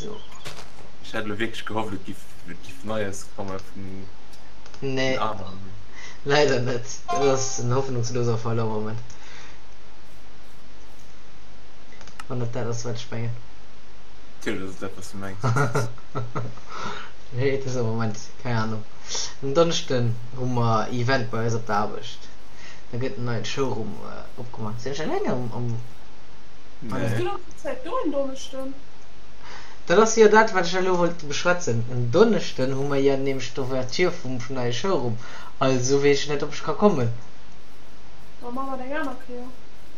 So. Ech hat elo wierklech gehofft, et giff, et giff Neies komme vun den Nee, aneren. leider net. Dat ass en hoffnungsloser Fall am Moment. Wann et dat ass, wat ech mengen. Natierlech ass et dat, wat s du mengs. Nee, et ass am Moment, keng Ahnung. En Donneschden hu mer Event bei eis op der Aarbecht. Da gëtt en neien Showroom opgemaach. Sinn ech eleng am, am. Bass Nee. du dann zur Zäit do en Donneschden? Dat ass jo dat, wat ech elo wollt beschwätzen. En Donneschden hu mer jo nämlech d'Ouverture vum neie Showroom. Also weess ech net, ob ech ka kommen. Da maache mer et eng aner Kéier.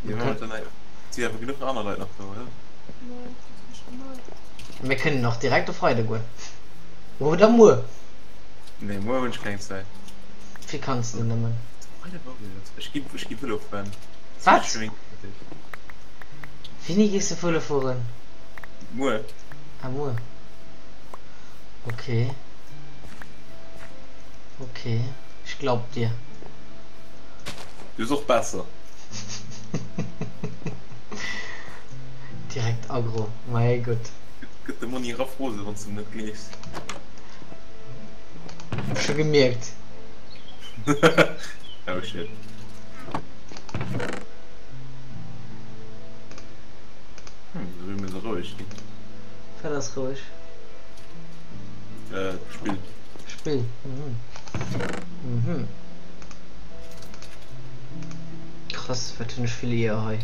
Jo, maache mer et dann eng. Et si awer genuch aner Leit nach do, oder? Nee, dat ass mech gemellt. Mir kënnen och direkt e Freide goen. Oder muer. Nee, muer hunn ech keng Zäit. Wéi kanns de nëmmen? Freide war jo. Ech gi, ech gi Vëlo fueren. Wat? Wéini gees de Vëlo fueren? Muer. Ah, muer. Ok. Ok, ech glaub dir. Du ass och besser. Direkt aggro, mei Gutt. Gëtt de Monni raff rose wanns de em net gleefs. Scho gemierkt. Oh shit. Hm, wéi mir se roueg ginn. Wat ass roueg? Äh, d'Spill. Spill, mhm. Mhm. Krass, wat hunn ech vill Eeër hei.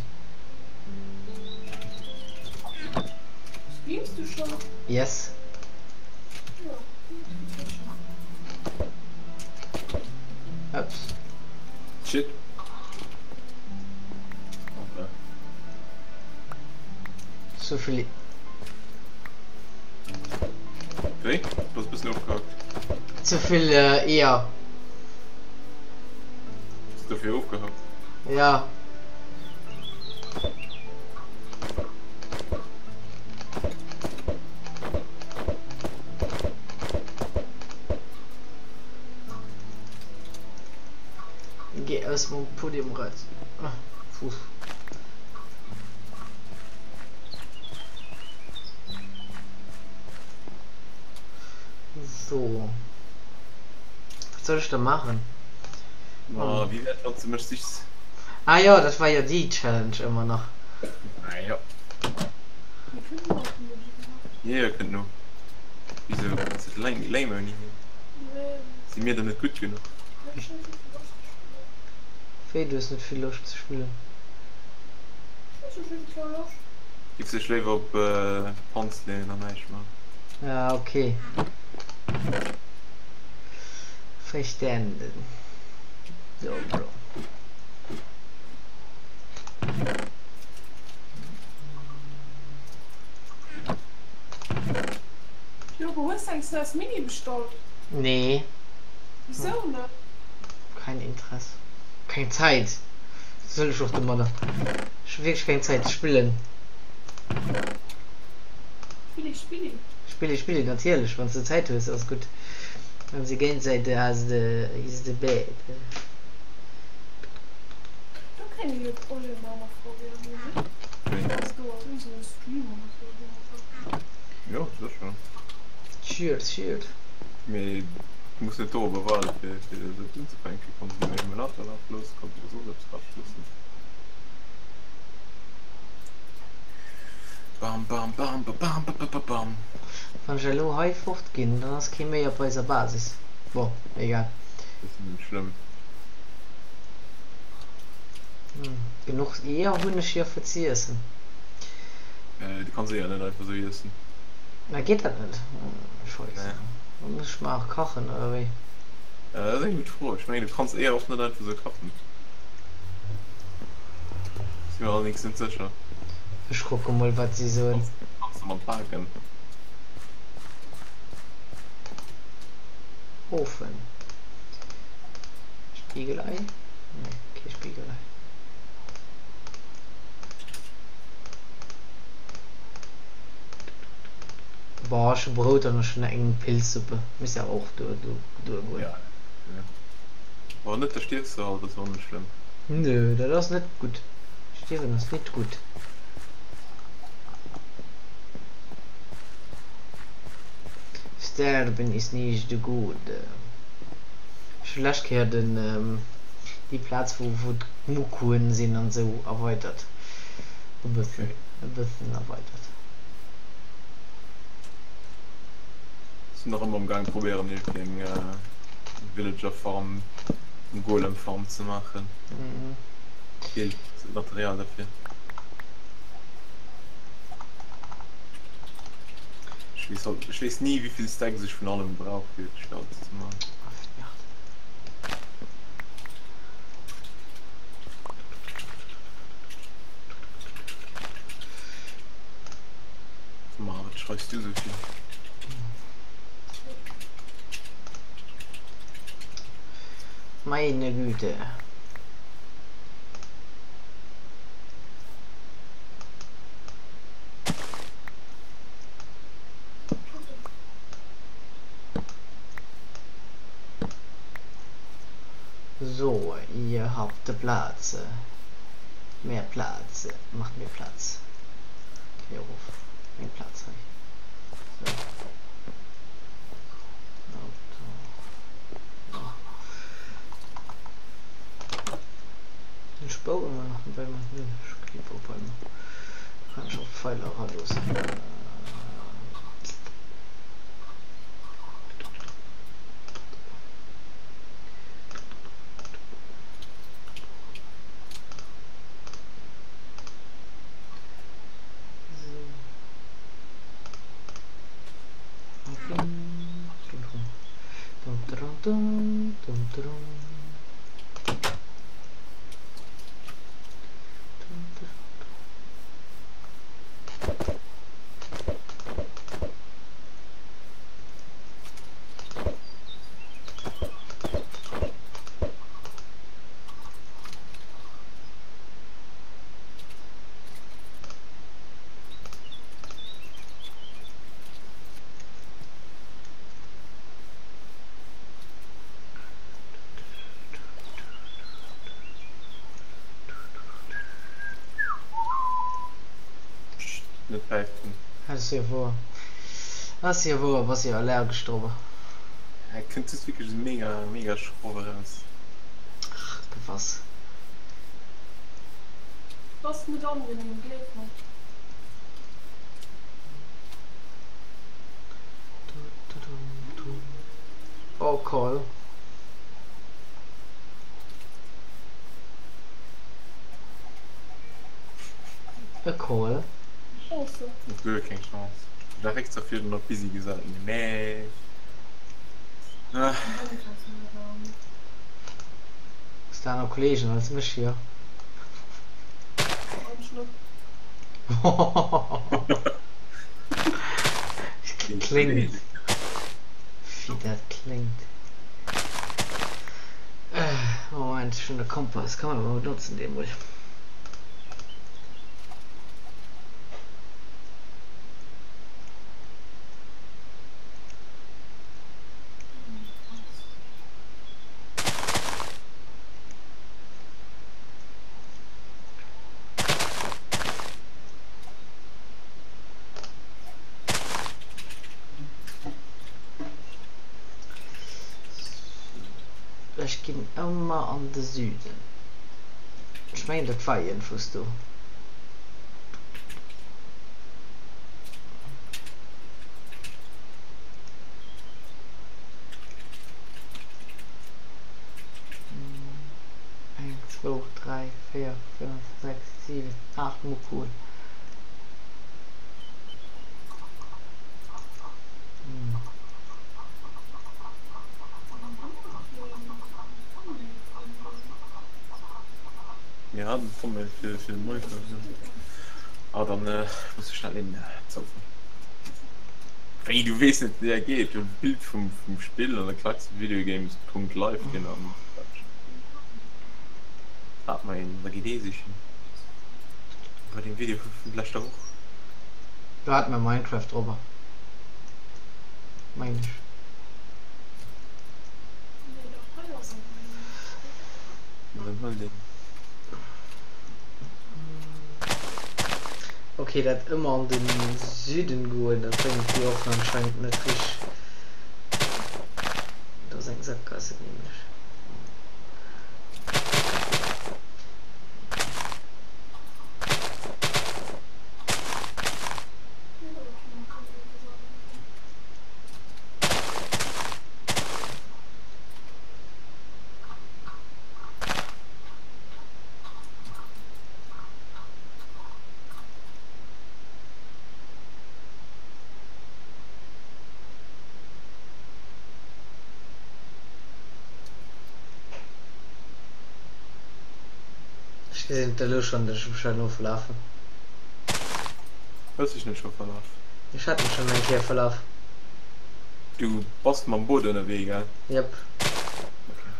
Streams du schon? Yes. Ja, Ups. Shit. Sou vill. Wéi? Du bass e bëssen ofgehackt. Ze vill Eeër. Bass dofir ofgehackt? Ja. Geh aus mam Podium raus. Ah, Fuss. So. Was soll ich da machen? Ma wéi wäert wann s de mech sichs? Ah jo, dat war jo déi Challenge ëmmer nach. Ah jo. Jo, jo, kënnt no. Wisou ass dat lame ouni hien? Si mir dann net gutt genuch? Wéi, du hues net vill Loscht ze spillen? Giff sech léiwer op d'Panz leeën an näischt man. Ja, ok. Verstanden. So, Bro. Jogo, hues eng SNES Mini bestallt? Nee. Wisou net? Kein Interesse. Keng Zäit. Wat soll ech och domadder? Ech hu wierklech keng Zäit ze spillen. Spilli, spilli. Spilli, spilli, natierlech. Wann s de Zäit hues, ass gutt. Wann se géint säit has de is de bed. Do kéint ee jo d'Olle nach mat probéieren, ne? Ass do ass iergend esou e Stream oder sou domadder. Jo, sécher. Cheers, cheers. Mee du muss net dorobber waarde fir fir esou unzefänken. Kanns de den Emulator lafe loossen, kanns de soss eppes lafe loossen. Bam bam bam ba bam ba ba bam. Wann ech elo hei fort ginn, dann ass kee méi op eiser Basis. Bon, egal. Dat ass net schlëmm. Genuch Eeër hunn ech jo fir ze iessen. Du kanns Eeër net einfach sou iessen. Na geet dat net? Scheisse. Nee. Da muss ech mer och kachen oder wéi? Dat ass eng gutt Fro. Ech mengen du kanns Eeër och net einfach sou kachen. Si mir allerdéngs net sécher. Ech kucke mol wat si soen. Kanns de mat baken. Ofen. Spiegelei? Nee, kee Spiegelei. Boah, ech hu Brout an ech hunn eng Pilzsuppe. Misst awer och duer duergoen. Ja. Wann net, da stierfs de halt, dat ass och net schlëmm. Nö, dat ass net gutt. Stierwen ass nit gutt. Sterben ist nicht gut. Ech hu lescht Kéier den déi Plaz wou wou d'Mukuen sinn an esou erweidert. E bëssen, e bëssen erweidert. Sinn nach ëmmer am gaang probéieren iergendeng Villager Farm, Golem Farm ze maachen. Feelt Material derfir. Ech weess halt, ech weess ni wéivill Stacks ech vun allem brauch fir fir alles ze maachen. Ma wat schreifs du sou vill? Meine Güte. So, ihr habt Platz. Mehr Platz. Macht mir Platz. Okay, ruf. Mehr Platz. So. Ech baue mer nach bei mer kann ech och Pfeiler eraloossen. Net päifen. Ass jo wouer. Ass jo wouer, bass jo allergesch dorobber. Hei kënnt just wierklech esou mega mega schroff eraus. Ach gewass. Ass net angenehm, gleef mer. Oh Call. E Call. Chance. Guer keng Chance. Ech war extra virdrun op busy gesat, mee ah. Hues de aner Kollegen als mech hier? Kléngt wéi dat kléngt. Moment, ech hunn e Kompass, kann man mol benotzen dee mol. Ech ginn ëmmer an de Süden. Ech mengen dat war iergendwous do. Eng, zwou, dräi, véier, fënnef, 6, 7, 8 Mukuen. Mir haten Thumbnail fir fir den Monitor. Ah dann äh, muss ich schnell een zauberen. Wéi du weess net wéi dat geet, du Bild vum vum Spill an da klacks du videogames.live hin an Hat mer een, da geet ee sichen. Bei dem Video vu vun leschter Woch. Do hate mer Minecraft drobber, mengen ech. Ok, dat ëmmer an de Süden goen, dat bréngt déi och anscheinend net richteg. Eng Sakgaasse nämlech. Ech gesinn et elo schonn, datt ech mech hei elo verlafen. Hues dech net scho verlaf? Ech hat mech schonn eng Kéier verlaf. Du bass mam Boot ënnerwee, gell? Jep. Okay.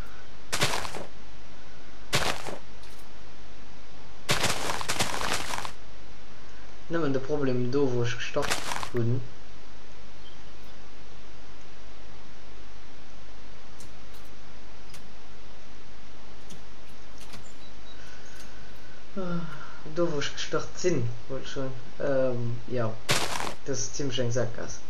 Nëmmen de Problem do wou ech gestart hunn. Do wou ech gestart sinn, wollt ech soen, jo dat ass zimlech eng Sakgaass.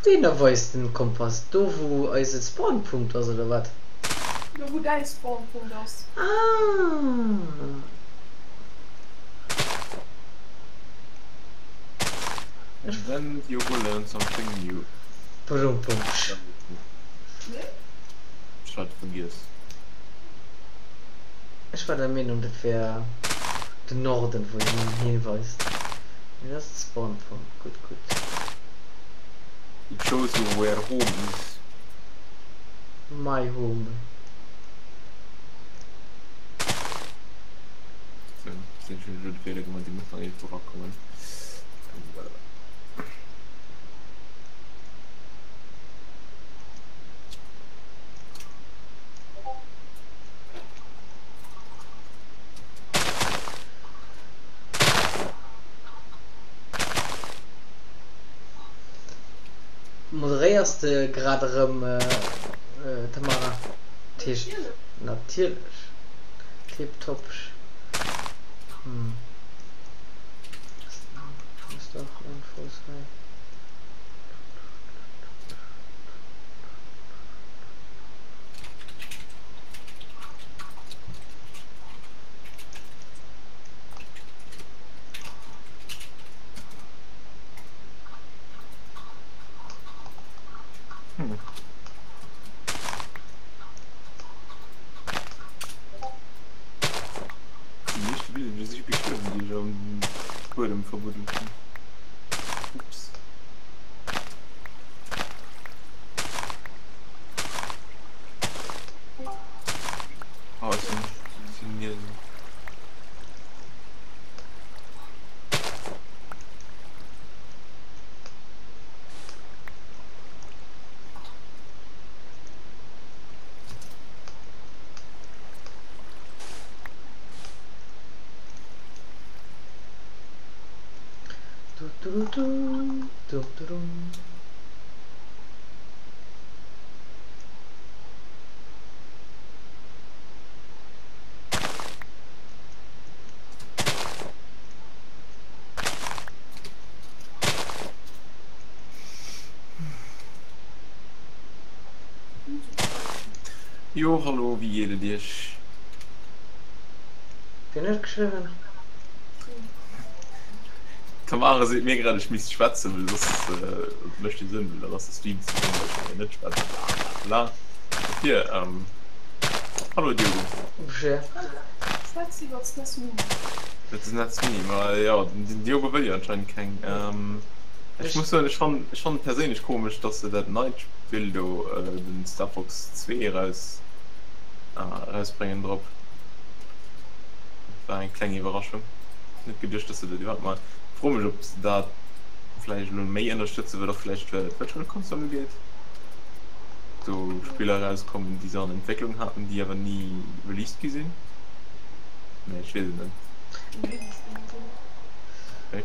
Wouhinner weist den Kompass? Do wou eise Spawnpunkt ass oder wat? Do wou däi Spawnpunkt ass. Ah. And then you will learn something new. Brum bum psch. Ech hat vergiess. Ech war der Meenung dat wär den Norden wou hien hinweist. Mee dat ass de Spawnpunkt. Gutt gutt. It shows you where home is. My home. So, sinn schon elo de Fehler gemaach, déi muss nach iergendwou rakommen. Whatever. Moderéiers de grad erëm, Tamara? Dat heescht natierlech. Tiptop. Hm. Ass dach Infos hei. Hm. Déi meeschte Villager si gestuerwen, déi ech am Buedem verbuddelt hunn. Ups. Oh, ech sinn, sinn Niesen. Du, du, du, du, du, du. Jo hallo, wéi geet et iech? Wien huet geschriwwen? D'Tamara seet mir grad ech misst schwätzen, well soss mécht dee Sënn, well dann ass de Stream ze lang, well ech kann jo net schwätzen, bla bla bla. Dofir, hallo Diogo. Bje. Schwätz iwwer d'SNES Mini. Dat SNES Mini, ma jo, den Diogo wëll jo anscheinend keng. Ech muss soen, ech fannen, ech fannen et perséinlech komesch, dass se dat neit Spill do, den Star Fox 2 eraus, erausbréngen drop. Dat war eng kleng Iwwerraschung. Net geduecht, dass se dat iwwerhaapt maachen. Froe mech, ob se dat. vläicht elo méi ënnerstëtzen, wat och vläicht d'Virtual Console ugeet. Do Spiller erauskommen, déi se an Entwécklung haten, déi awer ni released gi sinn. Mee ech weess et net. Wéi?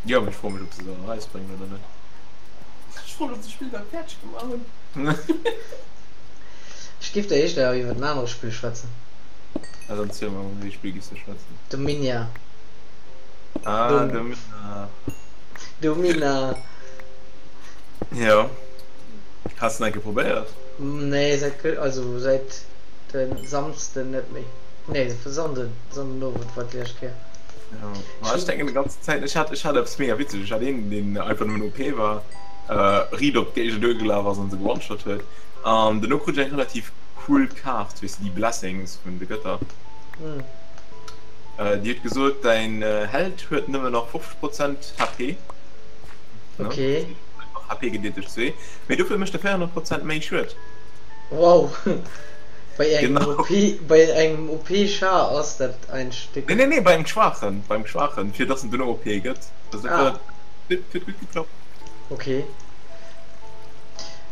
Jo, mee ech froe mech, ob se se erausbréngen oder net. Ech froe mech, ob se d'Spill iwwerhaapt fäerdeg gemaach hunn. Ech géif der éischter awer iwwer en anere Spill schwätzen. Ah, dann ziel mol, iwwer wéi Spill giffs de schwätzen? Dominia. Ah, Dom Domina. Domina. Jo. Has de en eng Kéier probéiert? Nee, säit gë, also säit de Samsden net méi. Nee, Sonnden, Sonndenowend war déi lescht Kéier. Jo, ma ech denken déi ganzen Zäit, ech hat, ech hat eppes mega witzeg, ech hat een, deen einfach nëmmen OP war, riit op d'Géigner duergelaf ass an se geone-shot huet. An duerno krut ech eng relativ cool Kaart, weess de, déi Blessings vun de Gëtter. Déi huet gesot, däin Held huet nëmmen nach 50 Prozent HP. Ne? Ok. Einfach HP gedeelt duerch 2. Mee dofir mécht e 400 Prozent méi Schued. Wow! Bei engem Genau. OP, bei engem OP-Char ass dat ein Stück. Nee, nee, nee, bei engem schwaachen, bei engem schwaachen, fir dass en duerno OP gëtt. Also dat Ah. war, dat huet gutt geklappt. Ok.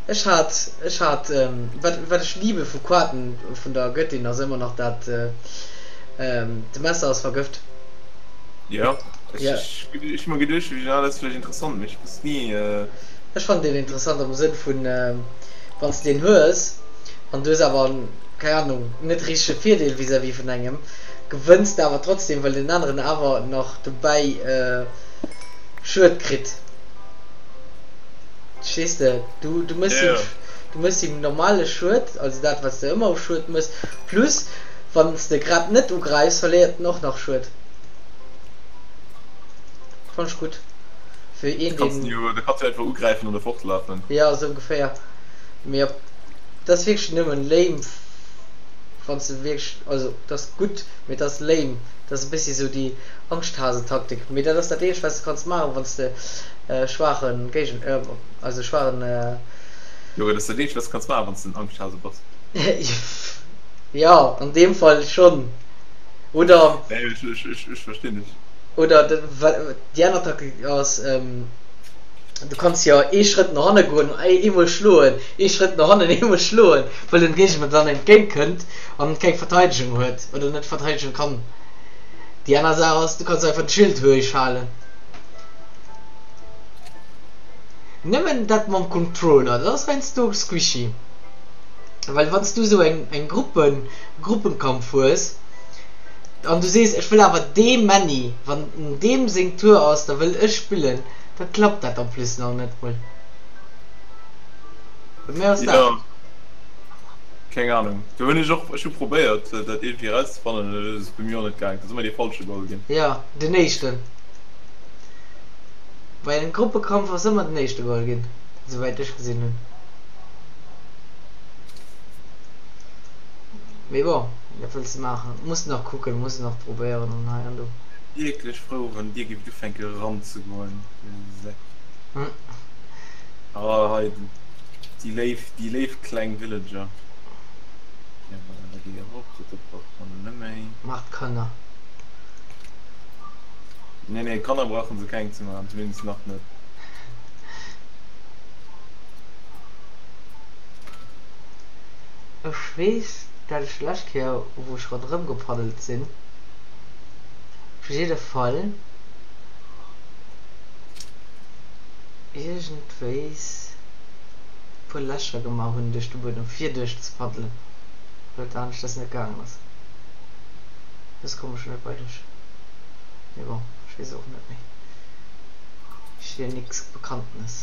Ech hat, ech hat, wat, wat ech liebe vu Quaten vun der Göttin ass ëmmer nach dat, de Messer ass vergëft. Jo, ech, Ja. ech, ech hu mer geduecht, ja, dat ass vläicht interessant, mee ech wosst ni. Ech fannen deen interessant am Sënn vun, wann s de deen hues an du hues awer, keng Ahnung, net richtege Virdeel vis-à-vis vun engem, gewënns de awer trotzdem, well deen aneren awer nach dobäi Schued kritt. Verstees de? Du, du mëss him, du mëss him normale Schued, also dat wat s de ëmmer u Schued mëss, plus wann s de grad net ugräifs, verléiert en och nach Schued. Fann ech gutt. Fir een, Kanns deen. jo, da kanns du einfach ugräifen an da fortlafen. Jo, esou ongeféier. Mee op, dat ass wierklech nëmmen lame, wann s de wierklech, also dat ass gutt, mee dat ass lame. Dat ass e bëssi esou déi Angschthasetaktik. Mee dat ass dat eenzegt, wat s de kanns maachen, wann s de schwaache Géigend, also schwaachen. Jo, dat ass dat eenzegt, wat s de kanns maachen, wann s de en Angschthase bass. Jo, an deem Fall schonn. Oder. Nee, ech, ech, ech, ech verstinn dech. Oder déi aner Taktik ass, du kanns jo ee Schrëtt no hanne goen, eemol schloen, ee Schrëtt no hannen, eemol schloen, well den Géigner dann entgéint kënnt an keng Verteidegung huet oder net verteidegen kann. Déi aner Saach ass, du kanns einfach de Schild héich halen. Nëmmen dat mam Controller, dat ass heiansdo squishy, well wann s du esou eng eng Gruppen Gruppenkampf hues an du sees ech wëll awer dee Männi, wann deem seng Tour ass, da wëll ech spillen, da klappt dat en plus nach net mol. Bei mir ass dat. Jo, keng Ahnung, do hunn ech och, ech hu probéiert dat iergendwéi erauszefannen, et ass bei mir och net gaang, et ass ëmmer dee falsche geholl ginn. Jo, den éischten. Bei engem Gruppekampf ass ëmmer den éischte geholl ginn, souwäit ech gesinn hunn. Mee bon, wat wëlls de maachen? Muss nach kucken, muss nach probéieren an hei an do. Wierklech frou wann dir gift ufänke ranzegoen, dir Säck. Oh hei déi léif, déi léif kleng Villager. Jo, voilà, da geet erop, dat brauch mer net méi. Maacht Kanner. Nee, nee, Kanner brauchen se keng ze maachen, zumindest nach net. Ech weess, dat ech d'lescht Kéier, wou ech ronderëm gepaddelt sinn, op jidde Fall iergendwéis e puer Lächer gemaach hunn duerch de Buedem, fir duerch ze paddelen, well et aneschters net gaangen ass. Soss koum ech net bei dech. Mee bon, ech weess och net méi. Ech wier nix Bekanntenes.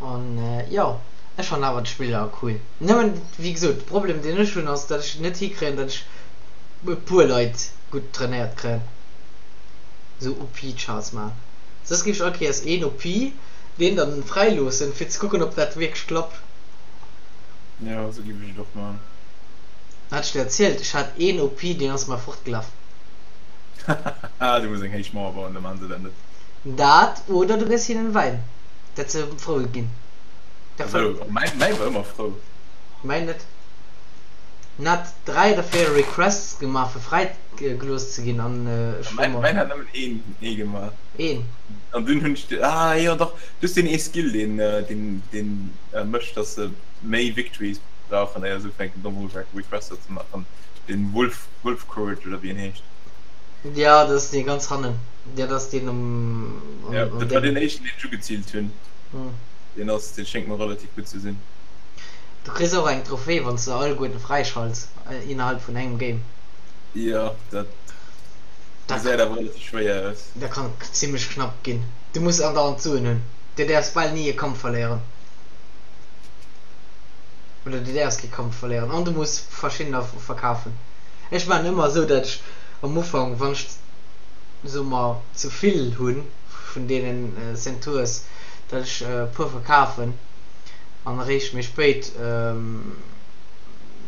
An jo, ech fannen awer d'Spill awer cool. Nëmmen, wéi gesot, de Problem deen ech hunn ass, datt ech net hikréien, datt ech e puer Leit gutt trainéiert kréien, esou OP-Charts maachen. Soss géif ech all Kéiers een OP deen dann fräi loossen fir ze kucken ob dat wierklech klappt. Jo, esou giff ech et och man. Hat ech dir erzielt, ech hat een OP deen ass mer fortgelaf. Haha, du muss eng héich Mauer bauen, da man se dat net. Dat oder du gëss hinnen Wäin, dat se frou ginn. Also, mäin, mäin war ëmmer frou. Mäin net. En hat 3 oder 4 Requests gemaach fir fräi gelooss ze ginn an ech war mer. Mäin hat nëmmen een, ee gemaach. Een? An dunn hunn ech, ah jo dach, du hues deen ee Skill deen, deen, deen mécht dass se méi Victories brauchen éier se ufänken domm Requester ze maachen, den Wolf, Wolf Courage oder wéi en heescht. Jo, dat ass dee ganz hannen. Jo, dat ass deen um, um, Ja, dat war deen éischten deen ech ugeziilt hunn. Deen ass, deen schéngt mer relativ gutt ze sinn. Du kriss och eng Trophée wanns de alleguerten fräischalts innerhalb vun engem Game. Jo, dat gesäit awer relativ schwéier aus. Dat kann zimlech knapp ginn. Du muss andauernd Suen hunn. Du däerfs bal ni e Kampf verléieren. Oder du däerfs kee Kampf verléieren an du muss verschiddener verkafen. Ech maachen ëmmer esou dat ech am Ufank wann ech soe mer ze vill hunn vun deenen Ceintures, dat ech e puer verkafen an eréischt méi spéit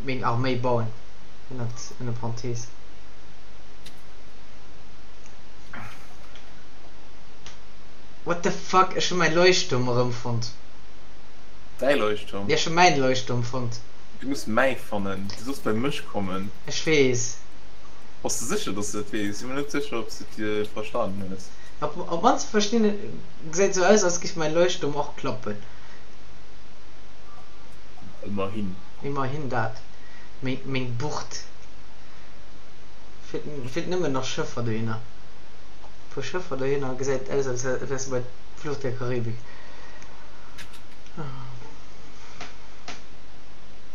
meng Arméi bauen, ënnert ënner Parenthese. What the fuck, ech hu mäin Leuchtturm erëmfonnt. Däi Leuchtturm? Jo, ech hu mäin Leuchtturm fonnt. Du muss mäi fannen, du solls bei mech kommen. Ech weess. Bass de sécher, dass de dat weess? Ech si mer net sécher, ob s de et verstanen hues. Op d'mannst verstinn ech, gesäit esou aus, als géif mäi Leuchtturm och klappen. Ëmmerhin. Immerhin dat. Meng, meng Bucht. Feelt, feelt nëmmen nach Schëffer dohinner. E puer Schëffer dohinner, gesäit aus, als wäers de bei Fluch der Karibik.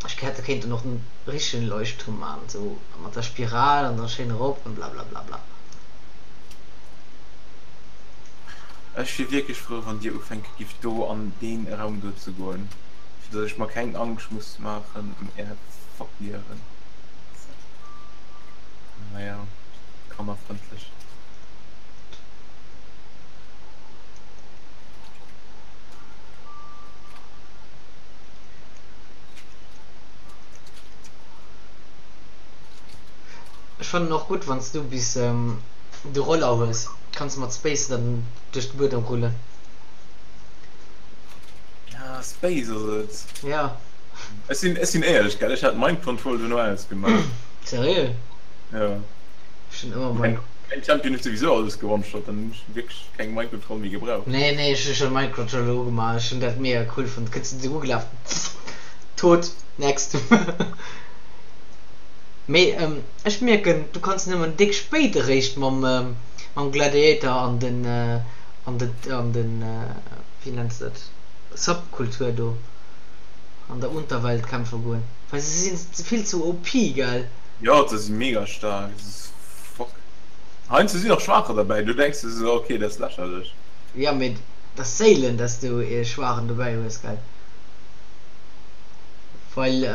Ech hätte kéinten och den richtegen Leuchtturm maan, sou mat der Spiral an dann schéin erop an blablabla. Ech wier wierklech frou wann dir ufänke gift do an deen Raum do ze goen, fir dass ech mer keng Angscht muss maachen em är Verlieren. Naja, kannerfrëndlech. Ech fannen och gutt wanns du bis de Roller hues, kanns de mat Space dann duerch de Buedem rullen. Ah, Space ass et. Ja. Ech sinn, ech sinn éierlech, gell, ech hat Mind Control duerno ausgemaach. Seriö? Ja. Ech hunn ëmmer Mind. Mäin Champion huet souwisou alles gewonshot, dann hunn ech wierklech keng Mind Control méi gebraucht. Nee, nee, ech hu schon Mind Control ugemaach, ech hunn dat mega cool fonnt. Kënns du ugelaf, tot, next. Mee ech mierken, du kanns nëmmen déck spéit eréischt mam mam Gladiator an den an den an den wéi nenns de dat Subkultur do an der Unterwelt kämpfe goen, well se sinn vill ze OP, gell? Jo, se si mega staark, fuck. Heiansdo sinn och Schwaacher derbäi, du denks der sou, ok, dat ass lächerlech. Jo, mee et ass séilen, dass du ee Schwaachen dobäi hues, gell? Well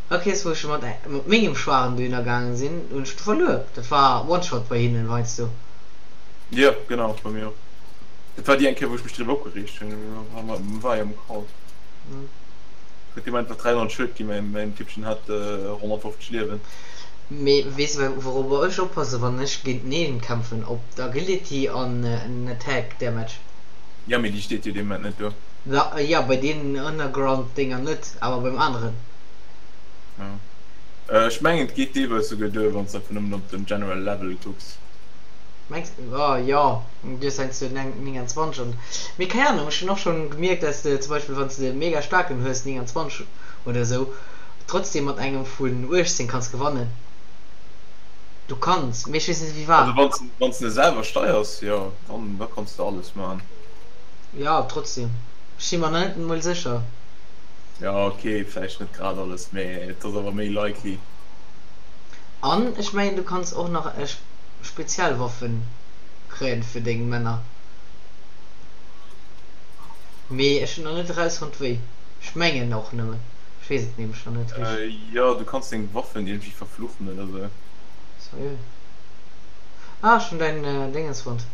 all Kéiers wou ech mat mat mengem Schwachen dohinner gaangen sinn, hunn ech verluer. Dat war One Shot bei hinnen heiansdo. Jo, genau, bei mir och. Dat war déi eng Kéier wou ech mech driwwer opgereegt hunn, war jo am Call. Huet deem einfach 300 Schued ginn, mäin mäin Typpchen hat 150 Liewen. Mee weess de wourobber ech oppassen wann ech géinteneen kämpfen? Op d'Agility an en Attack Damage. Jo, mee déi steet jo dee Moment net do. Jo, bei deenen Underground Dénger net, awer beim aneren. Jo. Ech mengen et geet deelweis souguer duer wanns de einfach nëmmen op den General Level kucks. Mengs de? Oh jo, du hues heiansdo 29 an, mee keng Ahnung, ech hunn och schonn gemierkt dass de zum Beispill wanns de mega staarken hues, 29 oder sou, trotzdem mat engem vun 18 kanns gewannen. Du kanns, mee ech weess net wéi war. Also wanns de selwer steiers, jo, dann da kanns de alles man. Jo, trotzdem, ech si mer nach net emol sécher. Jo, ok, vläicht net grad alles, mee et ass awer méi likely. An ech mengen du kanns och nach speziell Waffen kréien fir deng Männer, mee ech hunn nach net erausfonnt wéi. Ech mengen och nëmmen, ech weess et nämlech nach net richteg. Jo, du kanns deng Waffen iergendwéi verfluchen oder sou. Seriö? Ah, ech hunn däin Déngens fonnt.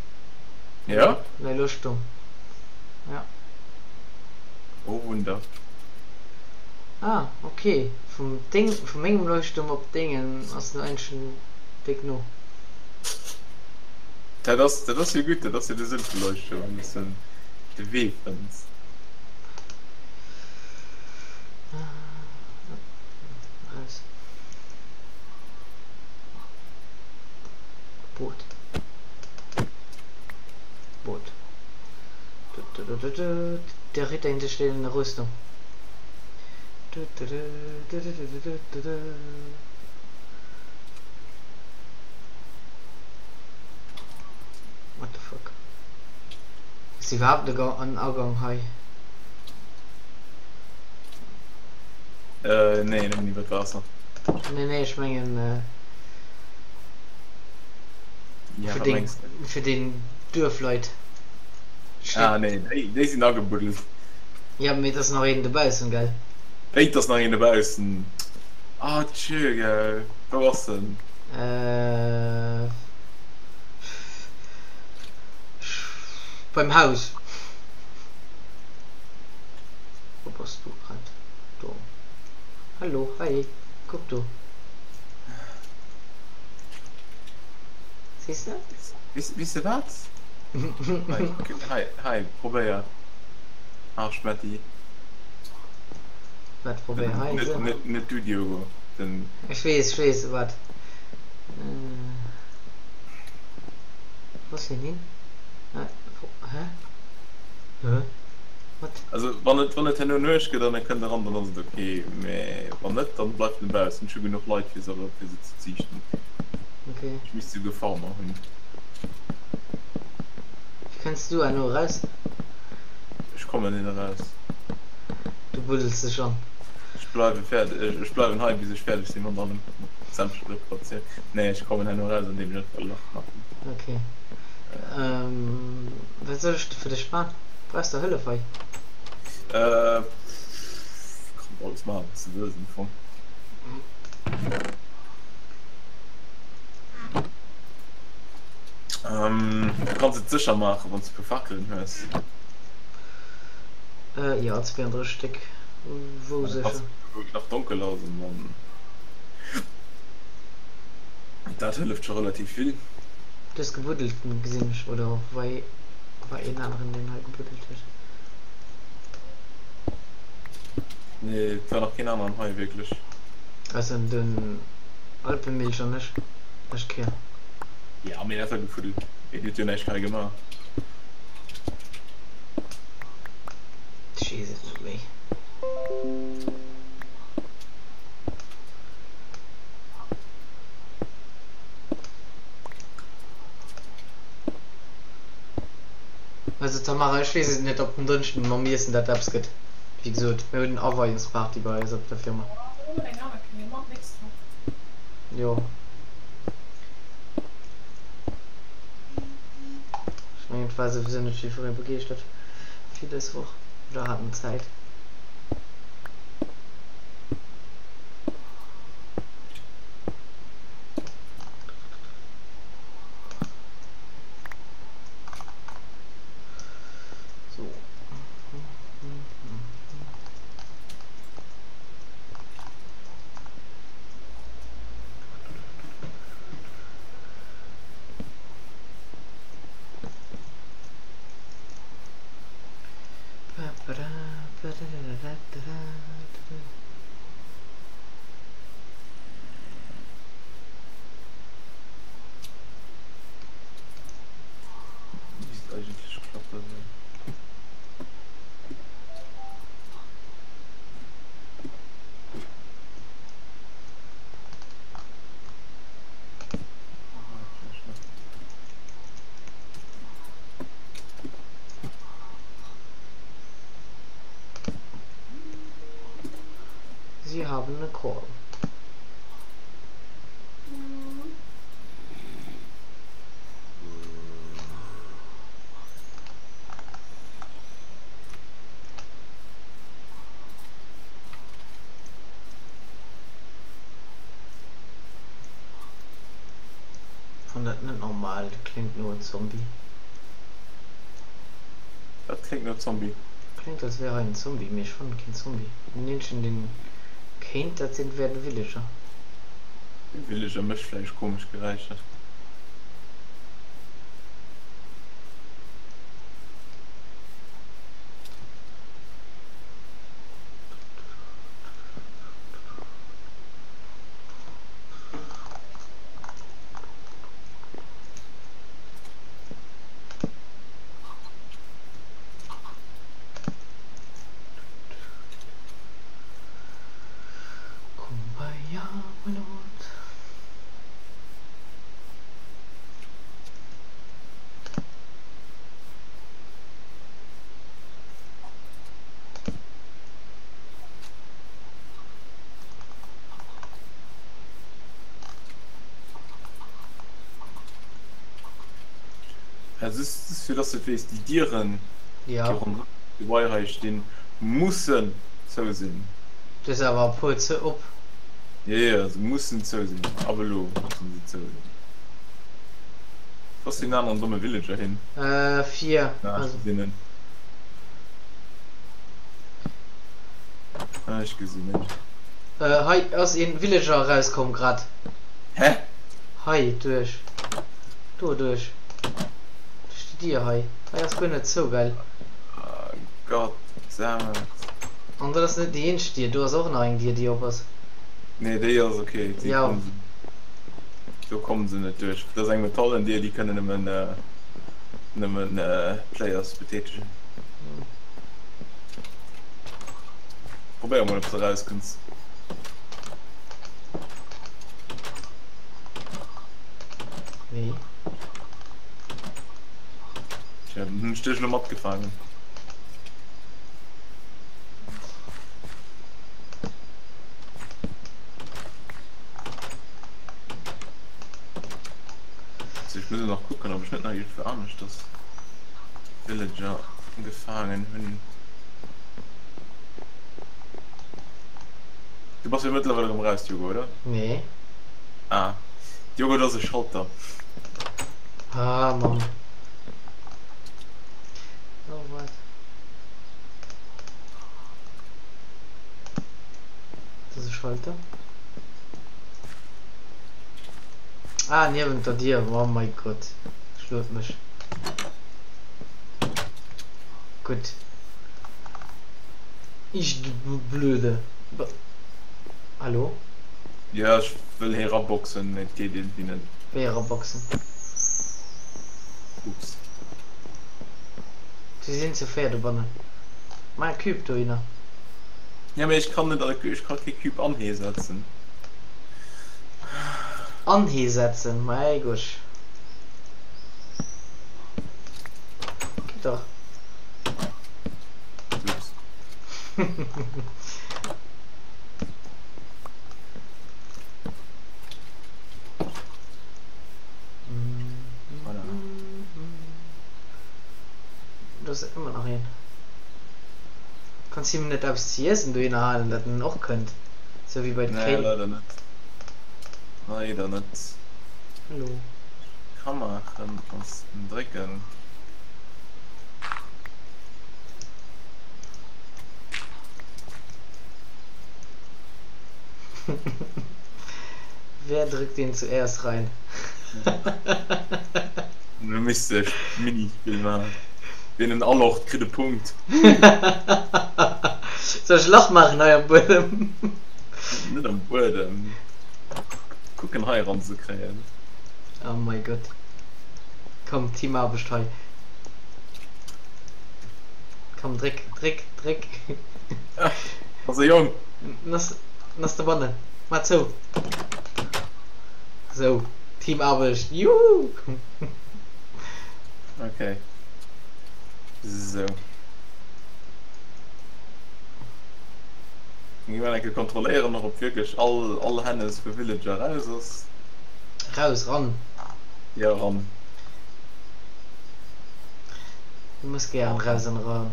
Jo? Däi Leuchtturm, ja. Oh Wunder. Ah ok, vum deng, vu mengem Leuchtturm op dengen ass en eigentlech déck no. Dat ass, dat ass jo gutt, dat ass jo de Sënn vum Leuchtturm, dass de de Wee fënns. Der Ritter in der stählernen Rüstung. What the fuck? Ass iwwerhaapt en Agang hei? Äh, nee, nëmmen iwwer d'Waasser. Nee, nee, ech mengen äh, Ja, fir wat den, mengs de? fir den Duerfleit. Ah, Steet. nee, déi, déi sinn agebuddelt. Ja, mee et ass nach een dobaussen, gell? Wéi, et ass nach een dobaussen? Ah, tjö, gell. Wou ass en? Äh, beim Haus. Wou bass du grad? Do. Hallo, hi, kuck do. Siehst du? Weess, weess de wat? Hei, hei, hei, probéier. Arschmetti. Wat probéier? Hei, Net, so. net, net du, Diogo. Den. Ech weess, ech weess, wat. Äh, wou ass hien hin? Äh, hä? Hä? What? Also wann et wann et herno Nuecht gëtt an e kënnt eran, dann ass et ok, mä wann net, dann bleift en dobaussen. Ech hu genuch Leit fir se fir se ze ziichten. Ok. Ech misst souguer Farmer hunn. Wéi kënns du herno eraus? Ech kommen net eraus. Du buddels dech an. Ech bleiwe fäerdeg, ech bleiwen hei bis ech fäerdeg sinn mat allem, mat sämtleche Preparatioun. Nee, ech kommen herno eraus andeem ech einfach e Lach knappen. Ok. Wat soll ech fir dech man? Brauchs de Hëllef hei? Äh, kanns alles maachen wat s de wëlls am Fong. Ähm, du kanns et sécher maachen wann s de e puer Fakelen hues. Äh, jo, 32 Stéck. Wou Dann kanns sécher? de wou et nach donkel ass an dann dat hëlleft scho relativ vill. Du hues gebuddelt gesinn ech, oder wei war een aneren deen hei gebuddelt huet? Nee, et war nach keen aneren hei wierklech. Ausser den Alpenmilch an ech lescht Kéier. Ja, mee dat war gefuddelt. Mee dir hutt jo näischt hei gemaach. Ech weess et net méi. Also Tamara, ech weess et net ob den Dënschden nom Iessen dat eppes gëtt. Wéi gesot, mir hunn Aweiungsparty bei eis op der Firma. Jo. Ech mengen et war souwisou net jiddweree begeeschtert fir dës Woch oder haten Zäit. So. Misst eigentlech klappen. Sie haben e Call. Fann dat net normal, dat kléngt no Zombie. Dat kléngt no Zombie. Kléngt als wär hei en Zombie, mee ech fannen keen Zombie. Den eenzegen deen kéint dat sinn wär de Villager. De Villager mécht vläicht komesch Geräischer. Just, just fir dass du et weess, déi Dieren, déi Ja. ronderëm d'Gebai hei stinn, mussen zou sinn. Du hues awer e puer zou op. Jo, jo, se mussen zou sinn. Ab elo mussen se zou sinn. Wou ass deen aneren domme Villager hin? Äh, vir. Ah, ech Also. gesinn en. Ah, ech gesinn en. Äh, hei ass een Villager erauskomm grad. Hä? Hei duerch. Do duerch. Duerch déi Dier hei. Hei ass guer net zou, gell? Ah, God damn it. An dat ass net déi eenzeg Dier, do ass och nach eng Dier, déi op ass. Nee, déi ass ok. Déi Ja. kommen se, do kommen se net duerch. Dat ass eng metallen Dier, déi kënnen nëmmen, nëmmen Players betätegen. Probéier mol, ob s de erauskënns. Nee. Tja, dann hunn ech dech elo matgefaangen. So, ich muss nach kucken, ob ich net nach irgendwo aneschters Villager gefaangen hunn. Du bass jo mëttlerweil erëm raus, Diogo, oder? Nee. Ah. Diogo, do ass e Schalter. Ah, Mann. Oh, wat? Das ist e Schalter. Ah, niewent der Dier. Oh mein Gott. Schlot mech. Gutt. Ich du blöde. Hallo? Ja, ech wëll hee raboxen, mee et geet iergendwéi net. Wéi eraboxen? Ups. Si sinn ze 4 dobannen. Maach e Cube dohinner. Ja, mee ech kann net, ech ka kee Cube an hee setzen. An hee setzen, mäi Gosch. Geet dach. Ups. Voilà. Do ass ëmmer nach een. Kanns him net eppes ze iessen dohinner halen, dat en och kënnt? Sou wéi bei de Nee, Kéi. leider net. Leider net. Hallo. Ka maachen ass drécken. Wer drückt den zuerst rein? Mir misste e Minispill maachen. Wien en alocht, kritt e Punkt. Soll ech e Lach maachen hei am Buedem? Net am Buedem. Kucken hei eran ze kréien. Oh mei Gott. Komm, Teamaarbecht hei. Komm, dréck, dréck, dréck. Ass e Jong. En ass, en ass dobannen. Maach zou. Sou, Teamaarbecht, juhu! Okay. Sou. Dann gi mer eng Kéier kontrolléieren och, ob wierklech all, all Hennes vu Villager raus ass. Raus, ran. Jo, ran. Du muss gären raus an eran.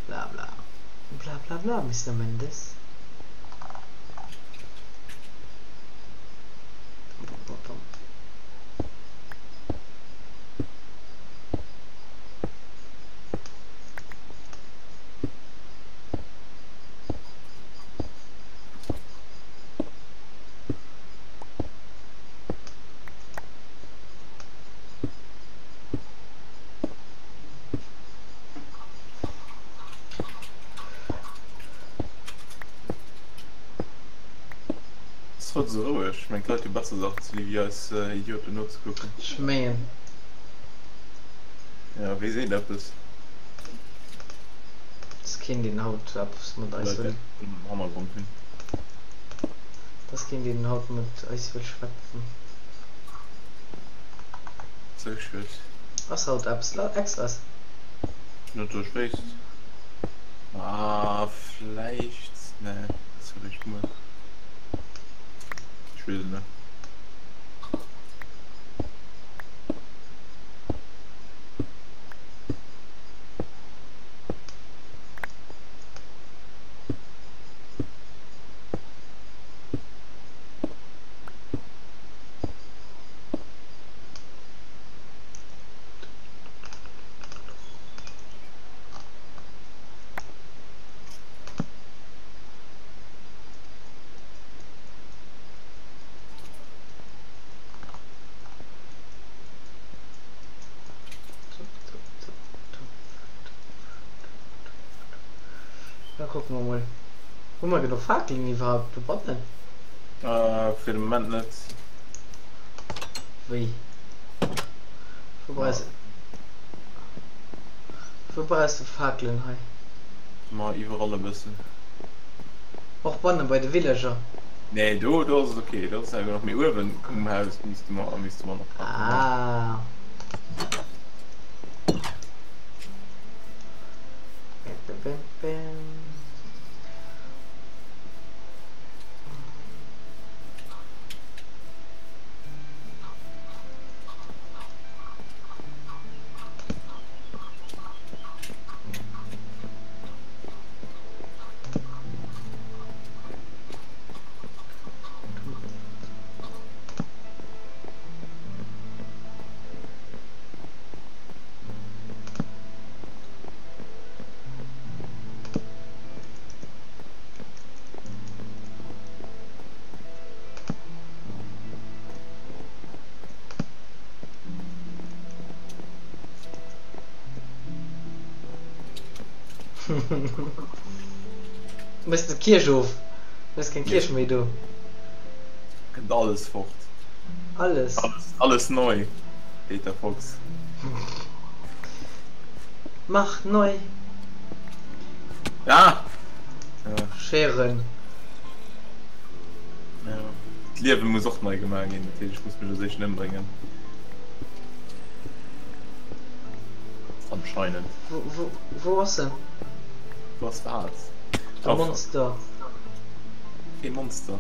Bla bla. Bla bla bla, Mister Mendes. Ass haut esou roueg. Ech mengen d'Leit hu besser Saachen ze di wéi eis Idioten nozekucken. Ech mengen. Ja, wee seet eppes? Ass keen deen haut eppes mat eis wëll. Hannergrond hunn. Ass keen deen haut mat eis wëll schwätzen. Sou schued. Ass haut eppes extras? Net dat ech wéisst. Ah vläicht, nee, dat ass eréischt muer. Ech weess et net. Da kucke mer mol. Hu mer genuch Fakelen iwwerhaupt dobannen? Fir de Moment net. Wéi? Wou brauchs Wou brauchs de Fakelen hei? Ma iwwerall e bëssen. Och bannen bei de Villager? Nee, do, do ass et ok. Do ass et awer nach méi uewen um Haus misste mer, misste mer nach Fakelen hunn. Ah. Méchs de Kierch of? Hues keng Kierch méi do? Kënnt alles fort. Alles? Alles neu, Peter Fox. Mach neu! Ah! Schéieren. Ja. D'Liewe muss och nei gemaach ginn, dat heescht ech muss mech u sech ëmbréngen. Anscheinend. Wou, wou ass en? Wou ass wat? De Monster. Wee Monster?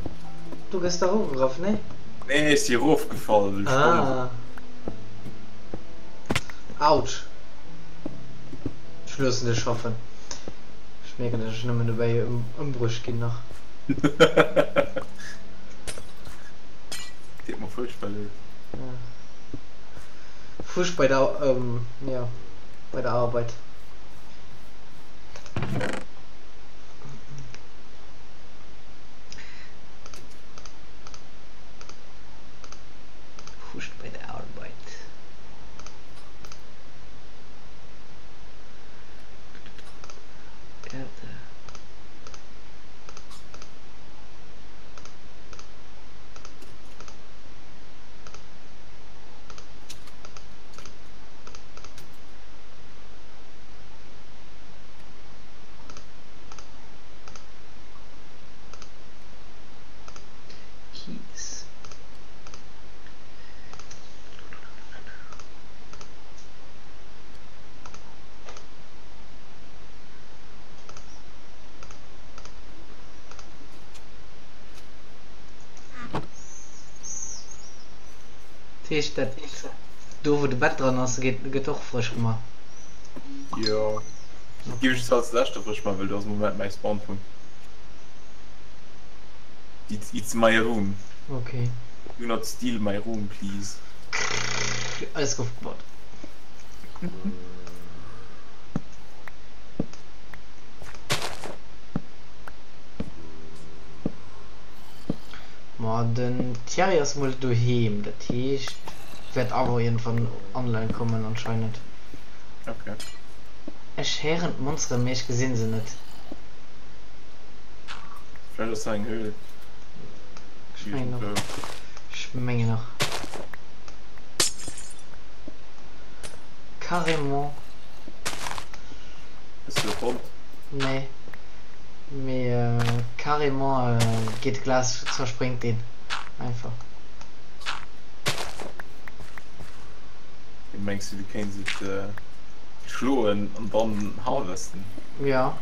Du gëss dach ugegraff, nee? Nee, ech si erofgefall, well ech domm Ah. Autsch. Ech loossen dech schaffen. Ech mierken, dass ech nëmmen dobäi ëmbruecht ginn nach. Deet mer fuerchtbar leed. Ja. Fusch bei der, ähm, ja, bei der Arbeit. Fusch bei der Arbeit. Erde. Kies. Dat heescht dat do wou de Bett dran ass geet gëtt och frësch gemaach? Jo, giff ech zwar als leschte frësch maachen, well do ass am Moment mäi Spawnpunkt. It's it's my room. Ok. Do not steal my room please. Alles gouf gebaut. Ma den Thierry ass mol doheem, dat heescht wäert awer iergendwann online kommen anscheinend. Okay. Ech héieren d'Monsteren, mee ech gesinn se net. Vläicht ass da eng Höhl. Ech mengen och. Ech mengen och. Carrément. Hues du e fonnt? Nee. Mee carrément geet d'Glas, zerspréngt deen einfach. Mengs du du kéints et schloen an dann harvesten? Ja.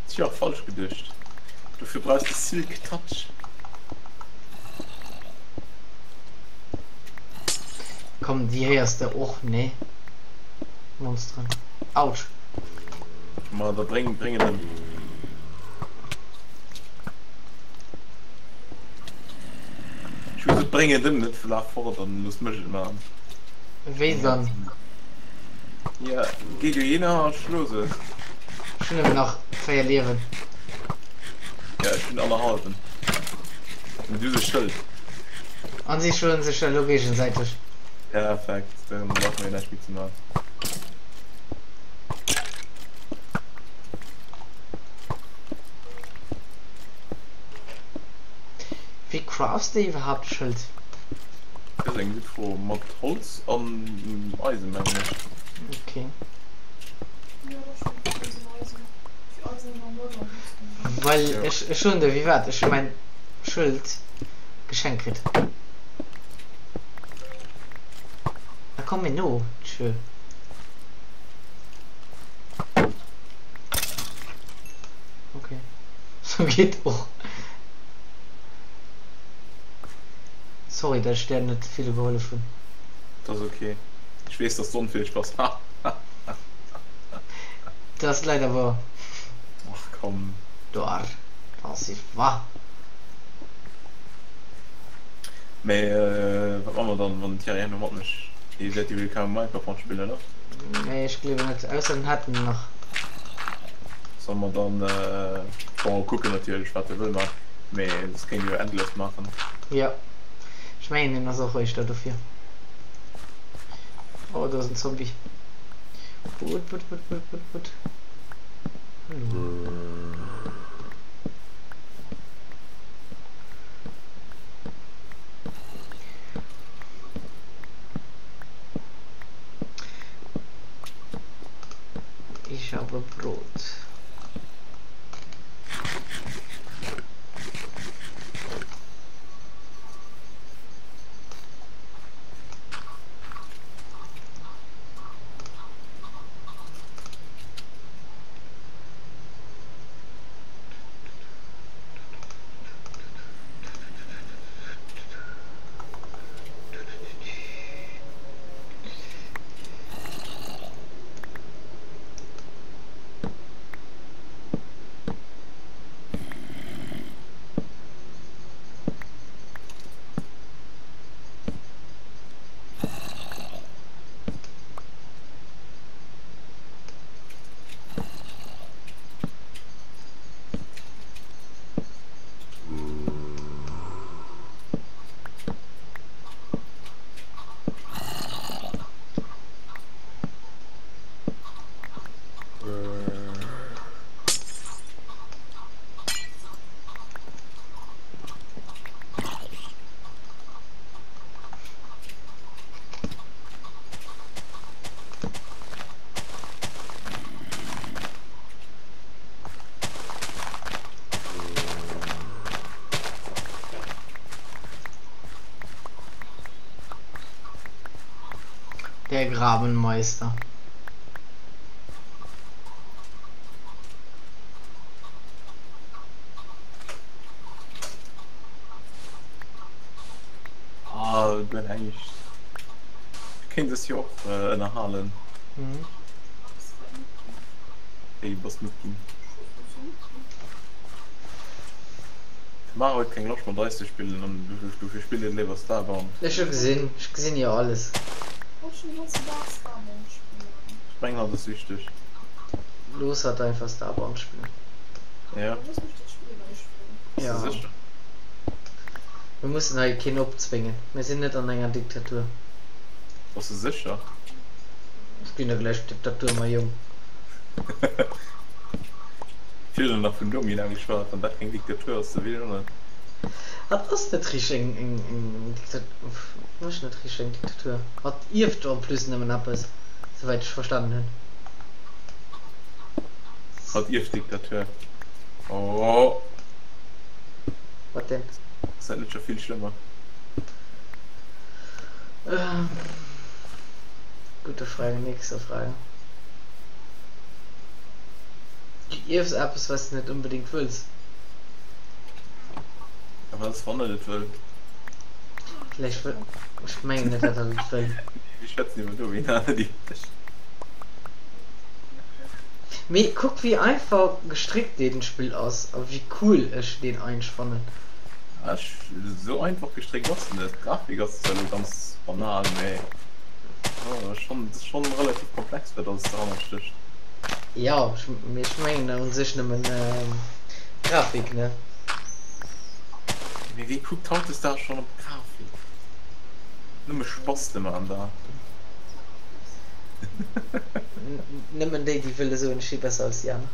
Tjo, falsch geduecht. Dofir brauchs de Silk Touch. Komm, déi héiers de och, nee? Monsteren. Autsch! Ma da bréng, bréng et ëm. Ech hu gesot, bréng et ëm, net laf fort an looss mech et maachen. Wéi dann? Ja, géi dohinner a schlo se. Ech hunn nëmmen nach 4 Liewen. Ja, ech hunn annerhallwen. An du se Schëld. An si schloen sech elo géigesäiteg. Perfekt, dann brauche mir näischt méi ze maachen. crafts de iwwerhaapt e Schëld? Dat ass eng gutt Fro. Mat Holz an Eisen mengen ech. Ok. Well ech ech soen der wéi wat, ech hu mäin Schëld geschenkt kritt. Da komm mir no, tschö. Ok. Sou geet och. Sorry dat ech där net vill gehollef hunn. Dat ass ok. Ech weess dass du onfäeg bass. Ha ha ha. Dat ass leider wouer. Ach komm. Dor, dat ass wahr. Mee wat man mer dann wann den Thierry herno mat mech hie wäert jo wuel kaum Minecraft mat spillen oder? Nee ech gleewen net, ausser en hätt en nach. Solle mer dann bon kucken natierlech wat e wëll man, mee soss kéint e jo Endless maachen. Jo ech mengen deen ass och éischter dofir. Oh do ass en Zombie. Put put put put put put. Hallo. Ich habe Brot. Der Grabenmeister. Ah, ben eigentlich kéint es jo och ënnerhalen. Mhm. Wéi bass midd ginn. De Maro huet keng Loscht mat eis ze spillen an dofir spillt en léiwer Starbound. Ech hu gesinn, ech gesinn jo alles. Ech mengen hatt ass süchteg. Looss hatt einfach Starbound spillen. Ja. Bass Ja. de sécher? Mir mussen hei keen opzwéngen. Mir sinn net an enger Diktatur. Bass de sécher? Ech ginn der gläich d'Diktatur, mei Jong. Virun nach vun Domina geschwat, wann dat keng Diktatur ass, da weess ech och net. Hatt ass net richteg eng eng eng Diktatur, mécht net richteg eng Diktatur. Hatt ierft en plus nëmmen eppes, souwäit ech verstanen hunn. Hatt ierft Diktatur. Oh. Wat denn? Ass dat net scho vill schlëmmer? Ähm, gute Frage, nächste Frage. Du ierfs eppes, wat s de net unbedingt wëlls. A wat ass, wann en et wëll? Vläicht wëll, ech mengen net, datt en et wëll. Mir schwätzen iwwer Domina, net iwwer dech. Mee kuck wéi einfach gestrickt deen Spill ass a wéi cool ech deen eigentlech fannen. Ech, sou einfach gestréckt ass en net. D'Grafik ass zwar elo ganz banal, mee schonn, ass schonn relativ komplex wat alles derhannert stécht. Jo, mee ech mengen u sech nëmmen d'Grafik, ne? Mee wee kuckt hautdesdaags schonn op d'Grafik? Nëmme Spaste man dat. Nëmmen déi, déi wëlle soen, ech si besser als déi aner.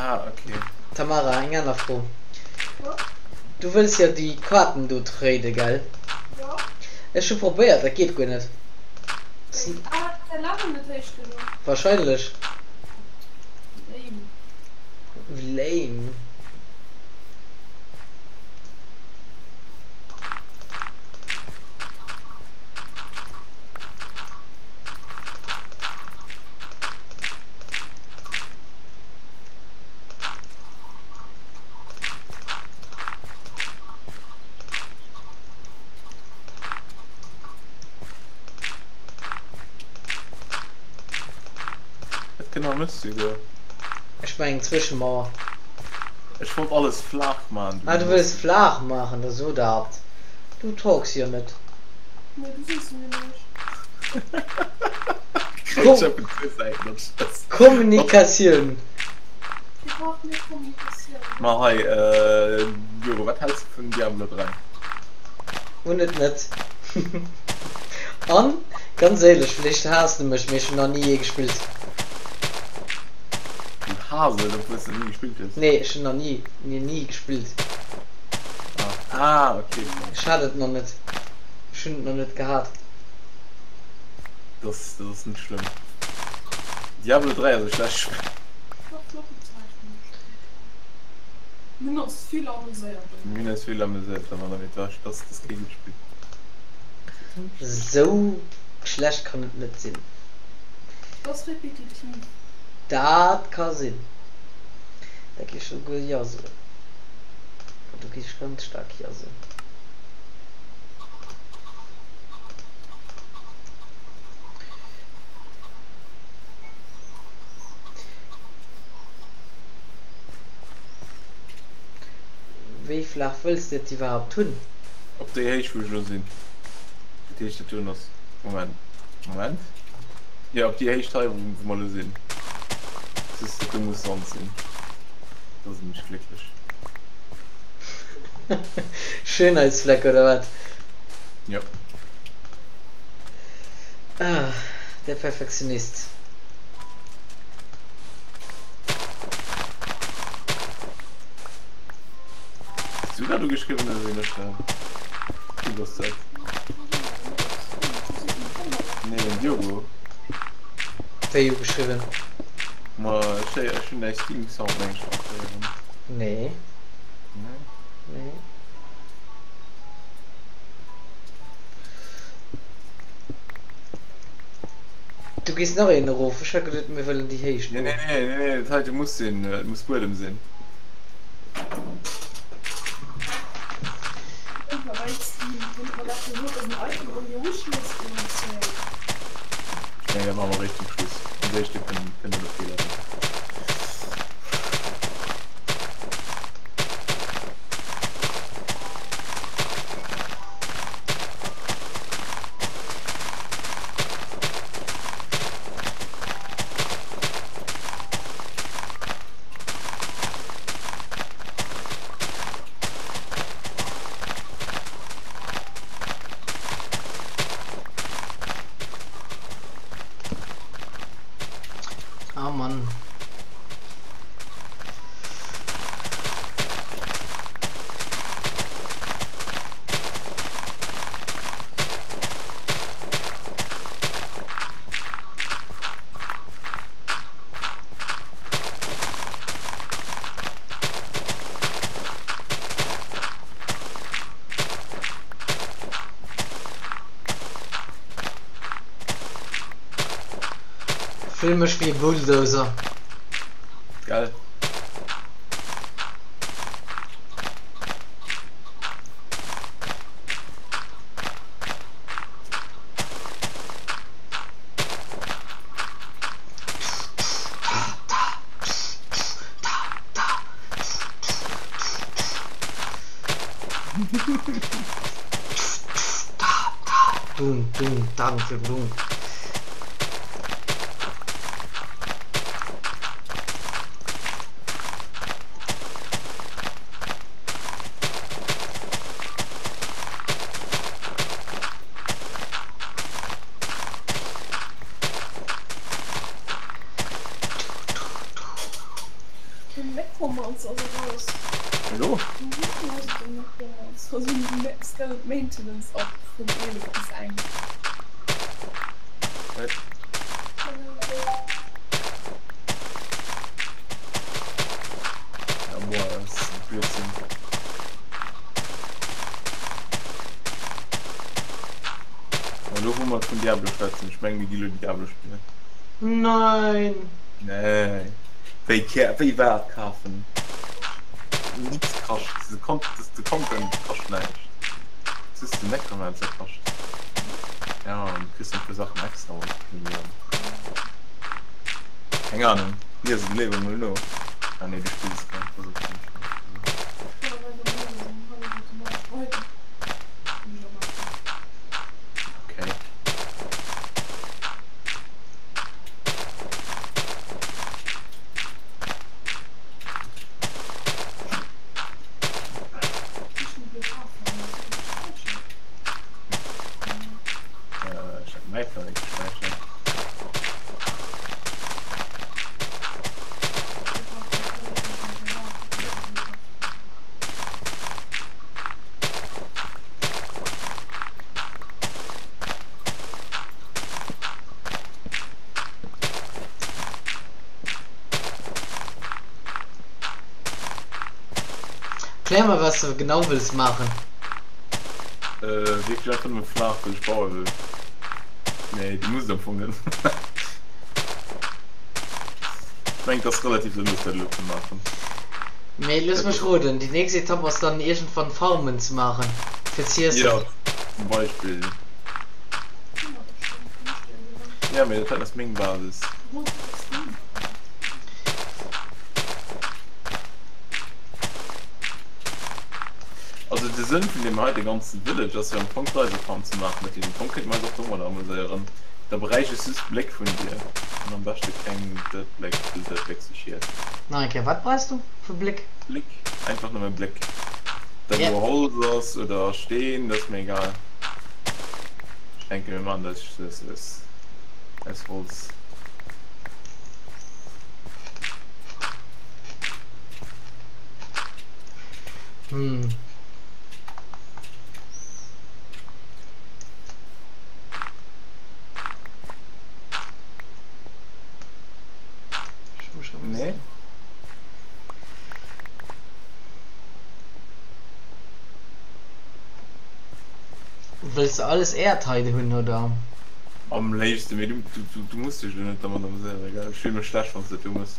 Ah, okay. Tamara, eng aner Fro. Du wëlls jo déi Kaarten do traden, gell? Jo. Ech hu probéiert, dat geet guer net. Ah, ass däi Level net héich genuch? Wahrscheinlech. Lame. Lame. Wat genau mëss du do? Ech maachen eng Zwëschemauer. Ech wollt alles flaach man. Ah, du wëlls flaach maachen, da so dat. Du talks jo net. Nee, du sees mir näischt. Kommunikatioun. Dir braucht méi Kommunikatioun. Ma hei, Juro, wat häls de vun Diablo 3? Hunn et net. An, ganz éierlech, vläicht haass de mech, mee ech hunn nach ni ee gespillt. Du haass et, obwuel s de ni gespillt hues? Nee, ech hunn nach ni, ni, ni gespillt. Ah, okay. Ech hat et nach net. Ech hunn et nach net gehat. Dat ass net schlëmm. Diablo 3 ass e schlecht Spill. War flotten Zäit vun der Spill. Mir hunn ons vill ameséiert domat. Mir hunn eis vill ameséiert domat, mee dat ass kee gutt Spill. Sou schlecht kann et net sinn. Et ass repetitiv. Dat ka sinn. Da gi ech souguer jo soen. Do gi ech ganz staark jo soen. Wéi flaach wëlls de et iwwerhaapt hunn? Op déi Héicht wou ech elo sinn. Dat heescht dat doen ass, Moment, Moment, jo op déi Héicht hei wou mer elo sinn. Just dat do muss Sand sinn, da sinn ech glécklech. Schönheitsfleck oder wat? Jo. Ah, der Perfektionist. Hues du dat ugeschriwwen oder sinn ech dat? Du bass dat. Nee, den Diogo. Wéi ugeschriwwen? Ma ech ech hunn däi Steam Sound meng ech och héieren. Nee. Nee? Nee. Du gees nach een erof, ech hat geduet mir wëllen déi Héicht Nee, do. nee, nee, nee, nee, dat heite muss sinn, et muss Buedem sinn. Ech mengen dat maache mer eréischt zum Schluss, als éischte kënnen kënnen elo Feeler sinn. Ah Mann. Fill mech wéi e Bulldozer. Geil. Dum, dum, dang, dum. Den Necromancer ass eraus. Elo? Mhm, elo ass et den Necromancer. Also Skeleton Maintenance Up vun 11 bis eng. Wat? Ja, boah, das ist Blödsinn. An elo wou mer vun Diablo schwätzen, ech mengen mir gi elo Diablo spillen. Nein! Nee. Wéi Kä wéi wat kafen? Nix kascht. De Con de Content kascht näischt. Just den Necromancer kascht. Ja, an du kriss nach e puer Saachen extra mat Premium. Keng Ahnung. Lies et léiwer mol no. Ah nee, du spills grad. Also kann ech net soen. Okay. Äh, ech hat mäi Planéit gespäichert. Klär mal, was du genau wëlls maachen. Äh, wierklech einfach nëmme flaach, well ech baue wëll. Nee, du muss et am Fong net. Ech mengen, et ass relativ sënnlos, dat elo ze maachen. Mee looss mech roden, déi nächst Etapp ass dann iergendwann Farmen ze maachen fir z'iessen. Jo, zum Beispill. Ja, mee dat ass meng Basis. Also de Sënn vun deem heite ganzen Village ass jo am Fong d'Eisefarm ze maachen. Dat heescht am Fong kéinte mer eis och domadder amuséieren. Da bräicht ech just Bléck vun dir an am beschte keng Dirt-Bléck, well Dirt-Bléck si schiet. Nach eng Kéier, wat brauchs du fir Bléck? Bléck, einfach nëmme Bléck. Dat elo Holz ass oder Steen, dat ass mir egal. Ech denken mir maachen dat aus Holz. Hm. Nee. Wëlls de alles Äerdheide hunn oder? Am léifsten, mee du, du, du muss dech elo net dermat ameséieren, gell? Ech fill mech schlecht wann s de dat do mëss.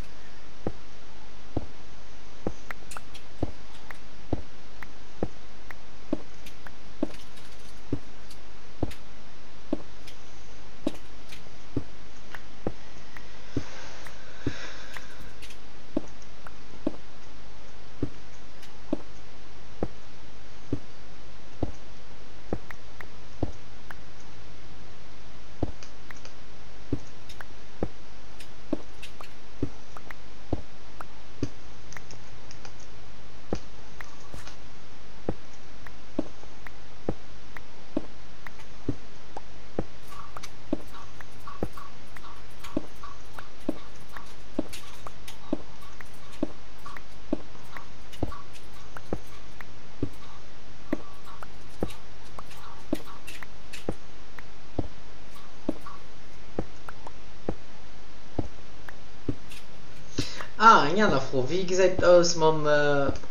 Ah, eng aner Fro, Wéi gesäit et aus mam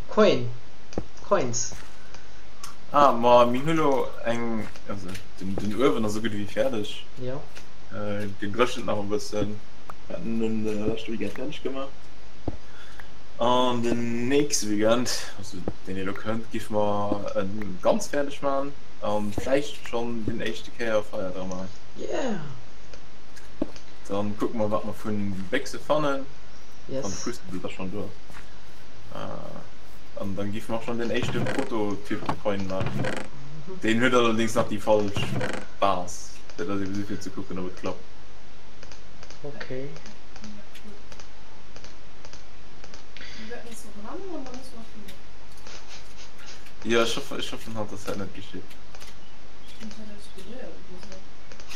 Coin, Coins? Ah, ma mir hu lo eng, also den, den Uewen ass esou gutt ewéi fäerdeg. Jo. Deen dréchent nach e bëssen. Mir haten en de leschte Weekend fäerdeg gemaach. An den nächste Weekend, also deen elo kënnt, géife mer e ganz fäerdeg maachen an vläicht schonn den éischte Kéier Feier dra maachen. Yeah! Dann kucke mer wat mer vun Béchse fannen, wann de Yes. Crucible da schonn do ass. An dann géife mer schonn den éischte Prototyp Coin maachen. Deen huet allerdéngs nach déi falsch Base, dat ass ebe sou fir ze kucken ob et klappt. Okay. Jo ech hoffen, ech hoffen halt dass dat net geschitt.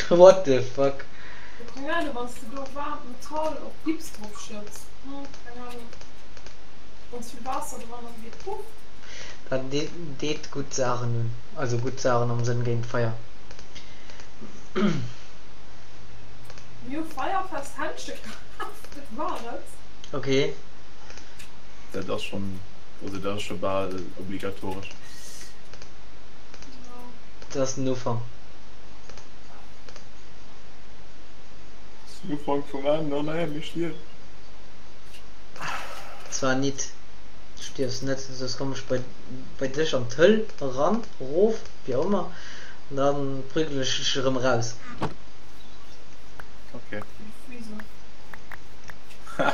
What the fuck? Keng Ahnung, wanns de do waarmt Metall op Gips drop schëtts, hm, keng Ahnung. ganz vill Waasser dran an geet puff. Dat deet gutt Saachen un, also gutt Saachen am Sënn géint Feier. Mir hu feierfest Händche kaf, dat war et. Ok. Dat ass schonn, also dat ass scho bal obligatoresch. Jo. Dat ass den Ufank. Den Ufank vum Enn, oh nee, mir stierwen. Zwar nit, du stierfs net, soss komm ech bei bei dech an d'Höll eran, erof, wéi och ëmmer, an dann prügelen ech dech erëm eraus. Okay. Wéi de Freezer. Ha.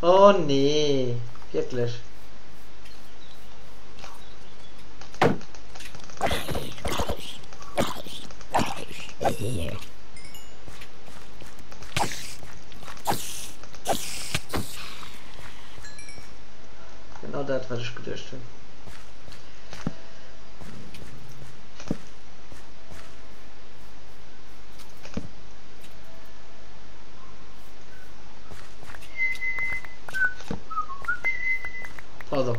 Oh nee, wierklech? Genau dat wat ech geduecht hunn. Pardon.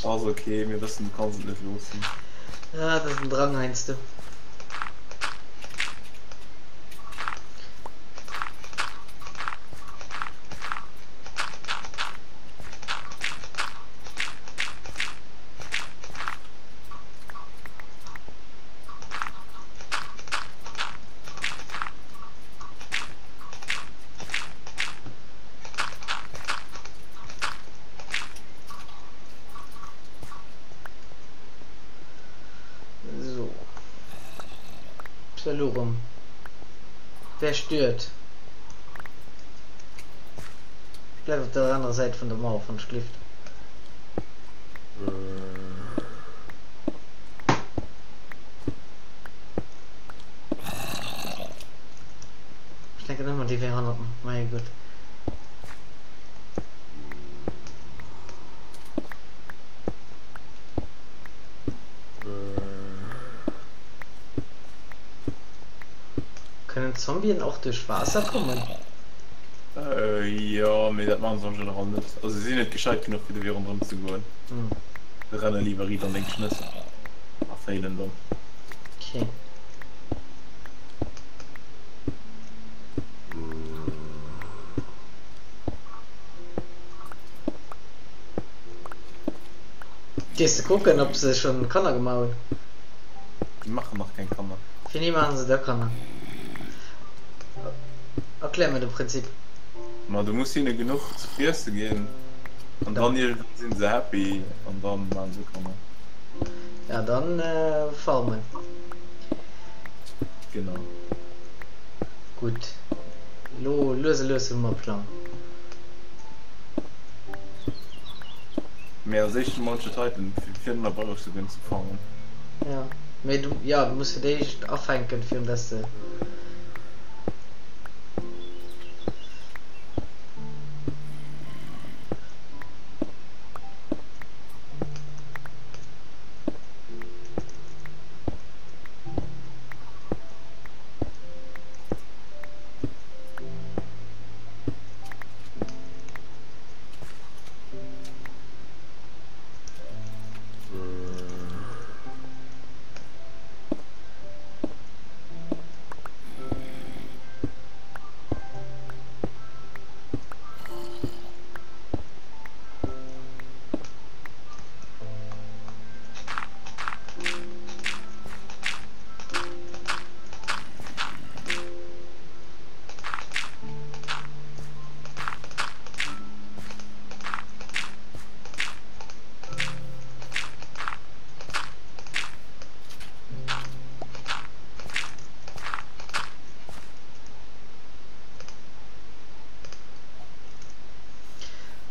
Ass ok, mir wëssen du kanns et net loossen. Ah, dat ass en Drang heiansdo. So. Pselurum. Wer stört? Ich bleib op der anerer Säit vun der Mauer vun Schlift. Ech denken ëmmer déi wär hannert mer. Mei Gott. Können Zombien och duerch Waasser kommen? Jo, mee dat maachen se en général net. Also se sinn net gescheit genuch fir dofir ronderëm ze goen. Se renne liiwer riit an deng Schnëss a failen dann. Okay. Gees de kucken ob se schon Kanner gemaach hunn? Déi maachen nach keng Kanner. Wéini maachen se da Kanner? Erklär mir de Prinzip. Ma du muss hinne genuch ze friesse ginn an dann iergendwann sinn se happy an dann maachen se Kanner. Ja dann farmen. Genau. Gutt, lo lues a lues hu mer e Plang. Mee als éischt emol Titan fir den Abrëll ze ginn ze fangen. Ja, mee du, ja, du muss fir d'éischt afänken, virun dass de.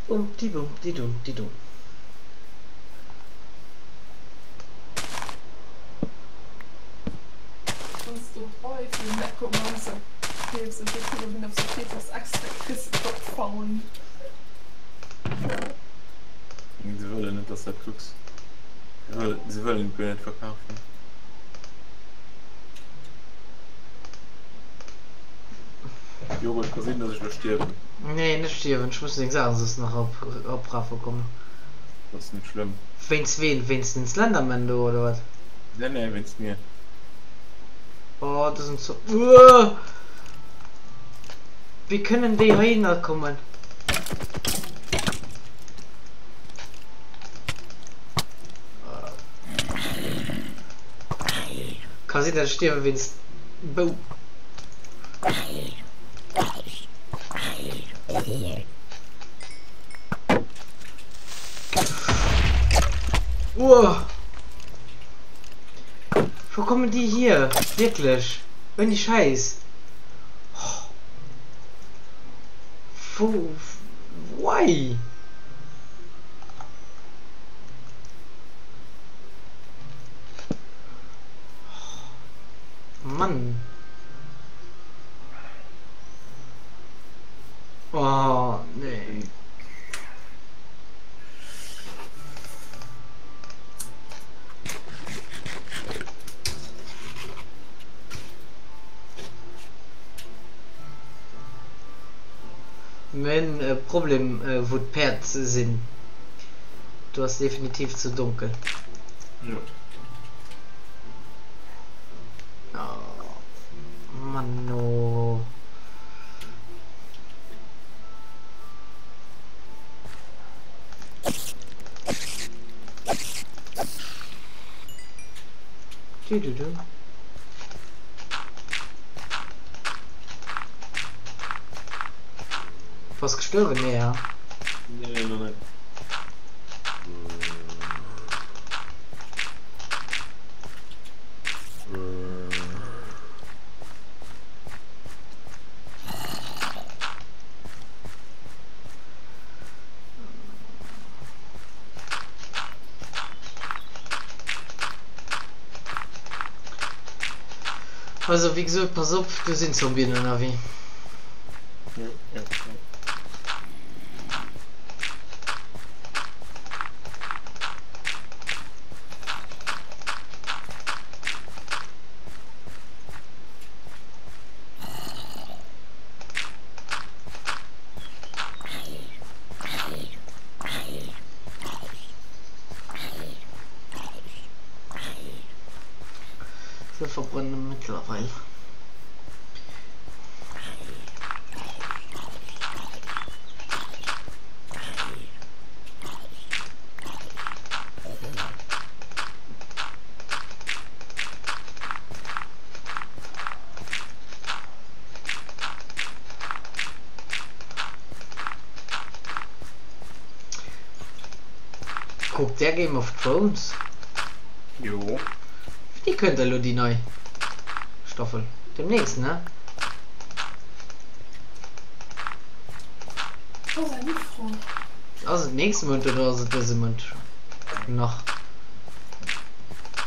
Bumpti-bumpti-dumpti-dum. Wanns du d'Rei vun Necromancer keefs, ech wëll kucken ob se steet dass extra kriss dot found. Se wëllen net dass dat kucks. Se wëllen et guer net verkafen. Jo, et ka sinn, dass ech elo stierwen. Nee, net stierwen, ech muss deng Saachen soss nach op oprafe kommen. Dat ass net schlëmm. Wéinst ween? Wéinst den Slenderman do oder wat? Nee, nee, wéinst mir. Oh, do sinn zo. Uah! Wéi kënnen déi heihinner kommen? Ka sinn, dass ech stierwe wéinst Bou. Uah! Wou kommen déi hier? Wierklech? Ouni Schäiss. Wou? Why? Mann. Oh, nee. Mir hunn e Problem wou d'Päerd sinn. Do ass definitiv ze donkel. Jo. Oh, Mann oh. Du, du, du. Bass gestuerwen? Nee, ja. Nee, noch net. Also wéi gesot, pass op, do sinn Zombien ënnerwee. Jo, jo, jo. Se verbrennen mittlerweile. Kuckt där Game of Thrones? Jo. Wéini kënnt elo déi nei Staffel? Demnächst, ne? Dat ass eng gutt Fro. Ass et nächste Mount oder ass et dëse Mount nach?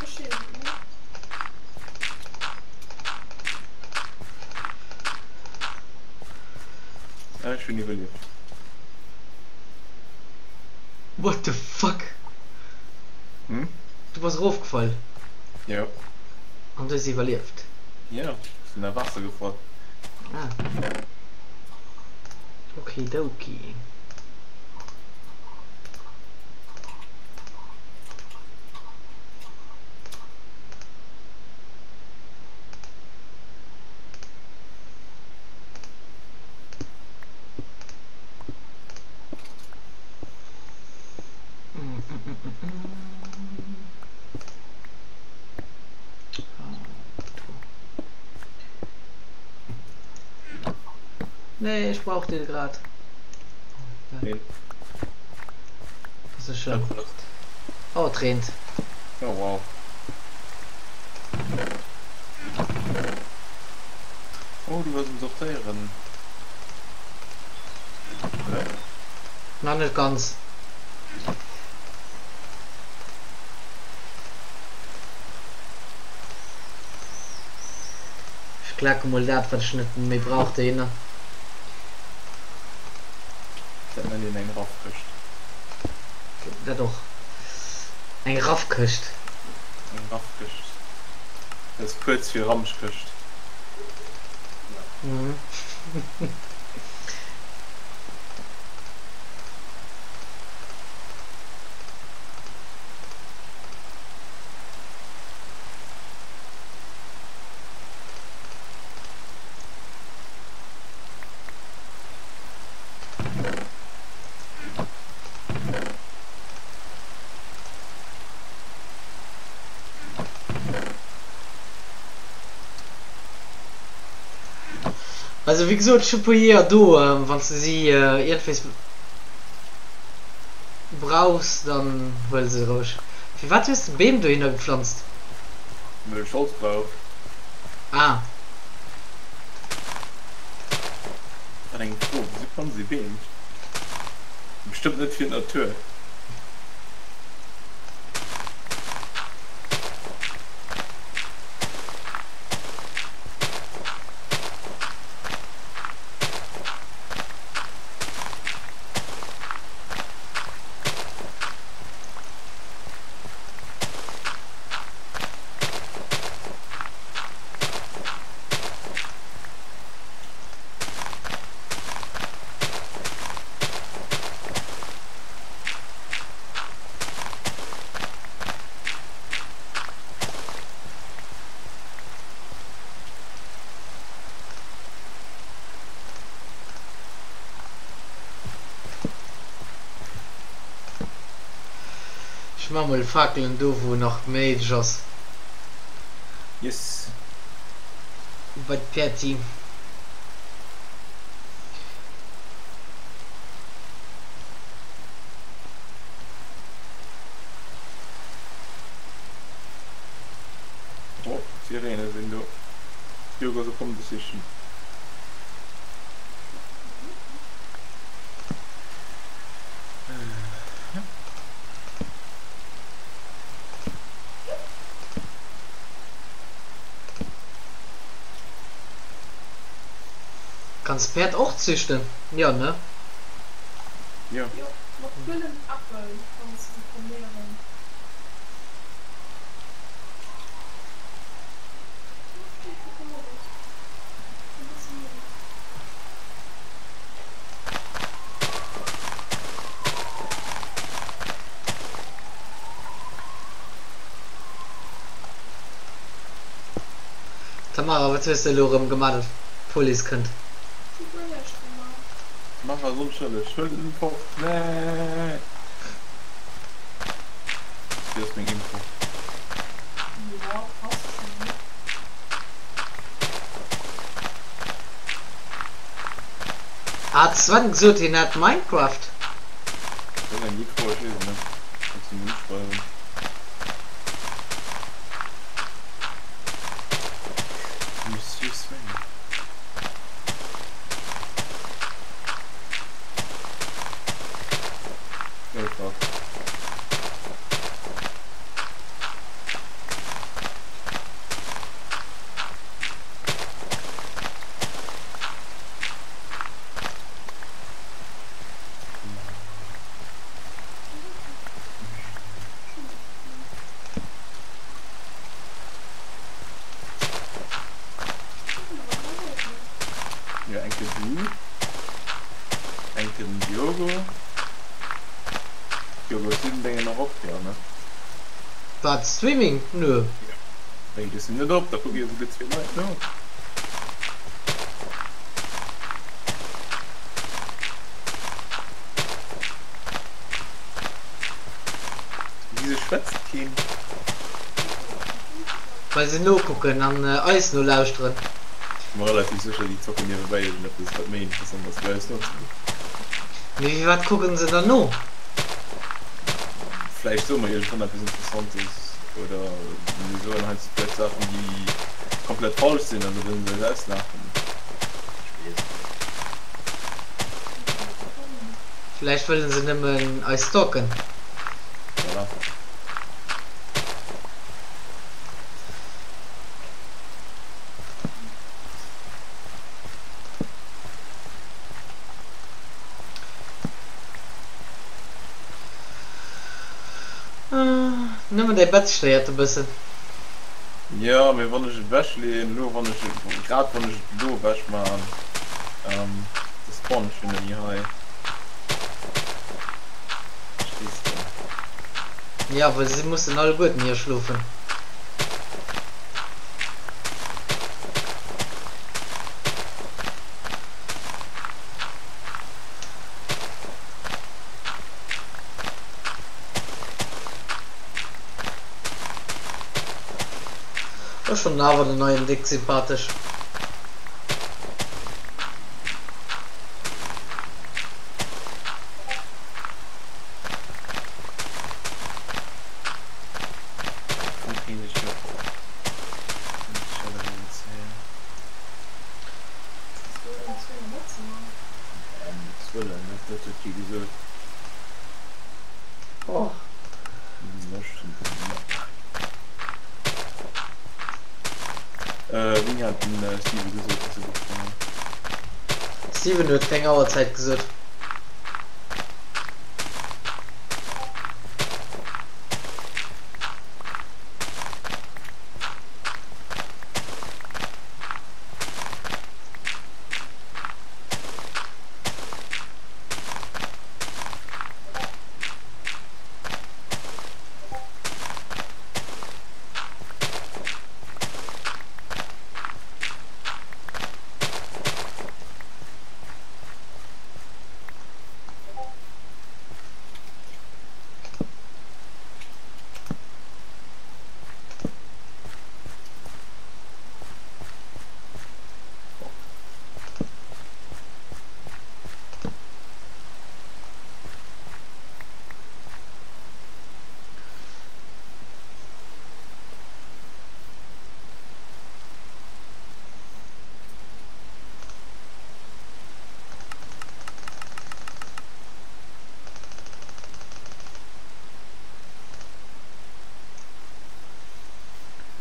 Ech weess et net. Ech hunn iwwerlieft. What the fuck? Hm? Du bass erofgefall? Jo. An du hues iwwerlieft? Jo, ech sinn a Waasser gefall. Ah. Okidoki. Nee, ech brauch dee grad. Nee. Das ist schlimm. Oh, et reent. Oh wow. Oh, du wars um Sortéieren. Oder? Nach net ganz. Ech klake mol dat wat ech net méi brauch dohinner. Dat nennt een eng Raffkëscht. Dat och. Eng Raffkëscht. Eng Raffkëscht. Dat ass kuerz fir Ramschkëscht. Mhm. Also wéi gesot, ech hu puer Jeeër do, wann s de si iergendwéis brauchs, dann huel se roueg. Firwat hues de Beem dohinner gepflanzt? Well ech Holz brauch. Ah. Wat eng Fro, wisou planze si Beem? Bestëmmt net fir d'Natur. Ech man mol Fakelen do wou nach méiglech ass. Yes. Bei d'Päerd. Oh, d'Sirene sinn do. D'Bürger se kommen dech sichen. Kanns Päerd och züchten? Jo ne? Jo. Jo, mat gëllen Äppel kanns de vermehren. Tamara, wat hues de elo erëm gemaach dat d'Police kënnt? Ech hu guer näischt gemaach. Mach ass onschëlleg, huel den Portmonni! Déi ass meng Info. Jo, passt schon. Hat Sven gesot hien hätt Minecraft? Dat ass eng gutt Fro, ech weess et net. Kanns du mol uschreiwen. Monsieur Sven. Oh fuck. Jo, eng Kéier du, eng Kéier den Diogo. Diogo, hues du den Déngen nach op? Jo, ne? Wat, Streaming? Nö. Nee, du hues en net op, da kucke jo souguer zwee Leit no. Wieso schwätzt keen? Well se nokucken an eis nolauschteren. Ech si mer relativ sécher, déi zocken niewebäi iergendeppes, wat méi interessant ass, wéi eis nozekucken. Mee firwat kucken se dann no? Vläicht soe mer iergendwann eppes Interessantes oder mir soen heiansdo vläicht Saachen, déi komplett falsch sinn an da wëllen se eis auslaachen. Ech weess et net. Vläicht wëllen se nëmmen eis stalken. Voilà. Nëmmen däi Bett stéiert e bëssen. Jo, mee wann ech et ewech leeën elo, wann ech et, grad wann ech et elo ewech man. Ähm, de Spawn schon nie hei. Verstees de? Ja, well si mussen alleguerten hier schlofen. Ech fannen awer den neien déck sympathesch. Och. Wéini hat den Steven gesot dass e gutt war? Steven huet keng Auerzäit gesot.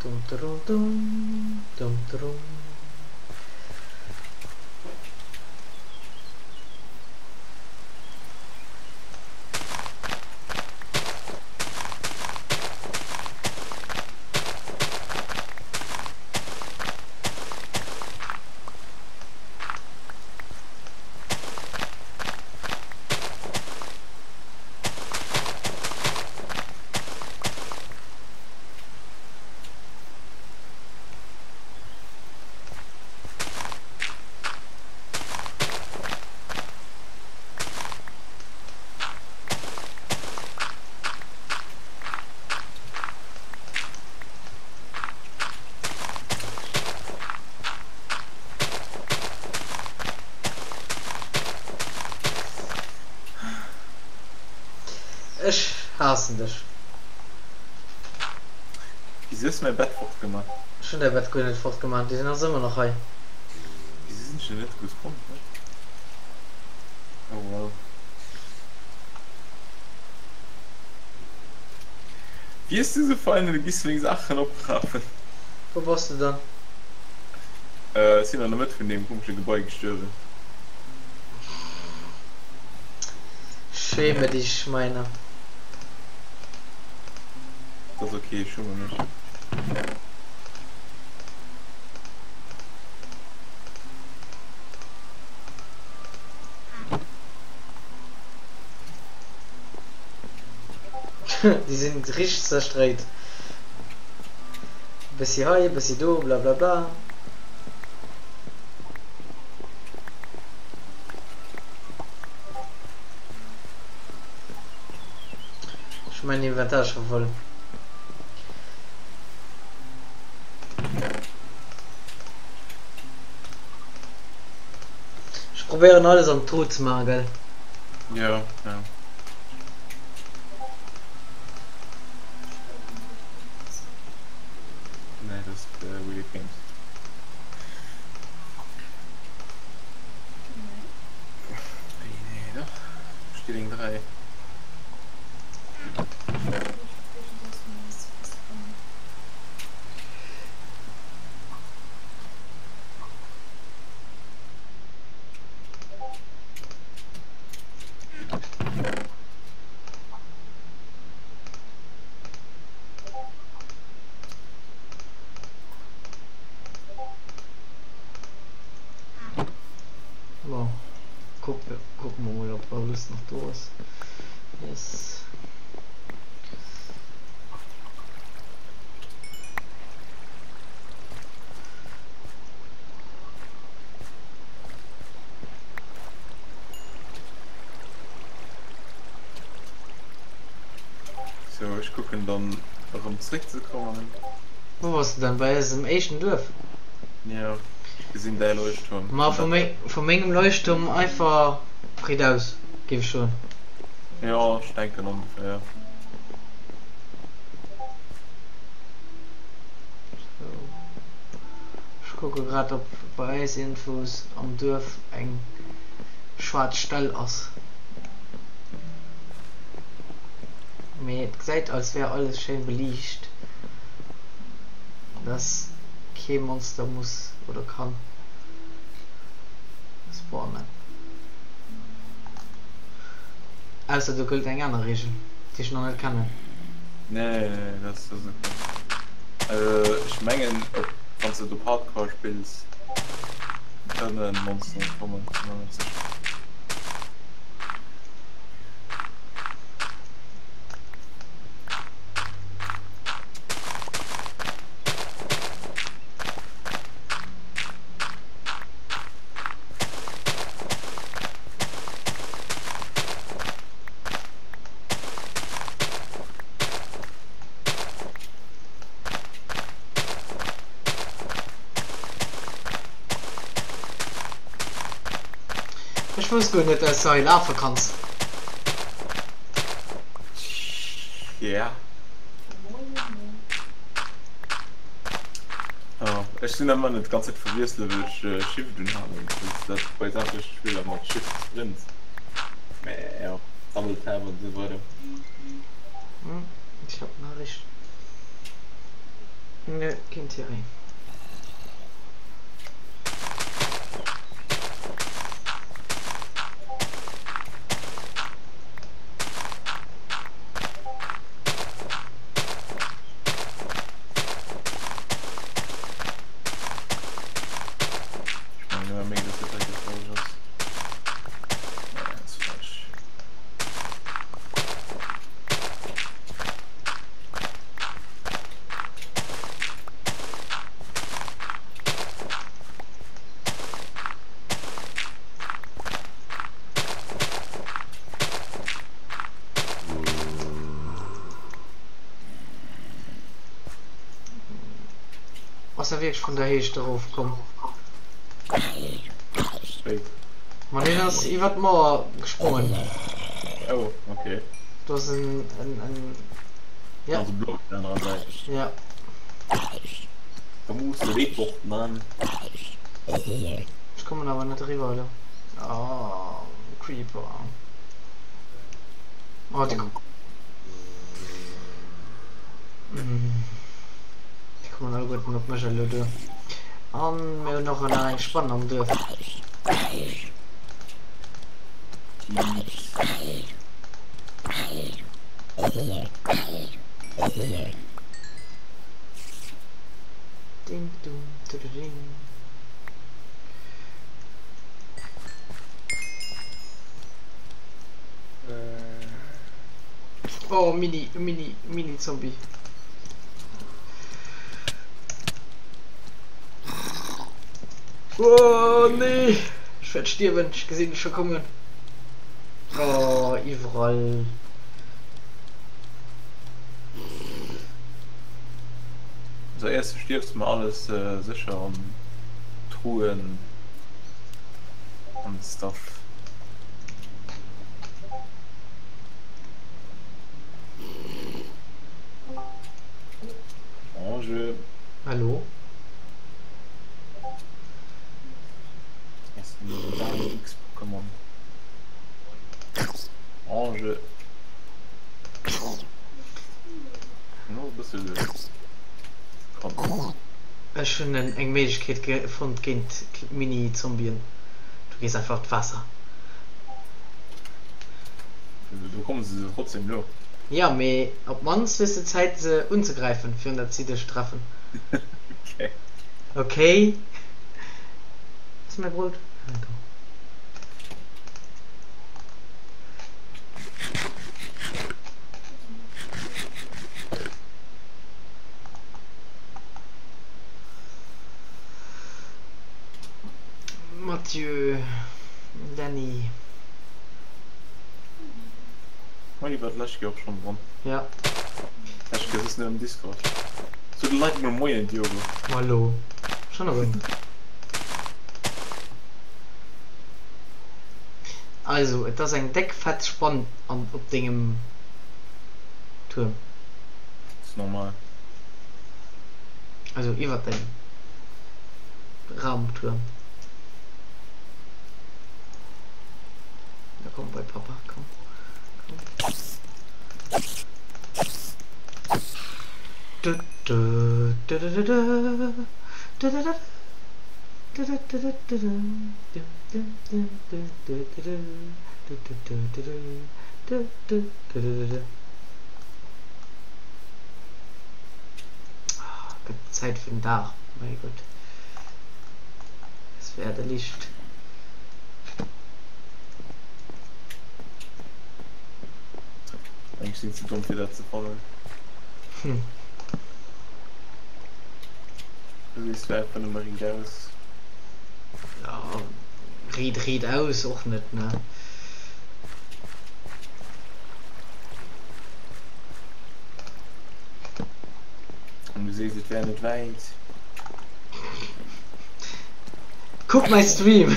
Dum dum dum dum dum. Ech haassen dech. Wieso hues du mäi Bett fort gemaach? Ech hunn däi Bett guer net fort gemaach, deen ass ëmmer nach hei. Wieso sinn ech denn net gespawnt? What? Oh well. Wéi hues du sou fein an du giss meng Saachen oprafen? Wou bass du dann? Ech sinn an der Mëtt vun deem komesche Gebai gestuerwen. Schäme dich meiner. Dat ass ok, ech schumme mech. Déi sinn richteg zerstréit. Bëssi hei, bëssi do, blablabla. Ech hu mäin Inventar scho voll. Ech probéieren alles an d'Truh ze maachen, gell? Jo, jo. Nee, dat ass Willy Games. Nee, dach. Stilling 3. Kucke mer mol op alles nach do ass. Yes. Sou, ech kucken dann erëm zréck ze kommen. Wou bass de dann? Bei eisem éischten Duerf? Jo, ech gesinn däi Leuchtturm. Ma vu mengem Leuchtturm einfach riidaus, géif ech soen. Jo, ech denken ongeféier. Sou, ech kucke grad ob bei eis iergendwou am Duerf eng schwaarz Stell ass. Mee et gesäit als wär alles schéin beliicht, dass kee Monster muss oder kann spawnen. Ausser do gëllt eng aner Regel, déi ech nach net kennen. Nee, nee, dat ass ok. Ech mengen op wann s de op Hardcore spills kënnen Monsteren kommen, sinn mer net sécher. Ech wousst guer net dass du hei lafe kanns. Yeah. Oh, ech sinn ëmmer net ganz Zäit verwiessele well ech Shift unhalen, dat bei sämtleche Spiller mat Shift sprint. Mä jo, Double Tap an esou weider. Hm, ich hab Nachricht. Nö, keen Thierry. Ech mengen ëmmer méi, dass dat hei de falsch ass. Nee, dat ass falsch. Ass er wierklech vun der Héicht erof komm? Wéi? Ma deen ass iwwer d'Mauer gesprongen. Oh, okay. Do ass en, en, en, ja. Also Block op der anerer Säit. Ja. Da muss de dee fort man. Ech kommen awer net eriwwer elo. Oh, Creeper. Oh, déi, déi kommen alleguerten op mech elo duer. An mir hunn och nach eng Spann am Duerf. Ding dong ding. Oh, Mini, Mini, Mini Zombie. Oh, nee. Ech wäert stierwen. Ech gesinn dech scho kommen. Oh, iwwerall. Also éiers du stierfs ma alles sécher an Truhen an Stuff. Ange. Hallo? Ass den X Pokémon. Ange. No e bësse komm. Ech hunn eng Méiglechkeet fonnt géint Mini-Zombien. Du gees einfach op d'Waasser. Do komme se trotzdem lo. Jo, mee op d'mannst hues de Zäit se unzegräifen, virun dat si dech treffen. Okay. Okay. Ass mäi Brout? Ah, do. Adieu Dany. Molly war d'lescht Kéier och schonn dran. Ja. Lescht Kéier soss net am Discord. So de Leit mol Moien Diogo. Hallo. Schonn erëm. Also et ass eng déck fett Spann an op dengem Tuerm. Ass normal. Also iwwert dengem Raumtuerm. Na komm bei Papa, komm. Komm. Du, du, du, du, du, du. Du, du, du. Du, du, du, du, du, du. Du, du, du, du, du, du, du. Du, du, du, du, du. Du, du, du, du, du, du. Ah, gëtt Zäit fir den Dag, mäi Gott. Es werde Licht. Ech sinn ze domm fir dat ze fannen. Hm. Du sees du einfach nëmme riit aus. Ja, riit riit aus och net, ne? An du sees et wär net wäit. Kuck mäi Stream!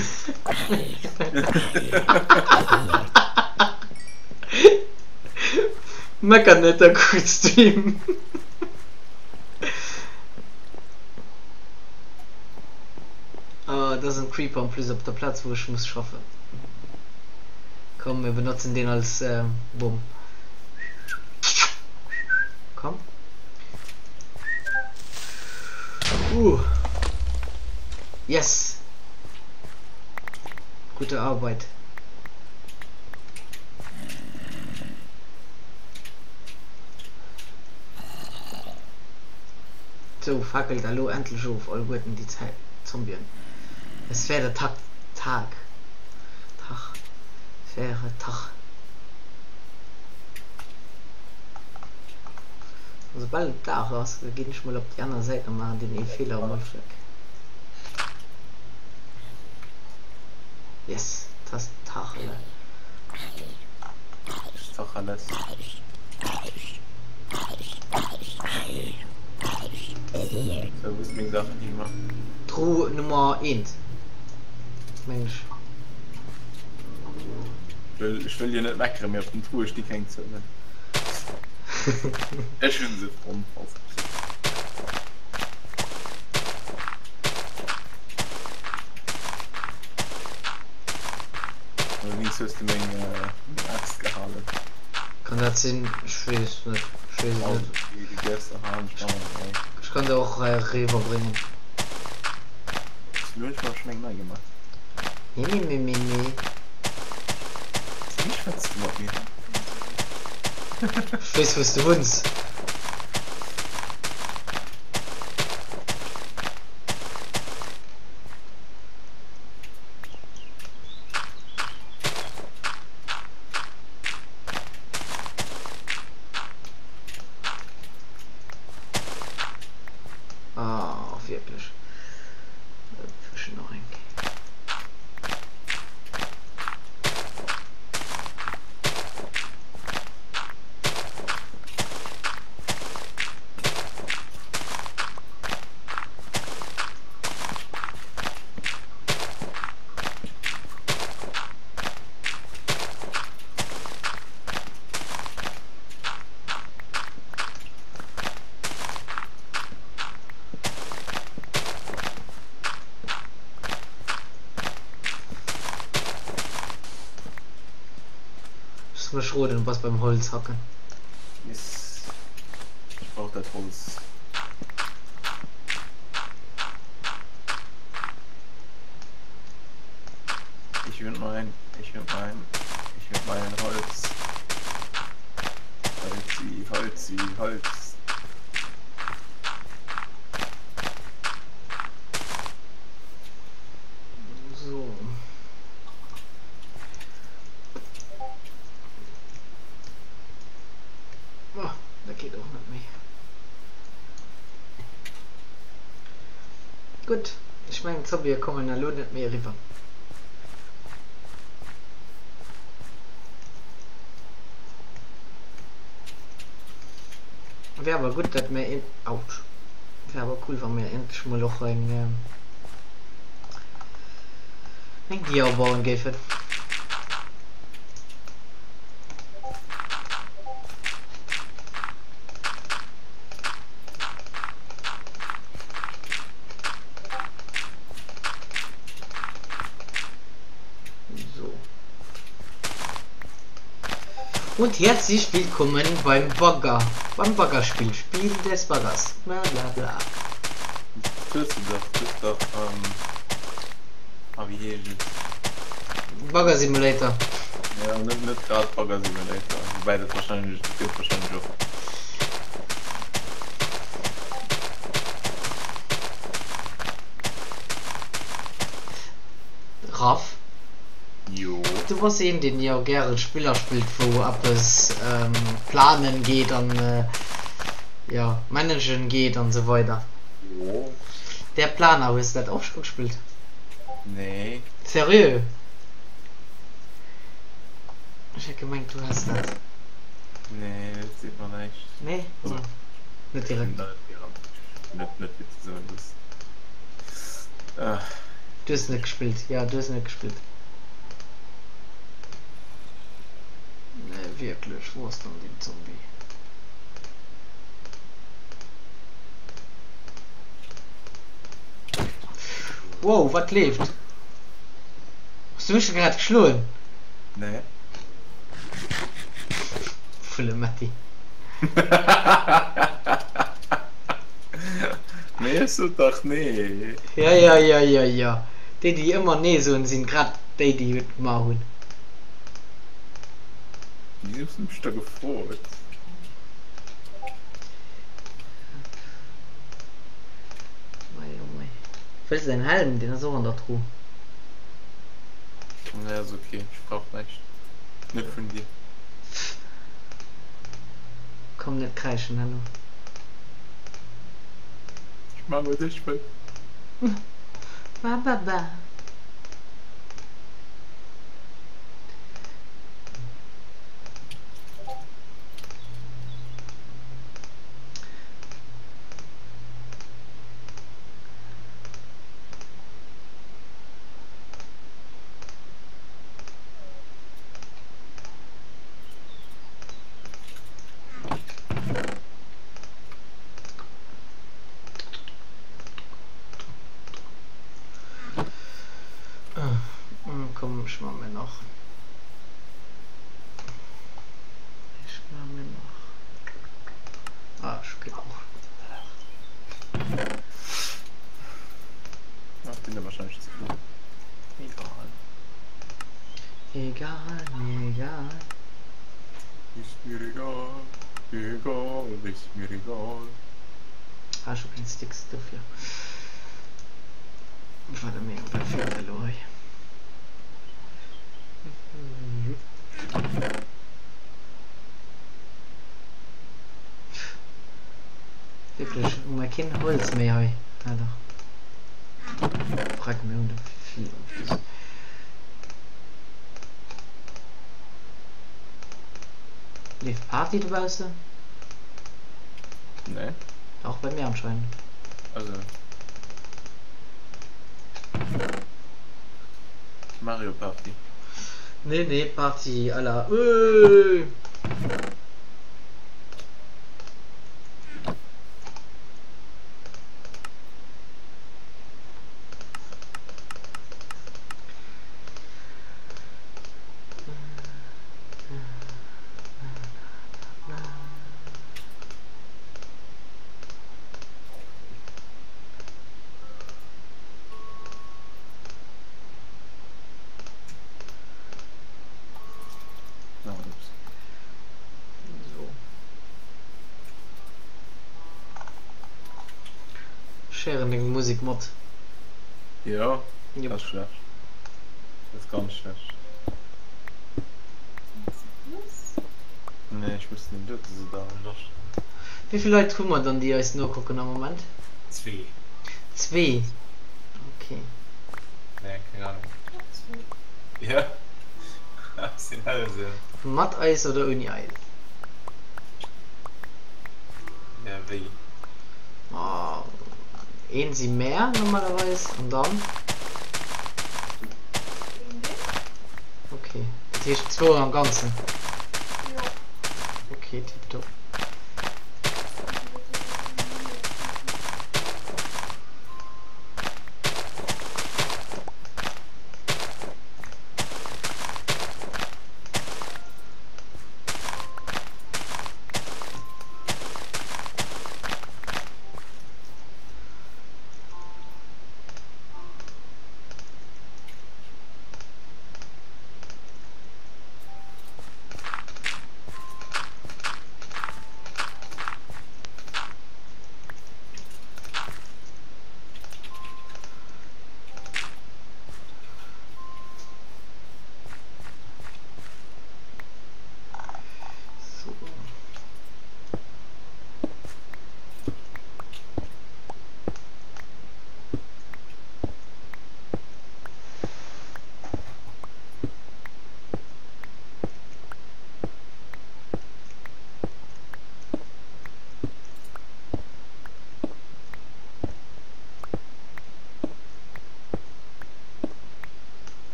Mecker net, da kuck de Stream! Oh, et ass en Creeper en plus op der Plaz wou ech muss schaffen. Komm mir benotzen deen als Bomm. Komm. Uh. Yes. Gute Arbeit. Sou, fackelt elo endlech of, alleguerten déi Zombien. Es werde Tag, Tag, Tag, es wäre Tag. Soubal et Dag ass, ginn ech mol op déi aner Säit a maachen deen ee Feeler emol fléck. Yes, et ass Tachele. Tacheles. Sou, wou sinn meng Saachen higemaach? Truh Nummer eent, meng ech. Ech wëll jo net meckeren, mee op den Truhe sti keng Zuelen. Ech hunn se fonnt, falls et. Allerdings hues de meng Axt gehalen. Kann dat sinn? Ech weess net. Ech weess et net. Du däerfs se halen, ech maachen eng nei. Ech kann der och eriwwer bréngen. Lo hunn ech mer schon eng nei gemaach. Mimimimimi. Wéi schwätz du mat mir? Ech weess wous du wunns. Ah, wierklech. Ech nach eng Kéier. Lass mech roden, du bass beim Holz hacken. Yes. Ech brauch dat Holz. Ich will mein, ich will mein, ich will mein Holz. Holzi, Holzi, Holz. So. Oh, dat geet och net méi. Gutt, ech mengen d'Zombië kommen elo net méi eriwwer. Wär awer gutt dat mir een, autsch, wär awer cool wa mir endlech mol och eng eng Dier abauen géifen. So. Und herzlich willkommen beim Bagger, beim Baggerspiel, Spiel des Baggers, bla bla bla. Das hues du dach, das ist dach, ähm, ah wéi heescht et? Bagger Simulator. Ja, net, net grad Bagger Simulator, woubäi dat wahrscheinlech, dat gëtt wahrscheinlech och. Raff. Jo. Du bass een deen jo gären Spiller spillt wou eppes planen geet an jo managen geet an esou weider. Jo. Der Planer, hues de dat och scho gespillt? Nee. Seriö? Ech hat gemengt du häss dat. Nee, dat seet mer näischt. Nee? Also, Net direkt. Net, net fir ze soen, dass. Du hues net gespillt, jo du hues net gespillt. Nee wierklech, wou ass dann deen Zombie? Wow, wat leeft? Hues du mech grad geschloen? Nee. Vullemetti. Mee ech sot dach nee. Ja, ja, ja, ja, ja. Déi, déi ëmmer nee soen, sinn grad déi, déi et gemaach hunn. Wéi hues du mech da gefrot? Mei, oh mei. Wëlls de däin Helm? Deen ass och an der Truh. Nee, ass ok. Ech brauch näischt. Net vun dir. Komm net kräischen herno. Ech man wat ech wëll. Ba ba ba. Komm, ech man mir nach. Ech man mir nach. Ah, ech hu kee Kuch. Ach, bin der wahrscheinlich zu viel. Egal. Egal, mir egal. Ist mir egal, egal, ist mir egal. Ah, ech hu keng Sticks dofir. Waarde mir, wat feelt elo hei? Wierklech, hu mer keen Holz méi hei? Ah dach. Freck, mir hunn der vill en plus. Leeft Party dobaussen? Nee. Dach, bei mir anscheinend. Also. Mario Party. Nee, nee, Party à la. Äh. So. Sharen deng Musek mat. Jo, Jupp. dat ass schlecht. Dat ass ganz schlecht. Nee, ech muss den dote se da erlaschen. Wéi vill Leit hu mer dann déi eis nokucken am Moment? Zwee. Zwee, okay. Nee, keng Ahnung. Ja, sinn hellsinn. Mat Eis oder ouni Eis? Ja, wéi? Ma een si mär normalerweis an dann? Een deen. Ok, dat heescht zwou am Ganzen? Jo. Ok, tiptop. So.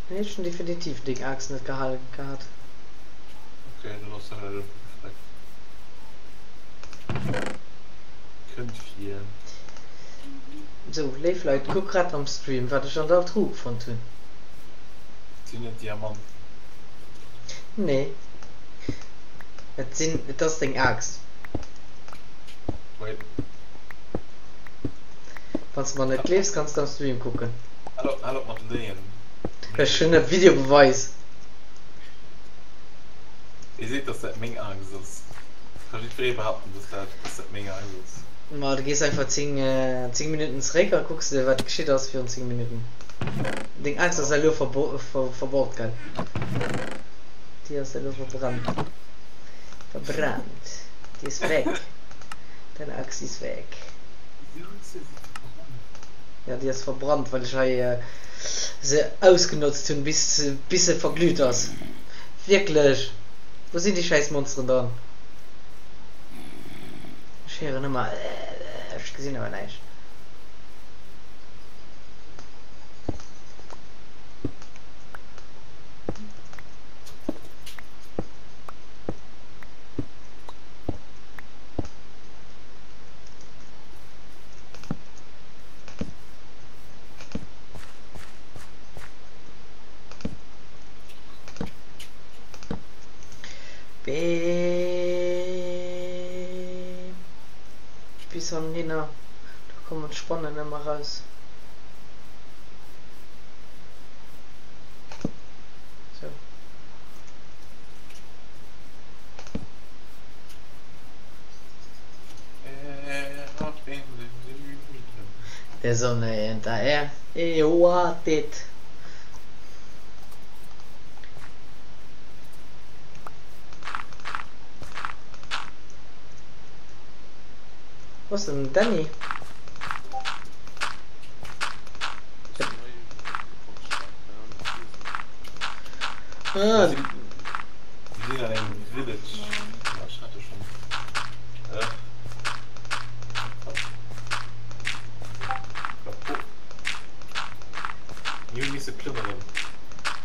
Nee, ech hunn definitiv deng Aaxt net gehalen gehat. Ok, dann ass dat halt einfach gefleckt. Kënnt vir. Sou, léif Leit, kuckt grad am Stream wat ech an der Truh fonnt hunn. Sinn et Diamanten? Nee, et sinn, et ass deng Aaxt. Wait. Wann s de mer net gleefs, kanns de am Stream kucken. Hal op, hal op mat léien. Ech hunn e Videobeweis. Wie seet, dass dat meng Aaxt ass? Ka jiddweree behaapten, dass dat, dass dat meng Aaxt ass. Ma du gees einfach 10, 10 Minutten zeréck a kucks de wat geschitt ass virun 10 Minutten. Deng Aaxt ass elo verbo, ver, verbaut, gell? Déi ass elo verbrannt. Verbrannt. Déi ass weg. Deine Axt ist weg. Wéi hues de se verbrannt? Ja, déi ass verbrannt, well ech hei se ausgenotzt hunn, bis, bis se verglüht ass. Wierklech? Wou sinn déi schäiss Monsteren dann? Ech héieren ëmmer ech gesinn awer näischt. Bis anhinner, do kommen d'Spannen ëmmer raus. Sou. Der Sonne hinterher, eoatit. Wou ass denn den Dany? Ah. Mir sinn an engem Village. Ah, ech hat jo schon. Äh. Oh. Mir hu misse plënneren.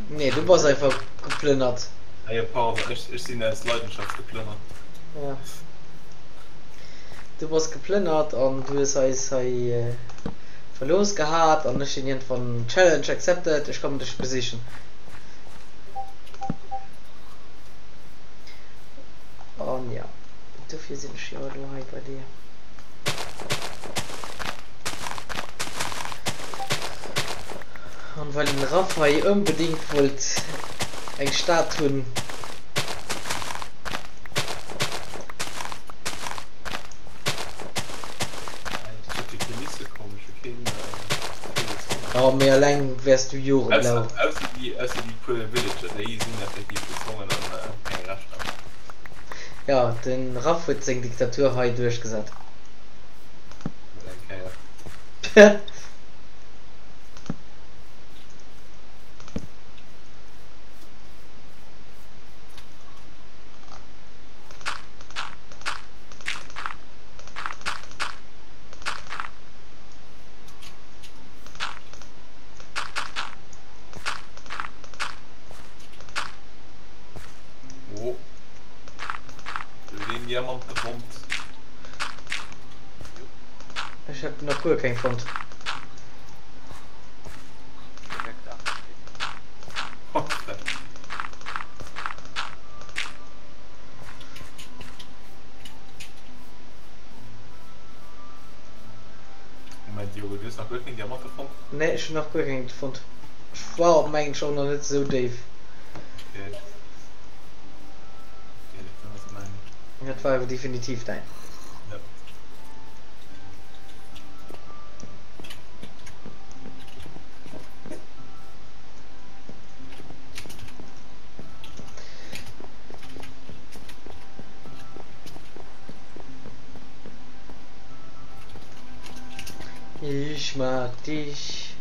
Nee, du bass einfach geplënnert. Ah jo, pardon, ech, ech sinn aus Leidenschaft geplënnert. Ja. Du bass geplënnert an du hues eis hei verlooss gehat an ech sinn iergendwann Challenge accepted, ech kommen dech besichen. An jo, dofir sinn ech jo elo hei bei dir. An well den Raff hei onbedingt wollt eng Stad hunn. Oh mee alleng wärs du Jore blau. Ausser déi, ausser déi puer Villager, déi sinn effektiv gezwongen an keng Rechter. Jo, de Raff huet seng Diktatur hei duerchgesat. Net eng Kéier. Diamante fonnt. Ech hat nach guer keng fonnt. Moment Diogo, du hues nach guer keng Diamante fonnt? Nee, ech hunn nach guer keng fonnt. Ech war och mengen ech och nach net esou déif. Okay. Okay, dann ass mäin. Dat war awer definitiv däin. Ja. Ich mag dich.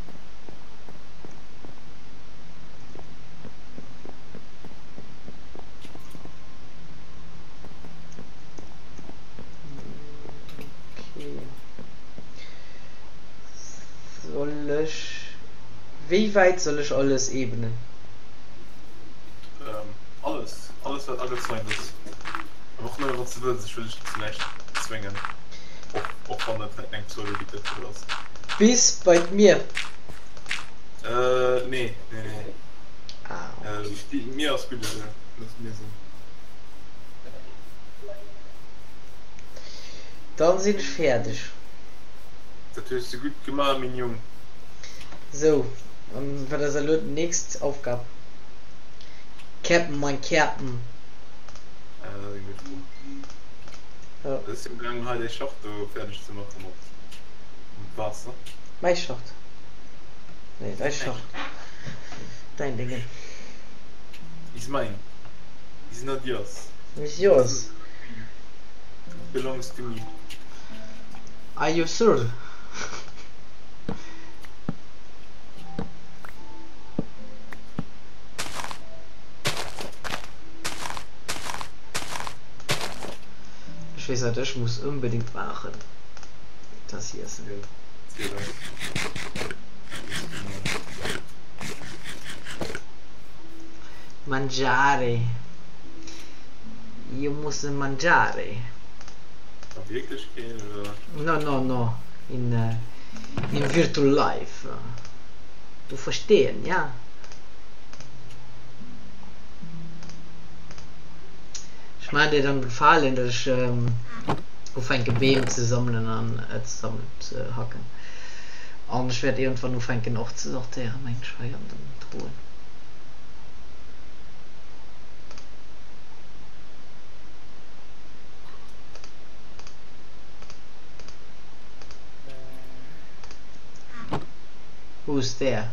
Okay. Soll ech. Wéi wäit soll ech alles ebenen? Ähm, alles. Alles wat agezäunt ass. Awer och nëmme wann s de wëlls, ech wëll dech zu näischt zwéngen. Och, och wann dat eng Pseudo-Diktatur ass. Bis bei d'Mier. Äh, nee, nee, nee. Ah, okay. Äh, d'Mier ass gutt esou, looss d'Mier sinn. Dann sinn ech fäerdeg. Dat hues de gutt gemaach, meng Jong. Sou, an wat ass elo d'nächst Aufgab? Käppen, mein Käppen. Ah, dat ass eng gutt Fro. Ja. Ech sinn amgaangen hei däi Schacht do fäerdeg ze maache mat Waasser. Mäi Schacht? Nee, däi Schacht. Däin Déngen. Is mine. Is not yours. Is yours. It belongs to me. Are you sure? Ech weess wat ech muss unbedingt maachen, dat ass iessen. Mangiare, io muss mangiare. A Wierklechkeet oder? No no no, in in virtual life, du verstehen ja? Ech maachen dir dann Gefalen, datt ech ufänke Beem ze sammelen an zesammen ze hacken. An ech wäert iergendwann ufänken och ze sortéieren, mengen ech, hei an den Truhen. Who's there?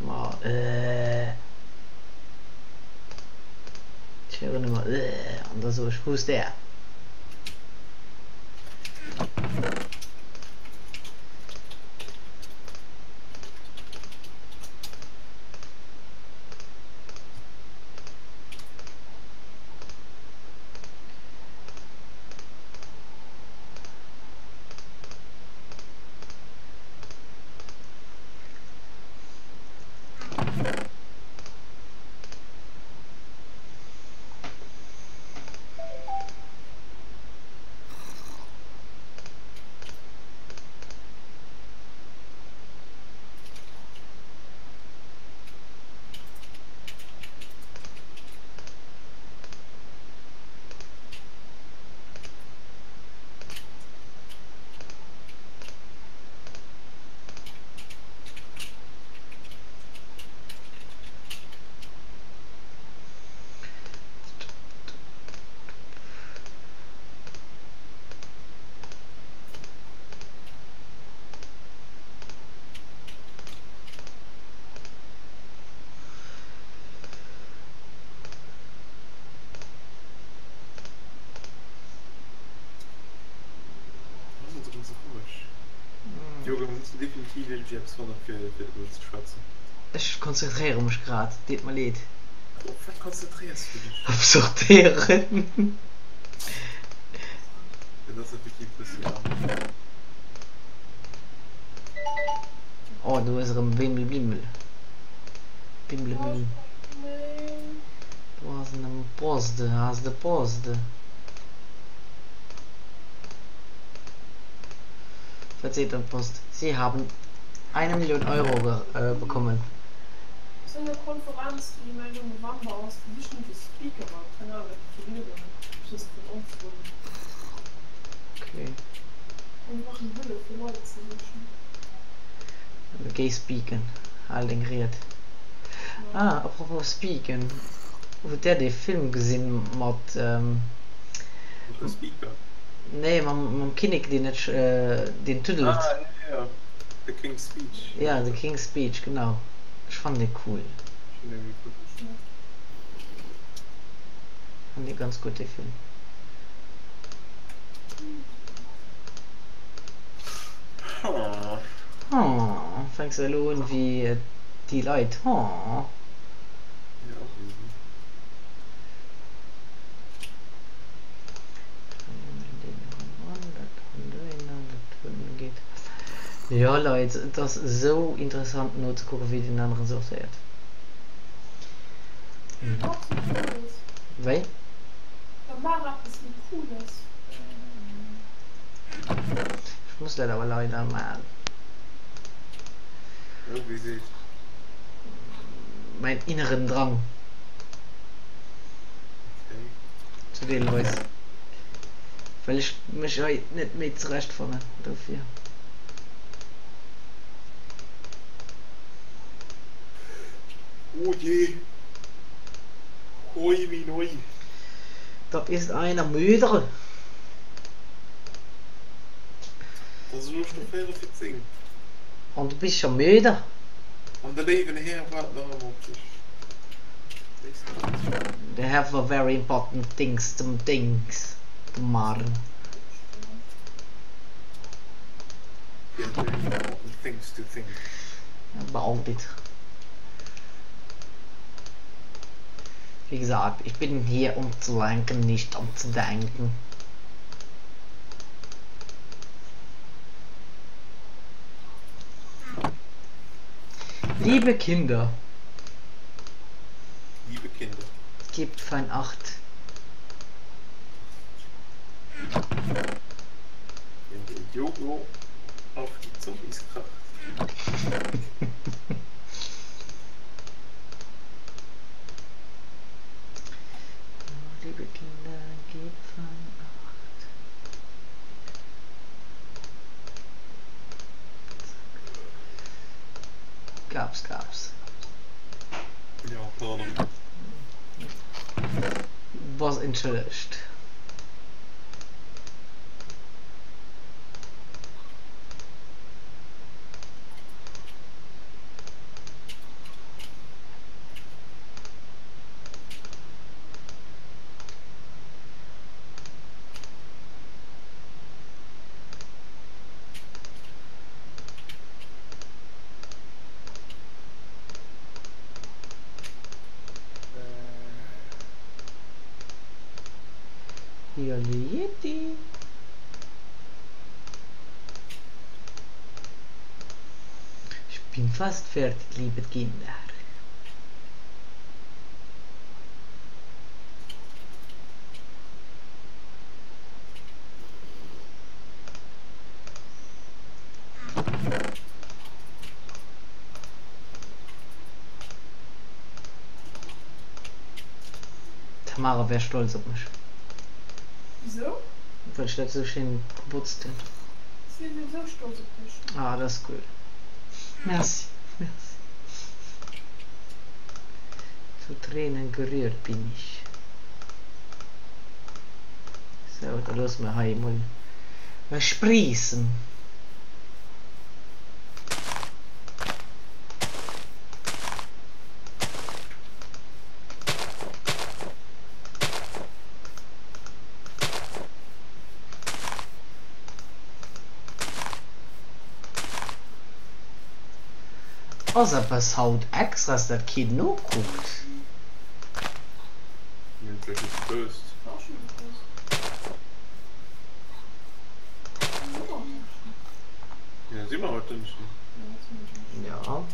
Ma äh. Ech héieren ëmmer äh an da soe ech Who's there? Ass et erëm sou komesch. Diogo, mir mussen definitiv iergendwéi eppes fannen, fir fir driwwer ze schwätzen. Ech konzentréiere mech grad, deet mer leed. Op wat konzentréiers du dech? Op sortéieren. Dat ass effektiv e bëssi arm. Oh, do ass erëm Wimmelbimmel. Bimmelbimmel. Wou ass en? Post, ass de Post. Wat seet dann d'Post? Sie haben eine Million Euro bekommen. Op senger Konferenz, déi elo am November ass, besichen se Speaker a keng Ahnung wat fir Riedner, ech weess et net onverbonnen. Okay. An se maachen Hëllef fir Leit ze sichen. Géi speaken, hal deng Ried. Ah, à propos speaken, hutt där dee Film gesinn mat. Mat de Speaker? Nee, mam Kinnek deen net, deen tuddelt. Ah, jo, jo, The King's Speech. Ja, The King's Speech, genau. Ech fannen dee cool. Ech hunn dee gekuckt. Fannen dee ganz gutt, dee Film. Oh, fänks de elo un wéi déi Leit, oh. Jo Leit, et ass esou interessant nozekucken wéi deen aneren sortéiert. Wéi? Ech muss dat awer leider man. Mein inneren Drang. Zu deelweis. Well ech mech hei net méi zurecht fannen dofir. Oh je. Hoi minoi. Da ist einer müde. Et ass elo scho véierel fir 10. An du bist scho müde? An de léiwen Här waart nach ëmmer op dech. Léiss mech net stoen. They have a very important things to things to machen. They have very important things to think. About it. Wie gesagt, ich bin hier um zu lenken, nicht um zu denken. Liebe Kinder. Liebe Kinder. Gebt fein Acht. Wenn der Jogo auf die Zombies kracht. Liebe Kinder, gebt fein Acht. Gab's, gab's. Ja, pardon. Bass entschëllegt. Ich bin fast fertig, liebe Kinder. Tamara wär stolz op mech. Wisou? Well ech dat sou schéin gebotzt hunn. Ech si souwisou stolz op dech. Ah, dat ass cool. Merci, merci. Zu Tränen gerührt bin ich. Sou, da loosse mer hei emol spriessen. Ass eppes haut extra dass dat keen nokuckt? Mir hunn vläicht net gepost. Ja, si mer haut Dënschden? Ja.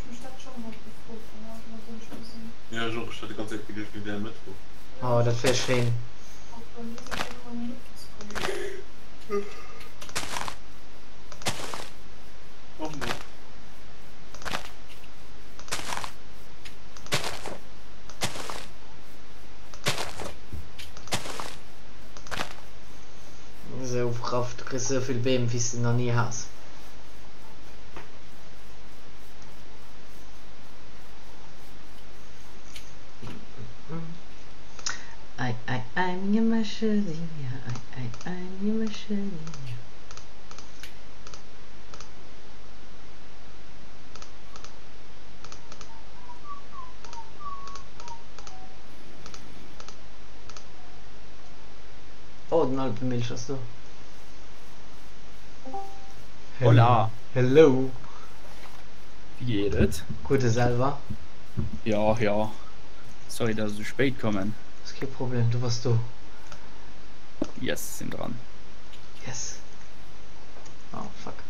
mech dat schonn haut gefrot, genau, ech wollt ech gesinn. Jo, ech och, ech hat déi ganz Zäit geduecht, mir wären Mëttwoch. Oh, dat wär schéin. Och net. Sou Raff, du kriss sou vill Beem wéis de nach ni has. Ei ei ei minha machadinha, ei ei ei minha machadinha. Oh, den Alpenmilch ass do. Hola. Hello. Wéi geet et? Gutt a selwer? Jo, jo. Sorry dass ech esou spéit kommen. Ass kee Problem, du bass do. Yes, sinn dran. Yes. Oh fuck.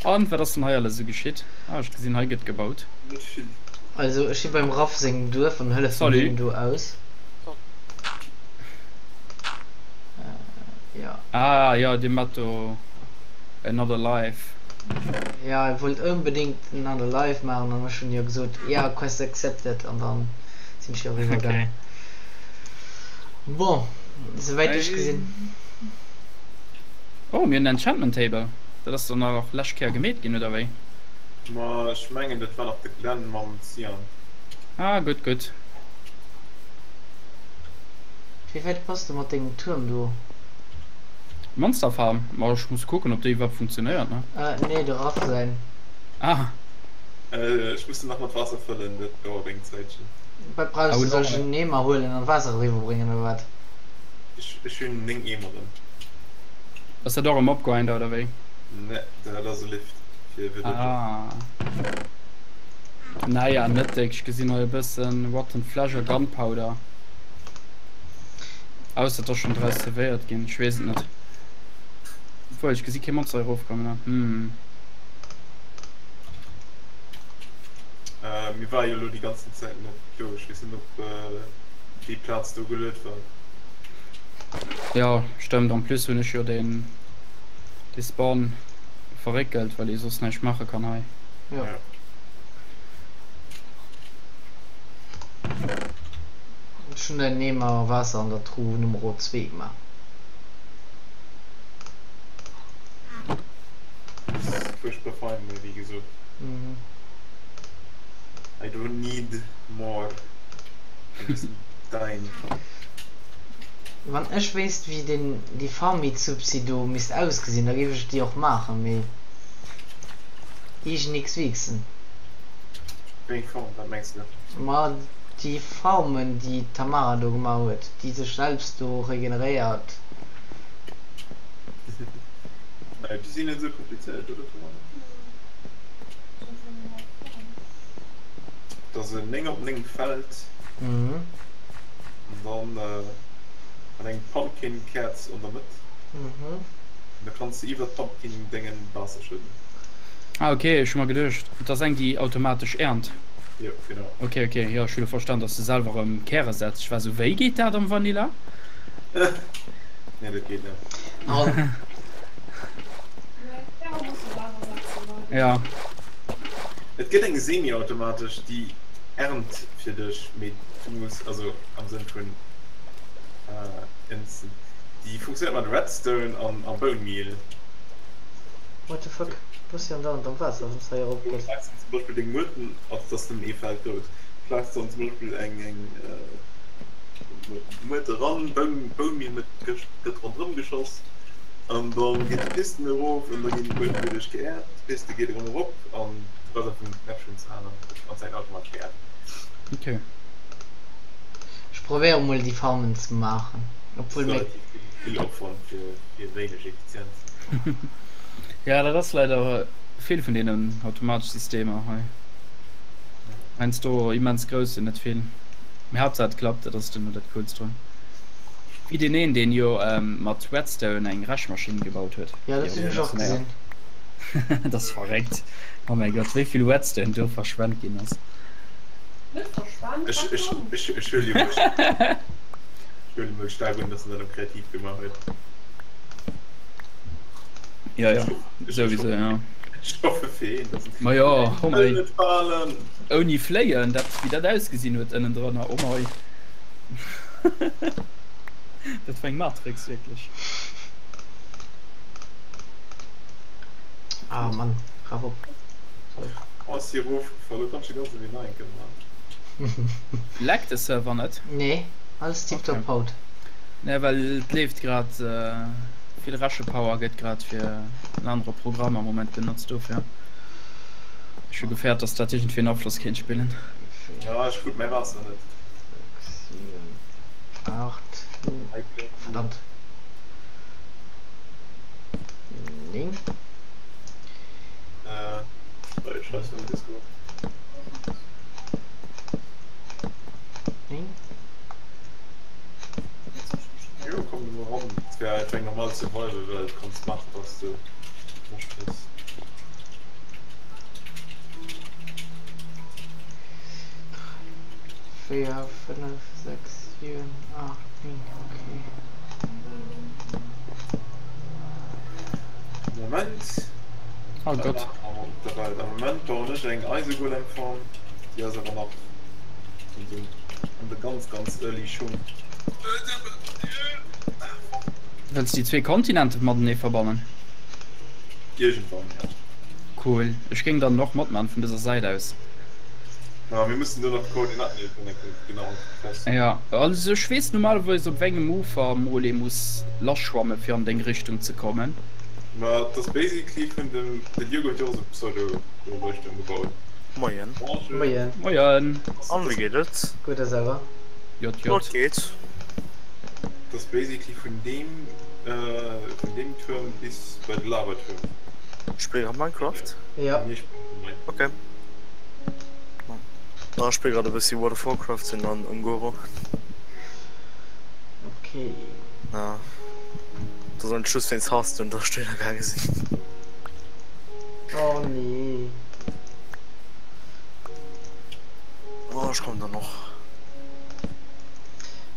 An wat ass denn hei alles esou geschitt? Ah ech gesinn hei gëtt gebaut. Net vill. Also ech si beim Raff sengem Duerf an hëllefen Salut. him do aus. Jo. Ah jo, dir mat do Another Life. Jo, e wollt onbedéngt Another Life maachen an ech hunn jo gesot, ja, quest accepted an dann sinn ech jo eriwwer Okay. gaangen. Bon, souwäit ech gesinn. Oh, mir hunn en Enchantment Table. Dat ass dann nach lescht Kéier gemeet ginn, oder wéi? Ma ech mengen dat war nach de Glenn mam Cyan. Ah, gutt, gutt. Wéi wäit bass de mat dengem Tuerm do? Monster Farm? Ma ech muss kucken op déi iwwerhaapt funktionéiert, ne? Nee, de Raff säin. Ah. Ech muss en nach mat Waasser fëllen, dat dauert eng Zäitchen. Wat brauchs de? Soll ech en Eemer huelen an Waasser eriwwer bréngen oder wat? Ech hunn 9 Eemeren. Ass dat och e Mobgrinder oder wéi? Ne, dat ass e Lift fir Villager. Ah. Naja, net déck. Ech gesinn hei e bëssen Rotten Flesh a Gunpowder. Ausser et ass schonn draus zerwéiert ginn, ech weess et net. Obwuel, ech gesi kee Monster erofkommen. Hm. Äh, mir war jo lo déi ganzen Zäit net do. Ech weess net, ob déi Plaz do geluet war. Jo, stëmmt. En plus hunn ech jo deen, dee Spawn verréckelt, well ee soss näischt maache kann hei. Jo. Ja. Ech hunn en Eemer Waasser an der Truh Numero 2 gemaach. Ass fuerchtbar fein, mee wéi gesot, I don't need more. Eng bëssen dein. Wann ech wéisst wéi den déi Farmitsubsi do misst ausgesinn, da géif ech déi och maachen, mee iergendxwichsen. Wéi eng Form? Wat mengs de? Ma déi Farmen déi d'Tamara do gemaach huet, déi sech selbst do regeneréiert. Déi sinn net esou komplizéiert, oder Tamara? Et ass en 9 op 9 Feld. Mhm. An dann mat engem Pumpkin-Käerz an der Mëtt. Mhm. An da kanns de iwwer d'Pumpkin-Déngen Waasser schëdden. Ah ok, ech hu mer geduecht et ass eng déi automatesch ernt. Jo, genau. Ok ok, jo ech hu lo verstan dass de selwer erëm Käre setz. Ech war sou, wéi geet dat am Vanilla? Nee, dat geet net. An Ja. Et gëtt eng semi-automatesch déi ernt fir dech, mee du muss, also am Sënn vun instant, déi funktionéiert mat Redstone an a Bone Meal. What the fuck, du bass jo andauernd am Waasser wanns de hei erop Du gees. schleifs dann zum Beispill deng Muerten, also et ass nëmmen ee Feld grouss, schleifs dann zum Beispill eng eng Muert eran, Bone Bone Meal gëtt ronderëm geschoss an dann geet de Pisten erof an da ginn d'Muerten doduerch geäert, d'Piste geet erëm erop an du bass einfach vum Knäppchen ze aneren an säin automatesch geäert. Ok. Ech probéiere mol déi Farmen ze maachen, obwuel meng. Relativ vill Opwand fir wéineg Effizienz. Ja dat ass leider vill vun deenen automatesch Systemer hei. Heiansdo immens grouss sinn net vill, mee Haaptsaach et klappt, dat ass duerno dat coolst drun. Wéi deen een deen jo mat Redstone eng Rechmaschinn gebaut huet, Ja déi dat och hunn ech och funktionéiert. gesinn. Dat ass verréckt. Oh mäi Gott, wéi vill Whetstone do verschwent ginn ass. Net verschwent, Ech, war ech, dran. ech, ech huele jo mol, ech huele mol staark un, dass en dat op kreativ gemaach huet. Ja, ja, Ech, ech, souwisou, ja. ech hoffe fir een, dass en. Ma jo, oh Wëll mei. net falen! Ouni Fléien, dat, wéi dat ausgesinn huet ënnendrënner, oh mei. Dat war eng Matrix, wierklech. Ah Mann, raf op. Sorry. Ass hier rofgefall, lo kanns de ganz ewéi nei enke man. Leckt de Server net? Nee, alles tiptop Okay. haut. Nee, well et leeft grad vill Rechepower gëtt grad fir en anere Programm am Moment benotzt dofir. Ech hu gefäert, dass dat iergendwéi en Afloss kéint spillen. Ja, ech krut mäi Waasser net. 6, 7, 8, verdammt. 9. Äh, ech schreifs am Discord. 9. Jo, komm du mol ran. Et wär einfach eng normal Survival-Welt, kanns maachen wat du Loscht hues. 4, 5, 6, 7, 8, 9, okay. Moment. Oh Gott. Op der Welt. Am Moment bauen ech eng Eisegolem-Farm. Déi ass awer nach an de, an de ganz, ganz early Schung. Wëlls déi zwee Kontinente matenee verbannen? Iergendwann, ja. Cool. Ech géing dann och matman vun dëser Säit aus. Ma mir mussen do nach d'Koordinaten iergendwann eng Kéier genau festleeën. Ja, also ech weess normalerweis op wengem Ufer mol ee muss lasschwamme fir an deng Richtung ze kommen. Ma et ass basically vun dem, den Diego huet jo och esou Pseudo-Leuchtturm gebaut. Moien. Bonjour. Moien. Moien. An, wéi geet et? Gutt a selwer? JJ. Jo, et geet. Et ass basically vun deem, vun deem Tuerm bis bei de Lavatuerm. Spillt grad Minecraft? Ja. Mir spillen Minecraft. Ok. Ah, ech spille grad e bëssi World of Warcraft, sinn an Un'Goro. Ok. Ja. Dat ass eigentlech just wéinst Hearthstone, dass ech dohinner gaange sinn. Oh nee. Oh, ech kommen dann och.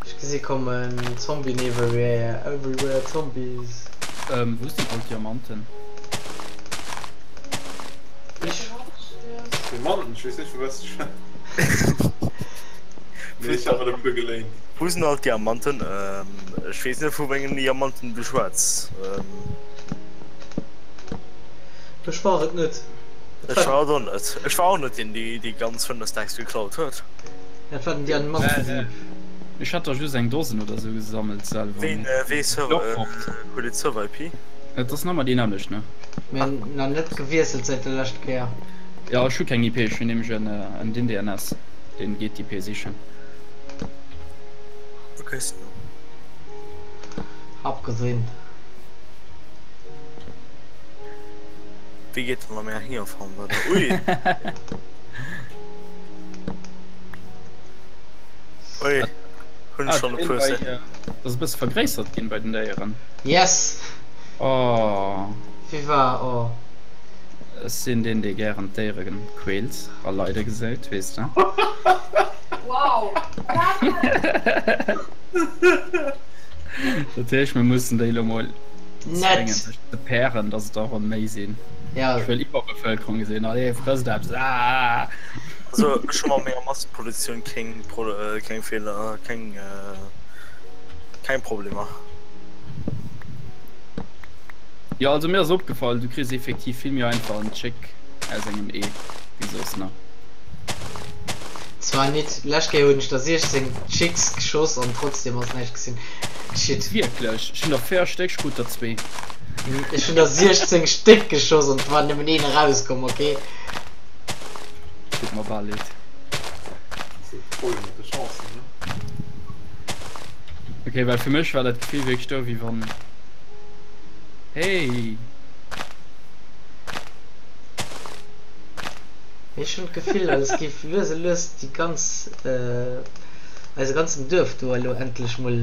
Ech gesi kommen, Zombien everywhere, everywhere zombies. Ähm, wou sinn all d'Diamanten? Ich. Diamanten? Ech weess net vu wat s de schwätz. Mee ech hat der e puer geléint. Wou sinn all d'Diamanten? Ech weess net vu wéngen Diamanten du schwätz. Ech war et net. Ech war et och net. Ech war och net deen dee déi ganz 5 Stacks geklaut huet. Dat war den Diamantendieb. Ech hat der just eng Dosen oder sou gesammelt selwer. Ween wee Server huet et Server IP? Et ass nach emmer déi nämmlecht ne? Mir hunn nach net gewiesselt säit der lescht Kéier. Jo ech hu keng IP, ech hunn nämlech en DynDNS, deen geet d'IP sichen. Ok sno. Hab gesinn. Wéi geet dann am Är Hingerfarm weider? Ui! Ui, hunn ech schonn e puer se. Dat ass e bësse vergréissert ginn bei den Déieren. Yes! Oh. Wie war oh? Ech sinn deen, dee gären d'Déiere quält a leide gesäit, weess de. Wow! Dat heescht, mir mussen déi elo mol Net! zwéngen, sech ze pairen, dass et der erëm méi sinn. Ja. Ech wëll Iwwerbevëlkerung gesinn. Allez, frësst eppes! Aah! Also ech hu mat menger Masseproduktioun keng Pro keng Feeler, keng keng Problemer. Jo, also mir ass opgefall, du kriss effektiv vill méi einfach en Chick aus engem Ee wéi soss, ne? Zwar nit, lescht Kéier hunn ech der 16 Chicks geschoss an trotzdem ass näischt gesinn geschitt. Wierklech? Ech hunn der 4 Stéck, ech krut der zwee. Ech hunn der 16 Stéck geschoss an et war nëmmen een erauskomm, ok? Deet mer bal leed. Voll mat de Chancen, ne? Ok, well fir mech war dat Gefill wierklech do, wéi wann. Hey! Ech hunn d'Gefill als géif lues a lues déi ganz, eise ganzen Duerf do elo endlech mol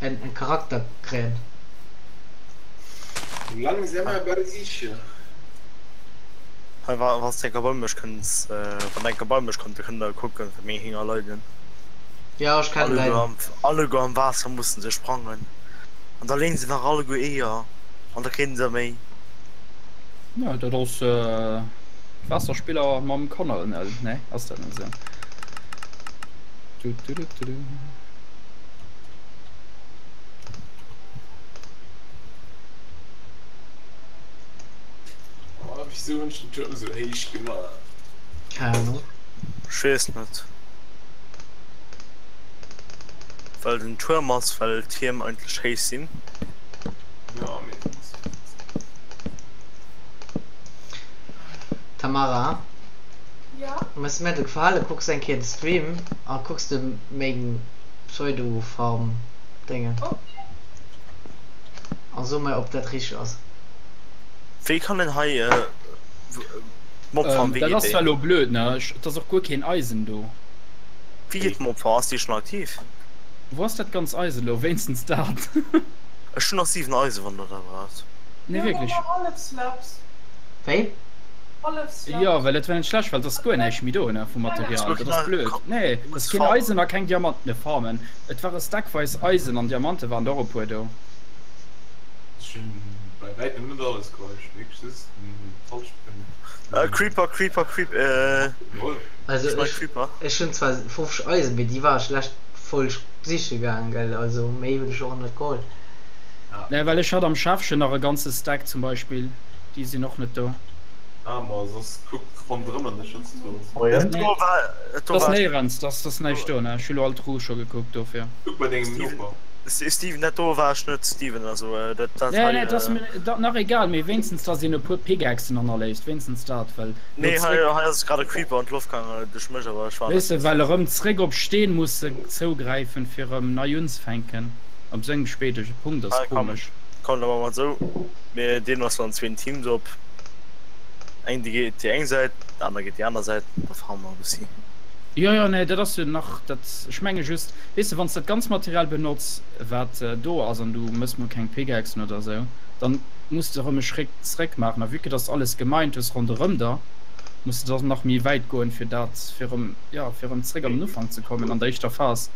en Charakter kréien. Langsam aber sicher. Hei wa wanns de enker bei mech kënns, wann der enker bei mech kommt, da kënnt der kucken wéi meng Hinger leiden. Jo, ech kennen Alleguer däin. am alleguer am Waasser mussen se sprangen an da léen se nach alleguer Eeër an da kréien se méi. Jo, dat ass Waasserspiller mam Colonel, ne? Ass dat net esou? Du, du, du, du, du. Oh, wieso hunn ech den Turm esou héich gemaach? Keng Ahnung. Ech weess net. Well den Tuerm ass, well d'Tierm eigentlech héich sinn. Ja, mee et muss. Tamara? Ja? Mëss mir de Gefale, kucks eng Kéier de Stream a kucks de meng Pseudo-Farm Déngen. Ok. A so mir ob dat richteg ass. Wéi kann een hei d'Mobfarm, wéi Dat geet ass déi? zwar elo blöd, ne? Et ass och guer keen Eisen do. Wéi geet d'Mobfarm? Ass déi schon aktiv? Wou ass dat ganz Eisen elo? Wéinstens dat. Ech hunn nach 7 Eisen, wann der der braucht. Nee, Jo, wierklech. ma hallef Slabs. Wéi? Hallef Slabs. Jo, well et war net schlecht, well et ass guer näischt méi do, ne, vum Material. Dat ass blöd. Nee, et ass keen Eisen a keng Diamanten. Ne, farmen. Et ware stackweis Eisen an Diamante waren der och e puer do. Ech hunn bei wäitem net alles geholl, ech hunn wierklech just den falsche. Creeper, Creeper, Creeper, Also ech mein ech, Creeper. ech hunn zwar 50 Eisen, mee déi war ech lescht Folg siche gaangen, gell, also méi hunn ech och net geholl. Nee, well ech hat am Schäffchen nach e ganze Stack zum Beispill, déi sinn och net do. Ah, ma soss kuck ronderëm an der Schatztruh. Moien. Nee, Do war, do et ass war. néierens, et ass näischt do, ne, ech hu lo all d'Truhe scho gekuckt dofir. Kuck bei dengem Steven, Noper. Steven, dat do war ech net, Steven, also dat, dat Nee, hei. nee, et ass mir dat nach egal, mee wéinstens dass een e puer Pickaxen hannerléisst, wéinstens dat, well lo Nee, hei, zréck. hei ass grad e Creeper an d'Loft gaangen duerch mech, awer ech war Weess net. de, well erëm zréck op Steen musse zougräifen, fir erëm nei unzefänken op sou engem spéidege Punkt ass Hei, komm, komesch. komm, da maache mer et esou, mir deelen eis an zwéin Teams op. Eng déi geet déi eng Säit, déi aner geet déi aner Säit, da farme mer e bëssi. Jo, jo, nee, dat ass jo nach dat, ech menge just, weess de, wann s de dat ganz Material benotz, wat do ass, an du mëss mol keng Pickaxen oder esou, dann muss de erëm e Schréck zréck maachen. A vue que dass de alles gemined hues ronderëm der, muss de dann nach méi wäit goen, fir dat, fir erëm, jo, fir erëm zréck an den Ufank ze kommen an der éischter Phas.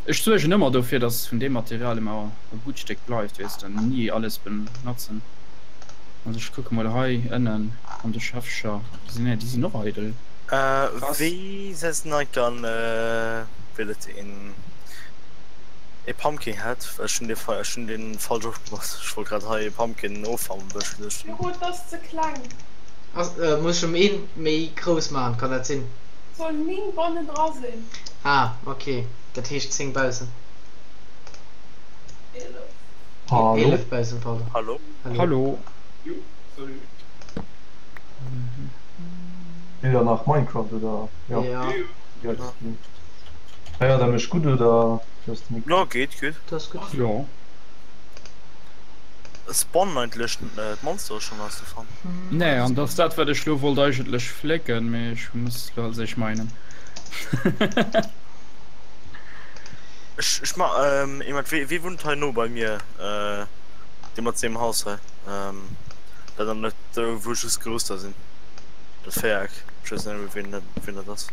Ech suergen ëmmer dofir, dass vun deem Material ëmmer e gutt Stéck bleift, weess de, ni alles benotzen. Also ech kucke mol hei ënnen an de Schäffcher, déi sinn, déi sinn och eidel. Krass. Wéi setzt en eik dann wéi et een ee Pumpkin hat? Well ech hunn dee ech hunn dee falsch opgepasst. Ech wollt grad hei ee Pumpkin offarmen well ech geduecht hunn. Jo et ass ze kleng. Ass, muss ech em een méi grouss maachen, kann dat sinn? Soll 9 bannen dra sinn. Ah ok, dat heescht 10 baussen. 11. Hallo. 11 baussen, pardon. Hallo. Hallo. Hallo. Jo, salut. Spillt der nach Minecraft oder? Jo. Ja. Jo. Héiert der mech gutt oder wéi ass de Mikro? Jo, geet gutt. Dat ass gutt. Jo. Spawnen eigentlech d'Monsteren schon aus der Farm? Nee, an dat ass dat wat ech lo wollt eigentlech flécken, mee ech muss lo als éischt minen. Ech ech ma ee Moment, wee wee wunnt hei no bei mir? Dee mat sengem Haus hei, dat an net do wou just Gerüster sinn, dat Véiereck, ech weess net méi ween dat ween dat ass.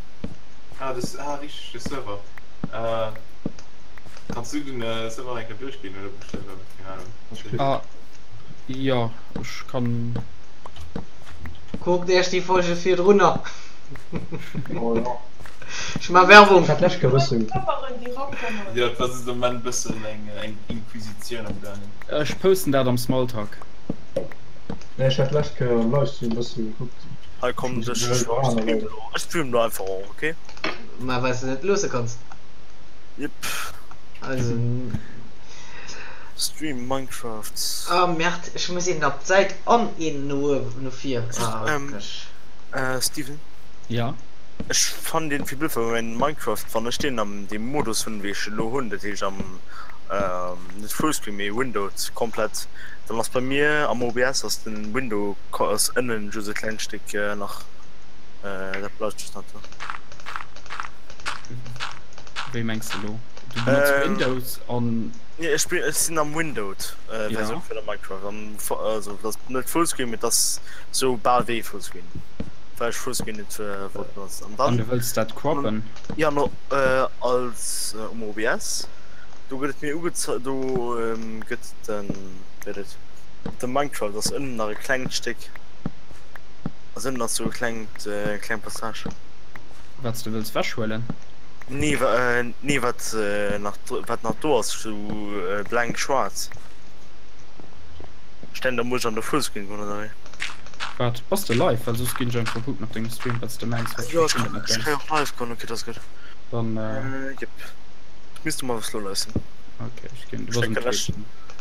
Ah des ah richteg de Server. Kanns du den Server nach eng Kéier duerchginn oder buschtéieren? Keng Ahnung. Ah jo, ech kann. Kuckt iech déi Folge virdrunner. Oh ja. Ech maa Werbung. Ech hat d'lescht Kéier e bësse gekuckt. Jo, et ass de Moment bëssen eng Inquisitioun am gaangen. Ech posten dat am Smalltalk. Nee, ech hat d'lescht Kéier am Livestream e bësse gekuckt. Hei komm, Ech ech muss mech elo streamen elo, ech streamen elo einfach och, ok? Mä well s de net loosse kanns. Jep. Also. Stream Minecraft. Ah Merde, ech muss een op d'Säit an een no uewen, no vir. Ah, Ähm, Steven? Ja? Ech fannen deen vill blöd, well mäin Minecraft, wann ech deen am deem Modus hunn wéi ech en elo hunn, dat heescht am net Fullscreen mee Windowed komplett, dann ass bei mir am OBS ass den Window ass ënnen just e klengt Stéck nach, dat bleift just nach do. Wéi mengs de elo? Du benotz Windows an. Nee, ech spillen, ech sinn am Windowed Versioun vun der Minecraft am also dat ass net Fullscreen, mee dat ass sou bal wéi Fullscreen, well ech Fullscreen net wollt benotzen. An dann. An du wëlls dat croppen? Ja no als um OBS, do gëtt et mir ugezei, do gëtt den, wéi heet et, de Minecraft ass ënnen nach e klengt Stéck, ass ënnen ass sou e klengt, kleng Passage. Wat s de wëlls wechhuelen? Nee, nee wat nach wat nach do ass sou blank schwaarz. Ech denken da muss ech an de Fullscreen goen oder wéi? Wat? Bass de live? Well soss ginn ech einfach kucken op dengem Stream wat s de mengs, well ech Jo ech verstinn kann et net ech kann ganz. jo och live goen, ok dat ass gutt. Dann Jep misst du mol was lo loossen. Ok ech ginn, du Ech bass um denke Twitch.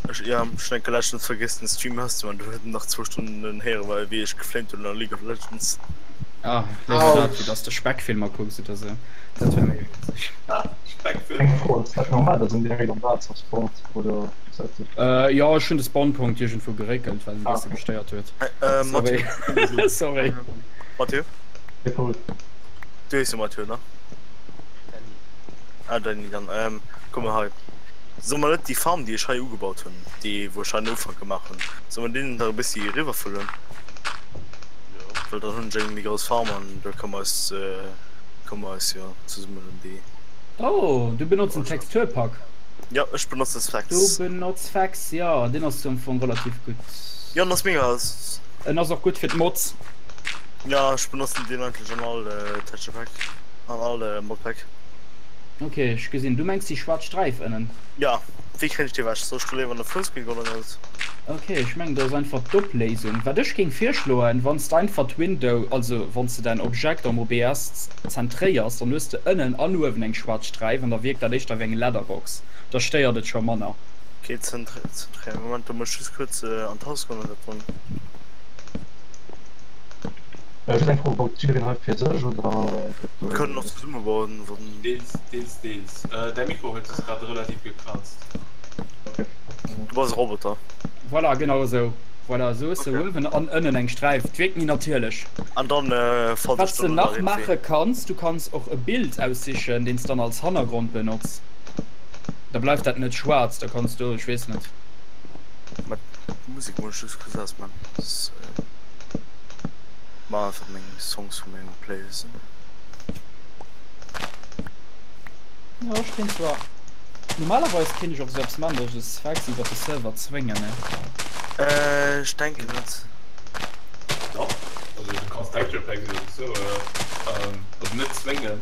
Ech ja ech denke leschtens vergiss den Stream aus ze man, du huet nach zwou Stonnen héieren wei wéi ech geflamed hunn a League of Legends. Ah léiwer dat wéi dass de Speckfilmer kucks oder sou. Dat wär méi witzeg. Speckfilmer. Eng Fro, Ass dat normal, dass en direkt am Waasser spawnt oder ass dat Äh jo, ech hunn de Spawnpunkt iergendwou geréckelt, well en e Ah bësse okay. gestéiert huet. Äh Sorry. Mathieu. Sorry. Mathieu? Hey Paul. Du hees jo Mathieu, ne? Danny. Ah Danny, dann ähm kuck mol hei. Solle mer net déi Farm déi ech hei ugebaut hunn, déi wou ech hei den Ufank gemaach hunn, solle mer déi net nach e bëssi eriwwerfëllen? Jo. Well dann hunn ech eng méi grouss Farm an da kënne mer eis kënne mer eis jo zesummen ëm déi. Oh, du benotz en Texturpack? Jo, ech benotzen Sphax. Du benotz Sphax, jo, deen ass am Fong relativ gutt. Jo, en ass mega. En ass och gutt fir d'Mods. Jo, ech benotzen deen eigentlech an all Texture Pack, an all Modpack. Ok, ech gesinn. Du mengs déi schwaarz Sträif ënnen? Ja, wéi kréien ech déi ewech? Soll ech do léiwer an de Fullscreen goen oder net? Ok, ech mengen do ass einfach d'Opléisung. Wat ech géing virschloen, wann s de einfach d'Window, also wann s de däin Objekt am OBS zentréiers, dann hues de ënnen an uewen eng schwaarz Sträif an da wierkt dat éischter wéi eng Letterbox. Da stéiert et scho manner. Ok, zentréieren. Moment, do muss ech just kuerz an d'Haus goen an dat dann. Just eng Fro, baut jiddereen hei fir sech oder gëtt do. Mir kënnen och zesumme bauen, wann. Deels, deels, deels. Däi Mikro huet just grad relativ gekrazt. Okay. Du bass e Roboter. Voilà, genau esou. Voilà, esou hues de uewen an ënnen eng Sträif. Et wierkt méi natierlech. An dann, falls Wat ech s de dann nach nach maache kanns, du kanns och e Bild aussichen, deen s dann als Hannergrond benotz. Da bleift dat net schwaarz, da kanns du, ech weess net. Mä d'Musek muss ech just kuerz ausman. Maa einfach meng Songs vu mengem Playlist un. Jo ech kéint zwar, normalerweis kéint ech och esou eppes man, dass ech e Sphax iwwert de Server zwéngen, ne? Ech denken net. Dach, also du kanns Texture Packs iwwert de Server, also net zwéngen.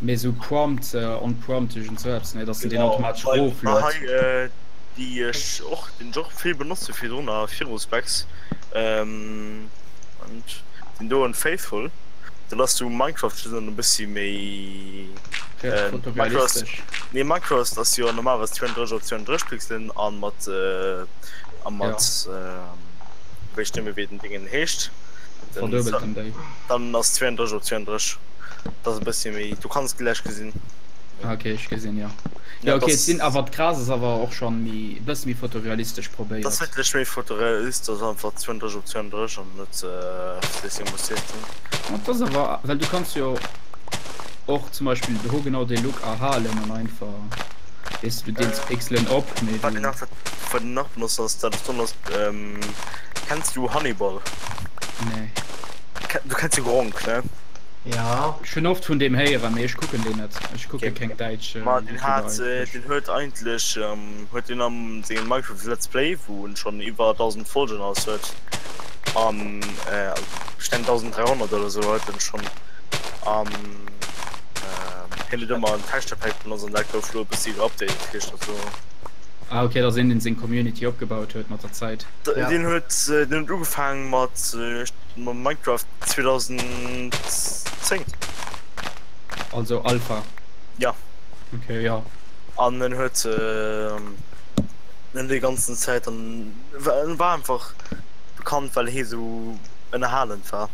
Mee esou Prompt, on Prompt iergend sou eppes, ne, dass en deen automatesch Genau, erofluet. hei déi ech och, deen ech och vill benotze virdrun a viru Specs. Moment, den doen Faithful, do lass du Minecraft just an e bëssi méi fotorealistesch. Nee Minecraft ass jo normalerweis 32 op 32 Pixelen an mat a mat wéi ech net méi wéi den Dingen heescht. Verduebelten déi. Dann ass 32 op 32, dat ass e bëssi méi, du kanns gläich gesinn. Ok ech gesinn jo. Jo ok et sinn awer d'Gras ass awer och schon méi e bësse méi fotorealistesch probéiert. Dat ass wierklech méi fotorealistesch einfach 32 op 32 an net 16 mol 16. Ma et ass awer well du kanns jo och zum Beispill do genau dee Look erhalen an einfach weess de du deels d'Pixelen op mee Wat du. een nach wat een nach benotzt ass dat ass dann ass kenns du Hannibal? Nee. Du kenns jo Gronkh ne? Ja. Ech hunn oft vun deem héieren, mee ech kucken deen net. Ech kucke keng däitsch Ma den YouTuber hat eigentlech. den huet eigentlech huet deen am sengem Minecraft Let's Play wou en schonn iwwer 1000 Folgen alles huet an ech denken 1300 oder sou huet en schonn an hien huet ëmmer en Texture Pack benotzt an dat gouf lo e bëssi geupdatet dat heescht also. Ah ok, dat ass een deen seng Community opgebaut huet mat der Zäit. Deen huet deen huet ugefaangen mat Minecraft 2010. Also Alpha. Ja. Ok, ja. An en huet en déi ganzen Zäit an en war einfach bekannt well hee sou ënnerhalend war.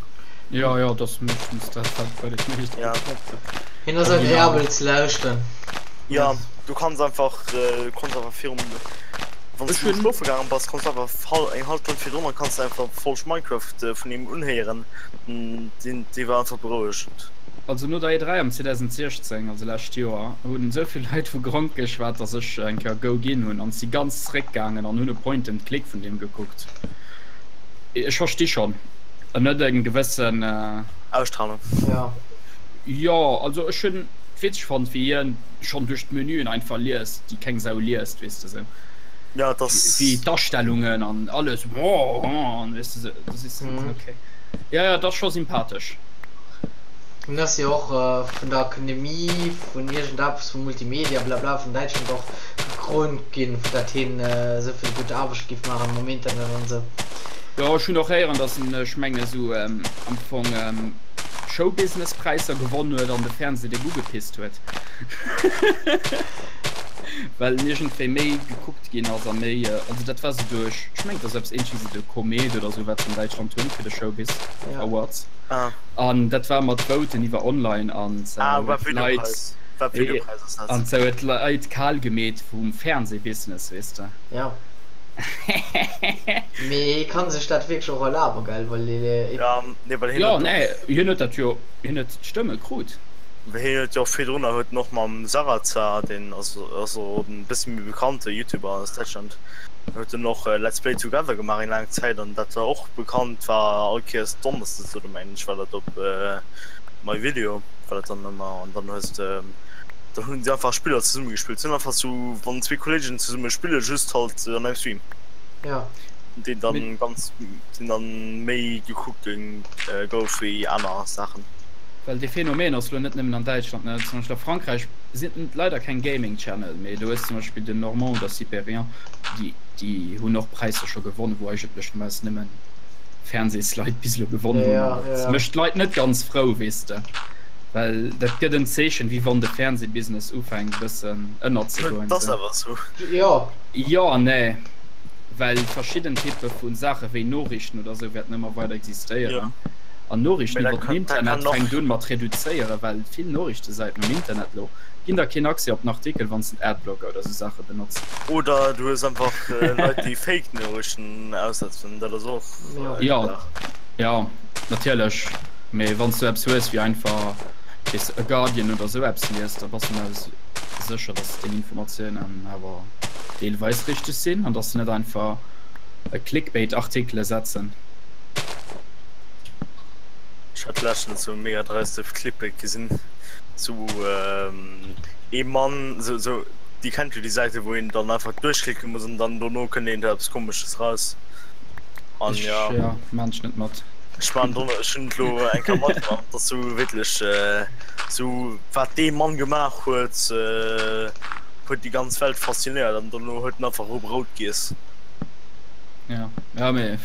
Ja, ja, dat ass meeschtens dat wat bei de meeschten Ja. klappt. Hien ass agreabel ze lauschten. Ja, du kanns einfach du konns einfach virum wann Ech du hunn. schlofe gaangen bass konns du einfach hal eng hallef Stonn virdrun an kanns du einfach Folg Minecraft vun him unhéieren. Deen déi war einfach berouegend. Also no der E3 am 2016, also lescht Joer, hunn esou vill Leit vu Gronkh geschwat, dass ech eng Kéier Go ginn hunn an si ganz zréck gaangen an hunn e Point and Click vun deem gekuckt. Ech versti schonn, en huet eng gewëssen. Ausstrahlung. Jo. Jo, also ech hunn et witzeg fonnt, wéi hien schonn duerch d'Menüen einfach liest, déi keng Sau liest, weess de sou. Ja, et ass. Wéi d'Astellungen an alles, an weess de sou, du sees, okay. Jo, jo, et ass scho sympathesch. En ass jo och vun der Akademie vun iergendeppes vu Multimedia blabla vun Däitschland och gekroent ginn, vu dat hien esou vill gutt Aarbecht giff maachen mam Internet an esou. Jo, ech hunn och héieren, datt en, ech mengen esou am Fong Showbusiness-Präisser gewonn huet an de Fernseh déck ugepisst huet, well en iergendwéi méi gekuckt ginn ass a méi, also dat war esou duerch, ech mengen et ass eppes ähnlech wéi esou de Komet oder esou wat se an Däitschland hunn fir de Showbiz Awards. An dat war mat Voten iwwer online an ah, sou huet Leit an sou huet Leit kal gemeet vum Fernsehbusiness, weess de. Ja. Mee hie kann sech dat wierklech och erlaben, gell, well hie. Ja, nee, well hien Jo, huet nee, hien huet dat jo, hien huet d'Stëmme krut. Well hien huet jo och virdrunner huet en och mam Sarazar, deen ass also en bësse méi bekannte Youtuber aus Däitschland, huet en och Let's Play Together gemaach eng laang Zäit an dat war och bekannt, war all Kéiers donneschdes oder mengen ech war dat op My Video war dat dann ëmmer an dann hues de dann hunn si einfach Spiller zesumme gespillt. Sinn einfach sou wann zwee Kolleegen zesumme spille just halt an engem Stream. Ja. Deen dann ganz deen dann méi gekuckt gouf wéi aner Saachen. Well dee Phänomen ass lo net nëmmen an Däitschland, ne, zum Beispill a Frankräich sinn et leider keng Gaming Channel, mee do hues zum Beispill den Normand oder Sibérien, déi déi hunn och Präisser scho gewonnen, wou eigentlech normalerweis nëmmen Fernsehsleit bis elo gewonnen hunn. Ja, An dat ja. mécht d'Leit net ganz frou, weess de, well dat gëtt en Zeechen, wéi wann de Fernsehbusiness ufänkt e bëssen ënnerzegoen. Dat ass awer sou. Jo. Jo an nee, well verschidden Typpe vu Saache wéi Noriichten oder sou wäerten ëmmer weider existéieren. Jo. An Noriichten Mee dat iwwer den kann, dat Internet kann och. fänkt un mat reduzéieren, well vill Noriichtesäiten um Internet elo ginn der keen Accès op den Artikel, wann s de en Adblocker oder sou Saache benotz. Oder du hues einfach Leit, déi Fake-Noriichten aussetzen, dat ass och eng Jo, Saach. jo, natierlech. Mee wann s du eppes hues wéi einfach, weess de, e Guardian oder sou eppes liest, da bass de mer sécher, dass deng Informatiounen awer deelweis richteg sinn an dass se net einfach Clickbait-Artikele setzen. Ech hat leschtens sou mega dreiste Clickbait gesinn, sou ee Mann, sou sou déi kennt jo déi Säite wou een dann einfach duerchklicke muss an dann dono kënnt een eppes komesches raus an Ech ja. ja, maan ech net mat. Ech maan do ech hunn et lo eng Kéier matgemaach, et ass sou wierklech sou wat dee Mann gemaach huet, huet déi ganz Welt faszinéiert an dono huet en einfach rou Brout giess. Ja, ja mee.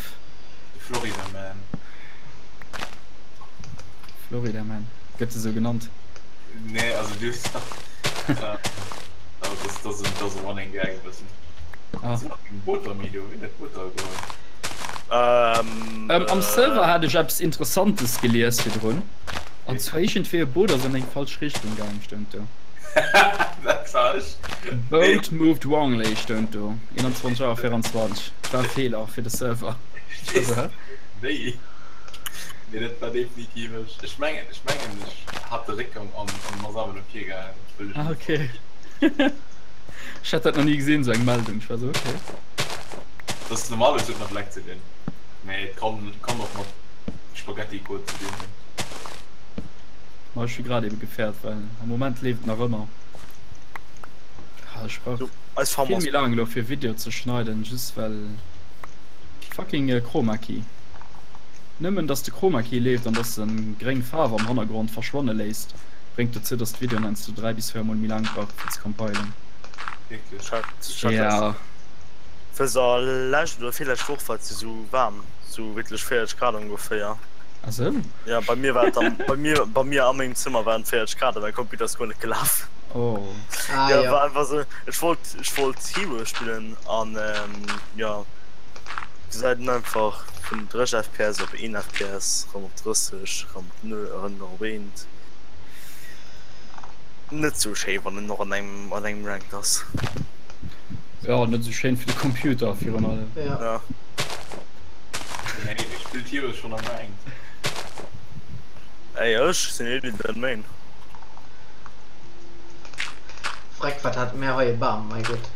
De Florida Man. Florida Man, gëtt esou genannt? Nee, also du das das e Running Gag e bëssen. Ah. Booter méi do, wien huet Booter geholl? Ähm, ähm, am Server hat ech eppes Interessantes gelies virdrun. An zwar iergendwéi e Boot ass an eng falsch Richtung gaang, stoung do. Dat war ech. Boat moved wrongly, stoung do. 21 Auer 24. Dat war e Feeler fir de Server. Wéi? Nee, dat war definitiv ech. Ech mengen, ech mengen, ech hat de Réckgang an an ass awer no vir gaangen. Wëll ech Ah, net okay. Ech hat dat nach ni gesinn, esou eng Meldung. Ech war esou, okay. Dat ass normalerweis huet mat Leck ze dinn, mee et kann, kann och mat Spaghetti-Code ze dinn hunn. Ma ech hu grad ebe gefäert, well am Moment leeft et nach ëmmer. Ah, ech brauch Du, eis Farm vill ass méi laang elo fir Video ze schneiden, just well fucking Chroma Key. Nëmmen dass de Chroma Key leeft an dass en gréng Faarf am Hannergrond verschwanne léisst, bréngt dozou dass d'Videoen heiansdo 3 bis 4 mol méi laang brauche fir ze compilen. Wierklech? Schad, schad Ja. Wësser lescht oder virlescht Woch war et sou waarm, sou wierklech 40 Grad ongeféier. Ah sou? Ja bei mir war et dann, bei mir, bei mir a mengem Zëmmer waren et 40 Grad a mäi Computer ass guer net gelaf. Oh. Ah Ja ja. war einfach sou, ech wollt, ech wollt Heroes spillen an jo gesäit en einfach vun 30 FPS op 1 FPS, rëm op 30, rëm op 0, rëm op 1. Net sou schéi wann en och an engem an engem Ranked ass. Jo, net sou schéin fir de Computer virun allem. Ja. Ja. Hey, wie spillt Heroes schon am Ranked? Ey, ech sinn Elite Main. Freck, wat hat mär hei e Bam, mei Gott.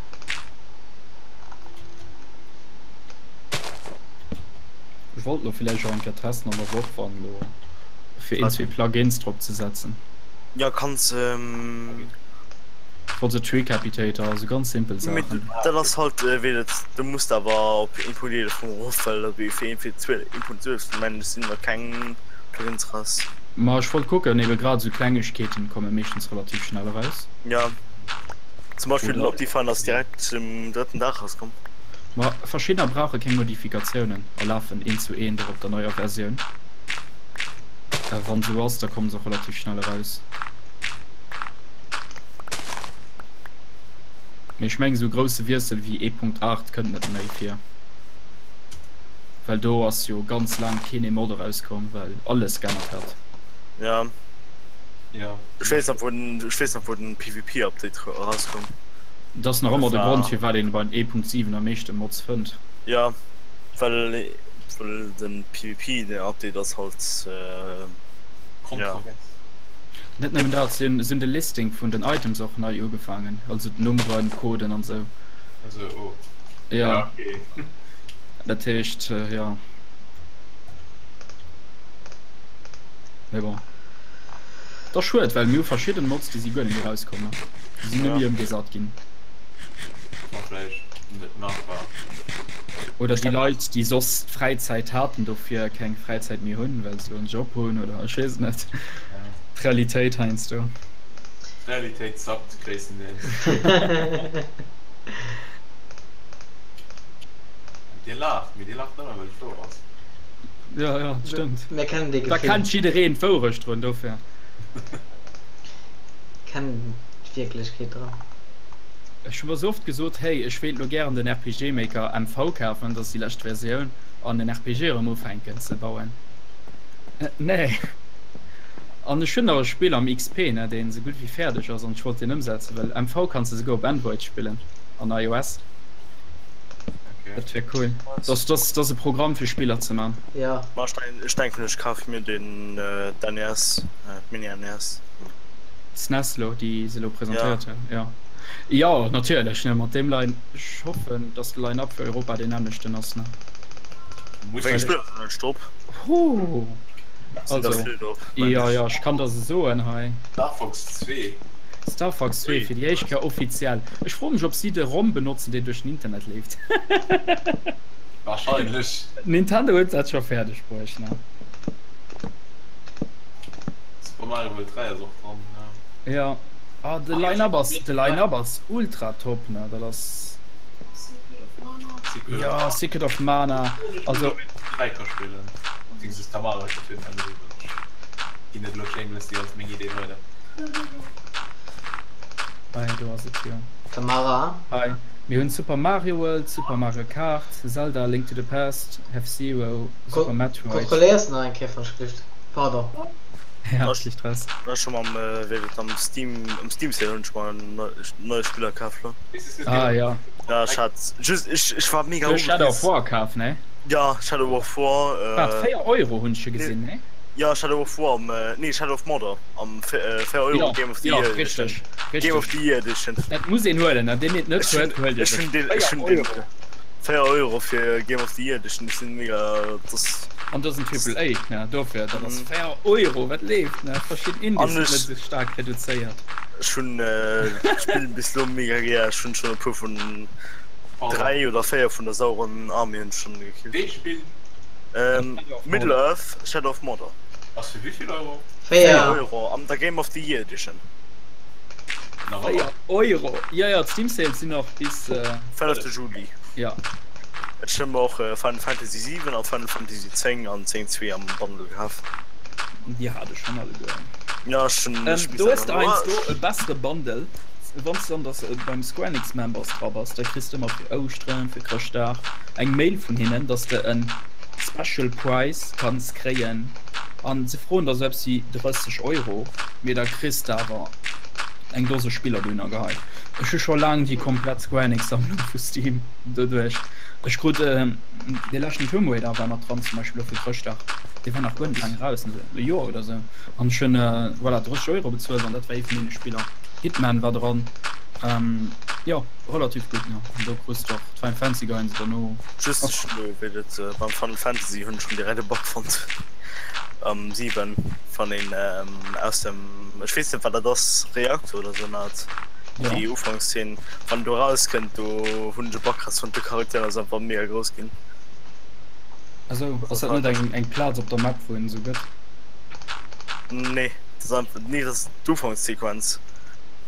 Ech wollt lo villäicht och eng Kéier testen an der Woch wann lo fir een zwee Plugins drop ze setzen. Ja kanns ähm. Wollt se Treecapitator, also ganz simpel Saachen. Dat ass halt wéi dat du muss awer op 1.11 vum erof well fir 1.12 mengen ech sinn nach keng Plugins raus. Ma ech wollt kucken, ebe grad esou Klengegkeeten komme meeschtens relativ schnell eraus. Ja zum Beispill den Optifine ass direkt um drëtten Dag rauskomm. Ma verschiddener brauche keng Modifikatiounen a lafen eent zu eent och op der neier Versioun. Wann esou ass, da kommen se och relativ schnell eraus. Mee ech mengen esou e grousse Wiessel wéi 1.8 kënnt net méi vir. Well do ass jo ganz laang keen ee Mod erauskomm, well alles geännert hat. Ja. Ja. Ech weess nach wou den, ech weess nach wou den PvP Update erauskoum. Dat ass nach ëmmer de Grond firwat een beim 1.7 am meeschte Mods fënnt. Ja, well well den PvP den Update ass halt ja. Kontrovers. Net nëmmen dat, si hunn de Listing vun den Items och nei ugefaangen, also d'Nummeren, d'Coden an sou. Also oh. Ja. Ja okay. Dat heescht jo. Mee bon. Et ass schued, well mir hu verschidden Mods, déi si guer net méi erauskomm, ne? Déi sinn net méi ëmgesat ginn. War vläicht net machbar. Oder déi Leit, déi soss Fräizäit haten, dofir keng Fräizäit méi hunn, well se elo en Job hunn oder ech weess et net. D'Realitéit heiansdo. D'Realitéit zappt gréisstendeels. Dir laacht, mee dir laacht nëmmen, well et wouer ass. Ja, ja, dat stëmmt. Mir kennen dee Da Gefill. kennt jiddereen d'Wourecht drun, dofir. Kennen d'Wierklechkeet dran. Ech hu mer sou oft gesot, hey, ech wéilt lo gären den RPG Maker MV kafen, dat ass déi lescht Versioun, an en RPG erëm ufänken ze bauen. Nee. An ech hunn nach e Spill am XP, ne, deen sou gutt wéi fäerdeg ass, an ech wollt deen ëmsetzen, well MV kanns de souguer op Android spillen an iOS. Okay. Dat wär cool. Das, das, das e Programm fir Spiller ze man. Ja. Ma ech denken, ech denken ech kaf mir den d'NES, d'Mini NES. D'SNES lo, déi se lo presentéiert Ja. hunn, ja. Jo, natierlech, ne, mat deem Line, ech hoffen, dass de Line-Up fir Europa deen nämmlechten ass, ne? Muss Wéi eng Well ech. Spiller sinn net drop? Huh, Sinn der also, vill drop, mengen jo, ech. jo, ech kann der se soen hei. Star Fox 2. Star Fox 2 fir déi éischt Kéier offiziell. Ech froe mech ob si de Rom benotzen deen duerch den Internet leeft. Wahrscheinlech. Nintendo huet dat scho fäerdeg bruecht ne? Super Mario World 3 ass och dran ne? Jo, ah de Line-Up ass de Line-Up ass ultra top ne, dat ass. Secret of Mana. Jo, Secret of Mana, also. 3 ka spillen, beziehungsweise Tamara ka spillen, also ech ginn net elo shamelessly als meng Idee weider. Hei, do ass et jo. Tamara. Hei, mir hunn Super Mario World, Super Mario Kart, Zelda, Link to the Past, F-Zero, Super Metroid. Kontrolléiers nach eng Kéier van Schrift. Pardon. Ja, schlicht raus. Ech hu mam wéi et am Steam am Steam Sale hunn ech mer neie Spiller kaf lo. Ah ja. Ja ech hat just ech ech war mega Du hues Shadow of War kaf ne? Ja Shadow of War. Wat 4 Euro hunn ech jo gesinn ne? Ja Shadow of War am nee Shadow of Mordor am 4 Euro Game of the Year Edition. Game of the Year Edition. Dat muss een huelen, an deen et net huet, huelt Ech hunn deen ech hunn deen 4 Euro fir Game of the Year Edition, ech sinn mega dass. An dat ass en Triple A, ne, dofir, dat ass 4 Euro, wat leeft, ne, verschidden Indies hunn et sech staark reduzéiert. Ech hunn d'Spill bis elo mega gär, ech hunn schonn e puer vun 3 oder 4 vun der Sauron Army hunn ech schonn gekillt. Wéi Spill? Middle Earth Shadow of Mordor. Ass fir wéivill Euro? 4 Euro an der Game of the Year Edition. 4 Euro? Jo jo, d'Steam Sales sinn och bis. 5 Juli. Jo. Ech hunn mer och Final Fantasy 7 an Final Fantasy 10 an 10 2 am Bundle kaf. Déi hat ech schonn alleguer. Ja ech hunn. Do hues de heiansdo e bessere Bundle, wann s de an der beim Square Enix Members dra bass, da kriss de ëmmer fir Ouschteren, fir Chrëschtdag eng Mail vun hinnen, dass de en Special Price kanns kréien an se froen der sou eppes wéi 30 Euro, mee da kriss de awer eng Dose Spiller dohinner geheit. Ech hu scho laang déi komplett Square Enix Sammlung vu Steam doduerch. Ech krut dee leschten Tomb Raider war mat dran zum Beispill elo fir Chrëschtdag. Dee war nach guer net laang eraus, e Joer oder sou. An ech hunn voilà 30 Euro bezuelt an dat war ee vun deene Spiller. Hitman war dran. Jo, relativ gutt ne. An do krus de och d'Final Fantasy Gains derno. Just ech hunn elo wéi dat beim Final Fantasy hunn ech schonn direkt e Bug fonnt am 7 wann een aus dem ech weess net wat dat ass Reaktor oder sou mat déi Ufankszeen wann do raus kënnt do hunn ech e Bug krass fonnt de Charakter ass einfach mega grouss ginn. Also ass dat net eng eng Plaz op der Map wou en esou gëtt? Nee dat ass einfach nee dat ass d'Ufankssequenz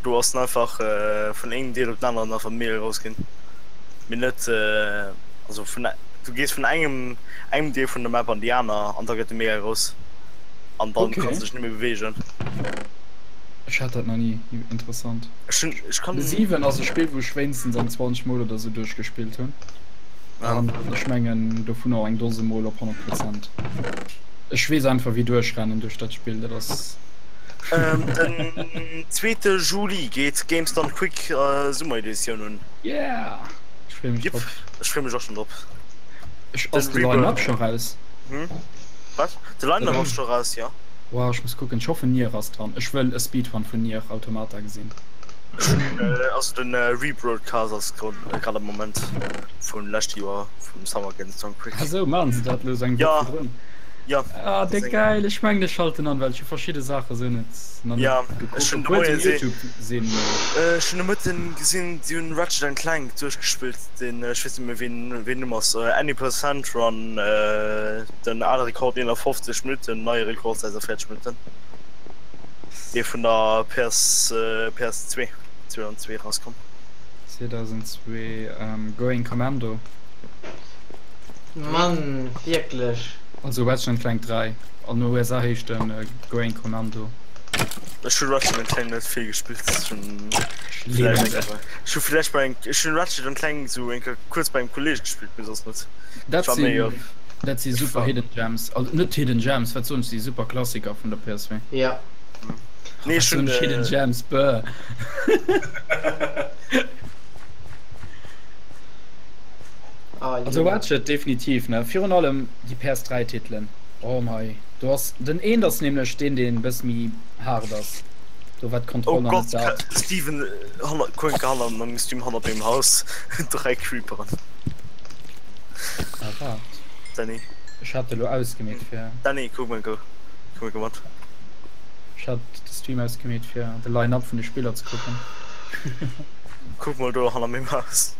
do ass en einfach vun engem Deel op den aneren einfach mega grouss ginn mee net also vun du gees vun engem engem Deel vun der Map an déi aner an da gëtt e mega grouss an dann Okay. kanns du dech net méi beweegen. Ech hat dat nach ni, interessant. Ech hunn, ech kann. De 7 ass e Spill wou ech wéinstens eng 20 mol oder sou duerchgespillt hunn. Ja. An ech mengen dovun och eng Dose mol op 100 Prozent. Ech weess einfach wéi duerchrennen duerch dat Spill, dat ass. Den zweete Juli geet Games Done Quick Summer Editioun un. Yeah! Ech freeë mech Jipp, drop. ech freeë mech och schonn drop. Ech, ass Den de Line-Up Rebirth. scho raus? Hm? Wat? De Line-Up ass scho raus, jo. Wow, ech muss kucken. Ech hoffen Nier ass dran. Ech wëll e Speedrun vun Nier Automata gesinn. Ech hunn, also den Rebroadcast ass grad am Moment vum leschte Joer vum Summer Games Done Quick. Ah sou, maachen se dat elo sou eng Woch Ja, virdrun? ja. Ah, déck geil. Ech mengen ech schalten an, well ech hu verschidde Saache sou net nach net Ja, ech gekuckt, hunn de obwuel se Moien um se YouTube sinn. Ech hunn de Mëtten gesinn, si hunn Ratchet and Clank duerchgespillt, den, ech weess net méi wéi wéi den Numm ass, Any Percent Run, den ale Rekord 51 Minutten, neie Rekord 46 Minutten, dee vun der PS, PS2, 2002 erauskomm. 2002, Going Commando. Mann, wierklech. Also Ratchet and Clank 3, an den USA heescht en Going Commando. Ech hu Ratchet and Clank net vill gespillt, ech hunn ech hu vläicht bei eng, ech hunn Ratchet and Clank sou eng Kéier kuerz bei engem Kolleeg gespillt, mee soss net. Dat Ech war méi sinn, op. dat si Ech super war. Hidden Gems, also net Hidden Gems, wat soen ech, si super Klassiker vun der PS2. Ja. Nee, Wat ech soen hunn. ech, Hidden Gems, bäh. Ah, Also Junge. Ratchet definitiv, ne, virun allem déi PS3 Titelen, oh mei, do ass den eent ass nämlech deen deen e bësse méi haart ass, do war Oh d'Kontroll nach Gott, net dat. Steven, hannert, kuck hanner mengem Stream hannert mengem Haus, 3 Creeperen. Ah waart. Dany. Ech hat elo ausgemeet fir. Dany, kuck mol go, kuck mol mat. Ech hat de Stream ausgemeet fir de Line-Up vun de Spiller ze kucken. Kuck mol do hanner mengem Haus.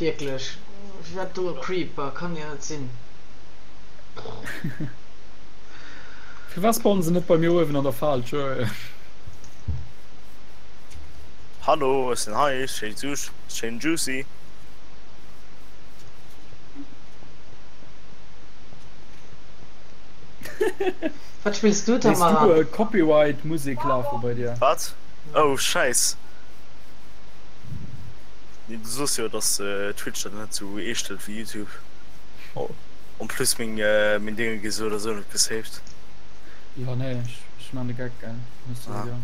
Wierklech, firwat do e Creeper? Kann jo net sinn. Firwat spawnen se net bei mir uewen an der Fal? Tjoe. Hallo, ech sinn hei, schéin juicy. Wat spills du Léiss du Tamara? Copyright Musek lafe bei dir? Wat? Oh scheiss. Nee, du soos jo dass Twitch dat net sou eescht hëlt wéi Youtube. En plus meng meng Dénge gi sou oder sou net gesaved. Jo nee, ech man de Geck gell. Muss du Ah. jo.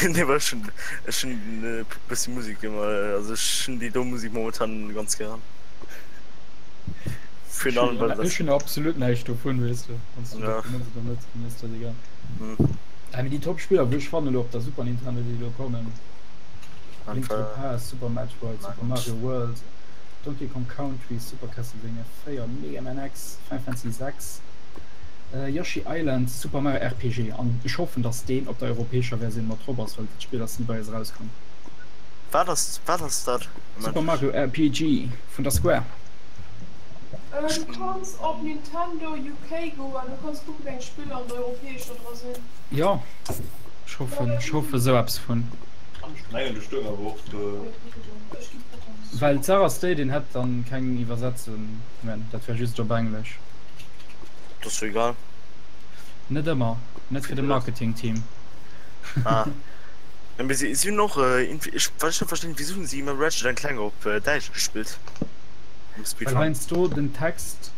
Nee well ech hunn ech hunn e bëssi Musek ëmmer, also ech hunn déi do Musek momentan ganz gären. Ech hunn ech hunn absolut näischt dovun, weess de, wann s du dat benotz oder net, mir ass dat egal. Ah mee déi top Spiller wou ech fannen elo op der Super Nintendo déi elo kommen, Link to the Past, Super Metroid, Super Mario World, Donkey Kong Country, Super Castlevania 4, Mega Man X, Final Fantasy 6, Yoshi Island, Super Mario RPG an ech hoffen dass deen op der europäescher Versioun mat drop ass, well dat Spill ass ni bei eis erauskomm. Wat ass wat ass dat? Super Mario RPG vun der Square. Du kanns op Nintendo UK goen, du kanns kucken wéi eng Spiller an der europäescher dra sinn. Jo, ech hoffen, ech hoffe sou eppes vun. Ech mengen do stoung awer och. Well d'Saach ass déi, deen hätt dann keng Iwwersetzungen, dat wär just op Englesch. Dat ass jo egal. Net ëmmer, net fir de Marketing-Team. Ah. Mee si hunn och iergendwéi, ech, wat ech net verstinn, wisou hunn si ëmmer Ratchet and Clank op Däitsch gespillt? Am Well Speedrun. heiansdo den Text.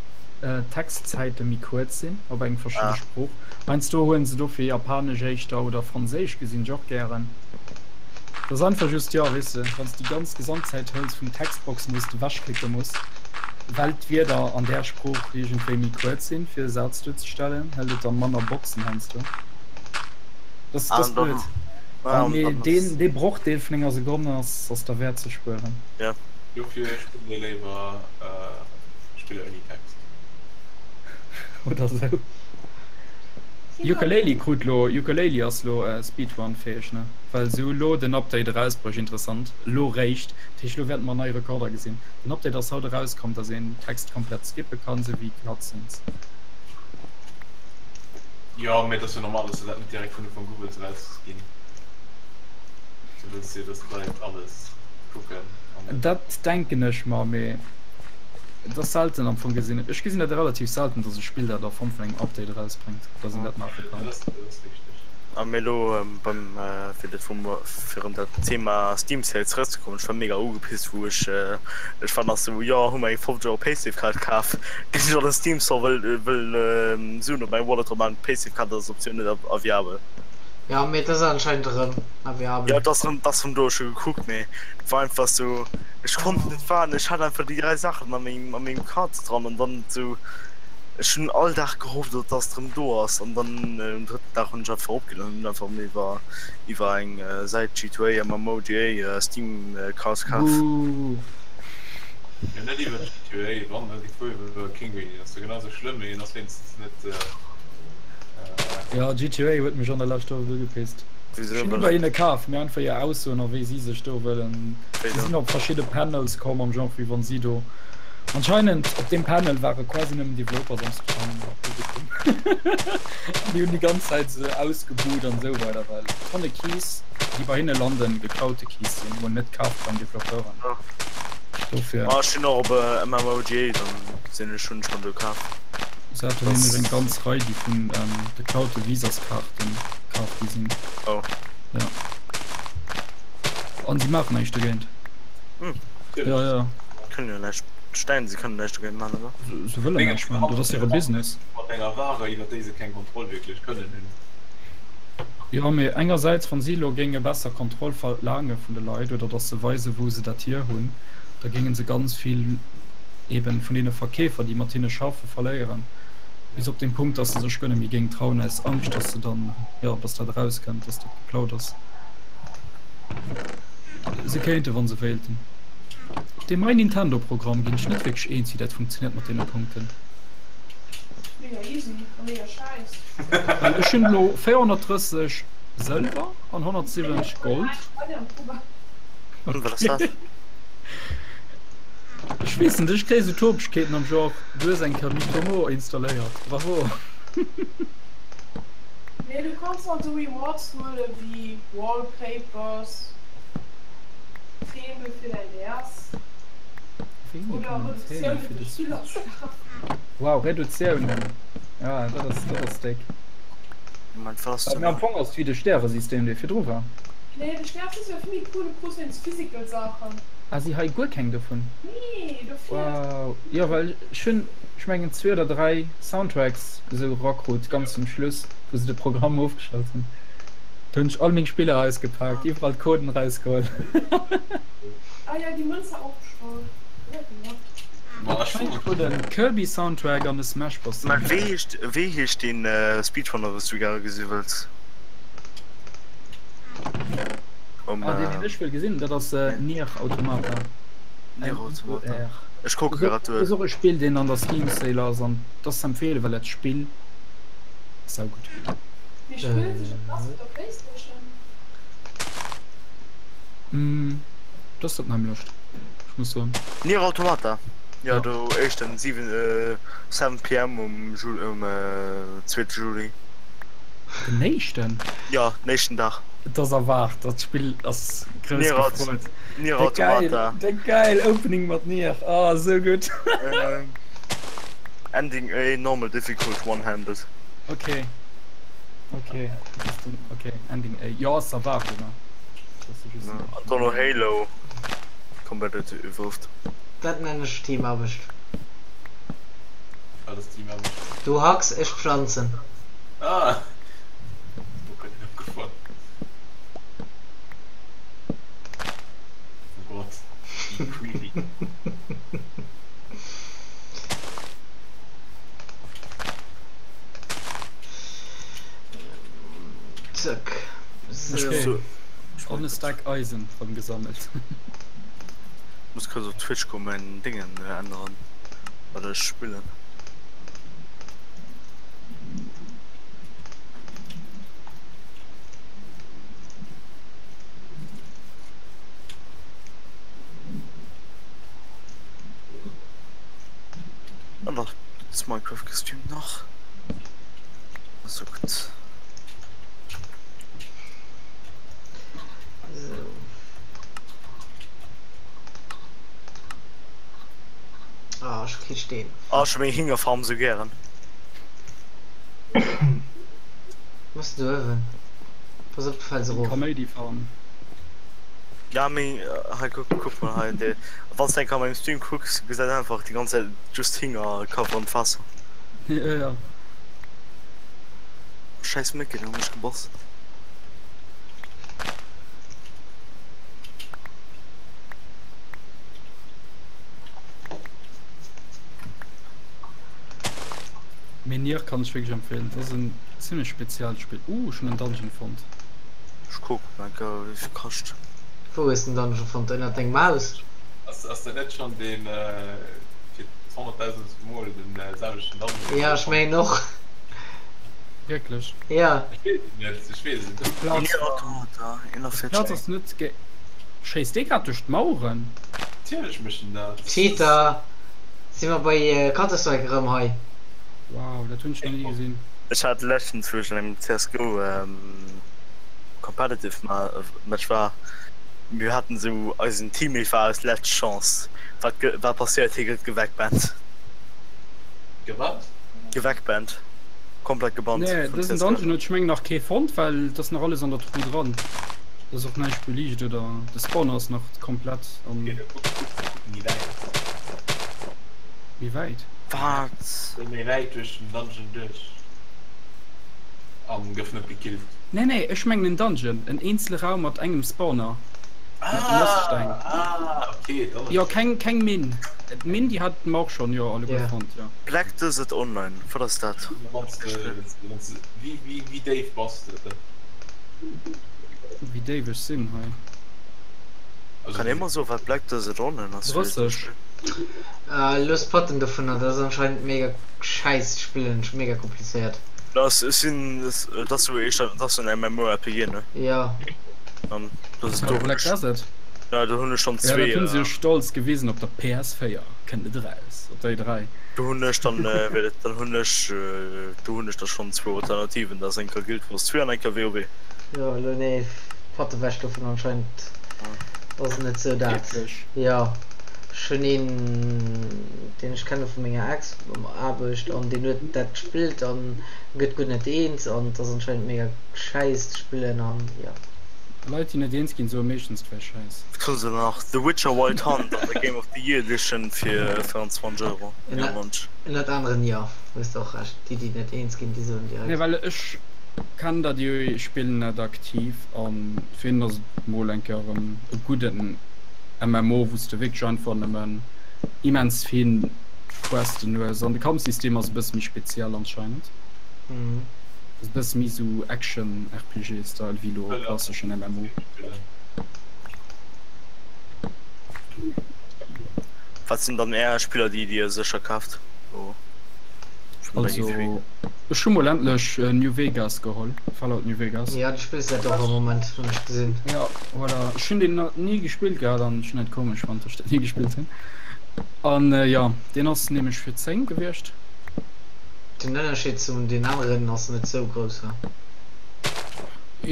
Textzäite méi kuerz sinn op eng verschidde Sprooch. Heiansdo huelen se dofir Japanesch éischter oder Franséisch gesinn ech och gären. Dat ass einfach just, jo, weess de, wann s de déi ganz Gesamtzäit hëls vun Textboxen, wou s de ewechklicke muss, well d'Wierder an där Sprooch iergendwéi méi kuerz sinn, fir e Saz duerzestellen, hëlt et dann manner Boxen heiansdo. Dat ass blöd. Mee deen, dee Brochdeel vun enger Sekonn ass, ass derwäert ze spueren. Dofir spillen ech léiwer Spiller ouni Text. Oder sou. Yooka-Laylee krut lo, Yooka-Laylee ass lo Speedrun-fäeg, ne? Well se hu lo den Update erausbruecht, interessant, lo réischt. Dat heescht, lo wäerte mer nei Rekorder gesinn. Den Update ass haut erauskomm, dass een Text komplett skippe kann, sou wéi Cutscenes. Jo, mee et ass jo normal, dass se dat net direkt vun Ufank u wëlls erausginn. Du wëlls jo, dass d'Leit alles kucken an net. Dat denken ech mer, mee et ass selten am Fong gesinn. Ech gesinn dat relativ selten, dass e Spill dat a Form vun engem Update erausbréngt, dass een dat maache kann. Dat ass richteg. A mee elo beim, fir dat vum, fir erëm dat Thema Steam Sale zeréckzekommen, ech war mega ugepisst wou ech, ech war nach sou, jo hu mer eng 50 Euro Paysafecard kaf, ginn ech an den Steam Store wëll, wëll Suen op meng Wallet drop maachen, d'Paysafecard ass als Optioun net aviabel. Jo mee et ass anscheinend erëm aviabel. Jo et ass erëm, et ass erëm do, ech hu gekuckt, mee et war einfach sou, Ech konnt net waarden, ech hat einfach déi 3 Saachen a mengem a mengem Cart dran an dann sou ech hunn all Dag gehofft dat dass et rëm do ass an dann um drëtten Dag hunn ech einfach opginn an hunn einfach mir iwwer iwwer eng Säit G2A MMOGA Steam Cards kaf. Buuh. Jo net iwwer G2A, wann dann déi iwwer Kinguin, ass jo genau sou schlëmm, mee en ass wéinstens net. Jo G2A huet mech an der lescht oft ugepisst. Ech hunn ni bei hinne kaf, mee einfach hir Aussoen a wéi si sech do wëllen. Si sinn op verschidde Panels komm am Genre wéi wann si do anscheinend op deem Panel ware quasi nëmmen Developers am Publikum an déi hunn déi ganz Zäit se ausgebuht an esou weider well Tonne Keys déi bei hinne landen geklaute Keys sinn, mol net kaf beim Developpeuren. Dofir. Ah ech sinn och op MMOGA, dann sinn ech hunn ech mer do kaf. Se haten nämlech eng ganz Rei déi vun geklaute Visaskaarten kaf gi sinn. Oh. Ja. An si maachen näischt dogéint. Hm. Ja, ja. Kënnen jo näischt, Stellen, se kënnen näischt dogéint maachen, oder? Se wëllen näischt maachen, dat ass hire Business. Mat enger Ware, iwwer déi se keng Kontroll wierklech kënnen hunn. Jo, mee engersäits, wann si elo géinge besser Kontroll verlaange vun de Leit oder datt se weisen, wou se dat hier hunn, da géinge se ganz vill eben vun deene Verkeefer, déi mat hinne schaffen, verléieren. Bis op den Punkt, datt se sech guer net méi géingen trauen aus Angscht, datt se dann, jo, datt dat erauskënnt, datt dat geklaut ass. Se kéinten, wa se wéilten. Op deem My Nintendo Programm ginn ech net wierklech eens, wéi dat funktioniert mat deene Punkten. Mega easy a mega schäiss. Well ech hunn elo 430 Sëlwer an 170 Gold. Wat ass dat? Ech weess net, ech kréie sou Topegkeeten am Genre, du hues eng Kéier Miitomo installéiert, bravo. Nee, du kanns halt sou Rewards huelen wéi Wallpapers, Theme fir däin DS oder Reduktioune fir Spillerstaf. Wow, Reduktiounen, ja dat ass dat ass déck. Moment, wat ass do Mee am Fong ass et wéi de Stäresystem dee virdru war. Nee, de Stäresystem war vill méi cool, du krus wéinst physical Saachen. Ah, si hei guer keng dovun? Nee, dofir. Wow, jo well ech hunn, ech mengen zwee oder 3 Soundtracks esou erakrut ganz zum Schluss, wou se de Programm ofgeschalt hunn. Do hunn ech all meng Spiller ausgepaakt, iwwerall d'Coden erausgeholl. Ah ja, déi Mënz war och bestallt. Wéi hat déi gemacht? Ma ech Ech krut en Kirby Soundtrack an e Smash Bros Mä Soundtrack. wéi heescht, wéi heescht deen Speedrunner wous du gare gesi wëlls? Um, Ah, deen deen ech wëll gesinn, dat ass Nier Automata. Nier Automata. N-I-E-R. Ech kucke grad Dat duerch. ass och e Spill deen an der Steam Sale ass an dat ass ze empfeelen, well dat Spill ass saugutt. Wéi spillt sech et besser op der Playstation? Dat ass dat nämmlecht, ech muss soen. Nier Automata, jo Ja. do éischten 7 7 PM um Jul um zweete Juli. Den éischten? Jo, den éischten Dag. Et ass erwaart, dat Spill ass grouss Nier Aut gefrot. Nier De geil, Automata. de geil Opening mat Nier, oh sou gutt. Ending A, normal difficult, one-handed. Ok, ok, dat ass den, ok, Ending A, jo ass erwaart oder? An dann no Halo Combat Evolved. Dat nennen ech Teamaarbecht. Wat ass Teamaarbecht? Du hacks, ech pflanzen. Ah! Wou kënnt een opgefuer? Oh Gott, wéi creepy. Zack. So. An e Stack Eisen rëm gesammelt. Muss kurz op Twitch goen mäin Dingen änneren wat ech spillen. An nach das Minecraft gestreamt nach. So gut. So. Ah, ech kritt Steen. Ah, ech hu meng Hingerfarm sou gären. Muss du uewen. Pass op, du fäls erof. Kaméidi-Farm. Ja, mee hei kuck, kuck mol hei, de, wann s de eng Kéier an mengem Stream kucks, gesäit einfach déi ganz Zäit just Hinger coveren d'Waasser. Ja, ja. Scheiß Mécken hu mech gebass. Mee Nier kann ech wierklech empfehlen. Dat ass en zimmlech speziellt Spill. Uh, ech hunn en Dungeon fonnt. Ech kucken eng Kéier wéi vill kascht. Wou hues den Dungeon fonnt? Ënnert dengem Haus? Ass dat net schon deen fir d'honnertdausendst Mol den selwechten Dungeon? Jo, ech mengen och. Wierklech? Jo. Ech weess et net, ech weess et net. Plaz Nier Automata 41. Plaz ass net ge. Schéisst dee grad duerch d'Maueren? Natierlech mécht en dat. Cheater! Si mer bei Counter Strike erëm hei? Wow, dat hunn ech nach ni gesinn. Ech hat leschtens wou ech an engem CSGO Competitive Match war, mir haten sou eisen Teammate war eis lescht Chance, wat wat passéiert, hie gëtt gewegbannt. Gewat? Gewegbannt, komplett gebannt Nee, vun dësen CSGO. Dungeon huet ech mengen nach kee fonnt, well et ass nach alles an der Truh dran. Et ass och näischt beliicht oder de Spawner ass nach komplett an. Okay, da kuck kuck méi wäit. Méi wäit? Wat? Méi méi wäit duerch den Dungeon duerch an gëff net gekillt. Nee nee, ech mengen en Dungeon, en eenzele Raum mat engem Spawner mat Mossteng. Ah, okay, dann Jo, keng keng Minn. D'Minn déi hat mer och schonn, jo, alleguer Yeah. fonnt, jo. Black Desert Online, wat ass dat? Wanns de, wanns de, wéi, wéi, wéi déif bass de? Wéi déif ech sinn hei? Also Kann ee mer soen wat Black Desert Online ass? 30. Looss d'Patten dovunner, dat ass anscheinend mega schäiss ze spillen, mega komplizéiert. Dat sinn, dat ass sou eescht, dat ass en MMORPG ne? Jo. An dat ass do hunn Black ech, Desert? ja do hunn ech schonn Ja, dat zwee. hunn se jo stolz gewisen op der PS4 kënnt et eraus, op der E3. Do hunn ech dann, wéi dat, dann hunn ech, do hunn ech da schonn zwou Alternativen, dat ass eng Kéier Guild Wars 2 an eng Kéier WoW. Jo, elo nee, Patte wech dovun, anscheinend ass et net sou dat. Wierklech? Jo, ech hunn een, deen ech kenne vu menger Ex Aarbecht an deen huet dat gespillt an gëtt guer net eens an et ass anscheinend mega schäiss ze spillen an jo. Leit déi net eens ginn soe meeschtens et wär schäiss. Wat hunn se nach? The Witcher Wild Hunt an der Game of the Year Edition fir 24 Euro 99. Ënnert aneren jo, hues de och Recht. Déi déi net eens ginn, déi soen Nee direkt. well ech kennen dat jo, ech spillen net aktiv an fir ass et mol eng Kéier erëm e gudden MMO wou s de wierklech einfach nëmmen immens vill Questen hues an de Kampfsystem ass e bësse méi speziell anscheinend. Ass e bësse méi sou Action-RPG Style wéi lo e klasseschen MMO. Wat sinn dann är Spiller déi dir sécher kaaft? Also ech hu mol endlech New Vegas geholl, Fallout New Vegas. Ja du spills dat och am Moment hunn ech gesinn. Ja voilà, ech hunn deen nach ni gespillt gehat an ech hunn et komesch fonnt dass ech dat ni gespillt hunn. An jo, deen ass nämlech fir 10 gewiescht. Den Ënnerscheed zum den aneren ass net sou grouss, he?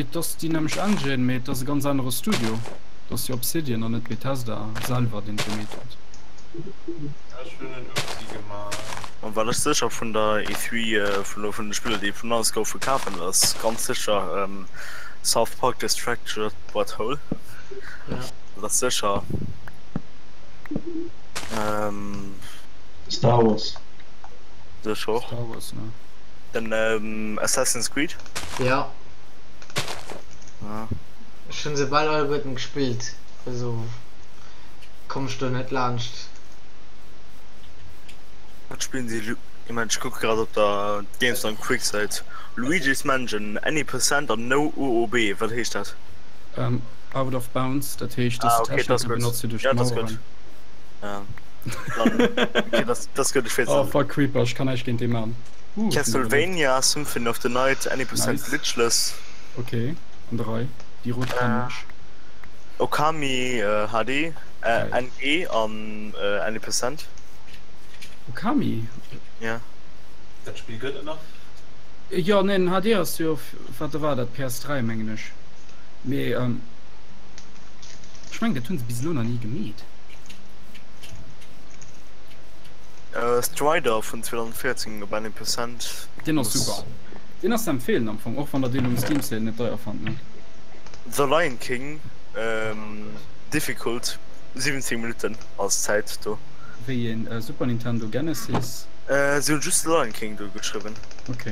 Et ass déi nämlech Engine, mee et ass e ganz anere Studio. Et ass jo Obsidian an net Bethesda selwer deen et gemeet huet. Ech hunn en Upsi gemaach. An wat ech sécher vun der E3 vun vun de Spiller déi vun eis goufe kafen ass ganz sécher South Park The Fractured But Whole. Dat ass sécher. Star Wars. Sech och. Star Wars, ne? Den ähm, Assassin's Creed. Ja. Ja. Ech hunn se bal alleguerten gespillt, also komm ech do net laanscht. Wat spillen si? Ech mein, ech kucke grad op der Games Done Quick Säit. Luigi's Mansion, Any Percent an No OOB, wat heescht dat? Ähm, Out of Bounds, dat heescht, dass Ah, du okay, dat ass Techniken gutt. benotzt fir duerch Ja, dat ass gutt. d'Maueren. Ja. Dann, okay, das, das gëtt ech Oh fuck, Creeper, ech kann näischt géint dee man. Uh, ech hunn iwwerlieft. Castlevania Symphony of the Night, Any Percent Nice. Glitchless. Okay, an der Rei. Déi rot kennen ech. Okami äh, HD, äh, Geil. NG an äh, Any Percent. Okami? Ja. Dat Spill gëtt et nach? Jo, nee, den HD ass jo, wat war dat, PS3 mengen ech. Mee ähm, ech mengen dat hunn se bis elo nach ni gemeet. Strider vun 2014 op any Percent. Deen ass super. Deen ass ze empfehlen am Fong, och wann der deen um Steam Sale net deier fannt, ne? The Lion King, Difficult, 17 Minutten als Zäit do. Wéi een Super Nintendo Genesis? Si hunn just The Lion King do geschriwwen. Ok.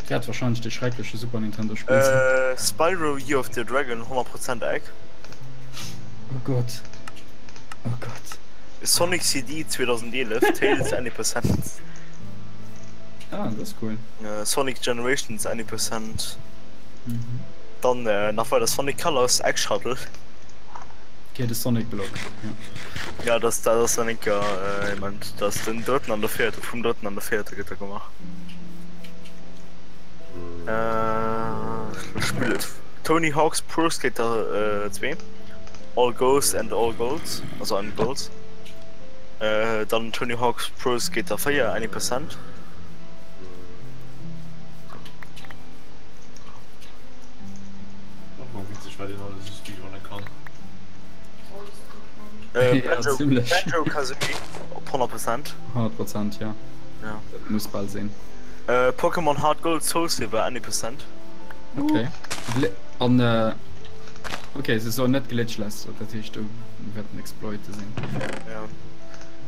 Wäert wahrscheinlech dee schreckleche Super Nintendo Spill sinn. Spyro Year of the Dragon, 100 Prozent Egg. Oh Gott. Oh Gott. Sonic CD 2011, Tails any percent. Ah, dat ass cool. Sonic Generations any percent. Mhm. Dann äh, nach weider Sonic Colors Egg Shuttle. Okay, de Sonic Block. Ja, ja das, das ass dann enker äh, Moment, das den drëtten an der vierte vum drëtten an der vierte gëtt da gemaach. Äh, Spiel Tony Hawk's Pro Skater äh, 2. All Ghosts and All Golds, also and Golds. Äh, dann Tony Hawk's Pro Skater 4, any percent. Äh, Ja, Banjo, ziemlech. Banjo Kazooie op 100 Prozent. 100 Prozent, ja. Ja. Dat muss bal sinn. Äh, Pokémon Heart Gold Soul Silver, any percent. Okay. An äh, okay, se soll net glitchless, dat heescht do wäerten Exploite sinn. Ja.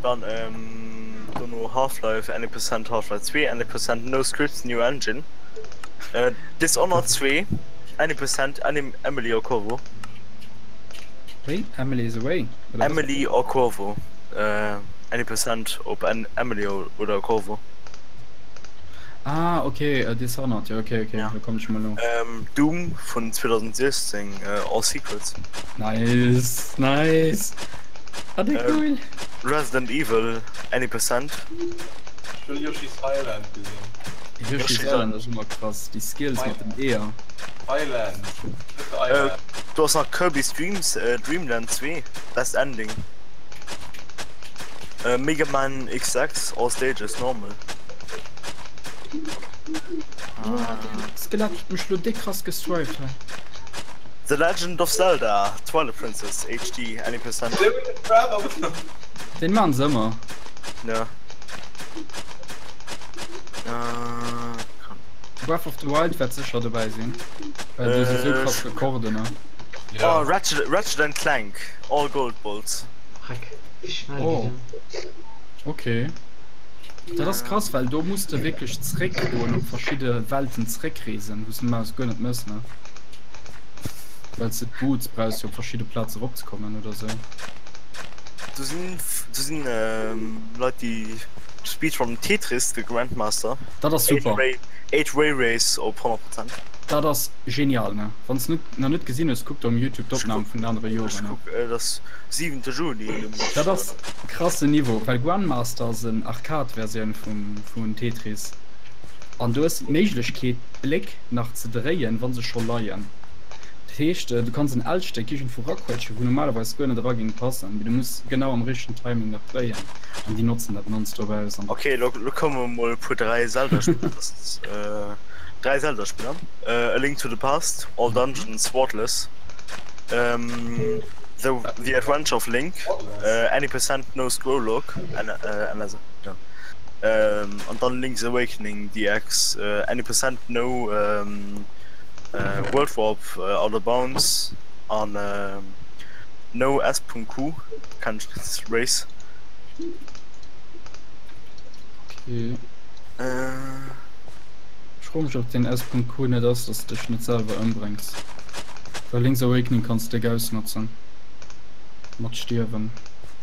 Dann ähm, dono Half-Life, any percent Half-Life 2, any percent No Scripts New Engine. Äh, Dishonored 2, any percent Anim Emily or Corvo. Wéi? Emily is away? Oder was? Emily or Corvo. Äh, any percent op en Emily oder Corvo. Ah, okay, äh, Dishonored, ja, okay, okay, Ja. da komm ich mal no. Ähm, Doom vun 2016, äh, All Secrets. Nice, nice. Ah, der Äh, cool. Resident Evil, any percent. Ech wëll Yoshi's Island gesinn. Yoshi's Yoshi's Island ass ëmmer krass, déi Skills mat den Eeër. Island. Net Äh, Island. du hast nach Kirby's Dreams, äh, Dreamland 2, Best Ending. Äh, Mega Man X6, All Stages, Normal. Ah, den Skelett huet mech lo déck krass gestrifed hei. The Legend of Zelda, Twilight Princess, HD, any percent. Den maan se ëmmer. Ja. Äh, Breath of the Wild wäert sécher dobäi sinn, well do si sou krass Rekorden, ne? Oh, Ratchet, Ratchet and Clank, All Gold Bolts. Dreck, wéi schnell Oh. geet en? Okay. Dat ass krass, well do muss de wierklech zréckgoen, op verschidde Welten zréckreesen, wou s de normalerweis guer net mëss, ne? Well s de d'Boots brauchs, fir op verschidde Plaze eropzekommen oder sou. Do sinn, do sinn Leit, déi speedrunnen Tetris, de Grandmaster. Dat ass super. 8 Way Race op 100 Prozent. Dat ass genial, ne? Wann s net nach net gesinn hues, kuck der um Youtube d'Opnahm vun den anere Joren an. Dat ass 7 Juni. Dat ass krassen Niveau, well Grandmaster ass en Arcade Versioun vum Tetris an du hues d'Méiglechkeet d'Bléck nach ze dréien wann se scho leien. Dat heescht du kanns en L-Stéck iergendwou raquetschen wou normalerweis guer net era géing passen, mee du muss genau am richtegen Timing nach dréien an déi notzen dat nonstop aus an. Ok, lo komme mol e puer 3 Zelda Spiller. 3 Zelda Spiller, A Link to the Past, All Dungeons, Swordless, The The Adventure of Link, Any Percent No Scroll Lock, an dann Link's Awakening DX, Any Percent No World Warp Out of Bounds an No S.Q, kenn ech net, Race. Okay. Ech froe mech ob deen S.Q net ass, dass de dech net selwer ëmbréngs. Well Link's Awakening kanns de déck ausnotzen mat stierwen,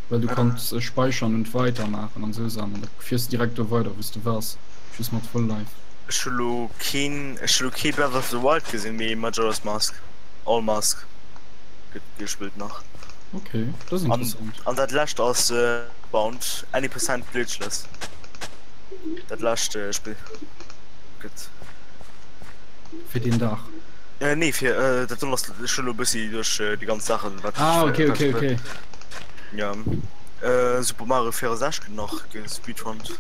well du kanns speichern und weitermachen an esou Saachen an da fiers de direkt do weider wous de wars, just mat full life. Ech hu lo keen, ech hu lo kee Breath of the Wild gesinn, mee Majora's Mask, All Mask gëtt gespillt nach. Ok, dat ass interessant. An dat lescht ass Bound, Any Percent Glitchless. Dat lescht Spill gëtt. Fir deen Dag? Nee, fir dat do ass, ech hu lo e bëssi duerch déi ganz Saachen wat. Ah ok ok ok. Ja, Super Mario 64 gëtt nach gespeedrunnt.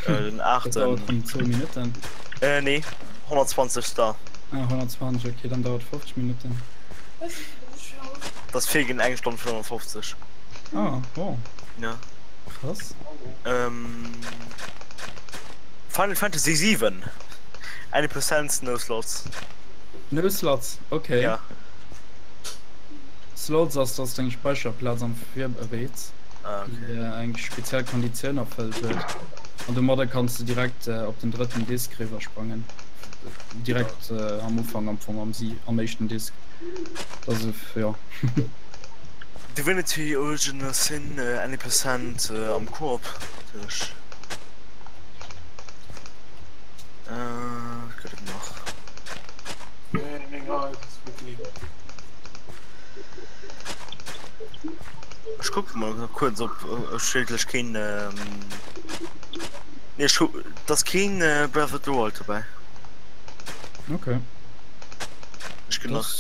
Den 8. Dat dauert rëm zwou Minutten. Nee, 120 Star. Ah 120, ok, dann dauert 50 Minutten. Dat ass vill ginn eng Stonn 55. Ah, wow. Ja. Krass. Ähm, Final Fantasy 7. Any percent no slots. No slots, okay. Ja. Slots ass, dass deng Speicherplaz am Virbereet ah, okay. déi eng speziell Konditioun erfëllt huet. An domadder kanns du direkt äh, op den drëtten Disk riwwersprangen. Direkt äh, am Ufank am Fong am, si am éischten Disk. Dat ass ja. Divinity Original Sin Any Percent am Koop natierlech. Wat gëtt et nach? Ech kucke mol kuerz op ech wierklech keen Nee ech hu et ass keen Breath of the Wild dobäi. Okay. Ech ginn nach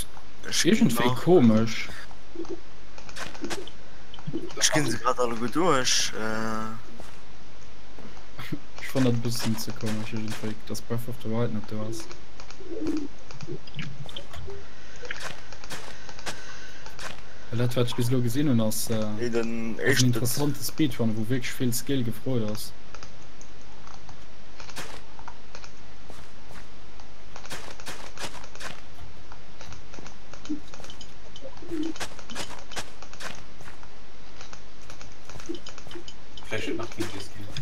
Ech ginn nach komesch. Ech ginn se grad alleguer duerch. Ech fannen dat e bëssen ze komesch iergendwéi, dass Breath of the Wild net do ass. Well dat wat ech bis elo gesinn hunn ass den ass en interessante Speedrun, wou wierklech vill Skill gefrot ass. Vläicht huet nach keen geskillt.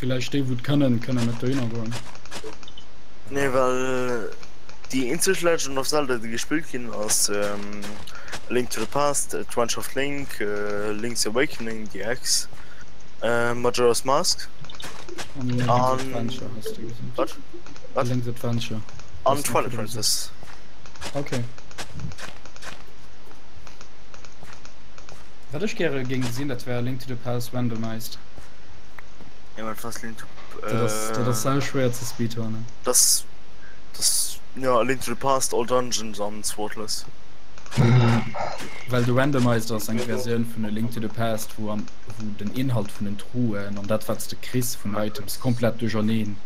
Villäicht déi wou et kënnen, kënnen net dohinner goen. Nee well déi eenzeg Legend of Zelda déi gespillt ginn ass A Link to the Past, Adventure of Link, Link's Awakening DX, Majora's Mask An Link's an Adventure has de gesot. wat? Wat? Link's Adventure. An Twilight Princess. Okay. Wat ech gäre géing gesinn, dat wär Link to the Past randomized. Ja, wat ass Link to Dat ass, dat ass sau schwéier ze speedrunnen. Das, das, ja, Link to the Past, All Dungeons an Swordless. Well de Randomized ass eng Versioun vun A Link to the Past, wou am, wou den Inhalt vun den Truhen an dat wat s de kriss vun Items komplett duercherneen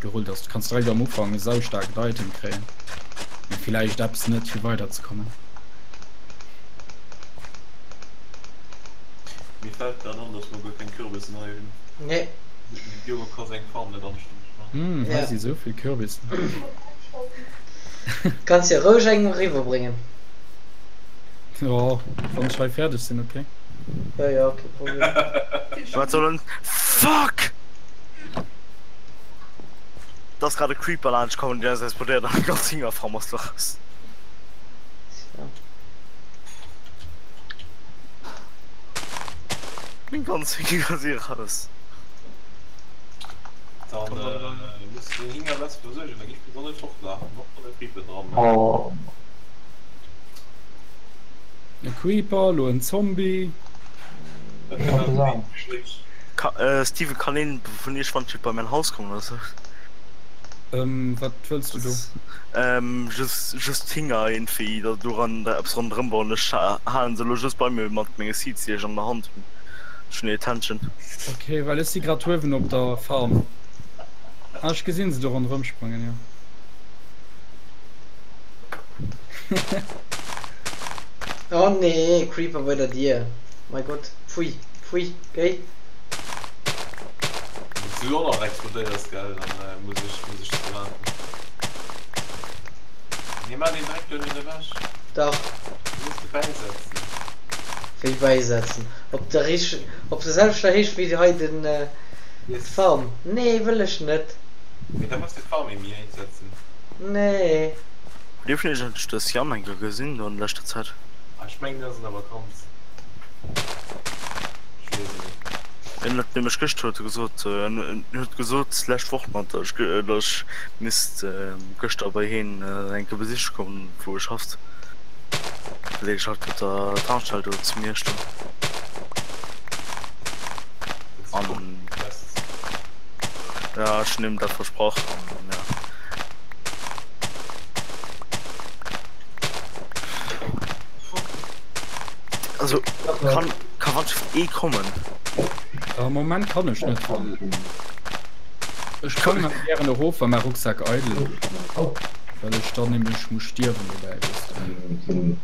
gerullt ass. Du kanns direkt am Ufank e saustaarkt Item kréien, mee villäicht eppes net fir weiderzekommen. Mir fällt grad an, dass mer guer keng Kürbissen hei hunn. Nee. Diogo ka seng Farm net anstänneg man. Hm, hei Ja. si sou vill Kürbissen. Kanns jo roueg eng eriwwerbréngen. Jo, wann ech hei fäerdeg sinn, ok. Jo, jo, kee Problem. Wat soll en. Fuck! Da ass grad e Creeper laanscht komm an deen ass explodéiert an d'ganz Hingerfarm ass raus. Tja. Meng ganz Hinger si raus. Dann muss den Hinger besser versuergen, da giff se net fortlafen, och wann e Creeper dran ass. Oh. E Creeper, lo en Zombie. Dat kënnt awer méi spéit. Ka Steven, kann een vun iech wann bei mein Haus kommen oder sou? Ähm, wat wëlls du do? Ähm, just, just Hinger irgendwie da doran da eppes ronderëm bauen. Ech halen se elo just bei mir mat menge Seeds déi ech an der Hand hunn. Ech hunn hir Attention. Ok, well ech si grad uewen op der Farm. Ah, ech gesinn se do ronderëm sprangen, jo. Oh nee, Creeper bei der Dier. Mei Gott, pfui, pfui, géi. Wanns du och nach explodéiers gell, dann muss ech muss ech ze waarden. Nee, maach deen Dreck do net ewech. Dach. Du muss de bäisetzen. Wéi bäisetzen? Op der Rich, op der selwechter Héicht wéi hei den d'Farm? Nee, wëll ech net. Mee da muss de d'Farm méi héich setzen. Nee. Dierf ech eigentlech dës Yann eng Kéier gesinn do an leschter Zäit? Ah, ech mengen deen ass an der Vakanz. Ech weess et net. En huet nämlech gëschter huet e gesot, en huet gesot d'lescht Woch mat, datt ech misst gëschter bei heen eng Kéier besiche kommen, wou e schafft. Well hie schafft op der Tankstell do zu Miersch do. An ja, ech hunn him dat versprach an ja. Also kann kann wann ee kommen. Am Moment kann ech net well ech komme mat gären erof wa mäi Rucksak eidel well ech dann nämlech muss stierwen dobäi weess de.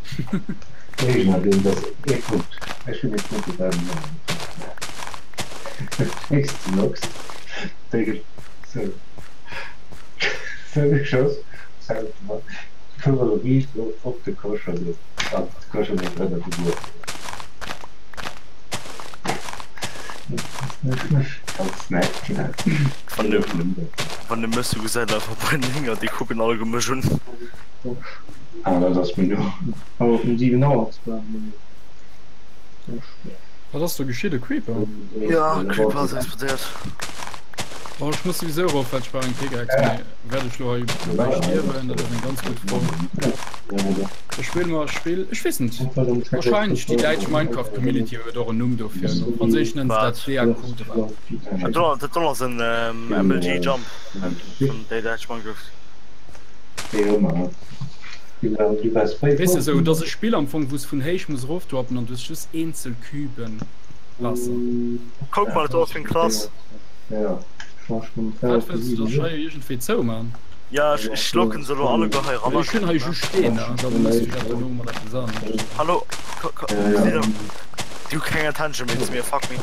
Wann de wann de Mëss du gesäit einfach bei den Hénger déi kucken all gemësch un. Ah dat ass mir no. Awer um 7 Auer zwar mee Wat ass do geschitt? E Creeper? Ja Creeper ass explodéiert. Oh ech muss souwisou erof well ech brauch eng Pickaxe mee wäert ech lo hei dobäi stierwen? Dat ass eng ganz gutt Fro. Ech spill mer Spill ech weess net wahrscheinlech déi däitsch Minecraft Community huet och en Numm dofir. Op Franséisch nennen se dat Deacoudre. Dat do ass en MLG Jump vun déi däitsch Minecraft. Weess de sou, et ass e Spill am Fong wou s vun héich muss erofdroppen an du hues just eenzel Küben Waasser. Kuck mol dat do ass meng Klass. Wat wëlls du da hei iergendwéi zouman? Ja ech locken se elo alleguer hei eran. Ech hunn hei just Steen, da muss ech dat dono mat eppes anescht. Hallo, déi hu keng Attention méi zu mir, fuck me.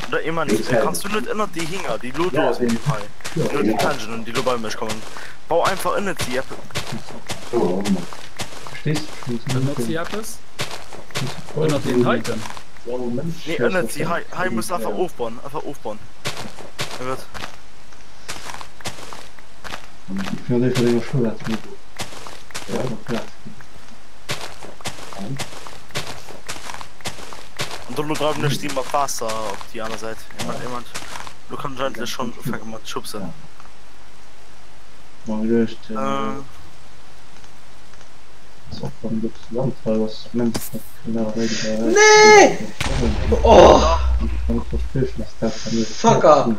Oder Eman, kanns du net ënnert déi Hinger déi elo do sinn, hei, déi elo déi Attention hunn, déi elo bei mech kommen, bau einfach ënnert si eppes. Ënnert si eppes? Ënnert deenen heiten? Nee ënnert si, hei, hei muss einfach ofbauen, einfach ofbauen. Oh Gott. An do lo dreiwen ech si mat Waasser op déi aner Säit. Eemol, eemol, lo kann ech endlech schonn ufänke mat schubsen. Äh. Nee! Oh! Fucker!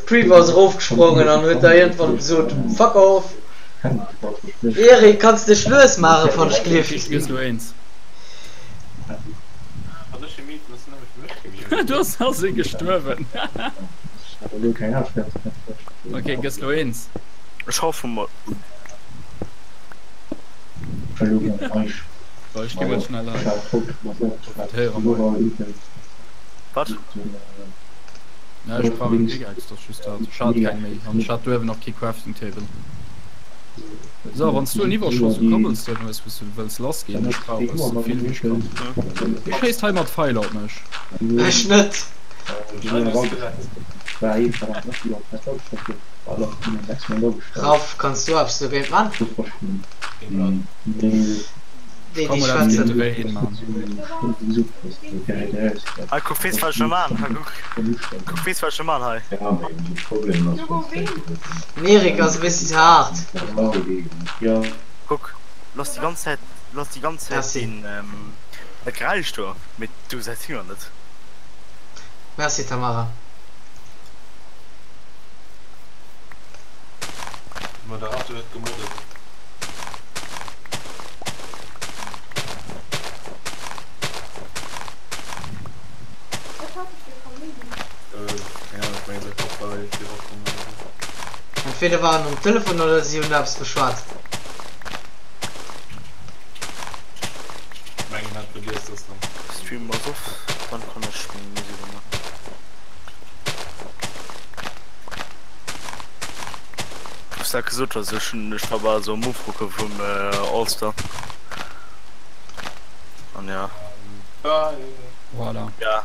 D'Creeper ass erofgesprongen an huet da iergendwann gesot, Fuck off! Eric, kanns dech lues maachen, wann ech Okay, gelift. ech giess lo eens. Du ass ass ee gestuerwen. Okay, gëss lo eens. Ech hoffe mol. So, ech gi mol schnell hei. Profitéiere mol. Wat? Ja, ech brauch eng Pickaxe, dat ass just dat. Ech hat keng méi an ech hat do ewen nach kee Crafting Table. So, wann s du en Iwwerschoss u Cobblestone hues, wou s du wëlls lass ginn, ech brauch es sou vill wéi ech kann. Wie schéisst hei mat Pfeiler op mech? Ech net. Raff, kanns du eppes dogéint man? Déi Ech kann déi mol eppes géint schwätzen. dréin, man. Hei kuck weess wat ech wëll man hei kuck kuck weess wat ech wëll man hei. Den Erik ass e bëssi ze haart. Kuck lass déi ganz Zäit lass déi ganz Zäit Merci. deen dat Geräisch do mee du säis Hinger net. Merci Tamara. De Moderator huet gemoddet. Wat hat e fir Kaméidi? Keng Ahnung, ech mengen säi Papp war iergendwéi erakomm oder sou. Entweder war en um Telefon oder si hunn eppes beschwat. Ech mengen en hat vergiess dass en am. Stream ass off, dann kann ech meng Musek umaachen. gesot hues, ech hunn ech war bal esou am Ofrucke vum All-Star. An ja. Voilà. Ja.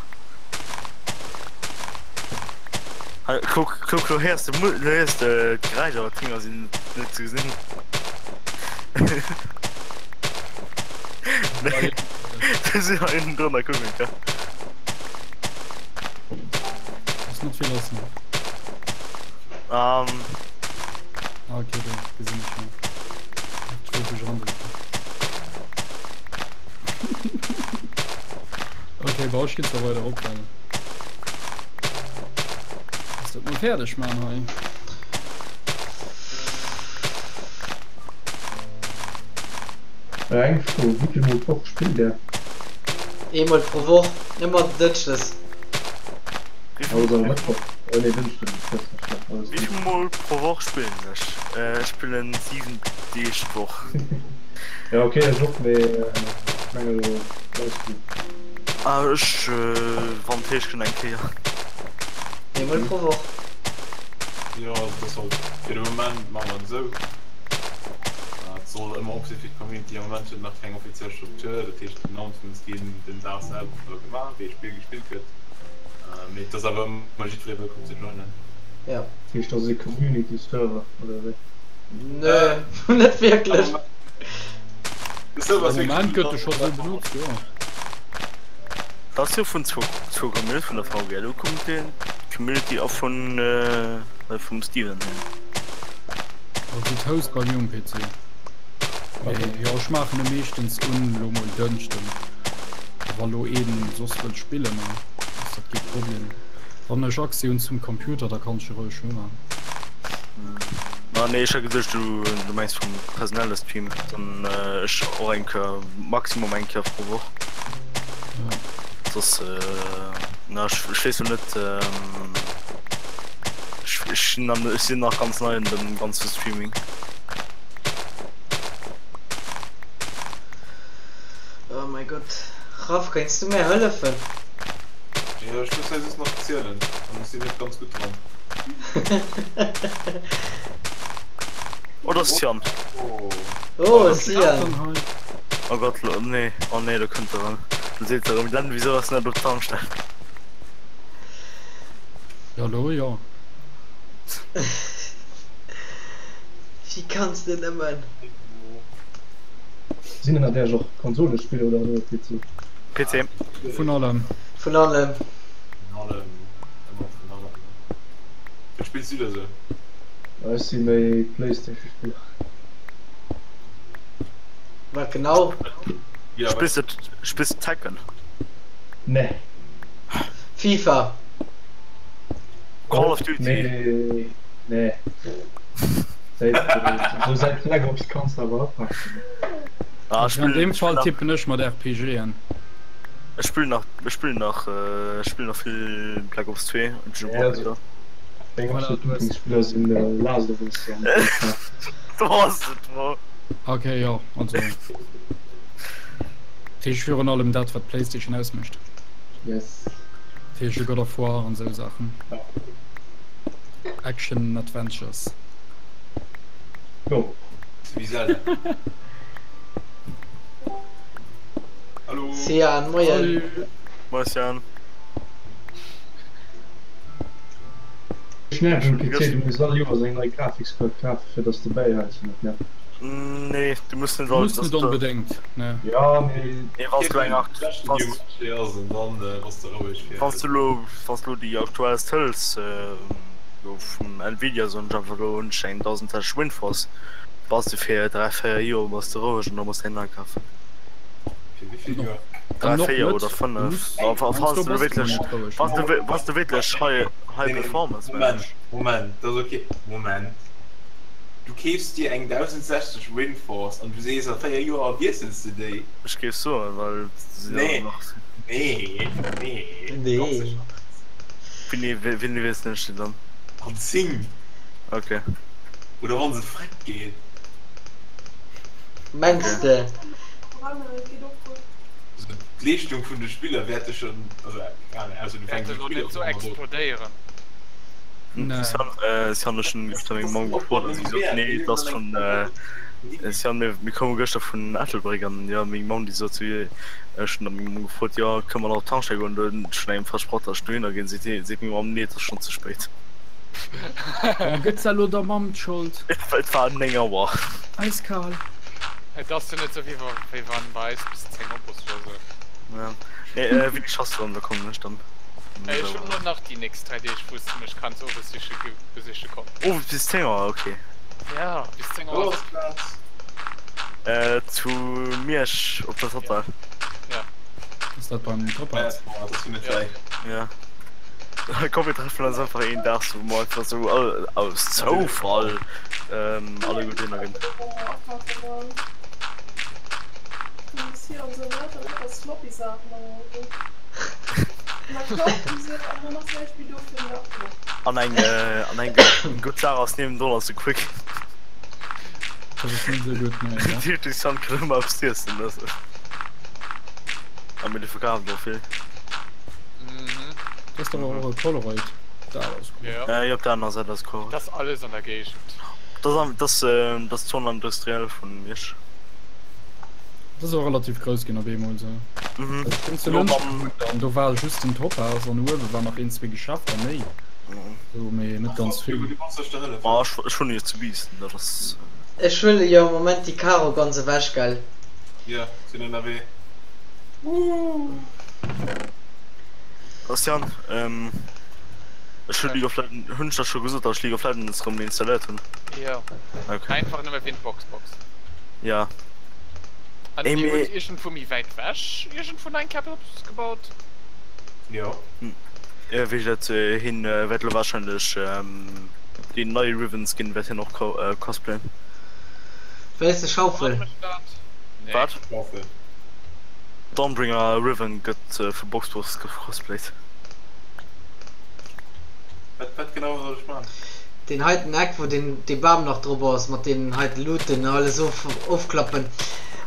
Hei, kuck, kuck, lo héiers de, lo héiers de d'Geräischer, awer d'Finger sinn net ze gesinn. Du sinn hei ënnen drënner, kuck eng Kéier. Ass net vill lass, ne? Um. Ah, okay, do gesinn ech schon. Ech wollt dech erandrécken. Okay, bei euch geht's da weider op dann. Lass dat mol fäerdeg man hei. Eng Fro, wéivill mol d'Woch spillt där? Eemol pro Woch, ëmmer Dënschdes. Alles awer Mëttwoch, oh nee Dënschden, Dënschden, alles gutt. Wéivill mol pro Woch spillen ech? Ech spillen 7 Deeg d'Woch. Jo ok ech och, mee ech menge lo Livestream. Ah ech wann d'Heescht kënnt eng Kéier. Eemol pro Woch. Jo also dat ass halt fir de Moment maache mer et esou. Et soll ëmmer op si fir d'Community. Am Moment huet et nach keng offiziell Struktur, dat heescht d'Announcements ginn den Dag selwer gemaach, wéi e Spill gespillt gëtt. Mee et ass awer ëmmer jiddweree wëllkomm ze joinen. Jo. Dat heescht dat ass e Community Server oder wéi? Nö, net wierklech. De Server ass Am Moment wierklech gëtt e scho sou benotzt, jo. Dat ass jo vun zwou Community, vun der VGLU Community a vun vum Steven hier. Also d'Host bei mir um PC. Mee jo ech maachen e meeschtens un lo mol Dënschden. Wa lo een soss wëllt spillen ass dat kee Problem. Wann ech Accès hunn zum Computer da kann ech e roueg umaan. Ah nee ech hat geduecht du du mengs vum personelle Stream, dann ech och eng Kéier maximum eng Kéier pro Woch. Soss na ech weess lo net ech ech sinn nach ganz nei an dem ganze Streaming. Oh mein Gott. Raff, kéints du mär hëllefen? Jo, ech muss hei just nach zielen an ech sinn net ganz gutt dran. Oh, dat ass d'Sian. Oh, Sian. Oh Gott, lo, nee, oh nee, do kënnt erëm. Do seet se erëm, Glenn, wisou ass net op d'Tankstell? Jo, lo jo. Wéi kanns de nëmmen? Sinn ënnert Äech och Konsolespiller oder nëmme PC? PC. Vun allem. Vun allem. Vun allem, ëmmer vun allem. Wat spills du da sou? Ech si méi Playstation Spiller. Wat genau? Spills de spills de Tekken? Nee. FIFA. Call of Duty? Nee, nee. Säit sou säit Black Ops kanns de awer apaken. Ah, ech An spillen deem ech Fall spillen nach tippen ech mat RPGen. ech spillen nach ech spillen nach ech spillen nach vill Black Ops 2 und ech Ja, also meng Voilà, absolut du hues. Lieblingsspiller sinn Last of Us an GTA. Du has et, Bro. Okay, jo, also. Dat heescht virun allem dat, wat d'Playstation ausmécht. Yes. Dat heescht God of War an esou Saachen. Ja. Action Adventures. Jo. Wéi Zelda. Hallo. Sian, moien. Salut. Moin Sian. Ech nerven um PC, du muss all Joers eng nei Grafikskaart kafen fir dass de bäihäls an dat nervt mech. Nee, du muss net Du all muss net onbedéngt, nee. Ja mee. Nee, wanns du eng Art wanns du lo wanns du lo déi aktuellst hëls lo vum Nvidia soen ech einfach lo hunn ech eng 1060 Windforce bass du fir 3 4 Joer bass du roueg an da muss de eng nei kafen. Fir wéi vill Joer? 3 4 oder 5 falls du wierklech wanns du wanns du wierklech high high performance Moment Moment dat ass ok Moment du keefs dir eng 1060 Windforce an du sees a 4 Joer wiessels de déi? Ech géif soen, well se Nee, nach. nee, nee, Nee. ganz sécher net. Wéini, wéini wiesselen ech déi dann? An 10. Ok. Oder wann se freck geet. Mengs de? Also d'Leeschtung vun de Spiller wäerte schon, also keine Ahnung, ausser du fänks Wäerte e lo Spiller net sou op einmal explodéieren. Si han ech gëschter meng Mamm gefrot an si sot nee et ass schonn si han mir mir koume gëschter vun Ettelbréck an jo meng Mamm déi sot zu ech hunn da meng Mamm gefrot jo kënne mer nach op d'Tankstell goen do hunn ech engem versprach datt ech dohinner ginn seet hie seet meng Mamm nee et ass schonn ze spéit. Bon gëtt se elo der Mamm d'Schold? Et war 9 Auer. Eiskal. Et ass jo net sou wéi wann bei eis bis 10 op ass oder sou. Nee wéini schaffs du dann da kommen ech dann. Ech hunn elo nach déi nächst 3 Deeg wou s de mech kanns owes siche besiche kommen. Owes bis 10 Auer, ok. Ja, bis 10 Auer. Wou ass d'Plaz? Zu Miersch op der Total. Ja. Ass dat beim Topaz? Ah, dat ass jo net wäit. Ja. Komm mir treffen eis einfach een Dag sou wou mer einfach sou all aus Zoufall alleguer dohinner ginn. An eng an eng gutt Saach ass niewendrun ass e Quick. Dat ass net esou gutt, nee. Dat heescht, de Sam kann ëmmer eppes iessen, dat ass. A mir verkafen och vill. Dat ass dach och e Colruyt. Dat ass gutt. Ja. Jo, op der anerer Säit ass Colruyt. Dat ass alles an der Géigend. Dat ass dat ass d'Zone industrielle vun Miersch. Dat ass och relativ grouss ginn op eemol esou. Ech hunn zu Lëntgen gewunnt an do war just den Topaz an uewe war nach een, zwee Geschäfter méi, sou, mee net ganz vill. Ma ech wunnen jo zu Biissen, dat ass. Ech huele jo am Moment déi Karo ganz ewech, gell? Jo, sinn ënnerwee. Christian, ech hu League of Legends, hunn ech der scho gesot, datt ech League of Legends rëm installéiert hunn? Jo, einfach nëmme wéint Boxbox. Ja. An Ey, dir mee. hutt iergendwou méi wäit wech iergendwou eng Caps gebaut? Jo. Wéi gesot, hien wäert elo wahrscheinlech deen neie Riven Skin wäert hien och cosplayen. Wéi ass de Schaufel? Nee. Wat? Schaufel. Dawnbringer Riven gëtt vu Boxbox gecosplayt. Wat, wat genau soll ech man? Deen heiten Eck wou den dee Bam nach drop ass mat deenen heiten Luuten alles of ofklappen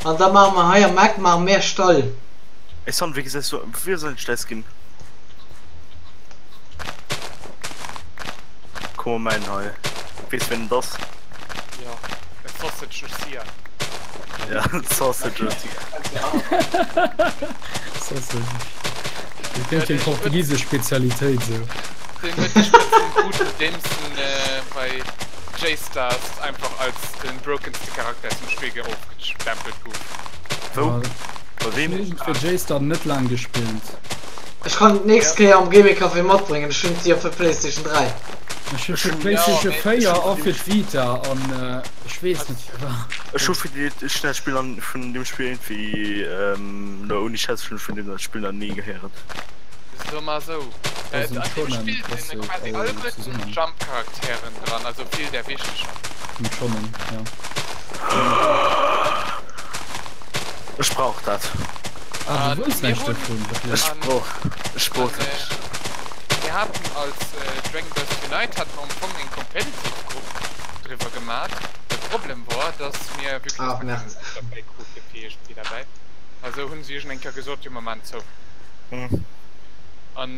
an da maache mer hei am Eck maache mär Stall. Ey Sam, wéi gesäis du, wéi soll ech däi Skin? Komm op mäin hei, weess ween et ass? Jo, e Sausage Lucia. Ja, Sausage Lucia. Sausage. Dat kléngt wéi eng portugisesch Spezialitéit esou. Deen huet de Spëtznumm krut nodeems en bei J-Stars einfach als den brokenste Charakter aus dem Spill ofgestempelt gouf. Wou? Bei Ech weem? hunn iergendwéi J-Star net laang gespillt. Ech kann d'nächst Kéier am Gaming Café matbréngen, ech hunn et jo fir Playstation 3. Ech hu fir Ech hunn d'Playstation Ja, 4 ech a hunn fir d'Vita an ech weess net firwat. Ech hu fir déi ech hunn dat Spill an vun deem Spill iergendwéi no ouni Schätz ech hunn vun deem dat Spill nach ni gehéieren. So mar sou, Da an sinn deem d'Shonen Spill ass sinn jo quasi all alleguerten zesummen. Jump-Charakteren dran, also vill där wichteger. Sinn d'Shonen, ja. Ech brauch dat. Ah, du An wëlls mir näischt hunn, dovun, wat Ech leck. an, brauch ech brauch an dat nicht. mir haten als Dragon Burst Unite haten mer am Fong eng Competitive Grupp driwwer gemat. De Problem wor, dass mir, vue que dass Ach mer keng Merde. Leit derbäi krute fir iergendwéi derbäi, also hunn se iergend eng Kéier gesot, jo mer maan zou. An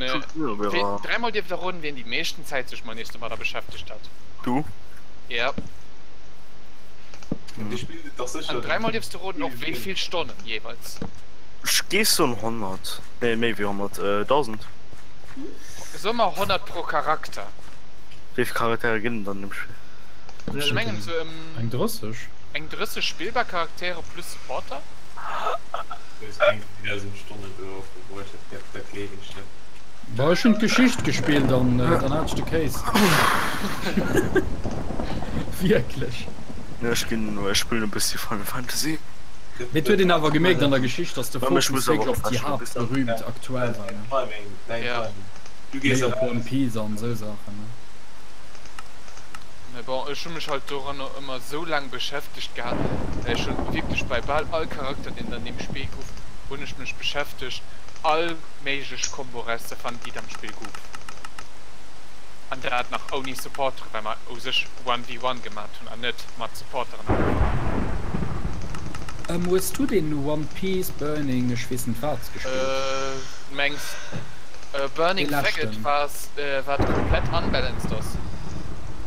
dräimol dierft der roden, wien déi meeschten Zäit sech mol nees domadder beschäftegt hat. Du? Ja. Du spills et dach sécher. An dräimol dierfs de roden och wéi vill Stonnen jeeweils. Ech géif soen 100. Nee, méi wéi 100. 1000. Soe mer 100 pro Charakter. Wéi vill Charaktere ginn et an dem Spill? Ech mengen sou ëm. Eng 30? Eng 30 spillbar Charaktere plus Supporter. Du hues eng 1000 Stonnen do verbruecht, dat dat gleewen ech net. Bah ech hunn d'Geschicht gespillt an dann hat ech de Kéis. Wierklech. Nee ech ginn ech spillen e bëssi Final Fantasy. Mee et huet een awer gemierkt an der Geschicht, dass de Mä ech Fokus muss awer wierklech och op déi feststellen, bis dann. Haaptberühmt aktuell war, ne? Timing, däin Ja. Timing. Du gees Méi op eraus. One Piece an esou Saachen, ne? Mee bon, ech hu mech halt doranner ëmmer esou laang beschäftegt gehat, ech hunn wierklech bei bal all Charakter deen et an deem Spill guff, hunn ech mech beschäftegt all méiglech Kombo rauszefannen déi et am Spill guff. An dat nach ouni Supporteren, well mer u sech One v One gemat hunn an net mat Supporteren am Ufank. Hues du deen One Piece Burning ech weess net wat gespillt? Du mengs Dee Burning Faggot leschten. wat komplett unbalanced ass?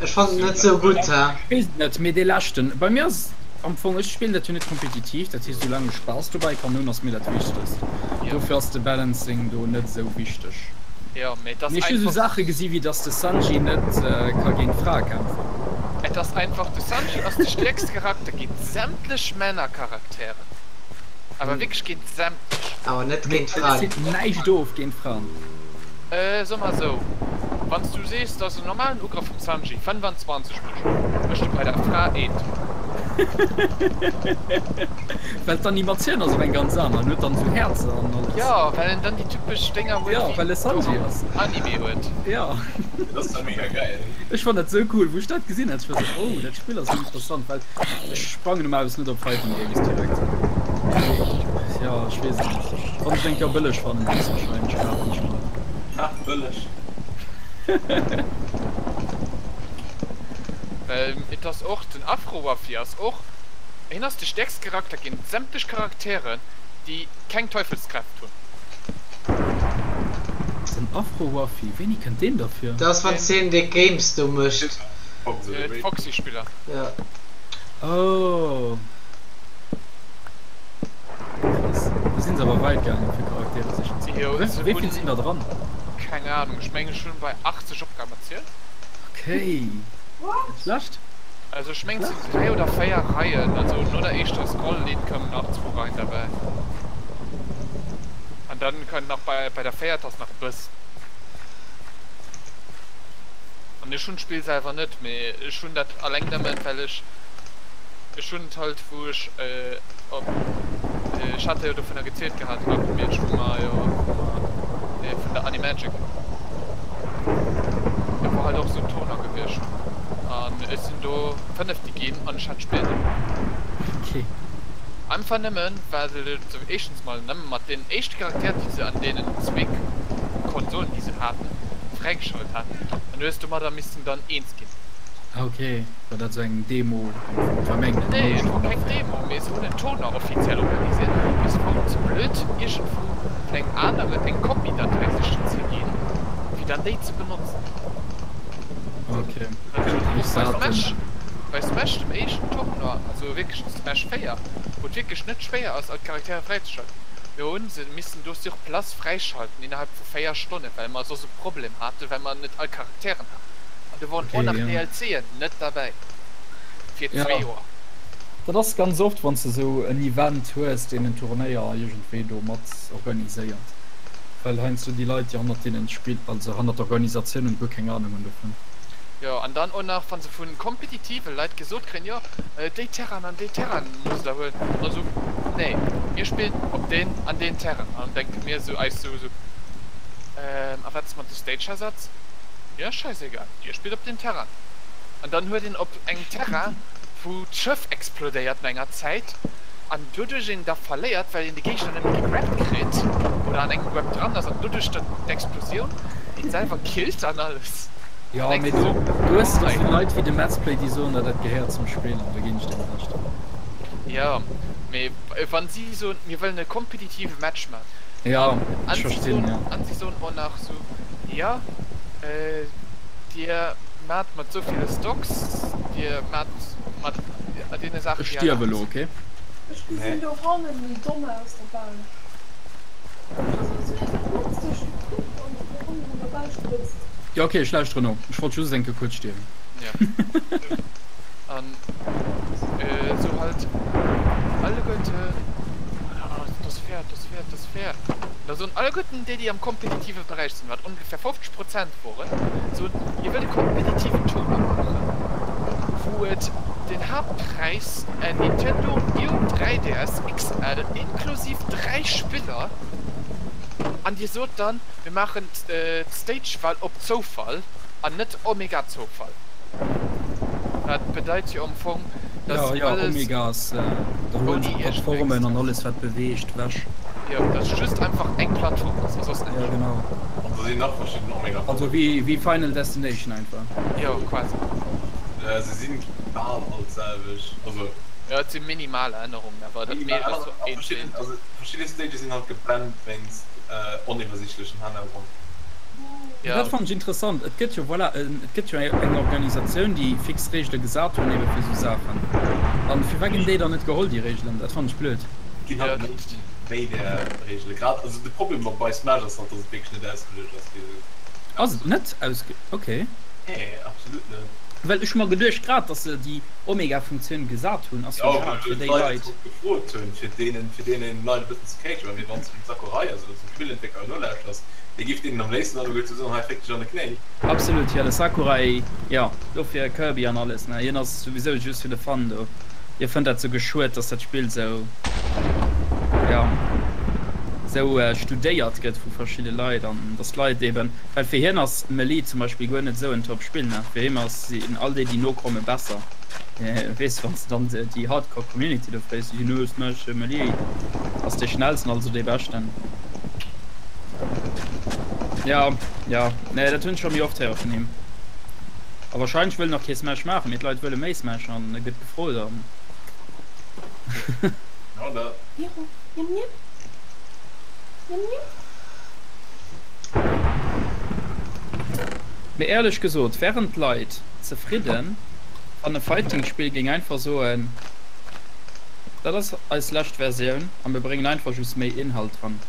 Ech fannen et net sou gutt, he. Ech weess et net, mee dee leschten, bei mir ass am Fong, ech spillen dat jo net kompetitiv, dat heescht soulaang ech Spaass dobäi kann hunn, ass mir dat wichtegst. Dofir ass de Balancing do net esou wichteg. Jo, mee et ass Mee ech hu sou einfach. Saache gesi wéi dass de Sanji net ka géint Frae kämpfen. Et ass einfach, de Sanji ass de stäerkste Charakter géint sämtlech Männercharakteren, awer wierklech géint sämtlech. Awer net Mee géint et Fraen. zitt näischt of géint Fraen. So mer esou, wann s du sees, dass en normalen Ugrëff vum Sanji 25 mécht, mécht e bei der Fra eent. Well d'Animatioun ass och eng ganz aner, en huet dann esou Häerzer an alles. Jo, well en dann déi typesch Dénger huet, Jo, déi well e Sanji ass. Anime huet. Jo. Dat ass zwar mega gäil. Ech fann dat sou cool, wou ech dat gesinn hat, ech war sou, oh, dat Spill ass sou interessant, well ech sprangen normalerweis net op Fighting Games direkt. Mee jo, ech weess et net. Wann ech et eng Kéier bëlleg fannen, héchstwahrscheinlech kafen ech mer et. Ha, bëlleg. Well et ass och, den Afro-Waffi ass och, hien ass de stäerkste Charakter géint sämtlech Charakteren, déi keng Teufelskräft hunn. Den Afro-Waffi, wéini kënnt deen da vir? Dat ass wann hien déi Games do mécht. D'Foxy-Spiller. Jo. Oh. Krass. Do sinn se awer weit gaangen fir Charaktere sichen ze goen. Wéi vill sinn der dran? Keng Ahnung, ech mengen ech hunn bei 80 Opgaben erzielt. Okay. Net schlecht. Also ech mengen et sinn 3 oder 4 Reien, also no der éischter Scroll-Linn koumen nach zwou Reien derbäi. An dann kënnt nach bei bei der véierter ass nach e bëssen. An ech hunn d'Spill selwer net, mee ech hunn dat alleng nëmmen well ech ech hunn et halt wou ech op ech hat der jo dovunner gezielt gehat Rabenmilch wou mer jo wou mer vun der Animagic do wor halt och sou en Tournoi gewiescht an ech sinn do fënnefte ginn an ech hat d'Spill net. Okay. Einfach nëmmen well et éischtens mol nëmme mat deenen éischte Charakteren déi se an deenen zweek Konsolen déi se haten fräigeschalt haten an du hues domadder missten dann eens ginn. Ah ok, war dat sou eng Demo am Fong? War mengen Nee, et wor keng Demo, mee se hunn en Tournoi offiziell organisiert, mee se woren ze blöd iergendwou vun engem aneren eng Copie-Datei sichen ze ginn fir dann déi ze benotzen. Ok, Bei Smash, bei Smash dem éischten Tournoi, also wierklech Smash 4, wou et wierklech net schwéier ass all d'Charaktere fräizeschalten, do hunn se missen do sur place fräischalten innerhalb vu 4 Stonnen, well mer soss e Problem haten, well mer net all Charakteren haten. An do woren Okay, och nach ja. DLCen net derbäi fir Ja. zwee Joer. Dat ass ganz oft, wann s de esou en Event hues, deen en Turnéier iergendwéi do mat organiséiert, well heiansdo déi Leit, déi hannert deenen Spill, also hannert der Organisatioun hunn, guer keng Anung hunn dovun. Jo, an dann och nach, wa se vu kompetitive Leit gesot kréien, jo, déi Terrainen an déi Terrainen musst der huelen, an da sou, nee, mir spillen op deen an deen Terrain. An dann denke mir sou eis sou, sou, ähm, a wat ass mat de Stage Hazards? Mir ass scheißegal, dir spillt op deem Terrain. An dann huet een op engem Terrain, wou d'Schëff explodéiert no enger Zäit an doduerch een da verléiert, well een de Géigner net méi gegrabbed kritt oder an engem Grab dran ass an doduerch dann d'Explosioun een selwer killt an alles. Jo, Dann mee denks do de sou, do hues de Hei. sou Leit wéi de Metzplay, déi soen der, dat gehéiert zum Spill an do ginn ech deene Recht. Jo, mee wann si soen, mir wëllen e kompetitive Match man, Jo, an ech si verstinn, soen, jo. an si soen och nach sou, jo, Dir maacht mat sou ville Stocks, Dir maacht mat deene Saachen, Ech déi stierf erlaabt elo, sinn. okay? Ech gesinn dohannen méi domm aus der Belsch. Ech ass sou einfach plötzlech gekuckt an dohannen an der Belsch geblëtzt. Jo, okay, ech lauschteren no. Ech wollt just eng Kéier kuerz stierwen. Jo. An sou halt alleguerten, ah, dat ass fair, dat ass fair, dat ass fair. Da soen alleguerten déi, déi am kompetitive Beräich sinn, wat ongefähr 50 Prozent woren, soen, mir wëlle kompetitiven Tournoi maachen, wou et den Haaptpräis en Nintendo New 3DS XL inklusiv 3 Spiller, an dir sot dann, mir maachen d'Stage-Wahl op Zoufall an net Omega-Zoufall. Dat bedeit jo am Fong, dass Jo, jo, alles Omega ass, da huelen ouni se iergendeng d'Plattformen an extra. alles wat beweegt wech. Jo, dass just einfach eng Plattform ass a soss Jo, näischt. genau. An do sinn nach verschidden Omega Also Formen. wéi wéi Final Destination einfach. Jo, quasi. Se sinn bal all d'selwecht, also. Jo, et si minimal Ännerungen, awer dat Minimal meescht ass Ännerungen sou a eent zu verschidden, eent. also verschidde Stages sinn halt gebanned wéinst oniwwersiichtlechen Hannergrond. Ja. Dat fannen ech interessant. Et gëtt jo, voilà, et gëtt jo eng Organisatioun, déi fix Reegele gesat hunn ebe fir esou Saachen. An firwat ginn déi dann net geholl, déi Reegelen? Dat fannen ech blöd. Ginn halt méi wéi där Reegele. Grad, also de Problem bei Smash ass halt, dass et wierklech net ausgeluecht ass fir esou. Ass et net ausge-, okay. Nee, absolut net. Well ech hu mer geduecht, grad dass se déi Omega-Funktioun gesat hunn, ass jo Jo, grad well fir déi d'Leit Leit. drop gefrot hunn, fir deenen, fir deenen Leit e bëssen ze caten. Mee wann s du dem Sakurai, also dem Spillentwéckler, nolauschters, dee giff deenen am léifsten alleguer ze soen, hei féck dech an de Knéi. Absolut, jo, de Sakurai, jo, dofir Kirby an alles, ne, hien ass souwisou just fir de Fun do, hie fënnt dat sou geschued, dass dat Spill sou, jo, sou studéiert gëtt vu verschidde Leit an dass d'Leit eben, well fir hien ass Melee zum Beispill guer net sou en top Spill, ne, fir him ass, sinn all déi déi nokomme besser, weess, wann s de dann déi Hardcore Community do fréis, déi soen, oh Smash, Melee ass dee schnellsten, also dee beschten. Ja, ja, nee, dat hunn ech scho méi oft héiere vun him. A wahrscheinlech wëll en och kee Smash maachen, mee d'Leit wëlle méi Smash an e gëtt gefrot an. Ja, dat. Miro, nimm, nimm. Nimm, nimm. Mee éierlech gesot, wären d'Leit zefridden, wann e Fighting-Spill géing einfach soen, dat ass eis lescht Versioun a mir bréngen einfach just méi Inhalt dran?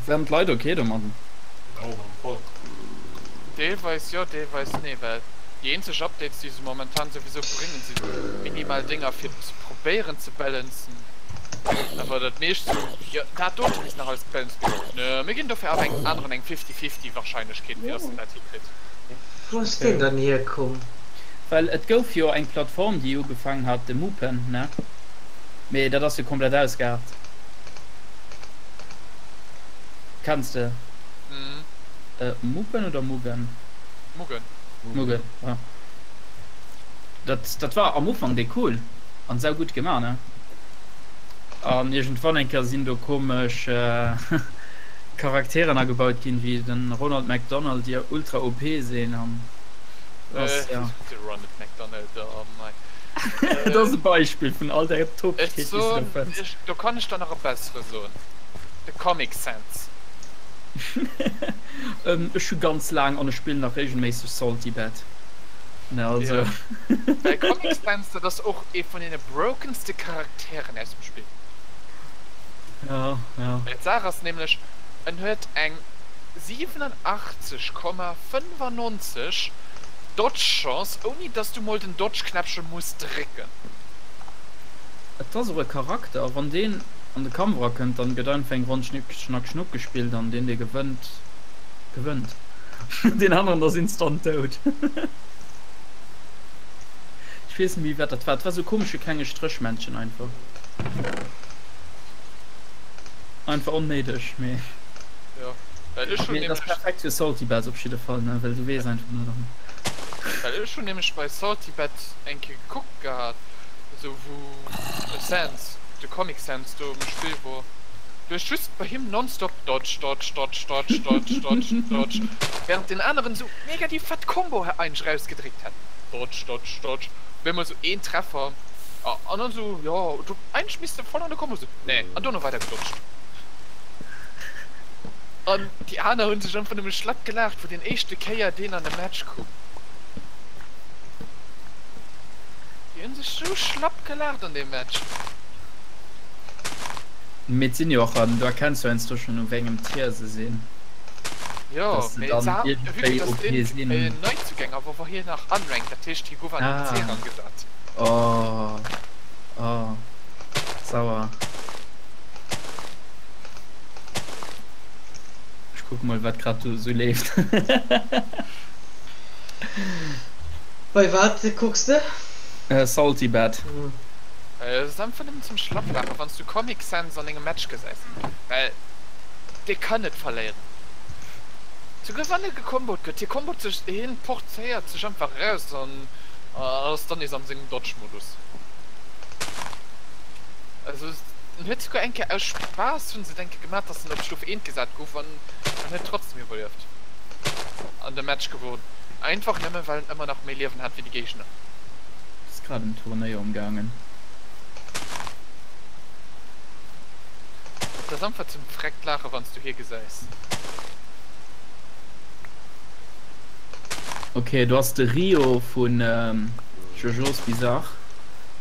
Wären d'Leit ok domadden? Jo, op alle Fall. Deelweis jo, deelweis nee, well déi eenzeg Updates déi se momentan souwisou bréngen si minimal Dénger fir ze probéieren ze balancen, awer dat meescht sou, jo dat dote misst nach alles gebalanced ginn, nö mir ginn dofir awer engem aneren eng fifty fifty Wahrscheinlechkeet fir dass en dat hikritt. Wou ass deen dann hierkomm? Well et gouf jo eng Plattform déi ugefaangen hat, de Mupen, ne? Mee dat ass jo komplett ausgeaart. Kenns de? Mhm. Mupen oder Muggen? Muggen. Muggen, ja. Dat, dat war am Ufank déi cool an sau gutt gemaach, ne? An iergendwann eng Kéier sinn do komesch Charakteren agebaut ginn, wéi den Ronald McDonald, déi ultra OP sinn an ass, ja. De Ronald McDonald, oh mei. Dat ass e Beispill vun all där Ech Topegkeet, déi s de do soen, fënns. ech, do kann ech der nach e bessere soen, de Comic Sans. Ech hu ganz laang an ech spillen nach regelméisseg Salty Bat. Ne also. Jo, well Comic Sans, dat ass och ee vun deene brokenste Charakteren aus dem Spill. Ja, ja. Well d'Saach ass nämlech, en huet eng 87,95 Dodge Chance, ouni dass du mol den Dodge Knäppche muss drécken. Et ass och e Charakter, wann deen an de Kampf erakënnt, dann gëtt einfach eng Ronn Schnick Schnack Schnuck gespillt an deen dee gewënnt, gewënnt. Deen aneren ass instant dout. Ech weess net méi wat dat war, et war sou e komesche klenge Stréchmännchen einfach. Einfach onnéideg, mee. Jo, well ech hunn Mee et ass nämlech. perfekt fir Salty Bats op jidde Fall, ne, well du weess einfach net an. Well ech hunn nämlech bei Salty Bat eng Kéier gekuckt gehat, esou wou de Sans, de Comic Sans do um Spill wor, du hues just bei him nonstop dodge, dodge, dodge, dodge, dodge, dodge, dodge, während deen aneren esou mega déi fett Combo eigentlech rausgedréckt hat, dodge, dodge, dodge, op eemol esou een Treffer an dann esou, jo, du eigentlech misst de voll an der Combo sinn, nee, an dono weider gedodged. An déi aner hunn sech einfach nëmme schlapp gelaacht, wou deen éischte Kéier deen an de Match koum. Déi hunn sech sou schlapp gelaacht an deem Match. Mee et sinn jo och, an du erkenns jo heiansdo schonn u wéi engem Tier se sinn, Jo, dass se mee dann d'Saach, vue que iergendwéi dass OP deen sinn. en Neizugänger wor, wor hien nach unranked, dat heescht hie gouf an den Ah, C-Rang gesat. oh, oh, sauer. Ech kucke mol wat grad do sou leeft. Bei wat kucks de? Salty Bat. Et ass einfach nëmmen zum Schlapplaachen wanns du Comic Sans an engem Match gesäis, well dee kann net verléieren. Souguer wann e gekombot gëtt, hie kombot sech, hien portéiert sech einfach eraus an ass dann nees an sengem Dodge Modus. Also en huet souguer eng Kéier aus Spaass hunn se et eng Kéier gemaach dass en op Stuf 1 gesat gouf an en huet trotzdem iwwerlieft an de Match gewonn, einfach nëmmen well en ëmmer nach méi Liewen hat wéi de Géigner. Ass grad en Turnéier umgaangen. Et ass einfach zum freckt laachen wanns du hie gesäis. Ok, do ass de Rio vun Jojo's Bizarre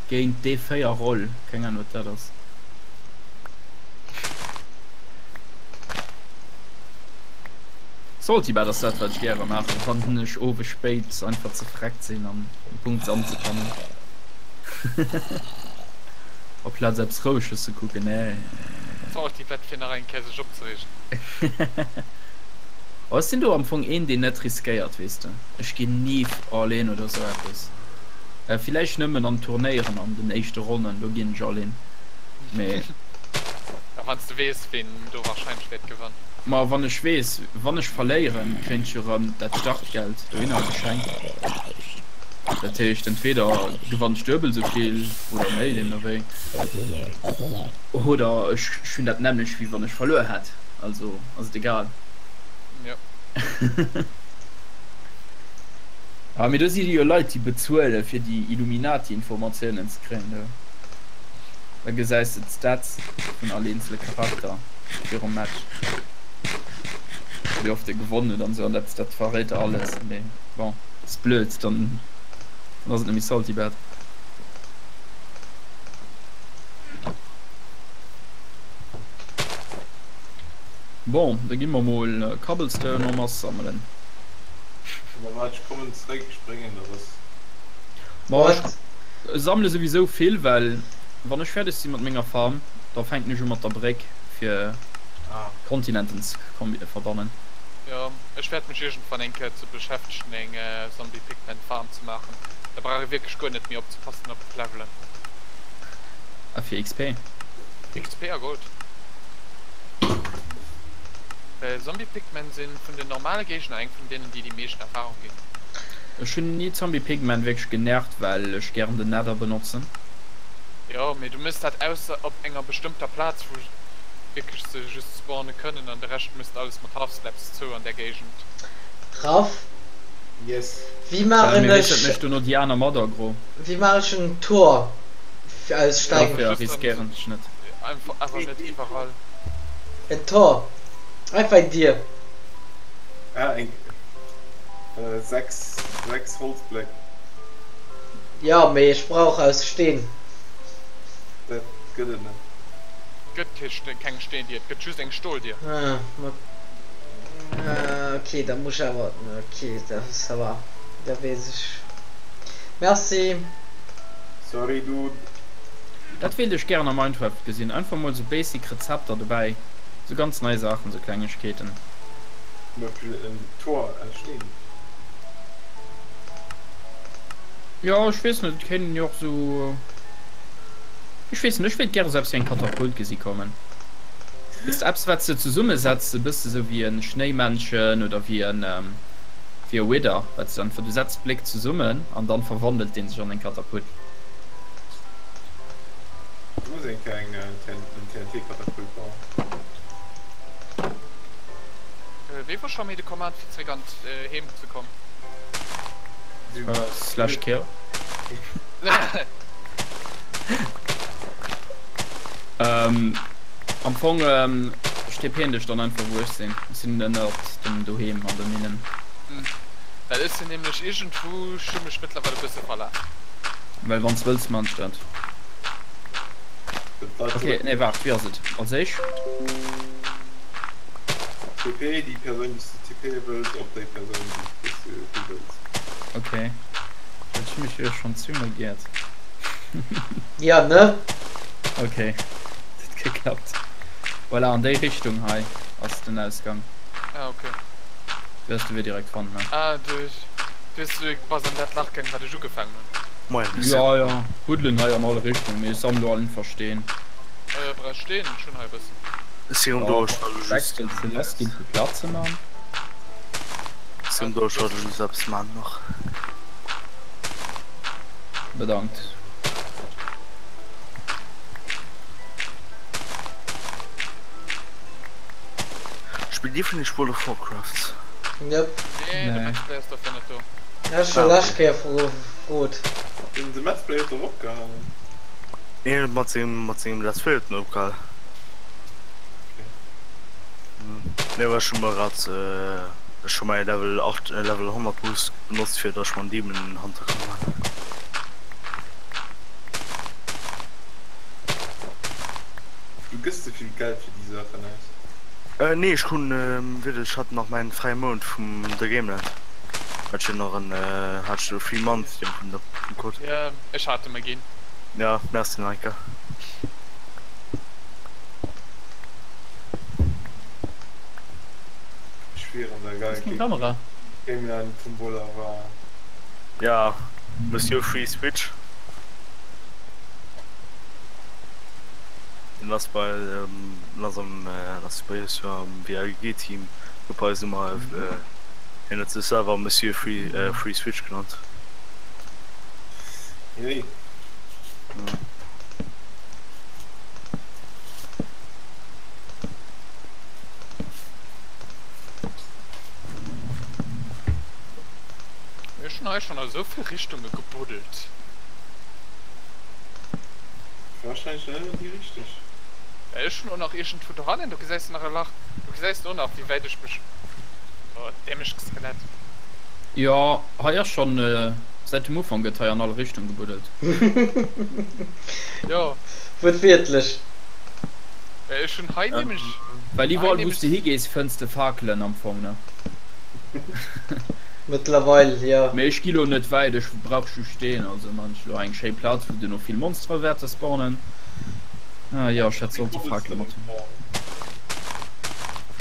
géint D4 Roll. Keng Ahnung wat dat ass. Salty Bed ass dat wat ech gäre maachen wann ech owes spéit einfach ze vreckt sinn an um Punkt anzepennen. Aplaz eppes roueges ze kucken, nee. Salty Bed fir nach eng Kéier sech opzereegen. Oh ech sinn do am Fong een deen net riskéiert weess de. Ech ginn ni all in oder sou eppes. Villäicht nëmmen an Turnéieren an den éischte Ronnen, do ginn ech all in. Mee. A wann s de weess ween do warscheinlech wäert gewannen. Ma wann ech weess wann ech verléieren, kréien ech jo rëm dat Startgeld dohinner geschenkt. Dat heescht entweder gewann ech duebel sou vill oder méi, deemno wéi. Oder ech hunn dat nämmlecht wéi wann ech verluer hätt. Also ass et egal. Jo. Ah, mee do si jo Leit, déi bezuelen, fir déi Illuminati-Informatiounen ze kréien do. Da gesäis de d'Stats vun all eenzele Charakter virum Match. Wéi oft e gewonnen huet an esou, an dat, dat verréit der alles. Mee bon, ass blöd, dann, dann ass et net méi Salty Bad. Bon, da gi mer mol Cobblestone en masse sammelen. Ma waart, ech kommen zréck, ech bréngen der was. Ma ech sammele souwisou vill, well wann ech fäerdeg si mat menger Farm, da fänken ech u mat der Bréck fir d'Kontinenten ze verbannen. Jo, ech wäert mech iergendwann eng Kéier ze beschäftegen eng Zombie Pigman Farm ze maachen. Da brauch ee wierklech guer net méi opzepassen op d'Levelen. A fir XP? XP a Gold. Well Zombie Pigmen sinn vun den normale Géigner eng vun deenen déi déi meeschten Erfahrung ginn. Ech hunn ni Zombie Pigmen wierklech genervt well ech gären den Nether benotzen. Jo mee du mëss dat ausser op enger bestëmmter Plaz wou wierklech se just spawne kënnen an de Rescht mëss de alles mat Half Slabs zou an där Géigend. Raff, Yes. Wéi maachen Mee weess dat ech mécht dono déi aner mat aggro. wéi maachen ech en Tor aus Steng? Dofir riskéieren ech net. Einfach awer net iwwerall. En Tor. Einfach eng Dier. Ah, eng. 6, 6 Holzbléck. Jo, mee ech brauch aus Steen. Dat gëtt et net. Gëtt kee Steen, keng Steendier, et gëtt just eng Stoldier. Ah, ma. Ok, da muss ech awer. Ok, da ça va. Da weess ech. Merci. Sorry dude. Dat wéilt ech gären am Minecraft gesinn, einfach mol sou basic Rezepter dobäi, sou ganz nei Saachen, sou Klengegkeeten. Zum Beispill en Tor aus Steen. Jo ech weess net, et kéint een jo och sou, ech weess net, ech wéilt gäre sou eppes wéi eng Katapult gesi kommen. Weess de, eppes wat s de zesummesetz, e bësse sou wéi e Schnéimännchen oder wéi en, wéi e Wither, wat s de einfach, du setz d'Bléck zesummen an dann verwandelt dee sech an eng Katapult. Du muss eng Kéier eng TNT-Katapult bauen. Wee wor scho méi de Command fir zréck an d'Heem ze kommen? Slash kill. Am Fong ech TPen dech dann einfach wou ech sinn. Ech sinn ënnert dem Doheem an de Minnen. Well ech sinn nämlech iergendwou, ech hu mech mëttlerweil e bësse verlaf. Well wanns wëlls man ech dat. Ok, nee waart, wéi ass et als éischt? TP déi Persoun déi s du TP wëlls op déi Persoun déi s du hu wëlls. Ok, dat hu mech jo schon zweemol giert. Ja ne? Ok, dat huet geklappt. Voilà, an déi Richtung hei ass den Ausgang. Ah ok. Wäers de wéi direkt fannen ne? Ah du hues du bass an dat Lach gaang wat ech ugefaangen hunn. Moien Lucien. Ja ja, buddelen hei an alle Richtungen, mee ech sammle lo einfach Steen. Äh brauch Steen? Ech hunn hei e bëssen. Ech sinn um Ja, do, ech war lo just. Wechsel ze lass ginn fir Platz ze man. Ech sinn um do, ech wollt lo just eppes man nach. Bedankt. Spillt dir vun iech World of Warcraft? Nope. Nee, de Nee. Max Play ass dofir net do. Ech scho lescht Kéier gefrot. De Max Play huet dach opgehaangen. Hien huet mat sengem mat sengem Let's Play huet en opgehal. Okay. Nee, war schon mal grad. Ech hu mäi Level 8, Level 100 Boost benotzt fir dass ech mer en Demon Hunter kann maachen. Du gëss ze vill Geld fir déi Saachen aus. Nee ech hunn wierklech, ech hat nach mäin fräie Mount vum der Gameland, hat ech jo nach en, hat ech e Free Month jo vun der vum Code. Jo ech hat e mer ginn. Ja merci Naika. Ech wier an der Ass keng Kamera. Gameland Tombola war. Ja Monsieur Free Switch. Den ass bei den ass am ass bei eis jo am WLG Team huet bei eis ëmmer hien huet sech selwer Monsieur Free Free Switch genannt. Jee. Ech hunn hei schonn a sou vill Richtunge gebuddelt. Wahrscheinlech nach ëmmer déi richteg. Ech hunn och nach iergendwou dohannen, do gesäis de nach e Lach, do gesäis de och nach wéi wäit ech mech, oh dämlecht Skelett. Jo, hei ass schonn, säit dem Ufank gëtt hei an all Richtung gebuddelt. Jo. Wuertwiertlech. Ech hunn hei nämlech. Well iwwerall wous de higees fënns de Fakelen am Fong, ne? Mëttlerweil, jo. Mee ech gi lo net wäit, ech brauch just Steen, also man ech lo eng schéi Plaz wou duerno vill Monstere wäerte spawnen. Ah jo, ech hätt sollte Fakele mat hunn.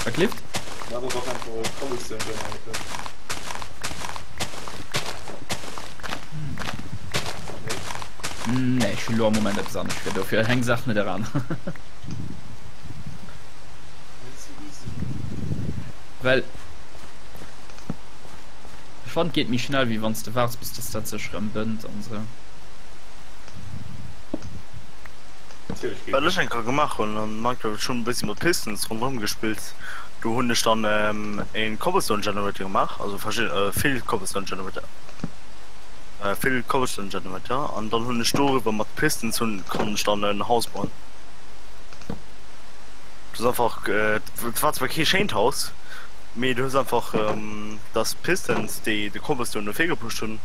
Wat leeft? Maach der dach einfach e Cobblestone Generator. Nee? Nee, ech hu lo am Moment eppes anescht fir, dofir hänk Saach net eran. Well ech fannen et geet méi schnell wéi wanns de waarts bis dass dat sech rëm bënnt an sou. Wat ech eng Kéier gemaach hunn an Minecraft, ech hunn e bëssi mat Pistons ronderëm gespillt, do hunn ech dann een Cobblestone Generator gemaach, also verschidden vill Cobblestone Generator, vill Cobblestone Generator an dann hunn ech doriwwer mat Pistons hunn konnt ech dann en Haus bauen. Du hues einfach, et war zwar kee schéint Haus, mee du hues einfach dass d'Pistons déi de Cobblestone no vir gepusht hunn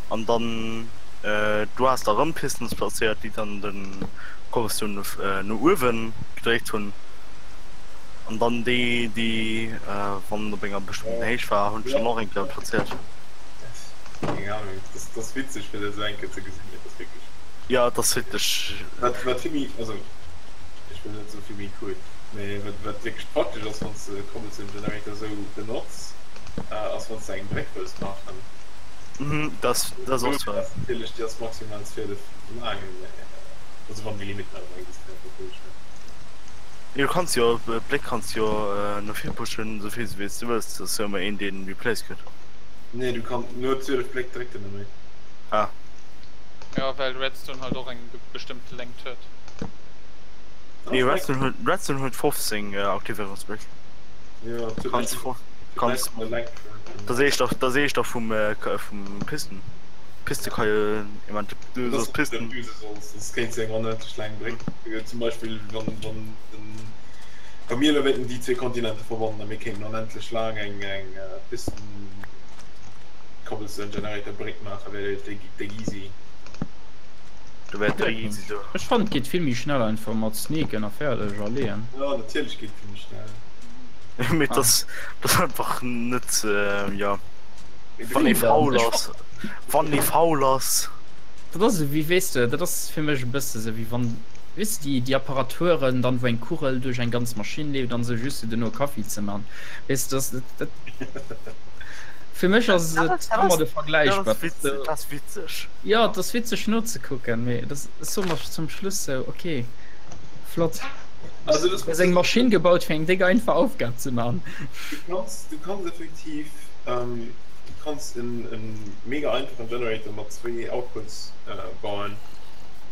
an dann du has da rëm Pistons plazéiert, déi dann de Cobblestone no uewen gedréckt hunn an dann déi déi wann op enger bestëmmten Héicht war, hunn ech dann och eng Kéier plazéiert. Keng Ahnung, dat ass witzeg fir dat esou eng Kéier ze gesinn, mee et ass wierklech. Jo, et ass wierklech. Wat wat vill méi, also ech wëll net soe vill méi cool, mee wat wat wierklech praktesch ass wann s de Cobblestone Generator esou benotz, ass wann s de eng Bréck wëlls maachen. Mhm, dat dat ass och zwar. Natierlech, déi ass maximal 12 laang, mee also wann déi Limit nach ëmmer existéiert natierlech, ne. Nee, du kanns jo d'Bréck kanns jo no vir pushen esou vill wéi s de wëlls, et ass jo ëmmer een deen replaced gëtt. Nee, du kanns no 12 Bléck dréckt en net méi. Ah. Jo, well Redstone halt och eng bestëmmte Längt huet. Nee, Redstone huet, Redstone huet 15 Aktivéierungsbléck. Jo, et huet Kanns, kanns, da sehe ich doch, da sehe ich doch vum, vum Pisten, Piste ka jo, ich mein, du soss Pisten. Soss kéints de eng onendlech laang Bréck, zum Beispill wann, wann den, wa mir elo wéilten déi zwee Kontinente verbannen a mir kéinten onendlech laang eng, eng Pisten, Cobblestone Generator Bréck maachen, wär dat déck easy. Do wär déck easy do. Ech fannen et geet vill méi schnell einfach mat sneaken a fäerdeg a leeën. Jo natierlech geet et vill méi schnell. Mee et ass einfach net jo wann ee faul ass wann ee faul ass. Dat ass esou wéi weess de dat ass fir mech e bësse sou wéi wann weess de déi déi Apparaturen dann wou eng Kugel duerch eng ganz Maschinn leeft an esou just fir duerno Kaffi ze man weess de dat dat fir mech ass et domadde vergläichbar. Dat ass witzeg. Jo, et ass witzeg nozekucken, mee et ass, ech soe mer zum Schluss sou, ok, flott. Also das Du hues eng Maschinn gebaut fir eng déck einfach Aufgab ze man. Du kanns, du kanns effektiv, du kanns en en mega einfachen Generator mat zwéi Outputs bauen.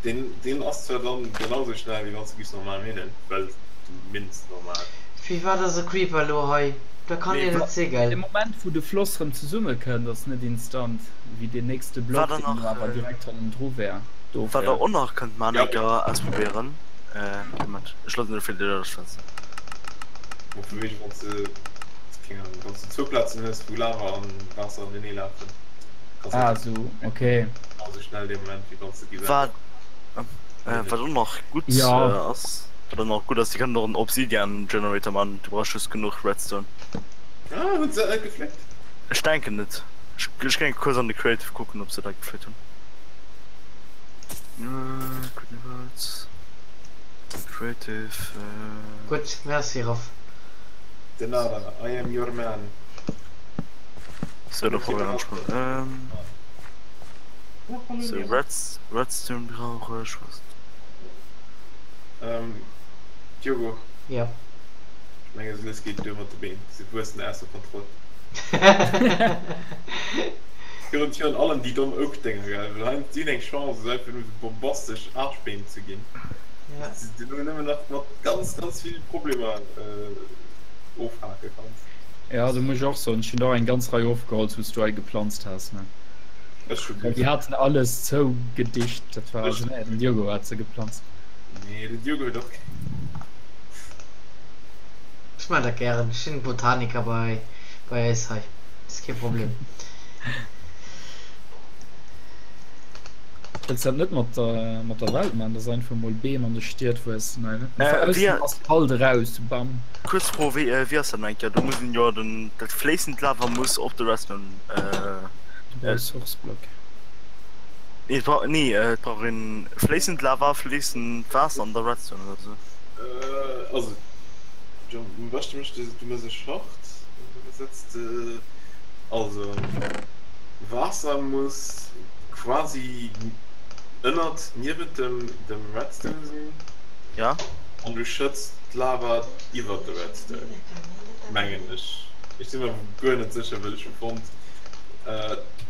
Deen, deen ass zwar dann genau sou schnell wéi wann s du giffs normal minnen, well du minns normal. Firwat ass e Creeper elo hei? Dat kann jo net si, De gell? Moment wou de Floss rëm zesumme kënnt ass net instant, wéi deen nächste Wat Block der deen nach elo awer direkt hannendru wär, do Wat der wär. och nach kënnt man, Ja. eng Kéier ausprobéieren, Moment, ech loossen net vill Dir schwätzen. Bon, fir mech wann s de. Keng Ahnung, wann s du zwou Plazen hues, wou Lava an Waasser anenee lafen, kanns du Ah, sou, okay. Genau sou schnell dee Moment, wéi wann s du déi Wat wat och nach gutt Ja. ass, wat och nach gutt ass, déi kënnen och en Obsidian Generator man, du brauchs just genuch Redstone. Ah, hunn se dat net gefléckt? Ech denken net. Ech ech géing kuerz an de Creative kucken, ob se dat gefléckt hunn. Creative. Gutt, merci Raff. De nada, I am your man. Sou, da probéieren ech mol. Sou, Reds, Redstone brauch ech. Was? Ähm, Diogo. Ja. Ech mengen, esou lues geet et duer mat de Beem. Se wuessen ausser Kontroll. Virun, virun allem déi domm Oak-Dénger, gell? Well hei, si hunn eng Chance, esou einfach nëmme sou bombastesch Aarschbeem ze ginn. Ja. Déi s de duerno nëmmen nach mat ganz, ganz vill Problemer ofhake kanns. Ja, do muss ech och soen, ech hunn der och eng ganz Rei ofgeholzt, wou s du hei geplanzt has, ne? Ech hu Well déi haten alles zougedicht, dat war, also nee, den Diogo hat se geplanzt. Nee, den Diogo huet och keng. Ech man dat gären, ech sinn Botaniker bei bei eis hei, ass kee Problem. Wëlls dat net mat der mat der Welt man, dass einfach mol Beem an de Stied wuessen hei ne? Äh, Aussen wéi Asphalt eraus, bam. Kuerz Fro, wéi wéi ass dat nach eng Kéier? Do muss een jo den dat fléissend Lava muss op de Redstone Du äh, brauchs Source Block. Nee, et brauch nee et brauch een fléissend Lava, fléissend Waasser an da Redstone oder sou. Äh, also am beschte méchs de du méchs e Schacht an du setz de also Waasser muss quasi ënnert niewent dem dem Redstone sinn. Ja. An du schëtts d'Lava iwwert de Redstone, mengen ech. Ech sinn mer guer net sécher, well ech hu fonnt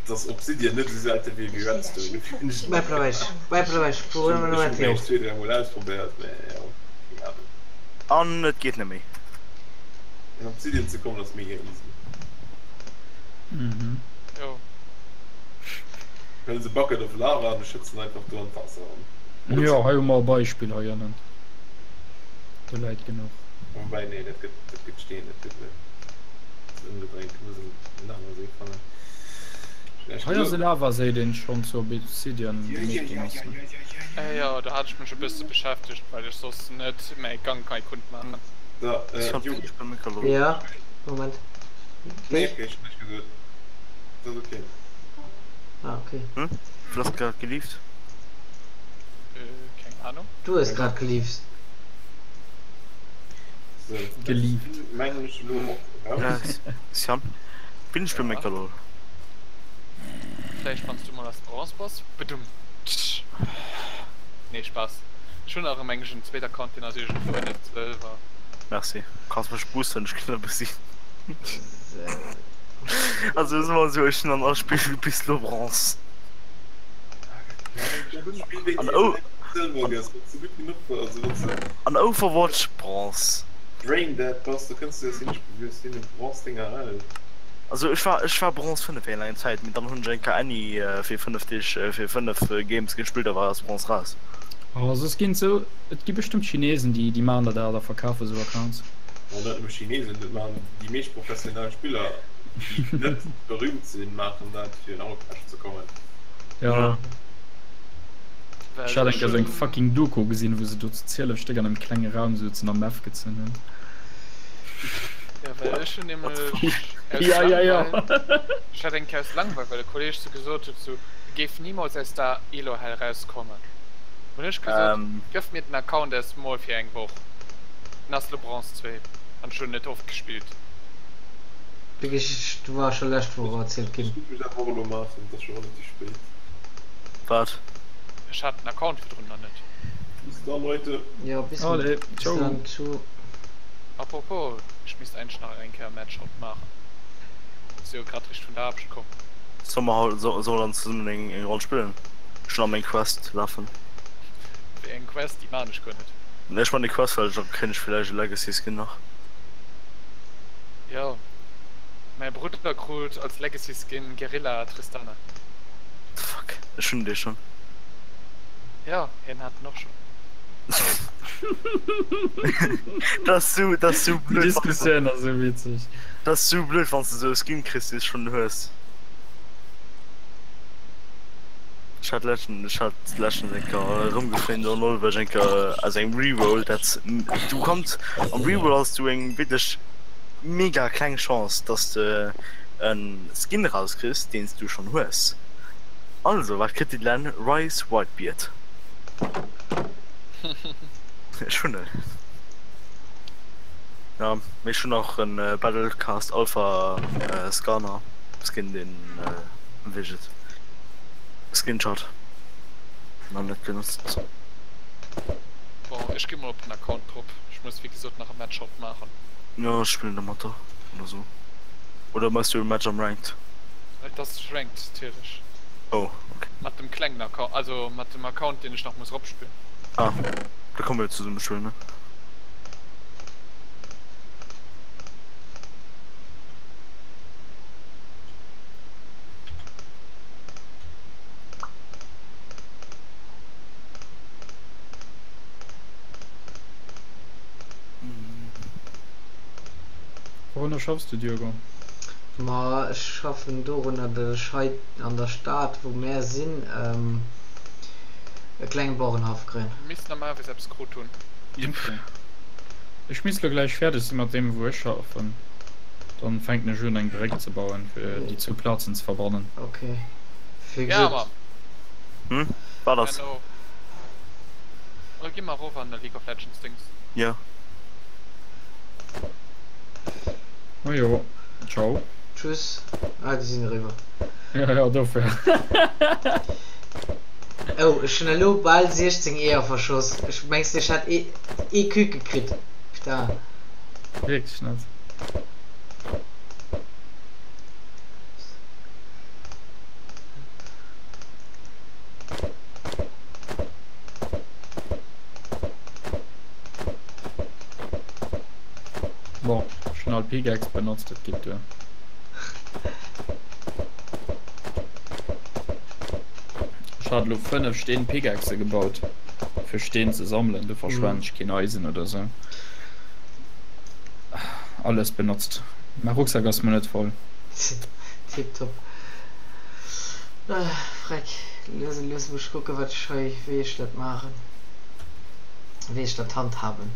dass Obsidian net esou selte wier wéi Redstone. Dofir hunn ech et net gemaach. Ech hunn et zwee, dräi mol ausprobéiert, mä jo, keng Ahnung. An et geet net méi. Un Obsidian ze kommen ass mega easy. Mhm. Jo. Huelen se Bucket of Lava an schëtzen einfach do an d'Waasser eran. Jo, hei hu mer e Beispill hei ënnen. Do läit genuch. Woubäi, nee, dat gëtt, dat gëtt Steen, dat gëtt net. Dat ass ëmgedréint, do muss en Lavaséi fannen. Hei ass e Lavaséi, deen schonn zu Obsidian gemeet ginn ass. Jo, do hat ech mech e bësse beschäftegt, well ech soss net mäi Gank hei konnt maachen. So, Jugend. Ja, Moment. Nee, okay, ech hunn näischt gesot. Dat ass okay. Ah, okay. Hm? Du hast grad gelieft? Äh, keng Ahnung. Du hues grad gelieft. So, Gelieft. Mengen ech elo och raus. Ja, Sian. Bin ech beim Meckerlol. Vläicht wanns du mol als Bronze bass. Bedum. Tsch. Nee, Spaß. Ech hunn nach e mengen zweet Account, deen ass iergendwou ënnert Sëlwer. Merci. Kanns mech boosten, ech ginn e bëssi. So. Also soe mer esou, ech sinn an all Spill bis elo Bronze. An O an Overwatch Bronze. Brain dead bass, du kënns du aus deene Bronze-Dinger eraus. Also ech war ech war Bronze 5 eng laang Zäit, mee dann hunn ech eng Kéier Annie fir 5 Deeg fir 5 Games gespillt a war aus Bronze raus. Oh soss ginn sou, et gi bestëmmt Chinesen déi déi maachen dat a verkafe sou Accounts. Ma net nëmme Chinesen, dat maachen déi meescht professionell Spiller déi net berühmt sinn, maachen dat fir un all Cash ze kommen. Jo. Well Ech hat eng ech Kéier sou eng hunn. fucking Doku gesinn wou se do zu 12 Stéck an engem klenge Raum souzen a Meth gezunn hunn. Ja, well ech hunn What the nämlech fuck? aus Ja, ja, ja. Langweil, ech hat eng Kéier aus Langweil, well e Kolleg sou gesot huet, sou, e géif nimools aus der Elo-Hell rauskommen, hunn ech gesot, Ähm. gëff mir den Account erst mol fir eng Woch. En ass lo Bronze 2 an ech hunn net oft gespillt. Déi Geschicht war scho lescht Woch erzielt Ech ginn. muss mech awer och elo maachen, et ass scho relativ spéit. Wat? Ech hat den Account virdrun nach net. Bis dann Leute. Jo, bis Allez, bis ciao. dann, tschau. Apropos, ech misst eigentlech nach eng Kéier e Match haut maachen. Si jo grad richt vun der Aarbecht komm. Soll mer haut, soll mer dann zesummen eng eng Ronn spillen? Ech hunn nach meng Quest lafen. Wéi eng Quest? Déi maan ech guer net. Nee, ech man déi Quest, well da kréien ech villäicht e Legacy Skin nach. Jo, mäi Brudder krut als Legacy Skin Guerilla Tristana. Fuck, ech hunn dee schonn. Jo, hien hat en och schonn. Dat ass sou, dat ass sou Déi blöd, wann s de, Diskussioun ass sou witzeg. dat ass sou blöd, wann s de sou e Skin kriss, dee s schonn hues. Ech hat leschten, ech hat leschtens eng Kéier erëmgeféint an null, well ech eng Kéier aus engem Reroll, dat du kanns, am Reroll has du eng wierklech mega kleng Chance, dass de e Skin erauskriss, deen s du schonn hues. Also, wat kritt de Glenn? Ryze Whitebeard. Ech hunn en. Ja, mee ech hunn nach en Battlecast Alpha Scanner Skin, deen wéi heescht et? Skinshot. Nach net genotzt. Bon, ech gi mol op den Account drop. Ech muss wéi gesot nach e Match haut maachen. Jo, ech spillen da mat der oder sou. Oder machs du e Match am Ranked? Et ass Ranked, natierlech. Oh, okay. Mat dem klengen Account, also mat dem Account deen ech nach muss ropspillen. Ah, da komme mir zesumme spillen, ne? Wourunner schaffs du, Diogo? Ma ech schaffen dorunner, datt ech hei an der Stad, wou mär sinn, e klenge Bauerenhaff kréien. Misst normalerweis eppes krut hunn. Okay. Ech misst lo gläich fäerdeg sinn mat deem wou ech schaffen. Dann fänken ech un eng Bréck ze bauen fir déi zwou Plazen ze verbannen. Okay. Wéi Ja gesot. Mann. Hm? Wat ass? Hello. Oh, gi mar erof an de League of Legends Dings. Jo. Majo, ciao. Tschüss. Ah, déi sinn eriwwer. Ja, ja, dofir. Oh, ech hunn elo bal 16 Eeër verschoss. Ech mengs de, ech hätt ee, ee Küke kritt? Putain. Wierklech net. Bon, ech hunn all Pickaxe benotzt, dat geet duer. Ech hat elo 5 Steen Pickaxe gebaut fir Steen ze sammelen, do verschwenden ech keen Eisen oder sou. Alles benotzt. Mäi Rucksack ass mol net voll. Tiptop. Freck, lues a lues muss ech kucken wat ech hei, wéi ech dat maachen, wéi ech dat handhaben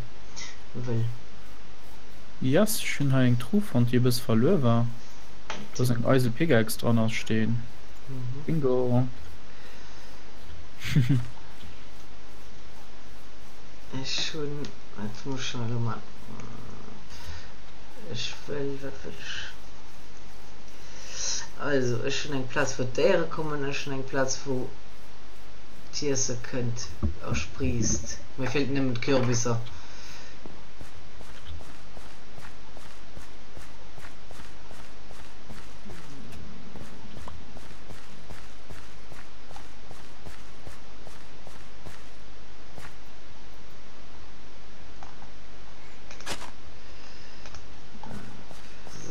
wëll. Yes, ech hunn hei eng Truh fonnt déi e bësse verluer war. Do ass eng eise Pickaxe dran aus Steen. Bingo! Ech hunn, wat muss ech elo man, ech wëll, wat wëll ech, also ech hunn eng Plaz wou d'Déiere kommen, ech hunn eng Plaz wou d'Iesse kënnt a spriisst, mir feelten nëmmen d'Kürbisser.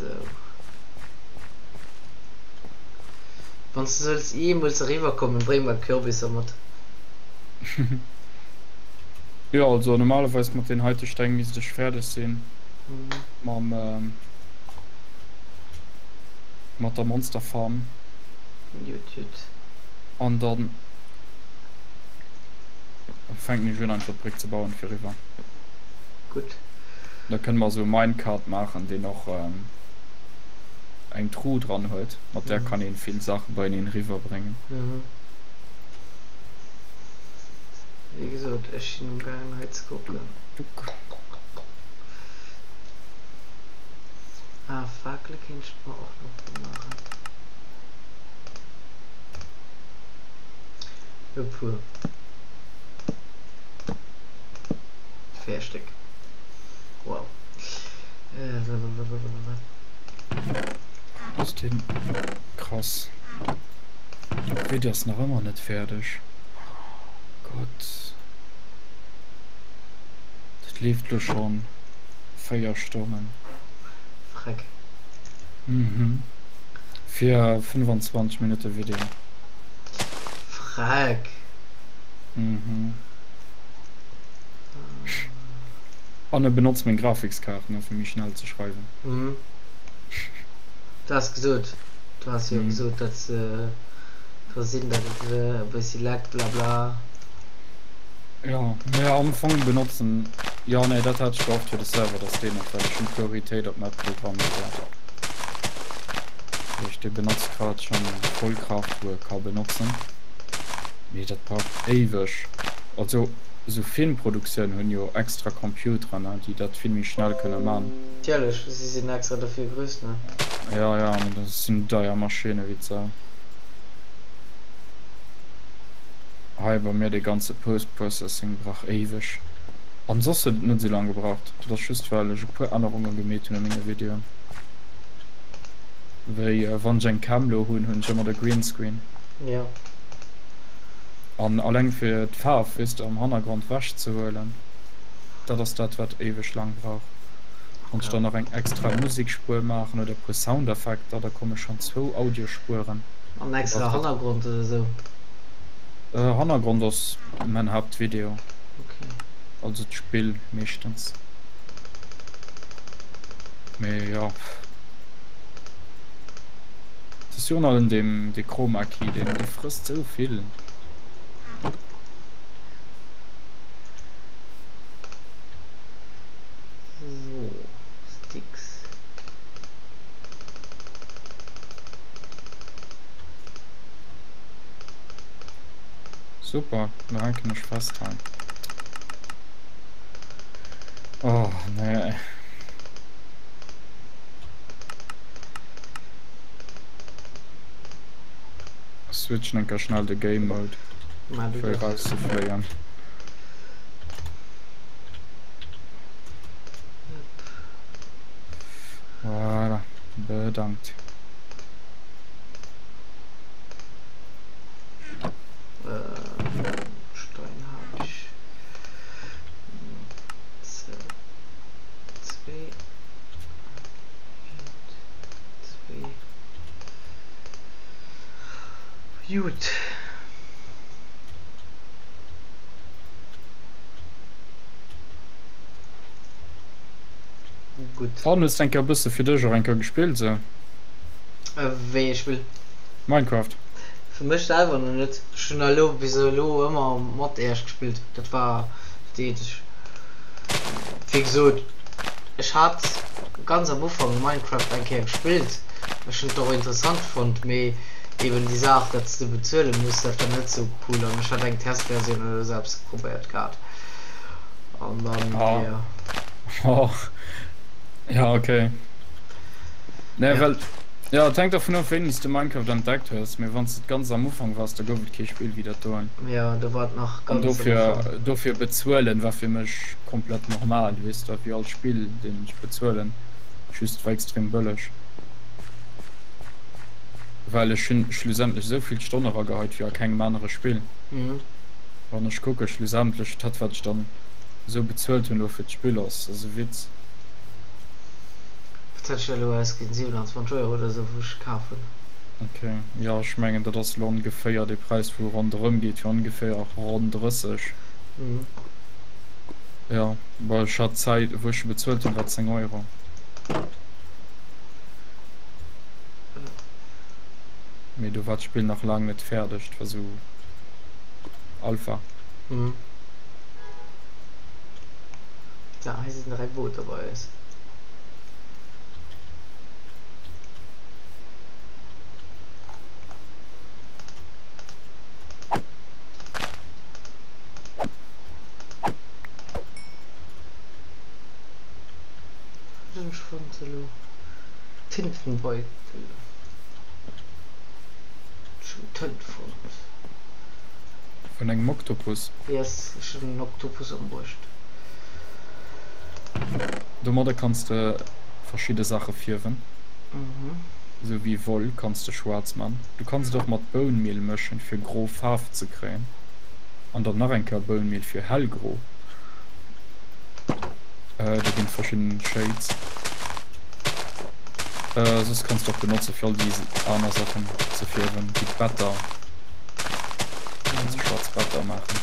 Sou. Wann s de solls jeemools eriwwer kommen, bréng mer Kürbisser mat. Jo, also normalerweis mat den heite Steng misst ech fäerdeg sinn mam mat der Monsterfarm. Jut, jut. An dann fänken ech un einfach d'Bréck ze bauen fir eriwwer. Gutt. Da kënne mer esou e Minecart maachen deen och eng Truh dran huet, mat där kann een vill Saachen beieneen eriwwer bréngen. Wéi gesot, ech sinn um gaangen hei ze kucken. Ah, Fakele kéint ech mer och nach do maachen. E puer. 4 Stéck. Wow. Ass den krass. Video ass nach ëmmer net fäerdeg. Gott. Dat leeft lo schon 4 Stonnen. Freck. Mhm. Fir 25 Minutte Video. Freck. Mhm. An e benotzt meng Grafikskaart ne fir méi schnell ze schreiwen. Mhm. Du has gesot, du has jo gesot, datt ka sinn, datt et e bëssi laggt, bla bla. Jo, mee am Fong benotzen, jo nee dat hat ech gehofft fir de Server, datt deen net, well ech hunn d'Prioritéit op mäi Programm gesat. Dat heescht dee benotzt grad schonn voll Kraaft wou e ka benotzen, mee dat brauch éiweg, also esou Filmproduktioun hunn jo extra Computeren ne déi dat vill méi schnell kënne man. Natierlech, si sinn extra dofir gerüst ne. Jo jo, mee dat sinn deier Maschinne wéi d'Sau. Hei bei mir dee ganze Post Processing brauch éiweg. An soss huet et net esou laang gebraucht. Dat ass just well ech e puer Ännerunge gemeet hunn a menge Videoen. Wéi wann ech eng Cam lo hunn, hunn ech ëmmer de Greenscreen. Jo. An alleng fir d'Faarf, weess de, am Hannergrond wech ze huelen, dat ass dat wat éiweg laang brauch. Wann ech dann nach eng extra Musekspuer maachen oder e puer Soundeffekter, da komme schonn zwou Audiospueren. An extra Hannergrond oder sou? Hannergrond ass mäin Haaptvideo. Okay. Also d'Spill meeschtens. Mee jo. Et ass virun allem deem dee Chroma Key, deen dee frësst sou vill. So, Sticks. Super, lo hänken ech fest hei. Oh nee. Switchen enker schnell de Game Mode fir erauszefléien. Voilà, bedankt. Stein hab ich. Zwee. Zwee. Jut. Gutt. An hues d'enker e bësse fir dech och enker gespillt sou? Wéi ee Spill? Minecraft. Fir mech selwer nach net. Ech hunn elo bis elo ëmmer mat Äech gespillt. Dat war dat eenzeg. Wéi gesot, ech hat ganz am Ufank Minecraft eng Kéier gespillt. Ech hunn et och interessant fonnt, mee eben déi Saach, datt s de bezuele muss, dat war net sou cool. An ech hat eng Testversioun oder sou eppes probéiert gehat. An dann, Ah. jo. Oh. Ja, okay. Nee, Ja. well, ja, et hänkt dervun of, wéini s de Minecraft entdeckt hues. Mee wann s de ganz am Ufank wars, da gouf et kee Spill wéi dat doen. Ja, do war et nach An ganz am dofir, Ufank. dofir bezuelen war fir mech komplett normal, weess de, wéi all Spill, deen ech bezuelen. Just war extrem bëlleg. Well ech hunn schlussendlech esou vill Stonne erageheit wéi a kengem anere Spill. Mhm. Wann ech kucke schlussendlech dat wat ech dann esou bezuelt hunn elo fir d'Spill ass, ass e Witz. Wat hat ech da elo ausginn? 27 Euro oder esou wou ech kaf hunn. Ok, jo ech mengen dat ass elo ongeféier dee Präis wou ronderëm geet, fir ongeféier ronn 30. Mhm. Jo, bon ech hat d'Zäit wou ech e bezuelt hunn war 10 Euro. Mee do war d'Spill nach laang net fäerdeg, et war sou Alpha. Mhm. Ja, hei sinn 3 Booter bei eis. Wat hunn ech fonnt elo? Tintenbeutel. Ech hunn Tënt fonnt. Vun engem Oktopus? Yes, ech hunn en Oktopus ëmbruecht. Domadder kanns de verschidde Saache fierwen. Esou wéi Woll kanns de schwaarz man. Du kanns et och mat Bounmiel mëschen fir gro Faarf ze kréien. An dann nach eng Kéier Bounmiel fir hellgro. Do ginn et verschidden Shades. Soss kanns de och benotze fir all déi aner Saachen ze fierwen, wéi d'Better. Kanns de schwaarz Better maachen.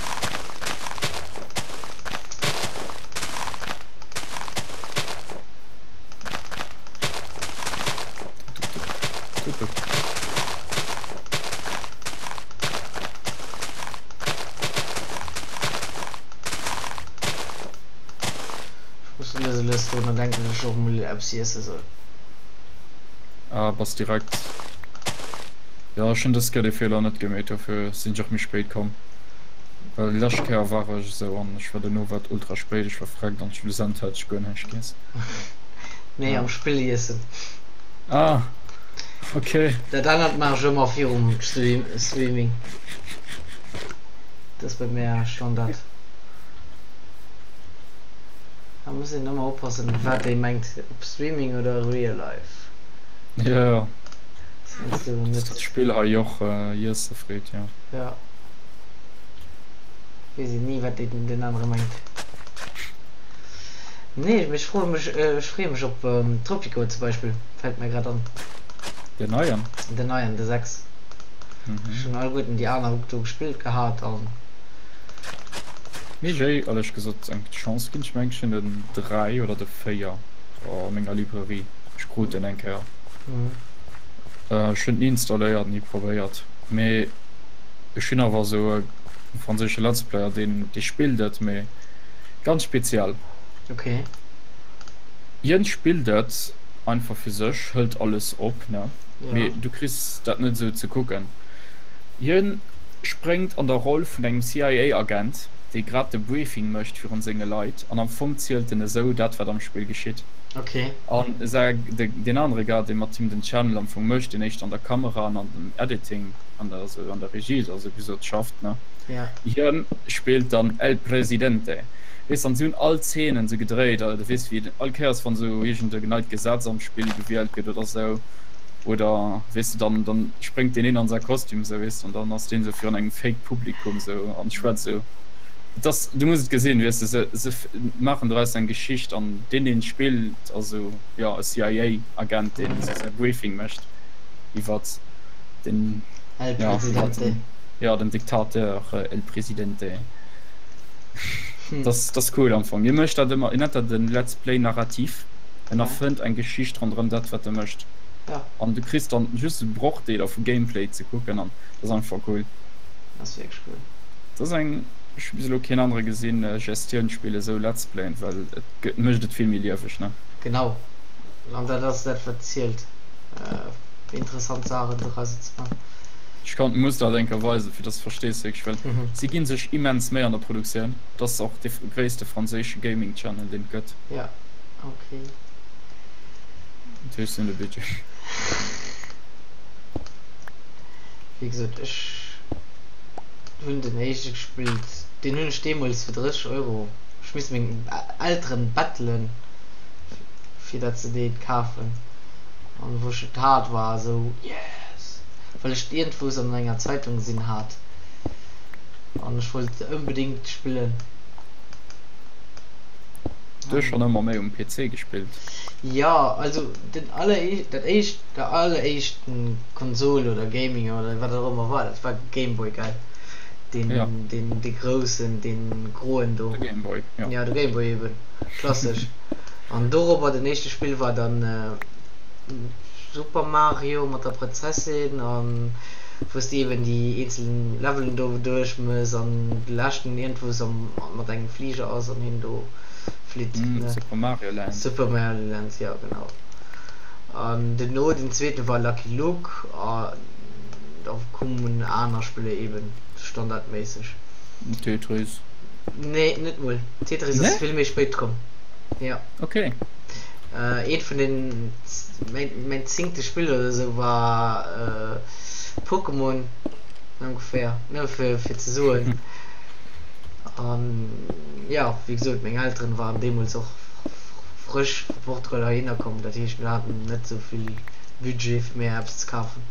Muss lues a lues drunner denken, dass ech och mol eppes iesse soll. Ah, bass direkt. Jo, ech hunn dës Kéier dee Feeler net gemeet, dofir sinn ech och méi spéit komm. Well déi lescht Kéier war ech esou an ech war duerno war et ultra spéit, ech war vreckt an schlussendlech hat ech guer näischt giess. Nee, am Spill iessen. Ah, okay. Dat anert maach ech ëmmer virum Streaming. Dat ass bei mär Standard. Da muss een ëmmer oppassen, wat ee mengt, ob Streaming oder Real Life. Ja, ja. Dat Spill hei och iesse freet, jo. Ja. Weess een ni, wat deen anere mengt. Nee, mee ech froe mech, ech freeë mech op Tropico zum Beispill, fält mir grad an. Den neien? Den neien, de 6. Ech hunn alleguerten déi aner do gespillt gehat an. Mee ech éierlech gesot eng Chance ginn. Ech mengen ech hunn den 3 oder de 4 a menger Librairie. Ech krut en eng Kéier. Ech hunn et ni installéiert, ni probéiert. Mee ech hunn awer esou e franséische Let's Player deen dee spillt et, mee ganz speziell. Okay. Hien spillt et einfach fir sech, hëlt alles op, ne? Mee du kriss dat net esou ze kucken. Hien spréngt an der Roll vun engem CIA-Agent, dee grad de Briefing mécht virun senge Leit, an am Fong zielt en esou dat, wat am Spill geschitt. Okay. An deen anere Gars, dee mat him den Channel am Fong mécht, deen éischter an der Kamera an an dem Editing, an der, also an der Regie da souwisou schafft, ne, hien spillt dann El Presidente. Weess, an si hunn all Zeenen esou gedréit, du weess, wéi all Kéiers, wann esou iergend e neit Gesetz am Spill gewielt gëtt oder esou, Oder weess de, dann dann spréngt deen een an säi Kostüm esou, weess de, an dann ass deen esou virun engem Fake Publikum esou an schwätzt esou. Et ass, du muss et gesinn, weess de, se se maachen doraus eng Geschicht an deen deen spillt ass esou, jo, e CIA Agent deen esou säi Briefing mécht iwwert den, El jo, iwwert Presidente. den, jo, den Diktateur El Presidente. Dat ass, dat ass cool am Fong. Hie mécht dat ëmmer, hien nennt dat en Let's Play narratif. En erfënnt eng Geschicht ronderëm dat wat e mécht. Ja. An du kriss dann just esou Brochdeeler vu Gameplay ze kucken an dat ass einfach cool. Dat ass wierklech cool. Dat ass eng, ech hu bis elo keen anere gesinn Gestiounspill esou Let's Playen, well et mécht et vill méi lieweg, ne? Genau, an dat ass dat wat zielt, interessant Saachen dorausser ze man. Ech kann, muss der dat eng Kéier weisen, fir dass de verstees wierklech, well si ginn sech immens Méi an der Produktioun. Dat ass och dee gréisste franséische Gaming Channel deen et gëtt. Ja. Okay. Natierlech sinn de Budget. Wéi gesot, ech hunn den éischte gespillt, deen hunn ech deemools fir 30 Euro, ech misst meng Elteren bettelen, fir dat se dee kafen. An wou ech et hat, war esou, yes! Well ech et iergendwous an enger Zeitung gesinn hat an ech wollt onbedéngt spillen. Du hues schon ëmmer méi um PC gespillt? Jo, also den aller dat éischt der alleréischten Konsol oder Gaming oder wat och ëmmer war, dat war Gameboy gell? Deen Ja. deen dee groussen, deen groen do. De Gameboy, jo. Ja, de Gameboy eben, klassesch. An dorobber den éischte Spill war dann Super Mario mat der Prinzessin an wou s de eben déi eenzel Levelen do duerch mëss an de leschten iergendwou am mat engem Fliger ass an hien do flitt ne? Super Mario Land. Super Mario Land, jo genau. An duerno den zweeten war Lucky Luke an da koumen aner Spiller eben standardméisseg. Tetris. Nee, net mol. Tetris ass Nee? vill méi spéit komm. Jo. Okay. Eent vun den, mäin, mäin zéngte Spill oder sou war Pokémon ongeféier, nëmme fir, fir ze soen. An jo, wéi gesot, meng Elteren waren deemools och frësch vu Portugal heihinner komm, dat heescht mir haten net sou vill Budget fir mir eppes ze kafen.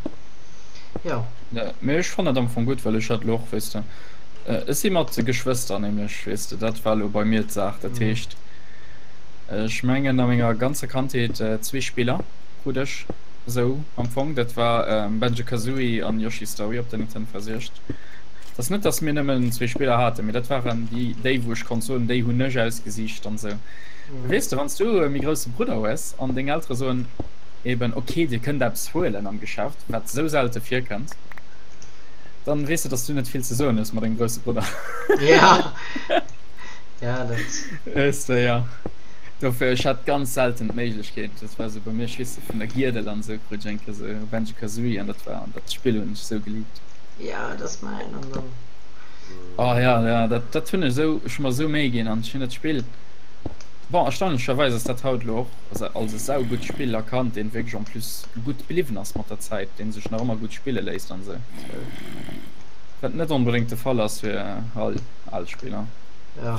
Jo. Mee ech fannen et am Fong gutt, well ech hat elo och, weess de, ech si mat Geschwëster nämlech, weess de, dat war elo bei mir d'Saach. Dat heescht, ech mengen a menger ganzer Kandheet zwee Spiller krut ech esou am Fong, dat war Banjo-Kazooie an Yoshi's Story op der Nintendo 64. Et ass net, dass mir nëmmen zwee Spiller haten, mee dat waren déi, déi wou ech konnt soen, déi hunn ech ausgesicht an esou. Weess de, wann s du e méi grousse Brudder hues an deng Eltere soen eben, ok, dir kënnt eppes huelen am Geschäft, wat esou selte virkënnt, dann weess de, dass du net vill ze soen hues mat dengem grousse Brudder. Ja, ja, dat. Weess de, ja. Dofir, ech hat ganz selten d'Méiglechkeet, dat war esou bei mir, ech weess vun der Giedel an esou krut ech eng Kéier esou Banjo Kazooie an dat war, dat Spill hunn ech esou geliebt. Ja, dat ass mäin an dann. Oh ja, ja, dat, dat hunn ech esou, ech hu mer esou Méi ginn an ech hunn dat Spill, bon, erstaunlecherweis ass dat haut elo och als e saugutt Spill erkannt, deen wierklech en plus gutt bliwwen ass mat der Zäit, deen sech nach ëmmer gutt spille léisst an esou, wat net onbedéngt de Fall ass fir all al Spiller. Ja.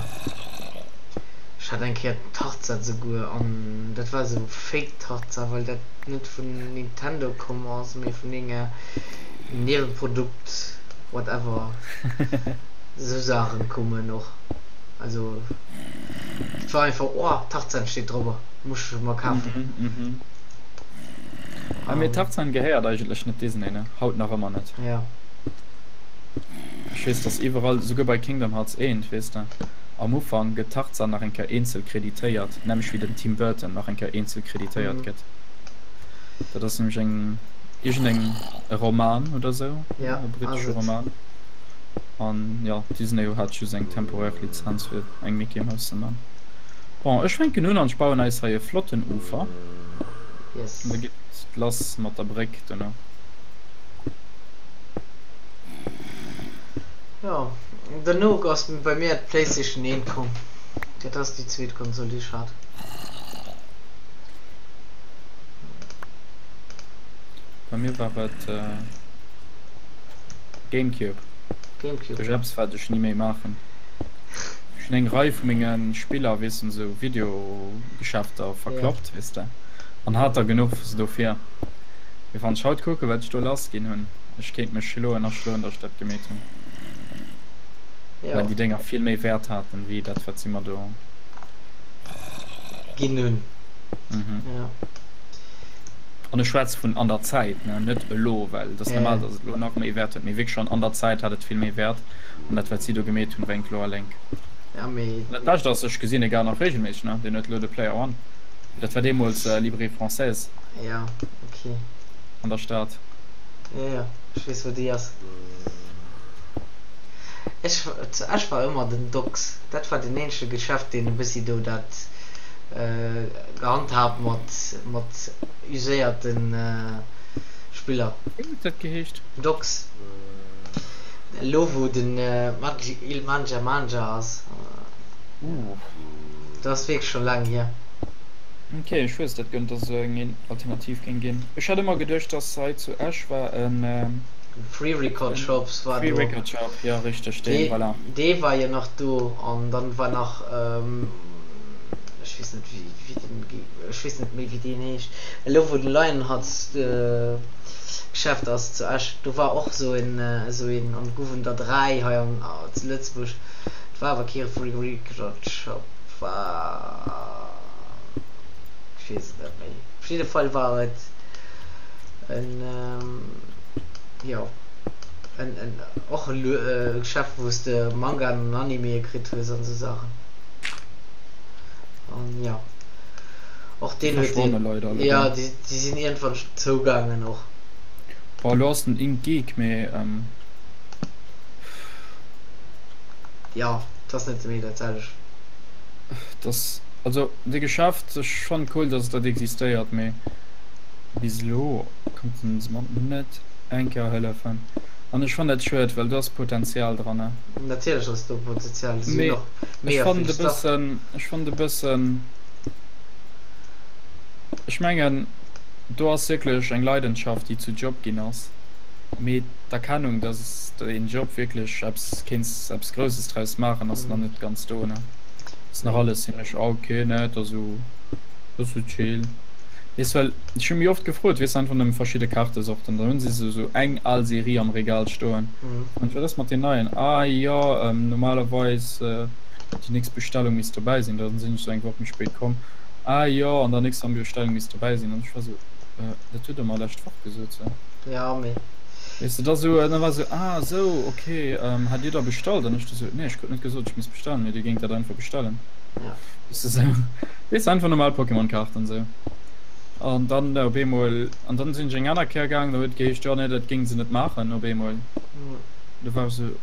Ech hat eng Kéier Tarzan souguer an dat war esou Fake Tarzan, well dat net vun Nintendo komm ass, mee vun enger Nieweprodukt, whatever. Esou Saachen kommen och. Also et war einfach, oh Tarzan steet drobber, muss ech mer kafen. Mhm, mhm. Mee Tarzan gehéiert eigentlech net Disney, ne? Haut nach ëmmer net. Ja. Ech weess dass iwwerall, souguer bei Kingdom Hearts 1, weess de, am Ufank gëtt Tarzan nach eng Kéier eenzel kreditéiert, nämlech wéi den Tim Burton nach eng Kéier eenzel kreditéiert gëtt. Dat ass nämlech eng, iergendeng, e Roman oder sou, e brittesche Roman. An jo, Disney hat just eng temporär Lizenz fir eng Mickey Mouse ze man. Bon, ech fänken un an ech bauen eis hei e flotten Ufer. An da geet et lass mat der Bréck duerno. Jo, duerno ass bei mir d'Playstation 1 komm. Dat ass déi zweet Konsol déi ech hat. Bei mir war et Gamecube. Gamecube. Duerch eppes wat ech ni méi maachen. Ech hunn eng Rei vu menge Spiller, weess de, sou Videogeschäfter verkloppt, weess de, an hat der genuch dofir. Mee wann ech haut kucken, wat ech do lass ginn hunn, ech kéint mech elo ënnerschloen, datt ech dat gemeet hunn. Well déi Dénger vill méi Wäert haten, wéi dat, wat si mer do. Ginn hunn. Jo. An ech schwätze vun an der Zäit, ne, net elo, well et ass normal, datt et elo nach méi Wäert huet, mee wierklech schonn an der Zäit hat et vill méi Wäert. An dat, wat si do gemeet hunn, war eng kloer Lénk. An dat Bescht ass, ech gesinn e gar nach reegelméisseg, ne, deen huet elo de Player One. Dat war deemools Librairie Française. Ja, okay. An der Stad. Ja, ja, ech weess wou déi ass. Ech, zu Esch war ëmmer den Docks. Dat war den eenzege Geschäft deen e bëssi do dat gehandhaabt mat mat uséierte Spiller. Wéi huet dat geheescht? Docks. Elo wou den Il Mangia Mangia ass. Dat ass wierklech scho laang hier. Ok, ech wousst dat guer net, dass et esou eng Alternativ géing ginn. Ech hat ëmmer geduecht, dass hei zu Esch war en. Free Record Shops war do. Free Record Shop, jo richteg, deen, voilà. Dee war jo nach do an dann war nach, ech weess net wéi deen, ech weess net méi wéi deen heescht, elo wou den Lionheart Geschäft ass zu Esch, do war och esou en, esou een an et goufen der 3 hei an zu Lëtzebuerg. Et war awer kee Free Record Shop, war. Ech weess et net méi. Op jidde Fall war et en, jo, en, en, och e Geschäft, wou s de Mangaen an Animeë kritt hues an esou Saachen. An jo, och deen huet Verschwonne leider jo, alleguer. déi, déi sinn iergendwann zougaangen och. Bon, elo ass den Ink Geek, mee. Jo, et ass net méi dat selwecht. Dass, also dee Geschäft, ech fannen cool dass dat existéiert, mee bis elo konnten se mer net eng Kéier hëllefen an ech fannen dat schued, well do ass Potenzial dran. Natierlech ass do Potenzial, si hunn Mee och ech mega fannen vill et e Stuff. bëssen, ech fannen et e bëssen, ech mengen do ass wierklech eng Leidenschaft déi zu Job ginn ass, mee d'Erkennung dass deen Job wierklech eppes kéints eppes Grousses draus maachen ass nach net ganz do ne. Ass nach alles zimmlech ah ok ne et ass esou et ass esou chill weess well ech hu méi oft gefrot weess einfach nëmme verschidde Kaartesorten dann hunn se sou sou eng al Serie am Regal stoen an wat ass mat den neien ah jo normalerweis déi nächst Bestellung misst dobäi sinn dann sinn ech sou eng Woch méi spéit komm ah jo an der nächster Bestellung misst dobäi sinn an ech war sou dat hutt der mer lescht Woch gesot sou. Ja mee. Weess de da sou an da war sou ah sou ok hat dir da bestallt an ech du sou nee ech krut net gesot ech misst bestellen mee dir géingt dat einfach bestellen Ja. weess de sou weess de einfach normal Pokémon Kaarten sou an dann op eemol an dann sinn ech eng aner Kéier gaangen da huet et geheescht jo nee dat géing se net maachen op eemol du war ech sou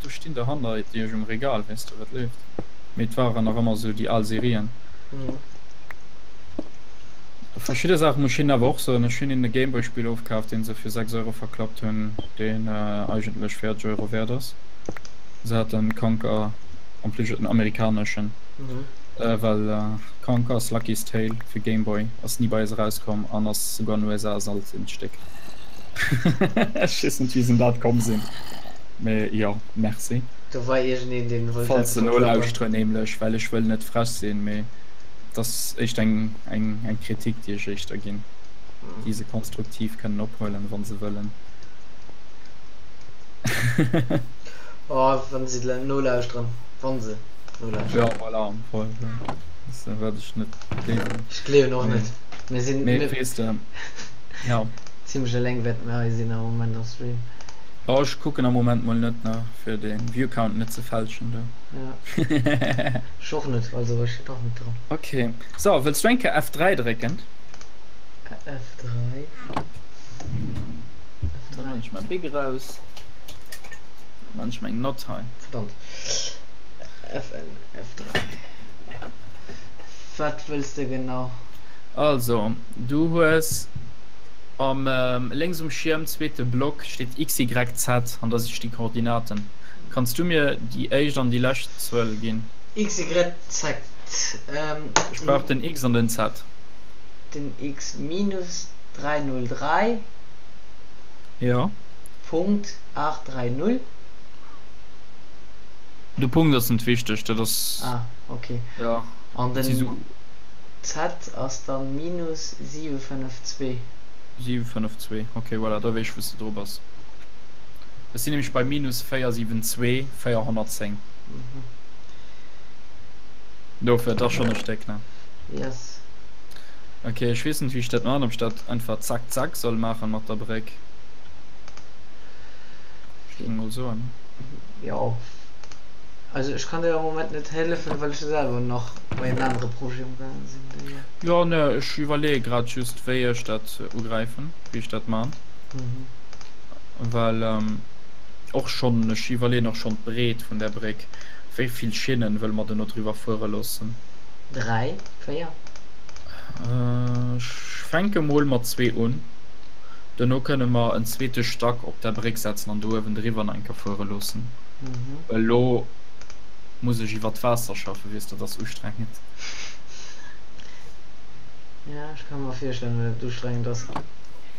do stinn der hanner iech um Regal weess de wat leeft mee et waren nach ëmmer sou déi al Serien. Verschidde Saache muss ech hinnen awer och soen. Ech hunn hinnen e Gameboy-Spill ofkaaft, dee se fir 6 Euro verklappt hunn, deen eigentlech 40 Euro wäert ass. Se haten Conker, en plus en amerikaneschen, well Conker's Lucky's Tale fir Gameboy ass ni bei eis erauskomm an ass souguer an den USA e seltent Stéck. Ech weess net, wéi se un dat komm sinn, mee jo, merci. Do war iergendeen, deen wollt Falls eppes se verklappen. nolauschteren, nämlech, well ech wëll net frech sinn, mee. Et ass éischt eng, eng, eng Kritik, déi ech éischter ginn, déi se konstruktiv kënnen ophuelen, wa se wëllen. Oh, wann se nolauschteren, wa se nolauschteren. Jo, voilà, am Fall, jo. Dat wat ech net gleewen. Ech gleewen och net. Mir sinn. Mee weess de, jo. Zimlech eleng wäerte mir hei sinn am Moment am Stream. Oh, ech kucken am Moment mol net, ne, fir de Viewcount net ze fälschen do. Ja. Ech och net, also ech och net dran. Ok, so wëlls du eng Kéier F3 drécken? F3. F3. Dann ech mein Bic eraus. Dann ech meng Nott hei. Verdammt. FN F3. Wat wëlls de genau? Also, du hues am lénks um Schierm, zweete Block, steet XYZ an da si déi Koordinaten. Kanns du mir déi éischt an déi lescht Zuel ginn? X, Y, Z. Ech brauch den X an den Z. Den X minus 303. Jo. Punkt 830. De Punkt ass net wichteg, dat ass. Ah, ok. Jo. An den Z ass dann minus 752. 752, ok, voilà, da weess ech wou s de dru bass. Ech sinn nämlech bei minus 472 410. Dofir, et ass schonn e Stéck, ne? Yes. Ok, ech weess net wéi ech dat maachen, ob ech dat einfach zack zack soll maachen mat der Bréck. Ech géing mol soen. Jo, also ech kann dir am Moment net hëllefen, well ech selwer nach bei engem anere Projet amgaange sinn, déi. Jo, ne, ech iwwerleeë grad just wéi ech dat ugräifen, wéi ech dat maan. Well och schonn, ech iwwerleeën och schonn d'Breet vun där Bréck, wéi vill Schinnen wëlle mer duerno driwwer fuere loossen? 3, 4? Ech fänke mol mat zwee un, duerno kënne mer en zweete Stack op där Bréck setzen an do uewen driwwer nach eng Kéier fuere loossen. Well elo muss ech iwwer d'Waasser schaffen, weess, dat ass ustrengend. Ja, ech ka mer virstellen, datt et ustrengend ass.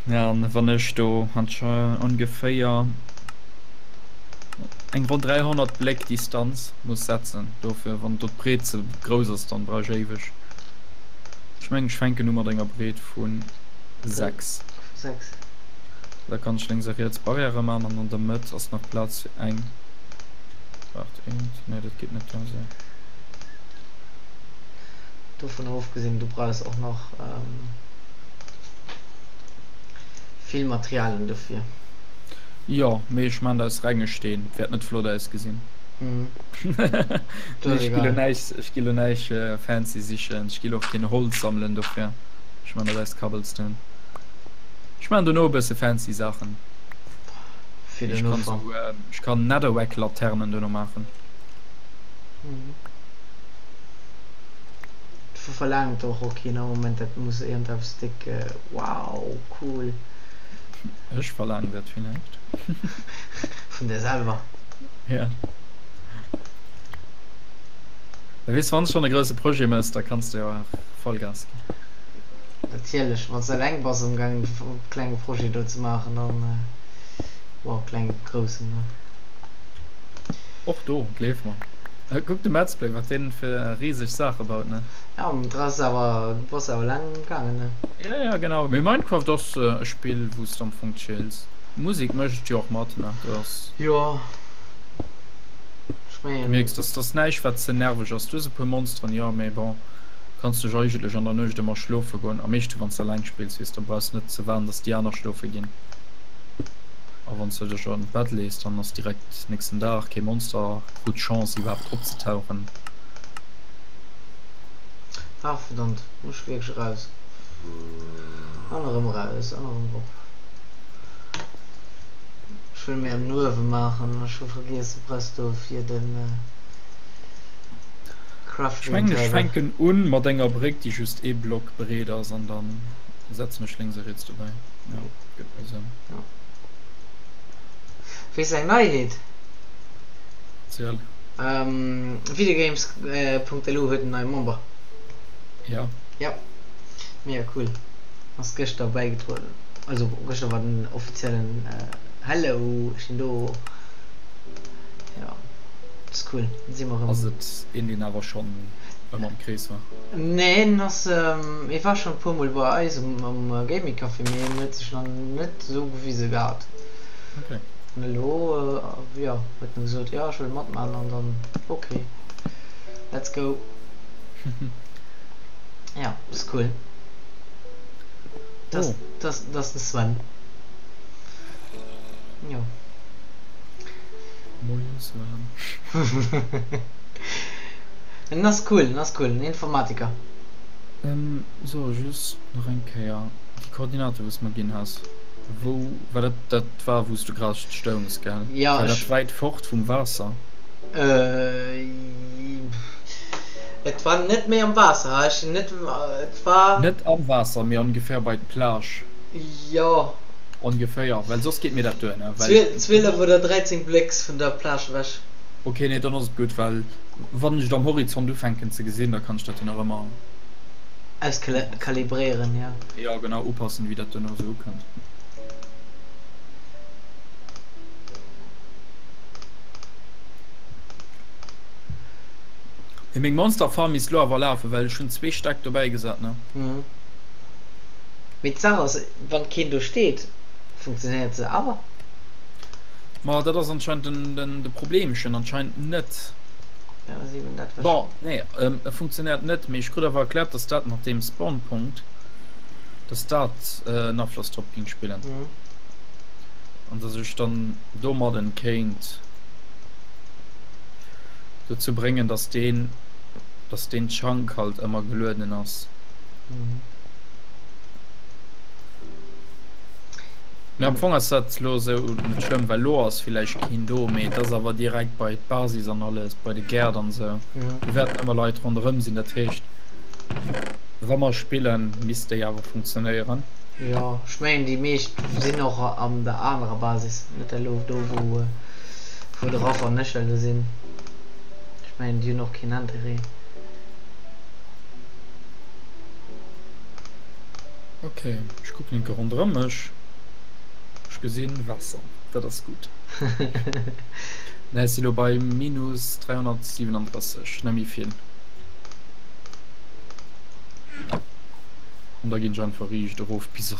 Ja, an wann ech do ongeféier eng ronn 300 Bléck Distanz muss setzen, dofir wann do d'Breet ze grouss ass, dann brauch ech éiweg. Ech mengen ech fänken u mat enger Breet vu 6. 6. Da kann ech lénks a riets Barrièrë man an an der Mëtt ass nach Plaz fir eng. Waart, eent, nee dat geet net duer esou. Dovun ofgesinn, du brauchs och nach. Vill Materialien dofir. Jo, mee ech maan dat aus renge Steen, et wärt net flott ausgesinn. Mee ech gi lo näischt, ech gi lo näischt fancy sichen, ech gi lo och keen Holz sammelen dofir, ech maan dat aus Cobblestone. Ech maan dono e bësse fancy Saachen. Fir Ech den kann Ufank. sou, ech kann Netherrack Laternen dono maachen. Dofir verlaangt och och keen am Moment dat muss iergendeppes déck wow cool. Ech verlaangen dat villäicht. Vun dir selwer? Ja. Weess wann s schonn e grousse Projet mëss, da kanns de jo och Vollgas ginn. Natierlech, wann s de eleng bass amgaangen e klenge Projet do ze maachen, dann, bon kleng, groussen ne. Och do, gleef mer. Kuck de Metzplay wat deen fir rieseg Saache baut ne. Ja dat ass awer, du bass awer laang gaangen ne. Ja ja genau, mee Minecraft ass e Spill wous de am Fong chills. D'Musek mécht et jo och mat ne, dat ass. Jo ech Du mengen. mierks dass dass näischt wat ze nerveg ass. Du hues e puer Monsteren jo, mee bon kanns dech eigentlech an der Nuecht ëmmer schlofe goen, am meeschte wanns de eleng spills weess de, brauchs net ze waarden dass déi aner schlofe ginn. A wanns de dech an d'Bett lees, dann ass direkt nächsten Dag kee Monster krut d'Chance iwwerhaapt opzetauchen. Ach verdammt, muss ech wierklech eraus? An erëm eraus an erëm erop. Ech wëll mir en Uewe maachen, ech hu vergiess de Presto fir den. Ech mengen ech fänken un mat enger Bréck déi just ee Block breet ass an dann setzen ech lénks a riets dobäi. Jo, gëtt méi Sënn. Jo. Weess eng Neiheet? Erziel. Videogames.lu huet en neie Member. Jo. Jo. Mega cool. Ass gëschter bäigetrueden. Also gëschter war den offiziellen Hello, ech sinn do. Jo, ass cool. Si mer erëm. Ass et een deen awer schonn ëmmer am Krees war? Nee, en ass, e war schonn e puer mol bei eis um Gaming Café, mee en huet sech nach net esou gewise gehat. Okay. An elo, jo, huet en gesot, jo ech wëll matman an dann ok, let's go. Ja, ass cool. Das, Oh. das, das de Sven. Jo. Moien Sven. En ass cool, en ass cool, en Informatiker. Ähm, so, just nach eng Kéier, déi Koordinate wou s mer ginn has, wou war dat? Dat war wou s du grad stoungs, gell? Ja, War ech. dat wäit fort vum Waasser? Äh, et war net méi am Waasser, ech sinn net, et war. Net am Waasser, mee ongeféier bei d'Plage. Jo. Ongeféier, well soss geet mir dat duer, ne, well. 12 oder 13 Blécks vun der Plage ewech. Ok, nee, dann ass et gutt, well wann ech et am Horizont ufänken ze gesinn, da kann ech dat jo nach ëmmer. Auskalibréieren, jo. Jo, genau, upassen, wéi dat duerno esou ukënnt. Mee meng Monster Farm misst lo awer lafen, well ech hunn zwee Stäck dobäi gesat, ne? Mhm. Mee d'Saach ass, wann keen do steet, funktionéiert se awer. Ma dat ass anscheinend den, den, de Problemchen, anscheinend net. Ja, ass eben dat, wat Bon, nee, ähm, e funktionéiert net, mee ech krut awer erkläert, dass dat mat deem Spawnpunkt, dass dat äh, en Afloss drop ging spillen. Mhm. An dass ech dann domadden kéint dozou bréngen, dass deen, dass deen Chunk halt ëmmer gelueden ass. Mhm. Mee am Fong ass dat lo sou net schlëmm, well lo ass villäicht keen do, mee et ass awer direkt bei d'Basis an alles, bei de Gäert an sou. Mhm. Do wäerten ëmmer Leit ronderëm sinn, dat heescht wa mer spillen, misst déi awer funktionéieren. Jo, ech mengen déi meescht sinn och an der anerer Basis, net elo do wou wou de Raph an ech elo sinn. Ech mengen déi hunn och keen Interêt. Ok, ech kucken enke ronderëm mech. Ech gesinn Waasser, dat ass gutt. Nee, ech si lo bei minus 337, net méi vill. An da ginn ech einfach riicht erof bis,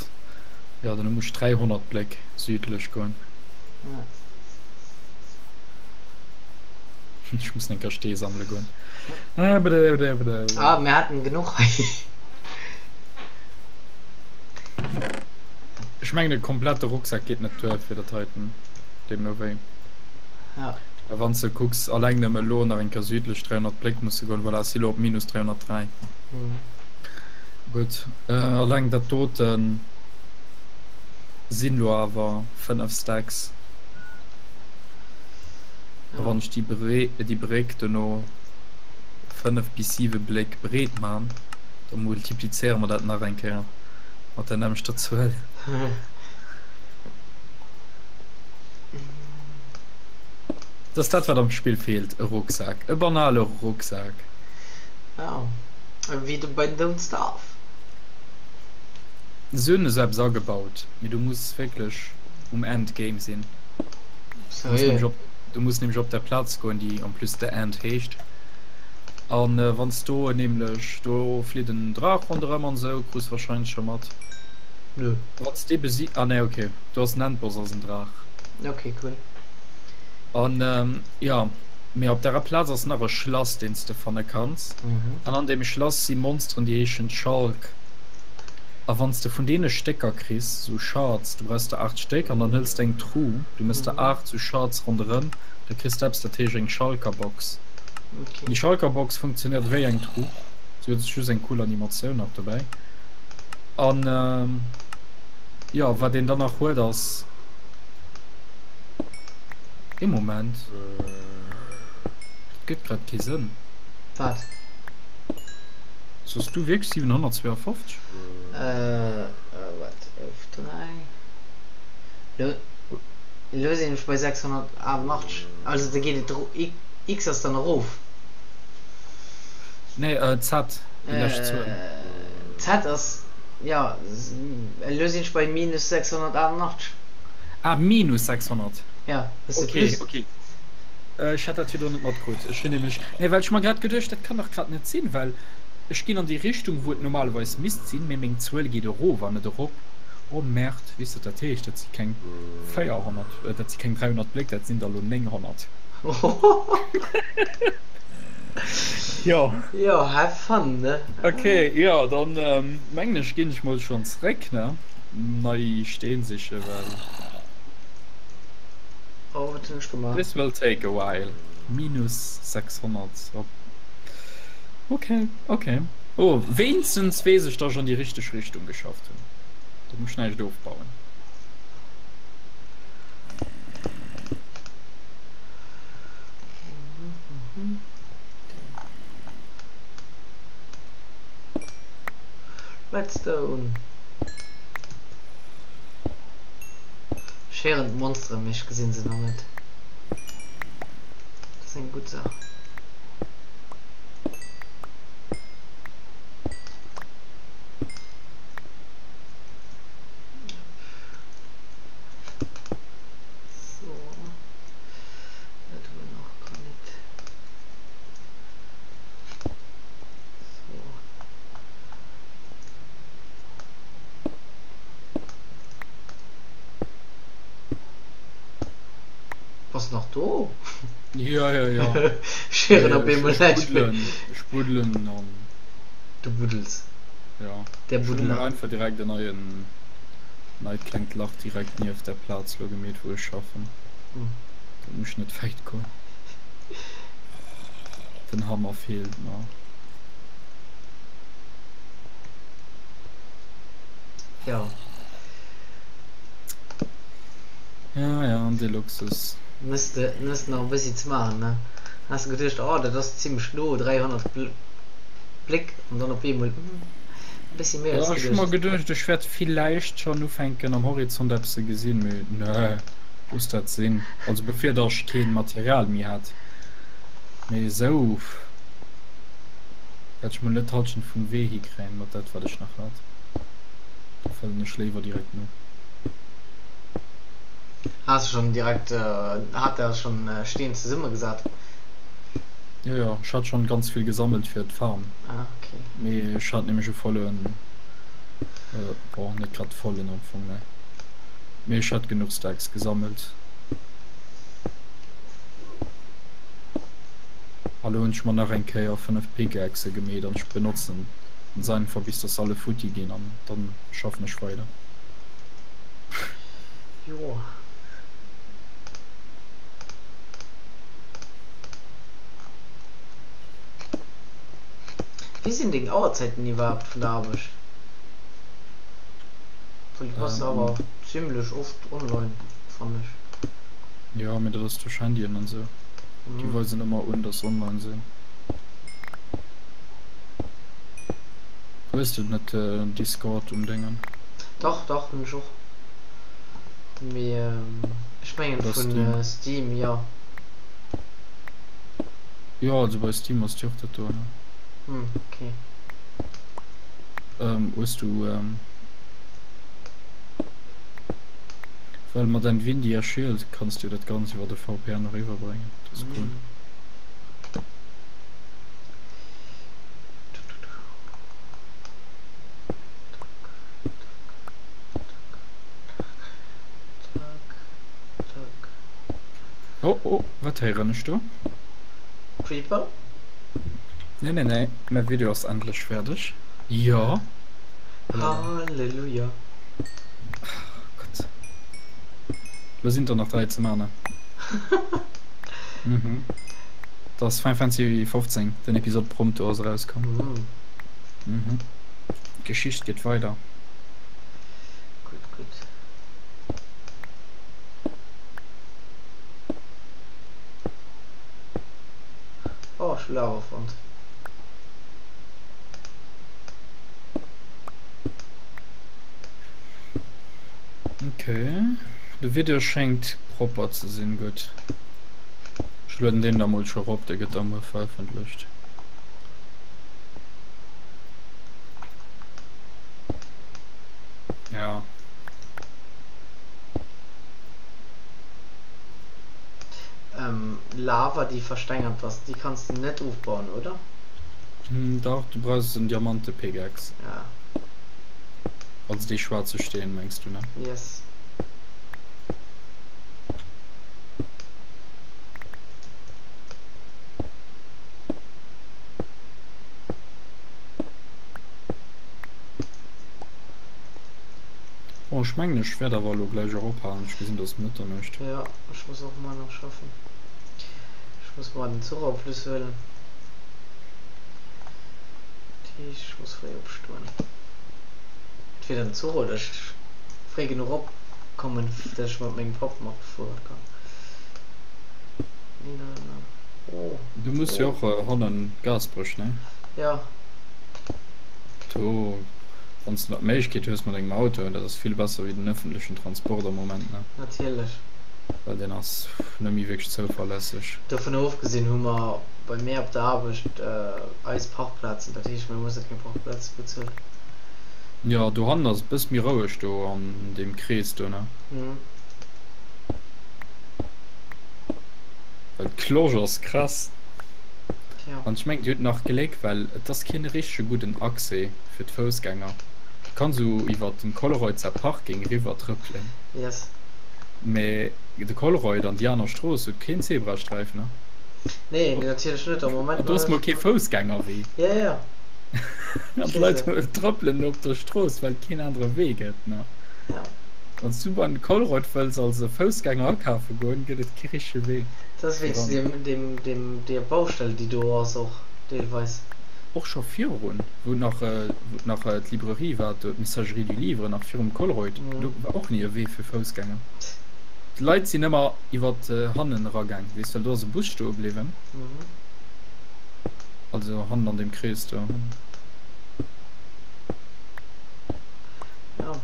jo, dann muss ech 300 Bléck südlech goen. Ech muss enker Stee sammele goen. Ah, mir haten genuch hei. Ech mengen e komplette Rucksak geet net duer fir dat heiten, deemno wéi. Ja. A wann s de kucks, alleng nëmme elo nach eng Kéier südlech 300 Bléck musse goen, voilà, ech si lo op minus 303. Gutt, alleng dat dote sinn lo awer 5 Stacks. A wann ech déi Bréck dono 5 bis 7 Bléck breet man, da multiplizéiere mer dat nach eng Kéier mat der nämmlechter Zuel. Dat ass dat, wat am Spill feelt, e Rucksak, e banale Rucksak. Ja, wéi bei den Don't Starve. Si hunn esou eppes agebaut, mee du muss wierklech um Endgame sinn. Du muss nämlech op, du muss nämlech op der Plaz goen, déi en plus The End heescht. An wann s do nämlech, do flitt en Draach ronderëm an esou, krus warscheinlech scho mat. Nö. Wann s dee besi, ah nee, okay, do ass en Endboss, ass en Draach. Okay, cool. An jo, mee op därer Plaz ass nach e Schlass, deen s de fanne kanns. An an deem Schlass si Monsteren, déi heeschen Schalk. A wann s de vun deene Stécker kriss, sou Shards, du brauchs der 8 Stéck, an dann hëls de eng Tru, du méchs der 8 sou Shards ronderëm, da kriss de eppes, dat heescht eng Schalkerbox. Déi Schalkerbox funktionéiert wéi eng Tru, se huet just eng cool Animatioun nach dobäi. An jo, wat een dann nach huet ass, ee Moment, dat gëtt grad kee Sënn. Wat? Soss du wierklech 752? Äh, wat? F3. Lo, lo sinn ech bei 688. Also da geet et ero, X ass dann erof. Nee, Z, déi lescht Zuel. Z ass, jo, elo sinn ech bei minus 688. Ah, minus 600. Ja, hues de Okay, plus? okay. Ech hat dat virdrun net matkrut. Ech hunn nämlech, nee, well ech hu mer grad geduecht, dat kann dach grad net sinn, well ech ginn an déi Richtung, wou et normalerweis misst sinn, mee meng Zuel geet erof an net erop. Oh Merde, weess wat dat heescht? Dat si keng 400, dat si keng 300 Bléck, dat sinn der elo 900. Jo. Jo, have fun, ne? Ok, jo, dann mengen ech ginn ech mol schonn zréck, ne? Nei Steen sichen, well. Oh, wat hunn ech gemaach? This will take a while. Minus 600 op. Ok, ok. Oh, wéinstens weess ech, dass ech an déi richteg Richtung geschafft hunn. Do muss ech näischt ofbauen. Redstone. Ech héieren d'Monsteren, mee ech gesinn se nach net. Dat ass eng gutt Saach. So. Dat hu mer nach Granit. So. Bass nach do? Ja, ja, ja. Ech héieren op eemol näischt méi. Ech buddelen an. Du buddels. Ja. Der Ech hunn Buddler. einfach direkt en neien, neit klengt Lach direkt nieft der Plaz lo gemeet wou ech schaffen. Da muss ech net wäit goen. Den Hammer feelt mer. Jo. Ja, ja, dee Luxus. Hues de hues nach e bëssi ze maachen, ne? Has de geduecht, oh dat ass zimmlech no, 300 Bléck an dann op eemol, hm, e bëssi méi Ja, als ech hu mer geduecht. geduecht, ech wäert villäicht schonn ufänken am Horizont eppes ze gesinn, mee nee, looss dat sinn. Also bevir datt ech keen Material méi hätt, mee esou wäert ech mol net d'Halschent vum Wee hikréien mat dat wat ech nach hat. Da fëllen ech léiwer direkt no. Has de schon direkt, hat der schon Steen zesummegesat? Jo jo, ech hat schon ganz vill gesammelt fir d'Farm. Ah ok. Mee ech hat nämlech e vollen, bon net grad vollen am Fong nee, mee ech hat genuch Stacks gesammelt. A lo hunn ech mer nach eng Kéier 5 Pickaxe gemeet an ech benotzen se einfach bis dass se alle futti ginn an dann schaffen ech weider. Jo. Wéi sinn deng Auerzäiten iwwerhaapt vun der Aarbecht? Well du bass awer zimlech oft online, fannen ech. Jo, mee dat ass duerch Handyen an sou. Déi weisen ëmmer un, dass se online sinn. Hues du net Discord um Déngen? Dach, dach, hunn ech och. Mee ech mengen Oder vun Steam? Steam, jo. Jo, also bei Steam ass déi och dat do, ne? Hm, okay. Hues du, well mat Nvidia Shield kanns du jo dat Ganzt iwwer de VPN eriwwerbréngen, dat ass cool. Oh oh, wat héieren ech do? Creeper? Nee nee nee, mäi Video ass endlech fäerdeg. Jo. Halleluja. Gott. Lo sinn der nach 3 ze man. Mhm. Dat ass Final Fantasy 15, den Episode Prompto ass erauskomm. Mhm. Mhm. D'Geschicht geet weider. Gutt, gutt. Oh, ech hu Lava fonnt. Ok, de Video schéngt propper ze sinn, gutt. Ech lueden deen da mol scho rop, dee gëtt da muer verëffentlecht. Ja. Lava déi verstengert ass, déi kanns de net ofbauen, oder? Dach, du brauchs en Diamante Pickaxe. Ja. Also dee schwaarze Steen mengs du, ne? Yes. Bon, ech mengen ech wäert awer elo gläich och ophalen, ech gesinn et ass Mëtternuecht. Jo, ech muss och muer nach schaffen. Ech muss muer den Zuch op Plus huelen. Dat heescht ech muss fréi opstoen. Entweder den Zuch oder ech fréi genuch opkommen, dass ech mat mengem Papp matfuere kann. Oh. Du muss jo och hannen Gaasperech, ne? Ja. Do, wann s de nach d'Méiglechkeet hues mat engem Auto, dat ass vill besser wéi den ëffentlechen Transport am Moment, ne? Natierlech. Well deen ass net méi wierklech zouverlässeg. Dovun ofgesinn hu mer bei mär op der Aarbecht eis Parkplazen, dat heescht mir musse keng Parkplaze bezuelen. Jo, dohannen ass et bëss méi roueg do an deem Krees do, ne? Well d'Cloche ass krass. An ech mengen dir hutt nach Gléck, well et ass keen richtege gudden Accès fir d'Foussgänger. Du kanns esou iwwert dem Colruyt säi Parking eriwwer trëppelen. Yes. Mee de Colruyt an déi aner Strooss huet keen Zebrasträifen, ne? Nee, nee natierlech net, am Moment An do nach ass mol net. kee Foussgängerwee. Ja, ja. An d'Leit trëppelen op der Strooss, well et keen anere Wee gëtt, ne? Ja. Wann s du bei den Colruyt wëlls als Foussgänger akafe goen, gëtt et kee richtege Wee. Dat ass wéinst Viran. deem, deem, deem, deer Baustell, déi do ass och deelweis. Och scho virun, wou nach, wou nach d'Librairie war, do d'Messagerie du Livre, nach virum Colruyt, do war och ni e Wee fir Foussgänger. D'Leit sinn ëmmer iwwer hannen eragaang, weess, well do ass e Bus stoe bliwwen, also hannen an deem Krees do. Jo.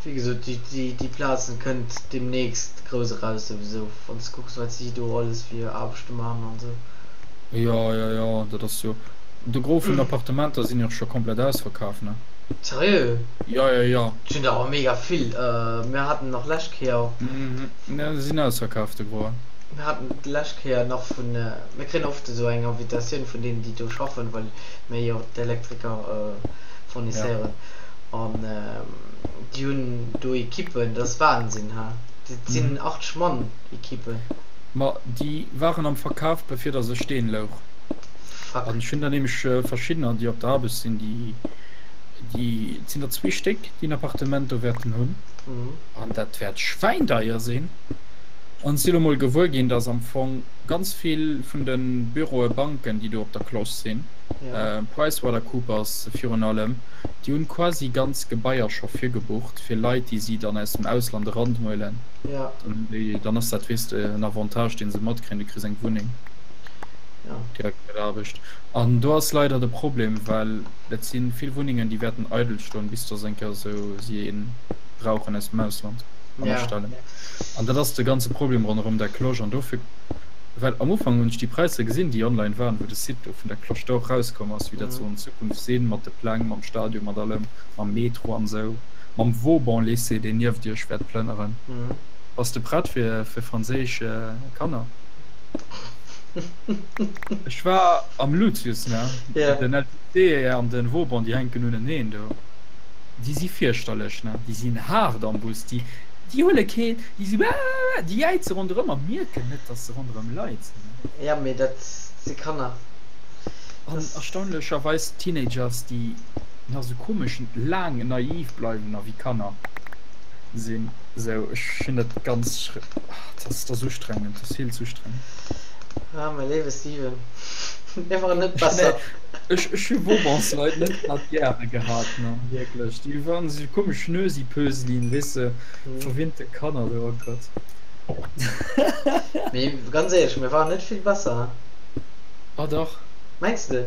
Wéi gesot, déi Plazen kënnt demnächst grouss eraus souwisou, wann s de kucks wat si do alles fir Aarbechte maachen an esou. Jo, jo, jo, dat ass jo, de Gros vun den Appartementer sinn jo och scho komplett ausverkaf, ne? Seriö? Jo, jo, jo. Et sinn der awer mega vill. Mir haten nach lescht Kéier. Ne, se sinn ausverkaf, de Gros. Mir haten d'lescht Kéier nach vun, mir kréien oft esou eng Invitatioun vun deenen, déi do schaffen, well mir jo d'Elektriker fournisséieren. An déi hunn do Ekippen, dat ass Wahnsinn, he. Dat sinn 80 Mann Ekippen. Ma déi waren am Verkaf, bevir datt ech steen louch. Fuck. An ech hunn der nämlech verschiddener, déi op der Aarbecht sinn, déi, déi, et sinn der zwee Stéck, déi en Appartement do wäerten hunn. An dat wäert schwäindeier sinn. An si lo mol gewuer ginn, dass am Fong ganz vill vun de Büroe, Banken, déi do op der Cloche sinn, PricewaterCoopers virun allem, déi hunn quasi ganz Gebaier scho virgebucht fir Leit, déi si dann aus dem Ausland eranhuelen. Dann ass dat, weess de, en Avantage, dee se matkréien, du kriss eng Wunneng direkt bei der Aarbecht. An do ass leider de Problem, well dat si vill Wunnengen, déi wäerten eidel stoen, bis dass eng Kéier esou si ee brauchen aus dem Ausland an astellen. An dat ass de ganze Problem ronderëm där Cloche. An dofir, well am Ufank hunn ech déi Präisser gesinn, déi online waren, wou de Site do vun der Cloche d'Or erauskomm ass, wéi dat soll an Zukunft sinn, mat de Pläng, mam Stadion, mat allem, mam Metro an esou, mam Vauban-Lycée, deen nieft iech wäert plënneren. Bass de prett fir franséisch Kanner? Ech war am Lucius, ne? Den LCC an den Vauban, déi hänken uneneen do. Déi si fierchterlech, ne? Déi sinn haart am Bus. Déi Déi huele keen, déi si wääääää, déi jäize ronderëm a mierken net, dass se ronderëm Leit sinn. Ja, mee dat si Kanner. An erstaunlecherweis Teenagers, déi nach esou komesch laang naiv bleiwen a wéi Kanner sinn. Esou, ech hunn dat ganz schrë, dat ass, dat ass ustrengend, dat ass vill ze ustrengend. Ah, mäi léiwe Steven, mir waren net besser. Ech, ech hu Vaubansleit net grad gäre gehat, ne, wierklech. Déi waren esou komesch Schnösipöselin, weess de. Verwinnte Kanner, du, oh Gott. Mee ganz éierlech, mir waren net vill besser, he? Oh dach. Mengs de?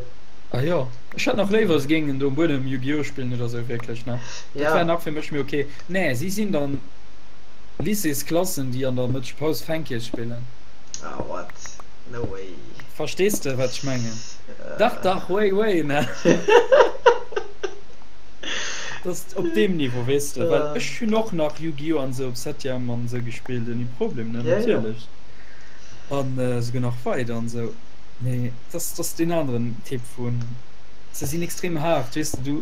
Ah jo, ech hätt nach léiwer se géingen do um Buedem Yu-Gi-Oh spillen oder sou, wierklech, ne? Dat wär nach fir mech méi ok. Nee, si sinn dann Lycéesklassen, déi an der Mëttegpaus Fänkies spillen. Ah what? No way. Verstees de wat ech mengen? Dach dach, way way, ne? Dat ass op deem Niveau, weess de, well ech hunn och nach Yu-Gi-Oh an sou op Septième an sou gespillt ouni Problem, ne, natierlech. An esouguer nach weider an sou. Mee dat ass deen aneren Typ vun, se sinn extrem haart, weess de, du,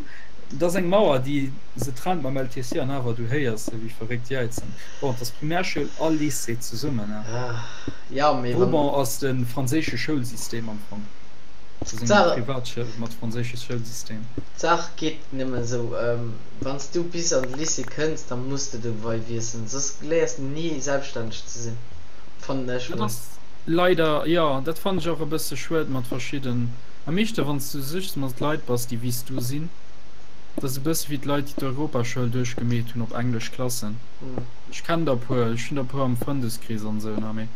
dat ass eng Mauer, déi se trennt mam LTC an awer du héiers se wéi verréckt jäizen. Bon, et ass Primärschoul a Lycée zesummen, ne? Ja, mee wann. Vauban ass de franséische Schoulsystem am Fong. Et ass eng Privatschoul mat franséische Schoulsystem. D'Saach geet nëmmen esou, wann s du bis an de Lycée kënns, da muss de dobei wiesselen, soss léiers de ni selbststänneg ze sinn, fannen ech Dat mol. ass leider, jo, dat fannen ech och e bësse schued mat verschidden, am meeschte wann s du sech mat Leit bass, déi wéi s du sinn. Dat ass e bësse wéi d'Leit, déi d'Europaschoul duerchgemeet hunn op englesch Klassen. Ech kennen der e puer, ech hunn der e puer am Frëndeskrees an esou, ne, mee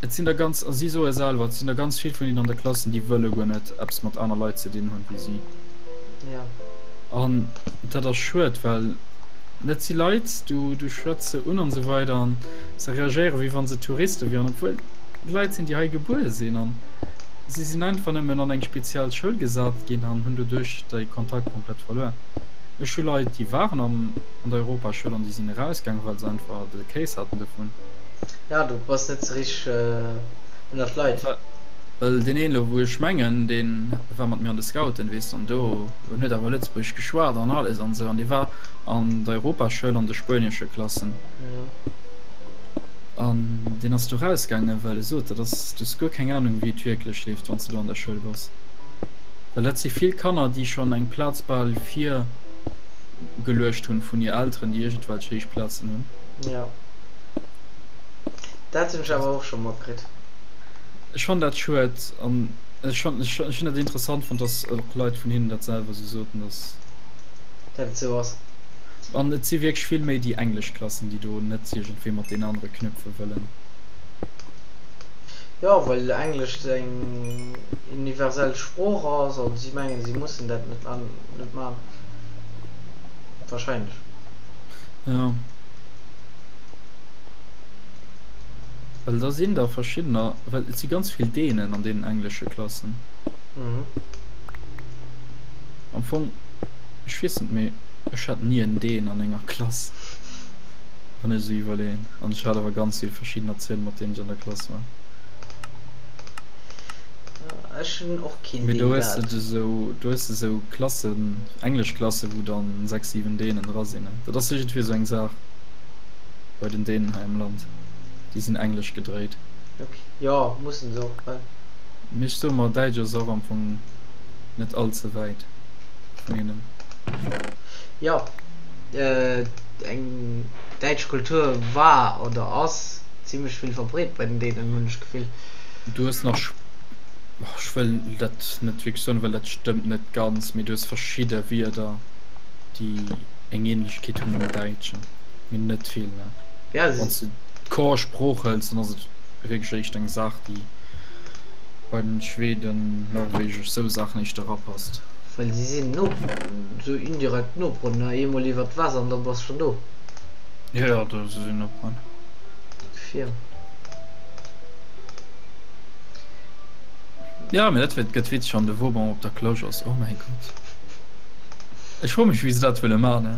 et sinn der ganz, a si soe selwer, et sinn der ganz vill vun hinnen an der Klassen, déi wëlle guer net eppes mat aner Leit ze dinn hunn wéi si. An dat ass schued, well dat si Leit, du, du schwätz se un an esou weider an se reagéiere wéi wa se Touriste wieren, obwuel et Leit sinn, déi hei gebuer sinn. An si sinn einfach nëmmen an eng speziell Schoul gesat ginn an hunn doduerch de Kontakt komplett verluer. Ech hu Leit, déi waren am, an der Europaschoul an déi sinn erausgaangen, well se einfach de Kéis haten dovun. Ja, du bass net sou richteg ënnert d'Leit. Well deen een elo, wou ech mengen, dee war mat mir an de Scouten, weess de, an do en huet awer Lëtzebuergesch geschwat an alles an esou, an dee war an der Europaschoul an de spuenesche Klassen. An deen ass do rausgaangen, well e sot, dat ass, du hues guer keng Anung, wéi et wierklech leeft, wann s de do an der Schoul bass. Well dat si vill Kanner, déi schonn eng Plaz bal virgeluecht hunn vun hir Elteren, déi iergendwelch héich Plazen hunn. Jo. Dat hunn ech awer och scho matkritt. Ech fannen dat schued an ech hunn dat interessant fonnt, dass och Leit vun hinnen dat selwer esou soten, dass. Dat et esou ass. An et si wierklech vill méi déi englesch Klassen, déi do net iergendwéi mat deenen anere knüpfe wëllen. Jo, well Englesch eng universell Sprooch ass an si mengen, si mussen dat net net man. Wahrscheinlech. Jo. Well da sinn der verschiddener, well et si ganz vill Dänen an deenen englesche Klassen. Mhm. Am Fong, ech weess net, mee ech hat ni en Dän an enger Klass, wann ech esou iwwerleeën. An ech hat awer ganz vill verschidden Natiounen, mat deenen ech an der Klass war. Ech hunn och keen Mee do Dän hues de gehat. esou, do hues de esou Klassen, englesch Klassen, wou dann 6, 7 Dänen dra sinn. Dat ass iergendwéi esou eng Saach bei den Dänen hei am Land. Déi sinn englesch gedréit. Ok, jo, mussen se och, well. Mee ech soe mer, Däitsch ass och am Fong net all ze wäit vun hinnen. Jo, eng däitsch Kultur war oder ass zimmlech vill verbreet bei den Dänen, hunn ech d'Gefill. Du hues nach, ech wëll dat net wierklech soen, well dat stëmmt net ganz, mee du hues verschidde Wierder, déi eng Ähnlechkeet hu mam Däitschen, mee net vill. Ja, Wann s de d'Core-Sprooch hëls, dann ass et wierklech éischter eng Saach, déi bei den Schweden, Norwegesch, sou Saachen éischter erapasst. Well si sinn no, sou indirekt Noperen, ne? Eemol iwwer d'Waasser an da bass schonn do. Jo, jo, do si sinn Noperen. Dofir. Ja, mee dat gëtt witzeg, wann de Vauban op der Cloche ass. Oh mäi Gott. Ech froe mech, wéi se dat wëlle man, ne?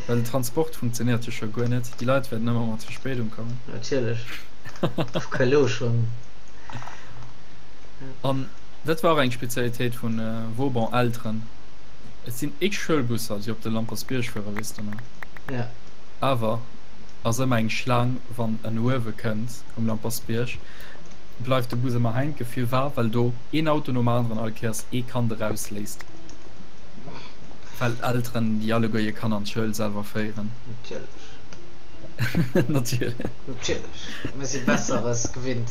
Well den Transport funktionéiert jo scho guer net. Déi Leit wäerten ëmmer mat Verspéidung kommen. Natierlech. Kuck elo schonn. An dat war och eng Spezialitéit vun Vauban Elteren. Et sinn x Schoulbusser, déi op de Lampersbierg fueren, weess de nach. Ja. Awer ass ëmmer eng Schlaang, wann en uewe kënnt um Lampersbierg, bleift de Bus ëmmer hänken. Firwat? Well do een Auto nom aneren all Kéiers ee Kand erausléisst. Well Elteren, déi alleguer hir Kanner an d'Schoul selwer féieren. Natierlech. Natierlech. Natierlech. Mir si Besseres gewinnt.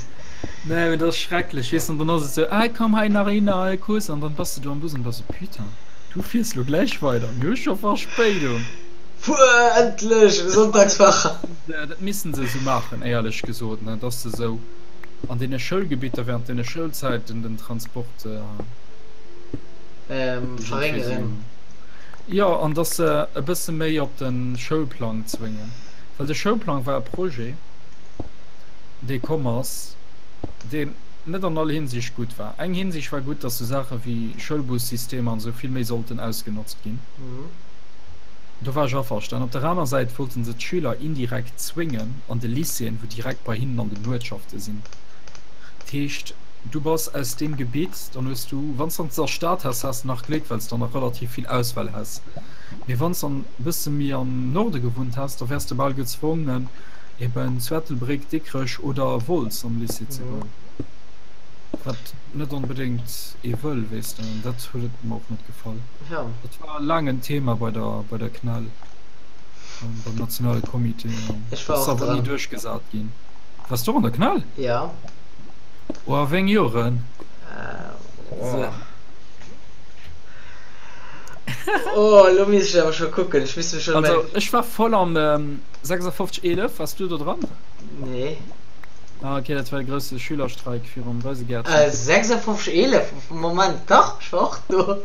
Nee, mee dat ass schrecklech, weess de. An dann ass et esou, ah komm hei nach een all Kuss. An dann bass de do am Bus an bass esou, putain, du fiers lo gläich weider, mir hu scho Verspéidung. Fuer endlech Sonntagsfahrrad! Dat missten se esou maachen, éierlech gesot, ne, dass se esou an deene Schoulgebitter während deene Schoulzäiten den Transport. Verréngeren. Jo, an dass se e bësse méi op de Schoulplang zwéngen. Well de Schoulplang war e Projet, dee komm ass, deen net an all Hinsicht gutt war. Eng Hinsicht war gutt, dass sou Saache wéi Schoulbussystemer an esou vill méi sollten ausgenotzt ginn. Do war ech averstan. Op der aner Säit wollte se d'Schüler indirekt zwéngen an de Lycéeën, wou direkt bei hinnen an den Uertschafte sinn. Dat heescht, du bass aus deem Gebitt, dann hues du, wann s de an der Stad häss, häss de nach Gléck, well s de dann nach relativ vill Auswahl häss. Mee wann s de e bësse méi am Norde gewunnt häss, da wäers de bal gezwongen, eben zu Ettelbréck, Dikrech oder Wolz am Lycée ze goen, wat net onbedéngt ee wëll, weess de. An dat huet et mer och net gefall. Dat war laang en Thema bei der, bei der CNEL, beim nationale Comité, an ass awer ni duerchgesat ginn. Waars du och an der CNEL? Jo. Oh, a wéi eng Joren? Oh, elo misst ech awer scho kucken. Ech misst mech schon Also, ech war voll am 56 11. Wars du do dran? Nee. Ah, okay, dat war de grousse Schülerstreik virum Rousegäertchen. 56 11? Moment, dach, ech war och do.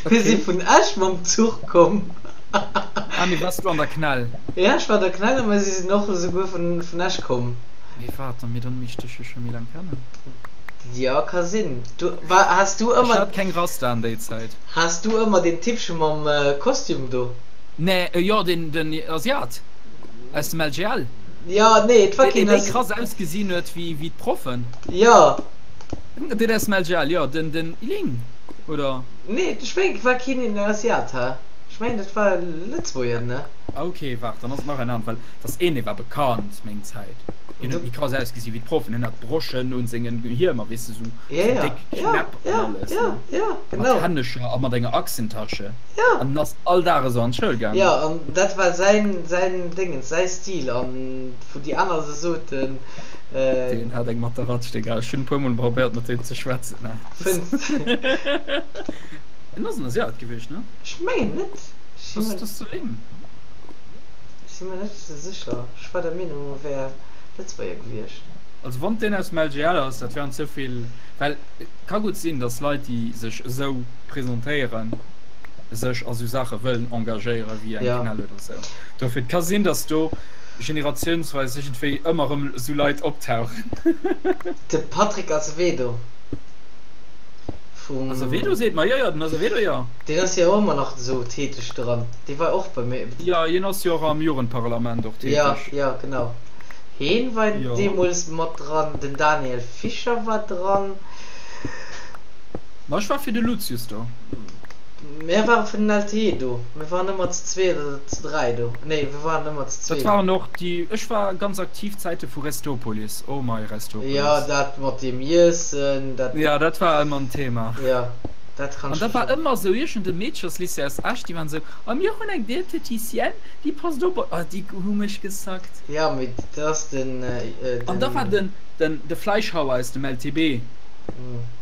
Mir si vun Esch mam Zuch komm. Ah, mee wars du an der CNEL? Ja, ech war an der CNEL a mir sinn och esouguer vun Esch komm. Mee waart, dann, mee dann misst ech dech jo scho méi laang kennen. Jo, ka sinn. Du, war, has du Ech ëmmer. hat keng Rastan déi Zäit. Has du ëmmer deen Typche mam Kostüm do? Nee, jo, deen, den Asiat aus dem LGL. Jo, nee, et war Deen, keen dee méi Asi. krass ausgesinn huet wéi, wéi d'Proffen. Jo. Deen aus dem LGL, jo, den, den Ling, oder? Nee, ech mengen, et war keen Asiat, hä? Ech mengen, dat war e Lëtzebuerger, ne? Ok, waart, dann ass et nach en aneren, well et ass een, dee war bekannt meng Zäit. Hien huet méi krass ausgesi wéi d'Proffen. Hien hat Broschen un sengen Hiemer, weess de, sou déck Knäpp an alles, ne? Mat Hännecher a mat enger Achsentasche. An en ass all Dag esou an d'Schoul gaangen. Jo, an dat war säin, säin Déngens, säi Stil. An wou déi aner esou soten. Deen hat eng mat der Ratsch, dee Gal. Ech hunn e puermol probéiert, mat deem ze schwätzen, mä. Fënns. En ass en Asiat gewiescht, ne? Ech mengen net. Ass das zu Ling? Ech si mer net esou sécher. Ech war der Meenung, e wär Lëtzebuerger gewiescht. Also wann deen aus dem LGL ass, dat wären ze vill, well et ka gutt sinn, datt Leit déi sech esou presentéieren, sech a sou Saache wëllen engagéieren wéi eng CNEL oder esou. Dofir, et ka sinn, datt do generatiounsweis iergendwéi ëmmer erëm esou Leit optauchen. De Patrick Azevedo vum. Azevedo seet mer, jo jo, den Azevedo jo. Deen ass jo och ëmmer nach esou täteg dran. Dee war och bei mir. Jo, hien ass jo och am Jugendparlament och Ja, täteg. ja, genau. Heen war Jo. deemools mat dran, den Daniel Fischer war dran. Ma ech war fir de Lucius do. Mir ware fir den LTE do. Mir waren ëmmer ze zweet oder ze 3 do. Nee, mir waren ëmmer ze Dat zweet. waren och déi, ech war ganz aktiv Zäite vu Restopolis. Oh mei, Restopolis. Jo, dat mat deem Iessen, dat. Jo, dat war ëmmer en Thema. Jo, dat kann An ech da mech war och. ëmmer esou iergend e Meedcherslycée aus Esch, déi waren esou, A mir hunn eng Diététicienne, déi passt op. Oh, déi hu mech gesackt. Jo, mee dat ass den, An da war den. den, den, de Fleischhauer aus dem LTB,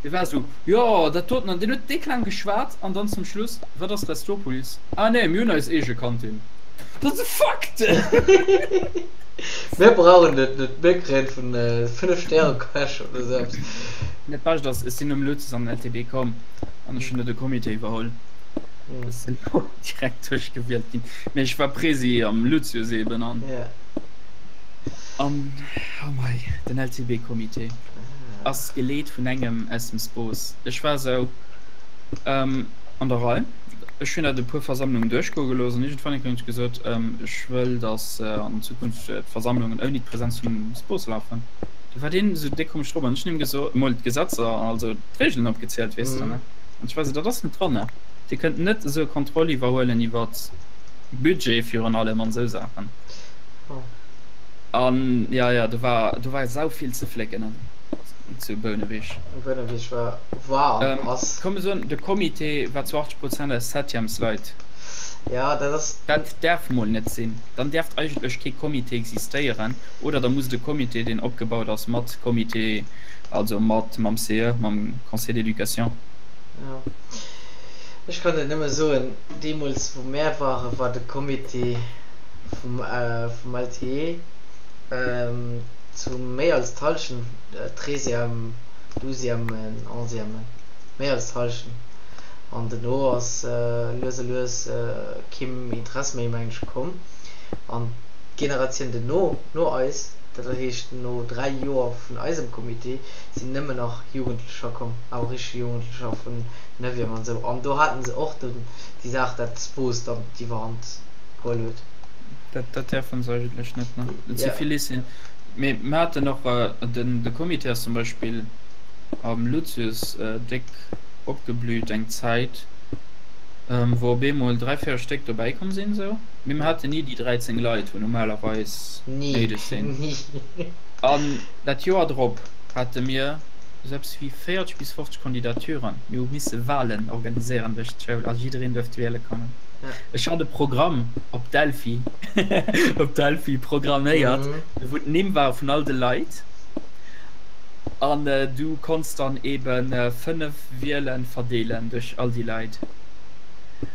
dee war esou, Jo, dat doten. An deen huet déck laang geschwat an dann zum Schluss, Wat ass Restopolis? Ah nee, mir hunn eis eege Kantin. Dat ass e Fakt! Mir brauchen et net, mir kréien vun 5 Stäre Cash oder esou eppes. Dat Bescht ass, ech sinn nom Lucius an den LTB komm an ech hunn do de Comité iwwerholl. Ech sinn och direkt duerchgewielt ginn, mee ech war Presi am Lucius eben an an oh mei, den LTB-Comité ass geleet vun engem aus dem Spos. Ech war esou an der Rei, ech hunn dat e puer Versammlungen duerchgoe gelooss an iergendwann hunn ech gesot, ech wëll, datt an Zukunft d'Versammlungen ouni d'Presenz vum Spos lafen. Du war deen esou déck komesch drop an ech hunn him gesot, emol d'Gesetzer, also d'Reegelen opgezielt, weess de, ne? An ech war esou, dat ass net dran, ne? Dir kënnt net esou e Contrôle iwwerhuelen iwwer Budget virun allem an esou Saachen. An jo, jo, do war, do war sau vill ze flécken an zu Bouneweg. Bouneweg war, war an ass. Komm mir soen, de Comité war zu 80 Prozent aus Septièmesleit. Jo, dat ass. Dat däerf mol net sinn. Dann däerft eigentlech kee Comité existéieren. Oder da muss et e Comité, deen opgebaut ass mat Comité, also mat, mam CE, mam Conseil d'éducation. Jo. Ech kann et nëmme soen, deemools wou mär waren, war de Comité vum vum LTE zu méi als d'Hallschent, Treizième, Douzièmen, Onzièmen, méi als d'Hallschent. An dono ass lues a lues kee Interesse méi, mengen ech, komm. An d'Generatioun dono, no eis, dat heescht no 3 Joer vun eisem Comité, sinn nëmmen nach Jugendlecher komm, awer richteg Jugendlecher vun Neuvième an esou. An do haten se och déi Saach, dat d'Spos dann d'Iwwerhand geholl huet. Dat dat däerfe se eigentlech net, ne? Et si vill Lycéeën. Mee mir haten och, den de Comité ass zum Beispill am Lucius déck opgeblüht eng Zäit, wou op eemol 3, 4 Stéck dobäi komm sinn esou. Mee mir haten ni déi 13 Leit, wou normalerweis néideg sinn. An dat Joer drop hate mir esou eppes wéi 40 bis 50 Kandidaturen. Mir hu misse Walen organiséieren duerch d'Schoul a jiddereen duerft wiele kommen. Ech hat e Programm op Delphi op Delphi programméiert, wou d'Nimm ware vun all de Leit an du konns dann eben 5 Wielen verdeelen duerch all déi Leit.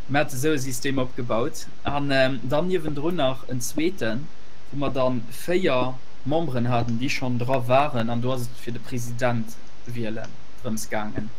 Mir hate sou e System opgebaut an dann niewendrun nach en zweeten, wou mer dann 4 Memberen haten, déi schonn dra waren an do ass et fir de President wielen drëms gaangen.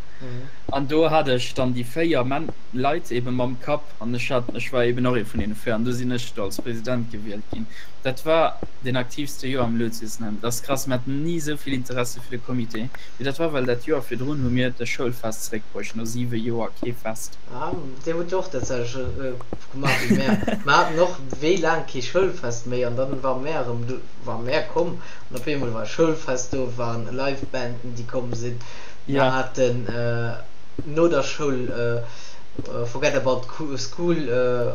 An do hat ech dann déi 4 Men Leit eben mam Kapp an ech hat, ech war eben och ee vun deene 4 an du sinn ech do als President gewielt ginn. Dat war deen aktiivste Joer am Luzius-Heim. Dat ass krass, mir haten ni esou vill Interesse fir de Comité. Mee dat war well dat Joer virdrun hu mir de Schoulfest zeréckbruecht, no 7 Joer kee Fest. Ah, dir hutt och dat selwecht gemaach wéi mär. Mer haten och wéi laang kee Schoulfest méi an dann war mär erëm do, war mär komm an op eemol war Schoulfest do, waren Live-Banden déi komm sinn. Mer haten no der Schoul Forget about school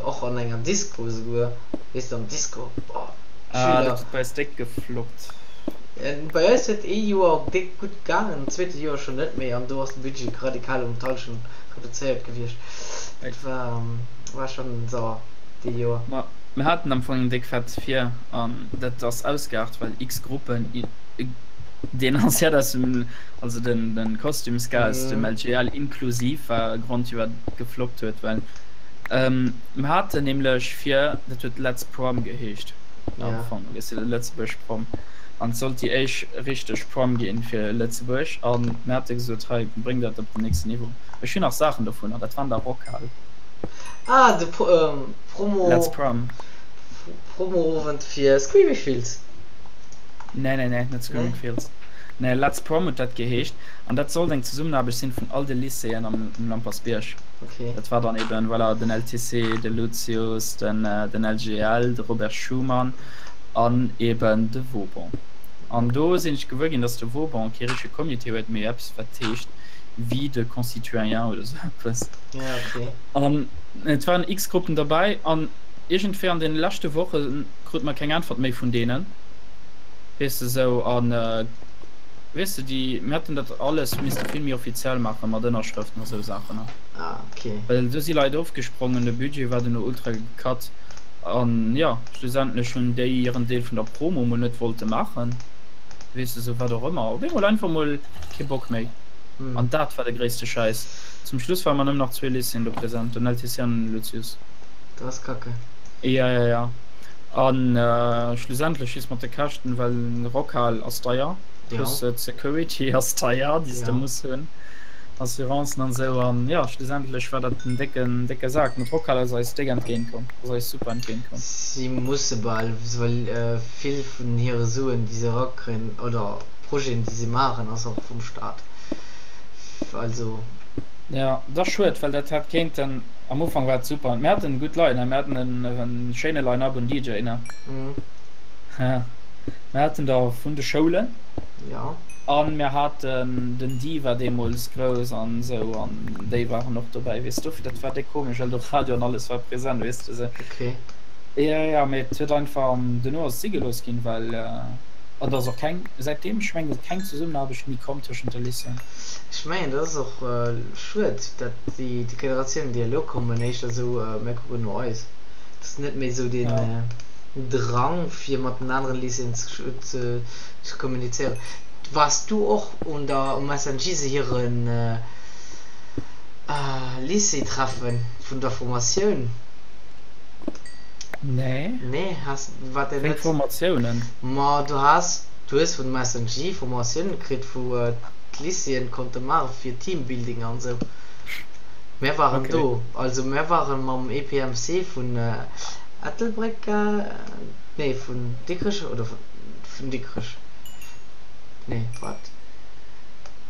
och an enger Disco esouguer, weess de, an Disco, boah, Ah, dat huet bei eis déck gefloppt. Bei eis huet ee Joer déck gutt gaangen, d'zweete Joer schonn net méi an do ass de Budget radikal ëm d'Hallschent reduzéiert gewiescht. Dat war, war schonn sauer dee Joer. Ma mir haten am Fong eng déck fett vir an dat ass ausgeaart, well x Gruppen denonciert aus dem, also den, den Kostümsga aus dem LGL inklusiv war e Grond firwat et gefloppt huet, well mir haten nämlech vir, dat huet Let's Prom geheescht am Fong, weess de, Lëtzebuerg Prom, an et sollt déi éischt richteg Prom ginn fir Lëtzebuerg an mir hate gesot, hei bréng dat op den nächsten Niveau. Ech hunn nach Saachen dovunner, dat war an der Rockhal. Ah, de Promo, Let's Prom. Promo-Owend fir Screaming Fields? Nee, nee, nee, net Screaming Fields. Nee, Let's Prom huet dat geheescht an dat sollt eng Zesummenaarbecht sinn vun all de Lycéeën am Lampersbierg. Okay. Dat war dann eben, voilà, den LTC, de Lucius, den, den LGL, de Robert Schuman an eben de Vauban. An do sinn ech gewuer ginn, dass de Vauban kee richtege Comité huet, mee eppes wat heescht Vie de concitoyen oder sou eppes. Ja, okay. An et waren x Gruppen derbäi an iergendwéi an den leschte Woche krute mer keng Äntwert méi vun deenen, weess de, sou an weess de, déi, mir hätten dat alles misste vill méi offiziell maachen, mat Ënnerschrëften a sou Saachen. Ah, okay. Well do si Leit ofgesprongen, de Budget war duerno ultra gecut an jo, schlussendlech hunn déi hiren Deel vun der Promo mol net wollte maachen, weess de, sou wat och ëmmer. Op eemol einfach mol kee Bock méi an dat war de gréisste Schäiss. Zum Schluss ware mer nëmmen nach zwee Lycéeën do present, den LTC an den Lucius. Dat ass kacke. Ja, ja, ja. An schlussendlech just mat de Käschten, well Rockhal ass deier, plus d'Security ass deier, déi s de muss hunn, Assurancen an esou. An jo, schlussendlech war dat en décken, décke Sak. Mä d'Rockhal ass eis déck entgéint komm, ass eis super entgéint komm. Si musse bal, well vill vun hire Suen, déi se erakréien, oder Projeten, déi se maachen, ass och vum Staat. Also. Jo, dat ass schued, well dat hätt kéinten, am Ufank war et super. Mir haten gutt Leit, ne, mir haten en schéine Line-up un DJ, ne. Mir haten der vun de Schoulen. Jo. An mir haten, den Di war deemools grouss an esou, an déi waren och dobäi, weess de. Dofir, dat war déck komesch, well do Radio an alles war present, weess de, esou. Okay. Jo, jo, mee et huet einfach, an duerno ass et si gelooss ginn, well, an et ass och keng, säitdeem, ech mengen, keng Zesummenaarbecht méi komm tëschent de Lycéeën. Ech mengen, dat ass och schued, dat déi Generatiounen, déi elo kommen, éischter esou, mir kucken no eis. Et ass net méi esou deen Drang, fir mat den aneren Lycéeën ze kommunizéieren. Waars du och un der, um SNJ se hiren Lycée-Treffen vun der Formatioun? Nee. Nee, has, war der Wéi net? Formatiounen? Ma du has, du hues vun dem SNJ Formatiounen kritt, wou d'Lycéeën konnte maache fir Teambuilding an esou. Mär waren Okay. do, also mär waren mam EPMC vun Ettelbréck, nee vun Dikrech oder vun Dikrech, nee wat,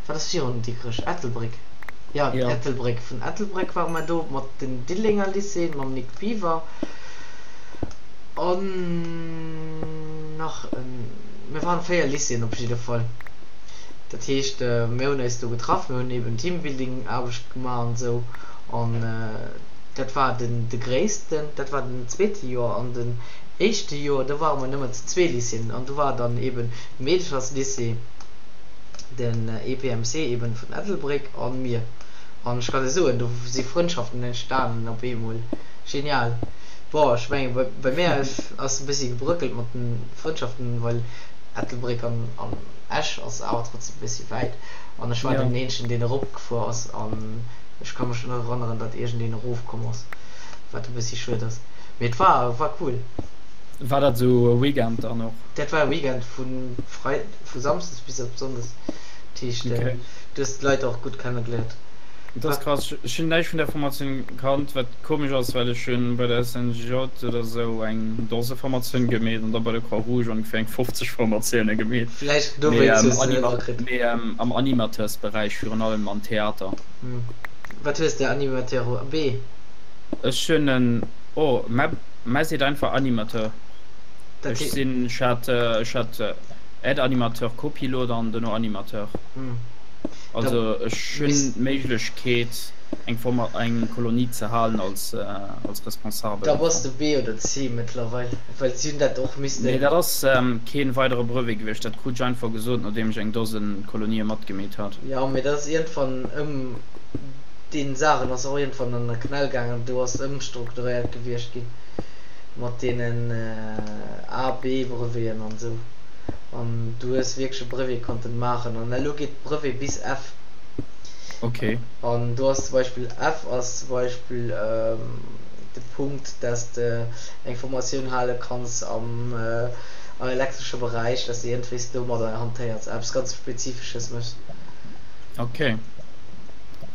wat ass virun Dikrech, Ettelbréck, jo Ja. Ettelbréck, vun Ettelbréck ware mer do mat den Diddelenger Lycée, mam Nic Biver an nach en, mir waren 4 Lycéeën op jidde Fall. Dat heescht, mir hunn eis do getraff, mir hunn eben Teambuilding-Aarbecht gemaach an esou. An dat war den de gréissten, dat war den zweete Joer. An den éischte Joer, do ware mer nëmmen zu zwee Lycéeën an do war dann eben Meedecherslycée, den EPMC eben vun Ettelbréck a mir. An ech kann dir soen, do si Frëndschaften entstanen op eemol. Genial. Bon, ech menge bei mär ass e bëssi gebröckelt mat de Frëndschaften, well Ettelbréck an Esch ass awer trotzdem e bëssi wäit an ech war Ja. den eenzegen deen eropgefuer ass an ech ka mech net erënneren datt iergendeen erofkomm ass, wat e bëssi schued ass. Mee et war war cool. War dat esou e Weekend dann och? Dat war e Weekend vu Frei vu Samsdes bis op Sonndes, dat heescht Okay. du hues d'Leit och gutt kennegeléiert. Dat ass krass. Ech hunn näischt vun där Formatioun kannt, wat komesch ass, well ech hunn bei der SNJ oder sou eng Dose Formatioun gemeet an da bei der Croix Rouge ongeféier eng 50 Formatioune gemeet. Vläicht Mee dowéinst hues de net matkritt. Mee am Animateursberäich, virun allem am Theater. Wat hues de, Animateur B? Ech hunn en, oh, mä mä seet einfach Animateur. Dat Ech sinn, ech hat, ech hat Aide-Animateur, Copilote an duerno Animateur. Also ech hunn d'Méiglechkeet eng Forma eng Kolonie ze halen als als Responsabel Da am bass Fong. de B oder C mëttlerweil, well si hunn dat och Nee, missten. dat ass keen weidere Brevet gewiescht, dat krut ech einfach gesot nodeem ech eng Dosen Kolonië matgemeet hat. Jo, mee dat ass iergendwann ëm deen Saachen ass och iergendwann an der Knäll gaangen, do ass ëmstrukturéiert gewiescht ginn mat deenen A, B Breveten an esou an du hues wierklech e Brevet konnten maachen an elo geet Brevet bis F. Ok. An do ass zum Beispill F ass zum Beispill de Punkt, dass de eng Formatioun hale kanns am elektresche Beräich, dass de iergendwéis domadder hantéiers, eppes ganz Spezifesches méchs. Ok.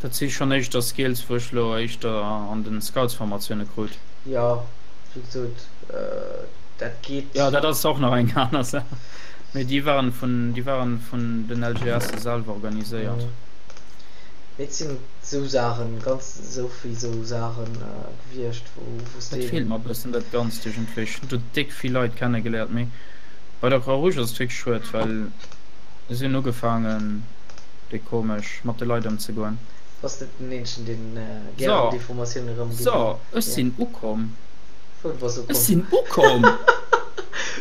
Dat si schonn éischter Skills, wou ech elo éischter an de Scoutsformatioune krut. Jo, wéi gesot, dat geet. Jo, dat ass och nach eng aner Saach. Mee déi waren vun, déi waren vun den LGSe selwer organiséiert. Mee et sinn esou Saachen, ganz esou vill esou Saachen gewiescht, wou wou s Dat de feelt eben. mer e bëssen, dat Ganzt iergendwéi. Ech hunn do déck vill Leit kennegeléiert, mee bei der Croix-Rouge ass et wierklech schued, well si hunn ugefaangen, déi komesch mat de Leit ëmzegoen. Bass net den eenzegen, deen So, gären déi Formatioun erëmginn so, huet. ech Jo. sinn ukomm. Wou, du bass Ech ukomm? sinn ukomm!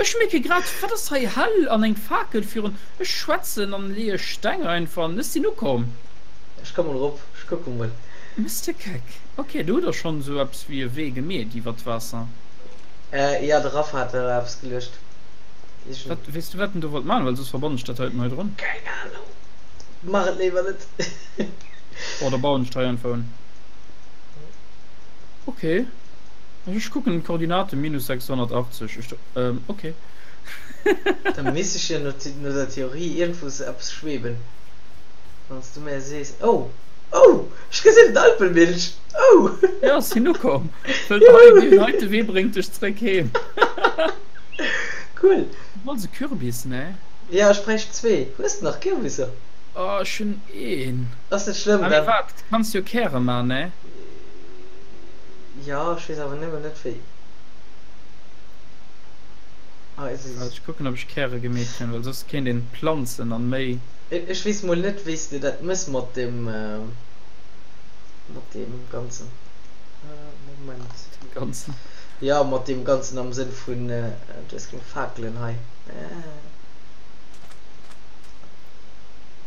Ech mierke grad, wat ass hei hell an eng Fakel virun. Ech schwätzen an leeë Steng einfach an ech sinn ukomm. Ech kommen erop, ech kucke mol. Mister Keck, Ok, do hutt der schonn esou eppes wéi e Wee gemeet iwwert d'Waasser. Jo, de Raff hat der eppes geluecht. Wat, weess du wat en do wollt maachen, well soss verbannen ech dat heiten hei drun. Keng Ahnung, mach et léiwer net. Oh, da bauen ech d'hei einfach un. Ok. Ech kucken d'Koordinaten, minus 680, ech, ähm, ok. Da misst ech jo no no der Theorie iergendwou eppes schweben, wann s du mär sees, oh, oh, ech gesinn d'Alpenmilch, oh! Jo, sinn ukomm. Wëll hei, Juhu! deen heite Wee bréngt dech zréck heem. Cool! Du wolls e Kürbis, ne? Jo, ech bräicht zwee. Hues de nach Kürbisser? Oh, ech hunn een. Ass net schlëmm, Ah, mee dann. waart, du kanns jo Käre man, ne? Jo, ech weess awer nëmmen net wéi. Ah, is Waart, ech kucken, ob ech Käre gemeet kréien, well soss kéint een planzen an méi. Ech weess mol net wéi s de dat mëss mat dem, mat deem ganzen. Moment. Dem ganzen? Jo, mat deem ganzen am Sënn vun, du hues keng Fakelen hei.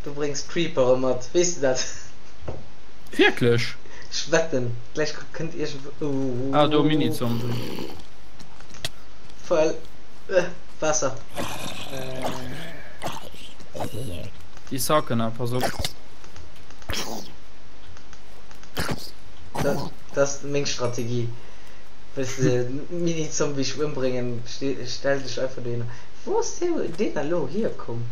Du bréngs Creepere mat, weess de dat? Wierklech? Ech wetten, gläich kënnt iergendwou. Ah, do Mini-Zombie. Voll Waasser. Déi Sacken, ah, pass op. Dat, dat ass meng Strategie. Wëlls de Mini-Zombie ëmbréngen, stell dech einfach dohinner. Wou ass deen elo hierkomm?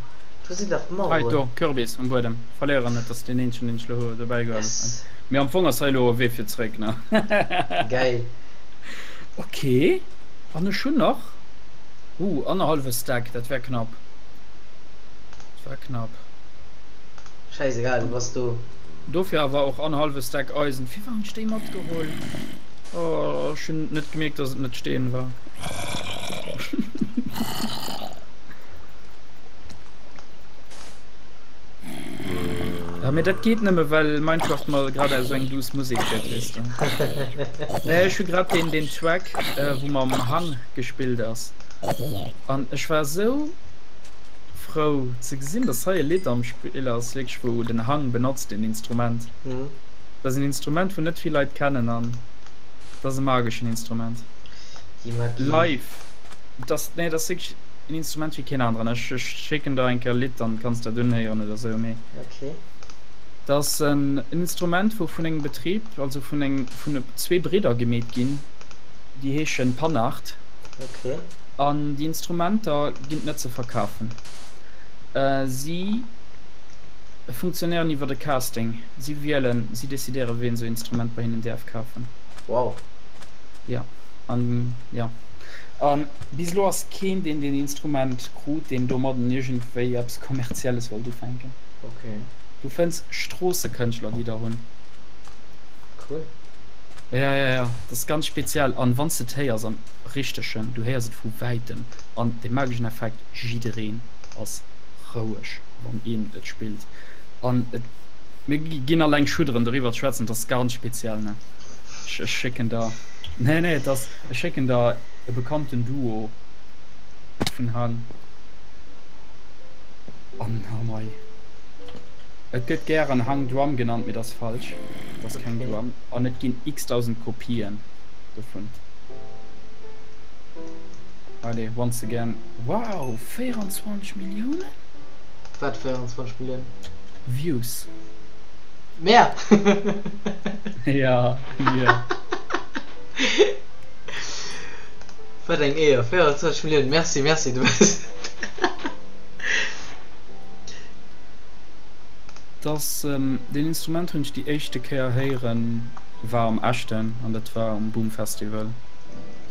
Wou sinn dach Hei, d'Maueren? do, Kürbis um Buedem. Verléieren net, dass deen eenzegen, deen ech elo hu, dobäi geholl. Yes. Mee am Fong ass hei elo e Wee fir zréck, ne? Geil. Ok, an ech hunn nach, uh, annerhallwe Stack, dat wär knapp. Dat war knapp. Schäisegal, du bass do. Dofir awer och annerhallwe Stack Eisen. Firwat hunn ech déi matgeholl? Oh, ech hunn net gemierkt, dass et net Steen war. Ja, mee dat geet nëmme well Minecraft mer grad esou eng duuss Musek gëtt, weess de. Nee, ech hu grad deen, deen Track, äh, wou mam Hang gespillt ass. An ech war esou frou ze gesinn, dass hei e Lidd am Spill ass, wierklech wou den Hang benotzt, deen Instrument. Dat ass en Instrument, wou net vill Leit kennen an dat ass e mageschen Instrument. Déi Magie. Live, dat, nee, dat ass wierklech en Instrument wéi keen aneren. Ech, ech schécken der eng Kéier e Lidd, dann kanns de dat unhéieren oder sou, mee. Okay. Dat ass en Instrument, wou vun engem Betrib, also vun engem, vun zwee Bridder gemeet ginn, déi heeschen Panhard. Okay. An déi Instrumenter ginn et net ze verkafen. Si funktionéieren iwwer e Casting. Si wielen, si decidéieren, wien esou Instrument bei hinnen däerf kafen. Wow. Jo, an jo. A bis elo ass keen, deen deen Instrument krut, deen domadden iergendwéi eppes Kommerzielles wollt ufänken. Okay. Du fënns Stroossekënschtler, déi der hunn. Cool. Ja, ja, ja, dat ass ganz speziell. An wann s de et héiers am Richtegen, du héiers et vu wäitem. An dee mageschen Effekt, jiddereen ass roueg, wann een et spillt. An et, mir ginn alleng Schudderen doriwwer ze schwätzen, et ass ganz speziell, ne? Ech, ech schécken der, nee, nee, et ass, ech schécken der e bekannten Duo vun Hang. An, oh mei, et gëtt gären Hang Drum genannt, mee dat ass falsch, et ass keng Okay. Drum. An et ginn x-dausend Kopien dovun. Allez, once again. Wow, 24 Milliounen? Wat 24 Milliounen? Views. Mehr! Ja, mir. Wat eng Éier, 24 Milliounen, merci, merci, du bass. Dass deen Instrument hunn ech déi éischte Kéier héieren, war am Echten an dat war um Boom Festival.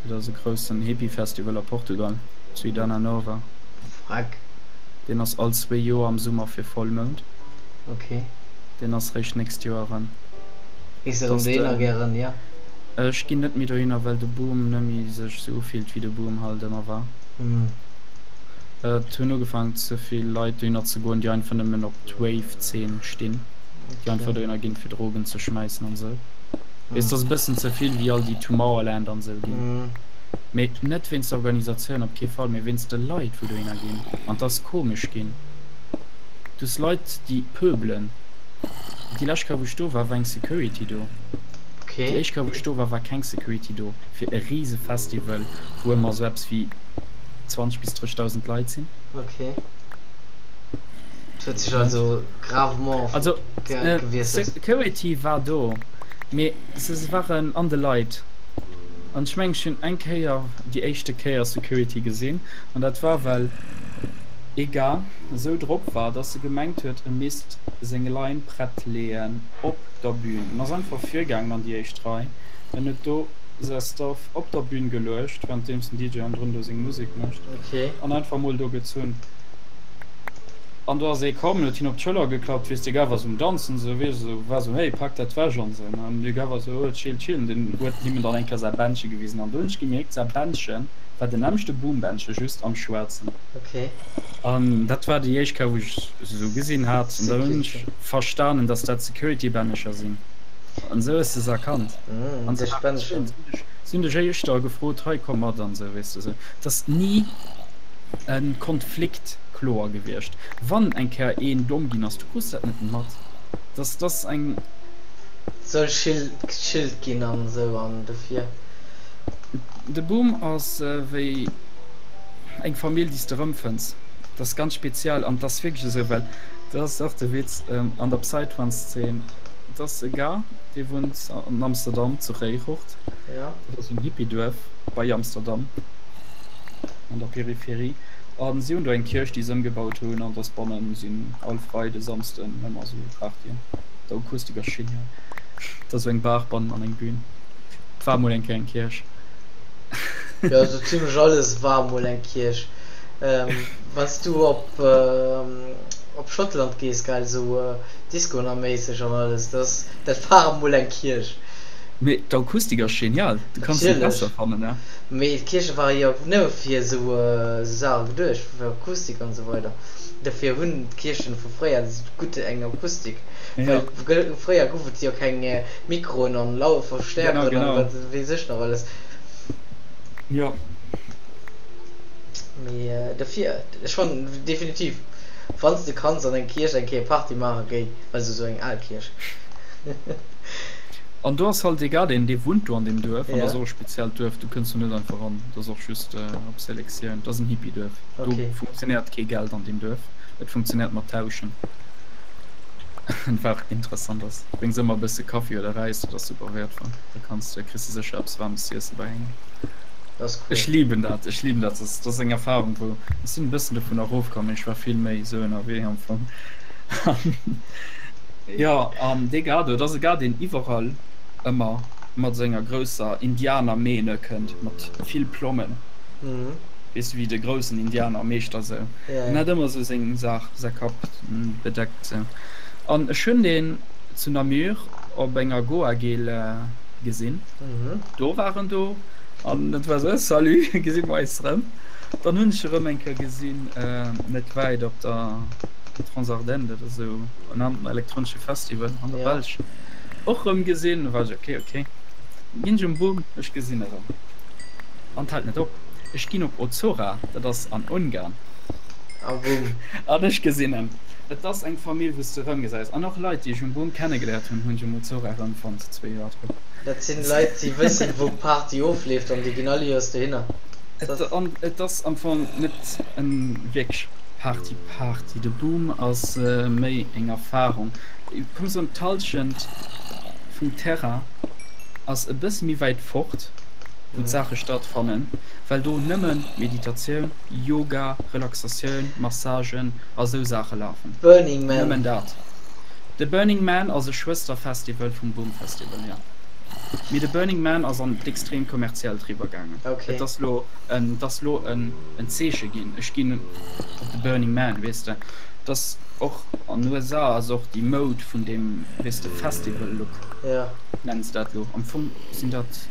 Dat ass e groussen Hippie-Festival a Portugal, zu Idana Nova. Freck. Deen ass all zwee Joer am Summer fir Vollmound. Ok. Deen ass réischt nächst Joer erëm. Gees de erëm dohinner gären, jo? Ech ginn net méi dohinner, well de Boom nëmmi sech sou ufillt, wéi de Boom halt ëmmer war. Et hunn ugefaangen ze vill Leit dohinner ze goen, déi einfach nëmmen op d'Rave-Zeen stinn, déi einfach dohinner ginn, fir Drogen ze schmäissen an sou. Weess, et ass e bëssen ze vill, wéi all déi Tomorrowland an sou ginn. Mee net wéinst der Organisatioun, op kee Fall, mee wéinst de Leit, wou dohinner ginn. An 't ass komesch ginn. Du hues Leit, déi pöbelen. Déi lescht Kéier, wou ech do war, war eng Security do. Déi éischt Kéier, wou ech do war, war keng Security do. Fir e rise Festival, wou ëmmer esou eppes wéi 20 bis 30.000 Leit sinn. Ok. Et huet sech also gravement Also, gewiesselt. Security war do, mee se waren an de Leit. An ech mengen, ech hunn eng Kéier, déi éischte Kéier Security gesinn, an dat war, well ee Gars esou drop war, dass e gemengt huet, e misst seng Line prett leeën op der Bühn. En ass einfach virgaangen an déi éischt Rei en huet do säi Stuff op der Bühn geluecht, wärenddeems den DJ hannendrun do seng Musek mécht, an einfach mol do gezunn. An do ass ee komm, huet hien op d'Schëller geklappt, weess, de Gars war sou um Danzen, sou, weess, sou, war sou, hey, pak dat wech an sou, ne. An de Gars war sou, oh, chill, chill. An deen huet him dann eng Kéier säi Bändche gewisen. An do hunn ech gemierkt, säi Bändche war den nämmlechte Boombändche, just am Schwaarzen. Okay. An dat war déi éischt Kéier, wou ech se sou gesinn hat. An da hunn ech verstanen, dass dat Security-Bännecher sinn. An sou hues de se erkannt. An se waren, si hunn dech éischter gefrot, hei, komm mat an sou, weess de, sou. Et ass ni e Konflikt kloer gewiescht. Wann eng Kéier een domm ginn ass, du krus dat net mat. Dass dass eng. Soll gechillt ginn an esou an dofir. De Boom ass wéi eng Famill déi s de erëmfënns. Dat ass ganz speziell an et ass wierklech esou, well dat ass och de Witz an der Psytrance-Zeen, et ass e Gars, dee wunnt an Amsterdam zu Ruigoord, dat ass en Hippie-Duerf bei Amsterdam an der Peripherie. An si hunn do eng Kierch déi se ëmgebaut hunn an dass bannen sinn all Freide, Samsden ëmmer sou Partyen. D'Akustik ass genial. Et ass sou eng Bar bannen an eng Bühn. Et war mol eng Kéier eng Kierch. Jo sou zimlech alles war mol eng Kierch. Wann s du op op Schottland gees gell, sou Disconaméisseg an alles, dat war mol eng Kierch. Mee d'Akustik ass genial, du kanns net Natierlech. besser fannen, ne? Mee d'Kierche ware jo nëmme fir esou Saache geduecht, fir Akustik an esou weider. Dofir hunn d'Kierchen vu fréier esou gutt eng Akustik, Ja. well fréier gouf et jo keng Mikroen an Genau, Verstärkeren an genau. wat weess ech nach alles. Jo. Mee dofir, ech fannen definitiv, wann s de kanns an eng Kierch eng Kéier Party maache géi, also esou eng al Kierch. An do ass halt egal, deen dee wunnt do an deem Duerf, an dat ass Ja. och e speziellt Duerf, do kënns du net einfach eran, dat ass och just op Selektioun, dat ass en Hippie-Duerf, do Okay. funktionéiert kee Geld an deem Duerf, et funktionéiert mat Tauschen, wat interessant ass. Bréngs ëmmer e bësse Kaffi oder Räis, dat ass super wäertvoll, da kanns de, kriss de sécher eppes waarmes ze iesse bei engem. Dat ass cool. Ech liben dat, ech liben dat, dat ass, dat ass eng Erfahrung, wou, ech sinn e bëssen dovun erofkomm, mee ech war vill méi esou ënnerwee am Fong. Jo, an dee Gado, dat ass e Gado, deen iwwerall ëmmer mat senger grousser Indianermähne kënnt, mat vill Plommen, weess de, wéi de groussen Indianermeeschter sou. En hat ëmmer sou seng Saach, säi Kapp bedeckt sou. An ech hunn deen zu Namur op enger Goa-Geel gesinn. Do war en do an et war sou, Salut, gesi mer eis rëm? Dann hunn ech e rëm eng Kéier gesinn, net wäit op der. Transardenne, dat ass esou en aneren elektronesche Festival an der Ja. Belsch, och rëm gesinn. Da war ech ok, ok, ginn ech um Boom, ech gesinn erëm. An et hält net op, ech ginn op Ozora, dat ass an Ungarn, A Boom. an ech gesinn en. Et ass eng Famill, wou s de erëm gesäis. An och Leit, déi ech um Boom kennegeléiert hunn, hunn ech um Ozora erëmfonnt, zwee Joer drop. Dat sinn Leit, déi wëssen, wou d'Party ofleeft an déi ginn all Joers dohinner. Et, an et ass am Fong net en wierklech Party Party, de Boom ass méi eng Erfahrung. Komm soen, d'Halschent vum Terrain ass e bësse méi wäit fort, wou d'Saache stattfannen, well do nëmmen Meditatioun, Yoga, Relaxatioun, Massagen a sou Saache lafen. Burning Man. Nëmmen dat. De Burning Man ass e Schwësterfestival vum Boom Festival, jo. Mee de Burning Man ass an d'extrem kommerziellt riwwer gaangen. Et ass lo en, et ass lo en. en Zeeche ginn, ech ginn op de Burning Man, weess de, dass och an USA ass och déi Moud vun deem, weess de, Festival-Look, nennen se dat elo. Am Fong sinn dat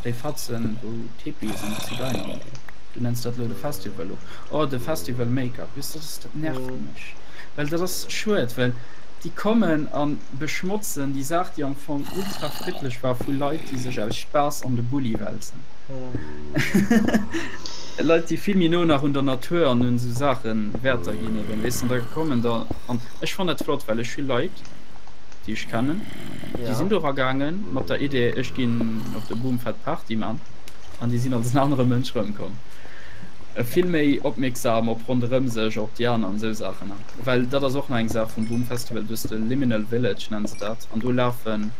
déi Fatzen, wou d'Hippies an d'Zigeiner uginn. Du nenns dat elo de Festival-Look, oh de Festival-Make-up, weess de, dat ass, dat nervt mech, well dat ass schued, well déi kommen a beschmotzen déi Saach, déi am Fong ultra friddlech war, vu Leit, déi sech aus Spaass an de Bulli wälzen. Leit déi vill méi no nach un der Natur an un esou Saachen Wäerter ginn eben, weess de, da kommen der an ech fannen dat flott, well ech hu Leit déi ech kennen, déi sinn do eragaangen mat der Idee ech ginn op de Boom fett Party man an déi sinn als en anere Mënsch rëmkomm, vill méi opmierksam op ronderëm sech, op déi aner an esou Saachen. Well dat ass och nach eng Saach vum Boom Festival, du hues de Liminal Village nennen se dat an do lafen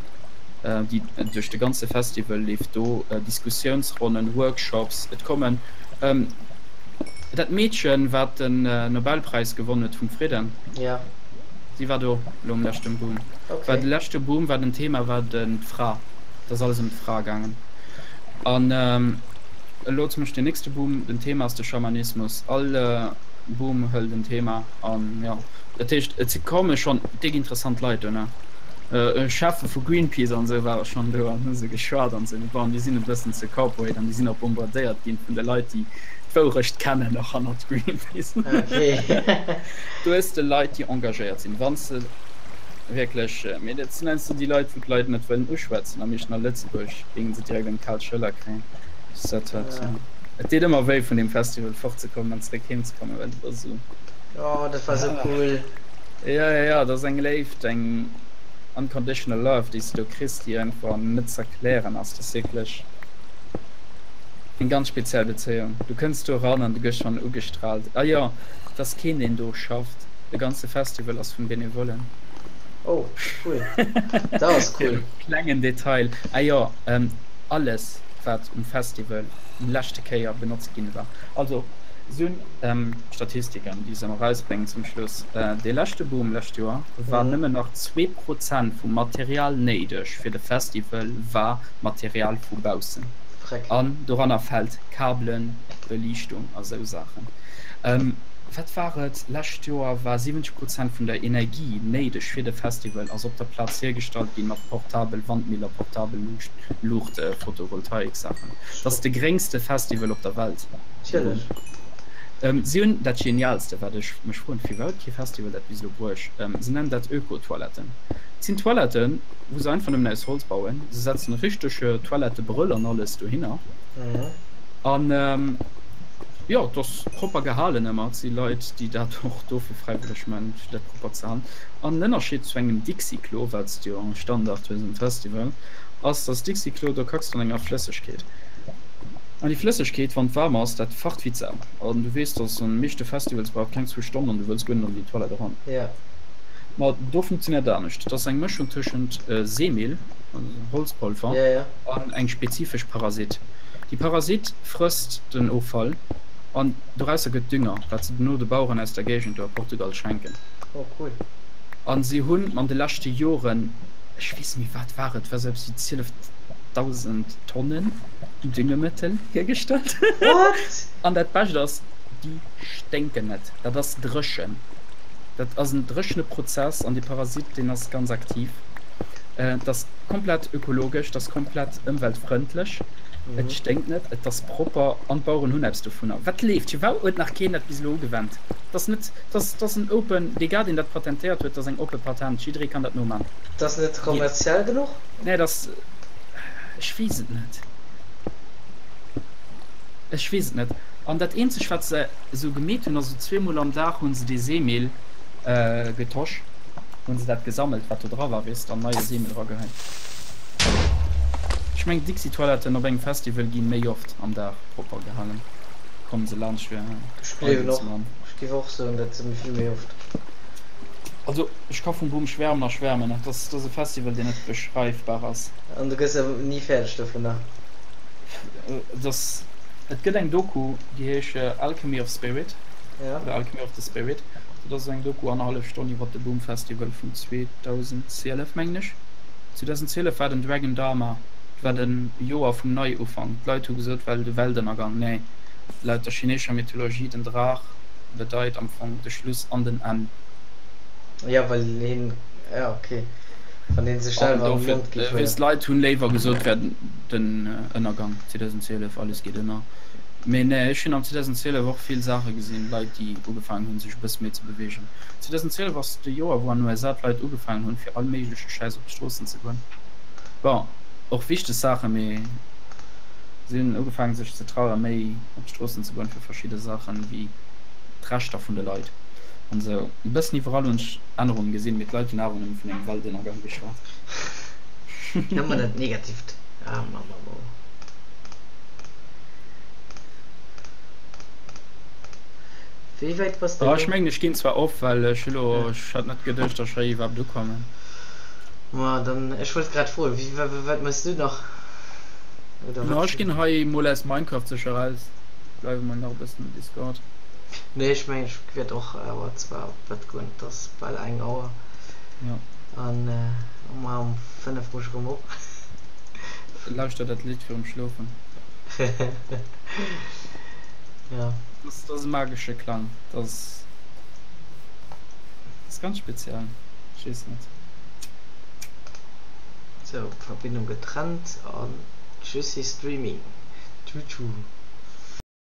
déi duerch de ganze Festival leeft do Diskussiounsronnen, Workshops, et kommen dat Meedchen wat den Nobelpräis gewonn huet vum Fridden, si war do elo um leschten Boom. Well de leschte Boom war den Thema war den d'Fra, et ass alles ëm d'Fra gaangen an elo zum Beispill den nächste Boom, den Thema ass de Schamanismus. All Boom hëlt en Thema an jo dat heescht et komme schonn déck interessant Leit do ne. Cheffe vu Greenpeace an esou ware schonn do an hu se geschwat an esou. Mee bon, déi sinn e bëssen ze corporate an déi sinn och bombardéiert ginn vun de Leit, déi d'Wourecht kennen, och hannert Greenpeace. Do hues de Leit, déi engagéiert sinn, wann s de wierklech, mee dat sinn heiansdo déi Leit, wou d'Leit net wëllen uschwätzen. Am meeschten a Lëtzebuerg géinge se direkt eng kal Schëller kréien. Dat wat, et deet ëmmer wéi, vun deem Festival fortzekommen an zeréck heem ze kommen, well dat ass esou. Oh, dat war esou cool. Ja, ja, ja, dat ass eng Léift, eng unconditional love, déi s de do kriss, déi einfach net z'erklären ass. Dat ass wierklech eng ganz speziell Bezéiung. Du kënns do eran an du gëss schonn ugestraalt. A jo, et ass keen, deen do schafft. De ganze Festival ass vun Benevollen. Oh, cool. Dat ass cool. Klengen Detail. Ah jo, alles, wat um Festival um leschte Kéier benotzt ginn war, also. Si hunn Statistiken, déi se ëmmer erausbréngen zum Schluss. Dee leschte Boom lescht Joer war nëmmen nach 2% vum Material néideg fir de Festival war Material vu baussen. An doranner fält Kabelen, Beliichtung a sou Saachen. Wat war et, lescht Joer war 70 Prozent vun der Energie néideg fir de Festival ass op der Plaz hiergestallt ginn mat portabel Wandmiller, portabel Luucht, Photovoltaik-Saachen. Dat ass de gréngste Festival op der Welt. Natierlech. Si hunn dat Genialste, wat ech mech froen, firwat kee Festival dat bis elo bruecht, se nennen dat Öko-Toiletten. Et sinn Toiletten, wou se einfach nëmmen aus Holz bauen. Se setzen e richtege Toilettebrëll an alles dohinner. An jo, et ass propper gehalen ëmmer. Et si Leit, déi dat och dofir fräiwëlleg man, fir dat propper ze halen. An den Ënnerscheed zu engem Dixi-Klo, wat s de jo Standard hues um Festival, ass, dass Dixi-Klo, do kacks de an enger Flëssegkeet. An déi Flëssegkeet, wann et waarm ass, dat facht wéi d'Sau. An du weess, dass an de meeschte Festivals brauch et keng zwou Stonnen an du wëlls guer net an déi Toilette eran. Ma do funktionéiert et anescht. Et ass eng Mëschung tëschent Seemill, also Holzpolver, an eng spezifesch Parasit. Déi Parasit frësst den Offall an dorausser gëtt Dünger, wat se dono de Baueren aus der Géigend do a Portugal schenken. Oh cool. An si hunn an de leschte Joren, ech weess net méi wat war et, war sou eppes wéi 12.000 Tonnen Düngemëttel hiergestallt. What? An dat Bescht ass, déi sténken net. Dat ass dréchen. Dat ass en dréchene Prozess an dee Parasit, deen ass ganz aktiv. Et ass komplett ökologesch, et ass komplett ëmweltfrëndlech, et sténkt net, et ass propper an d'Baueren hunn eppes dovunner. Wat leeft? Firwat huet nach keen dat bis elo ugewennt? Et ass net, et ass, et ass en open, dee Gars, deen dat patentéiert huet, et ass eng oppe Patent, jidderee kann dat noman. Et ass net kommerziell genuch? Nee, et ass, ech weess et net. Ech weess et net. An dat eenzeg wat se esou gemeet hunn, ass esou zweemol am Dag hu se dee Seemill getosch, hu se dat gesammelt wat do dra war, weess de, an neie Seemill eragehäit. Ech mengen d'Dixi-Toiletten op engem Festival gi méi oft am Dag propper gehalen, komme se laanscht fir Ech gleewen Eidel ze och. man. Ech géif och soen, dat se vill méi oft. Also ech ka vum Boom schwärmen a schwärmen. Dat ass e Festival deen net beschreifbar ass. An du gëss awer ni fäerdeg dovunner. Et ass, et gëtt eng Doku, déi heesch Alchemy of Spirit oder Alchemy of the Spirit. Dat ass eng Doku, annerhallef Stonn, iwwer de Boom Festival vun 2012, mengen ech. 2012 war den Dragon Dharma, dat war de Joer vum Neiufank. D'Leit hu gesot, well de Weltënnergang. Nee, laut der chineescher Mythologie, den Draach bedeit am Fong de Schluss an den Enn. Jo, well hien, jo, okay. Wann een sech An selwer am dofir, Mond géif weess, huelen. d'Leit hunn léiwer gesot, wär den Ënnergang 2012, alles geet ënner. Mee nee, ech hunn am 2012 och vill Saache gesinn, Leit, déi ugefaangen hunn, sech e bësse méi ze beweegen. 2012 ass de Joer, wou an USA d'Leit ugefaangen hunn, fir all méigleche Schäiss op d'Stroossen ze goen. Bon, och wichteg Saachen, mee si hunn ugefaangen, sech ze trauen, méi op d'Stroossen ze goen fir verschidde Saachen, wéi d'Rechter vun de Leit an esou. E bëssen iwwerall hunn ech Ännerungen gesinn, mee d'Leit hunn awer nëmme vun engem Weltënnergang geschwat. Ëmmer dat Negatiivt. Ah, ma, ma, ma. Wéi wäit bass de Ah, ech elo? mengen, ech ginn zwar of, well ech hu lo, ech hat net geduecht, dass ech hei iwwerhaapt ukommen. Ma dann, ech wollt grad froen, wéi, wa, wat mëss du nach? Oder No, wat? ech ginn hei mol aus Minecraft sécher raus. Bleiwe mol nach e bëssen um Discord. Nee, ech mengen, ech wäert och awer zwar op d'Bett goen, et ass bal eng Auer. Ja. An muer um 5 muss ech erëm op. Lauschter dat Lidd virum Schlofen. Ja. Dat ass e magesche Klang. Dat ass, dat ass ganz speziell. Ech weess net. Sou, Verbindung getrennt an Tschüssi Streaming. Tschu tschu.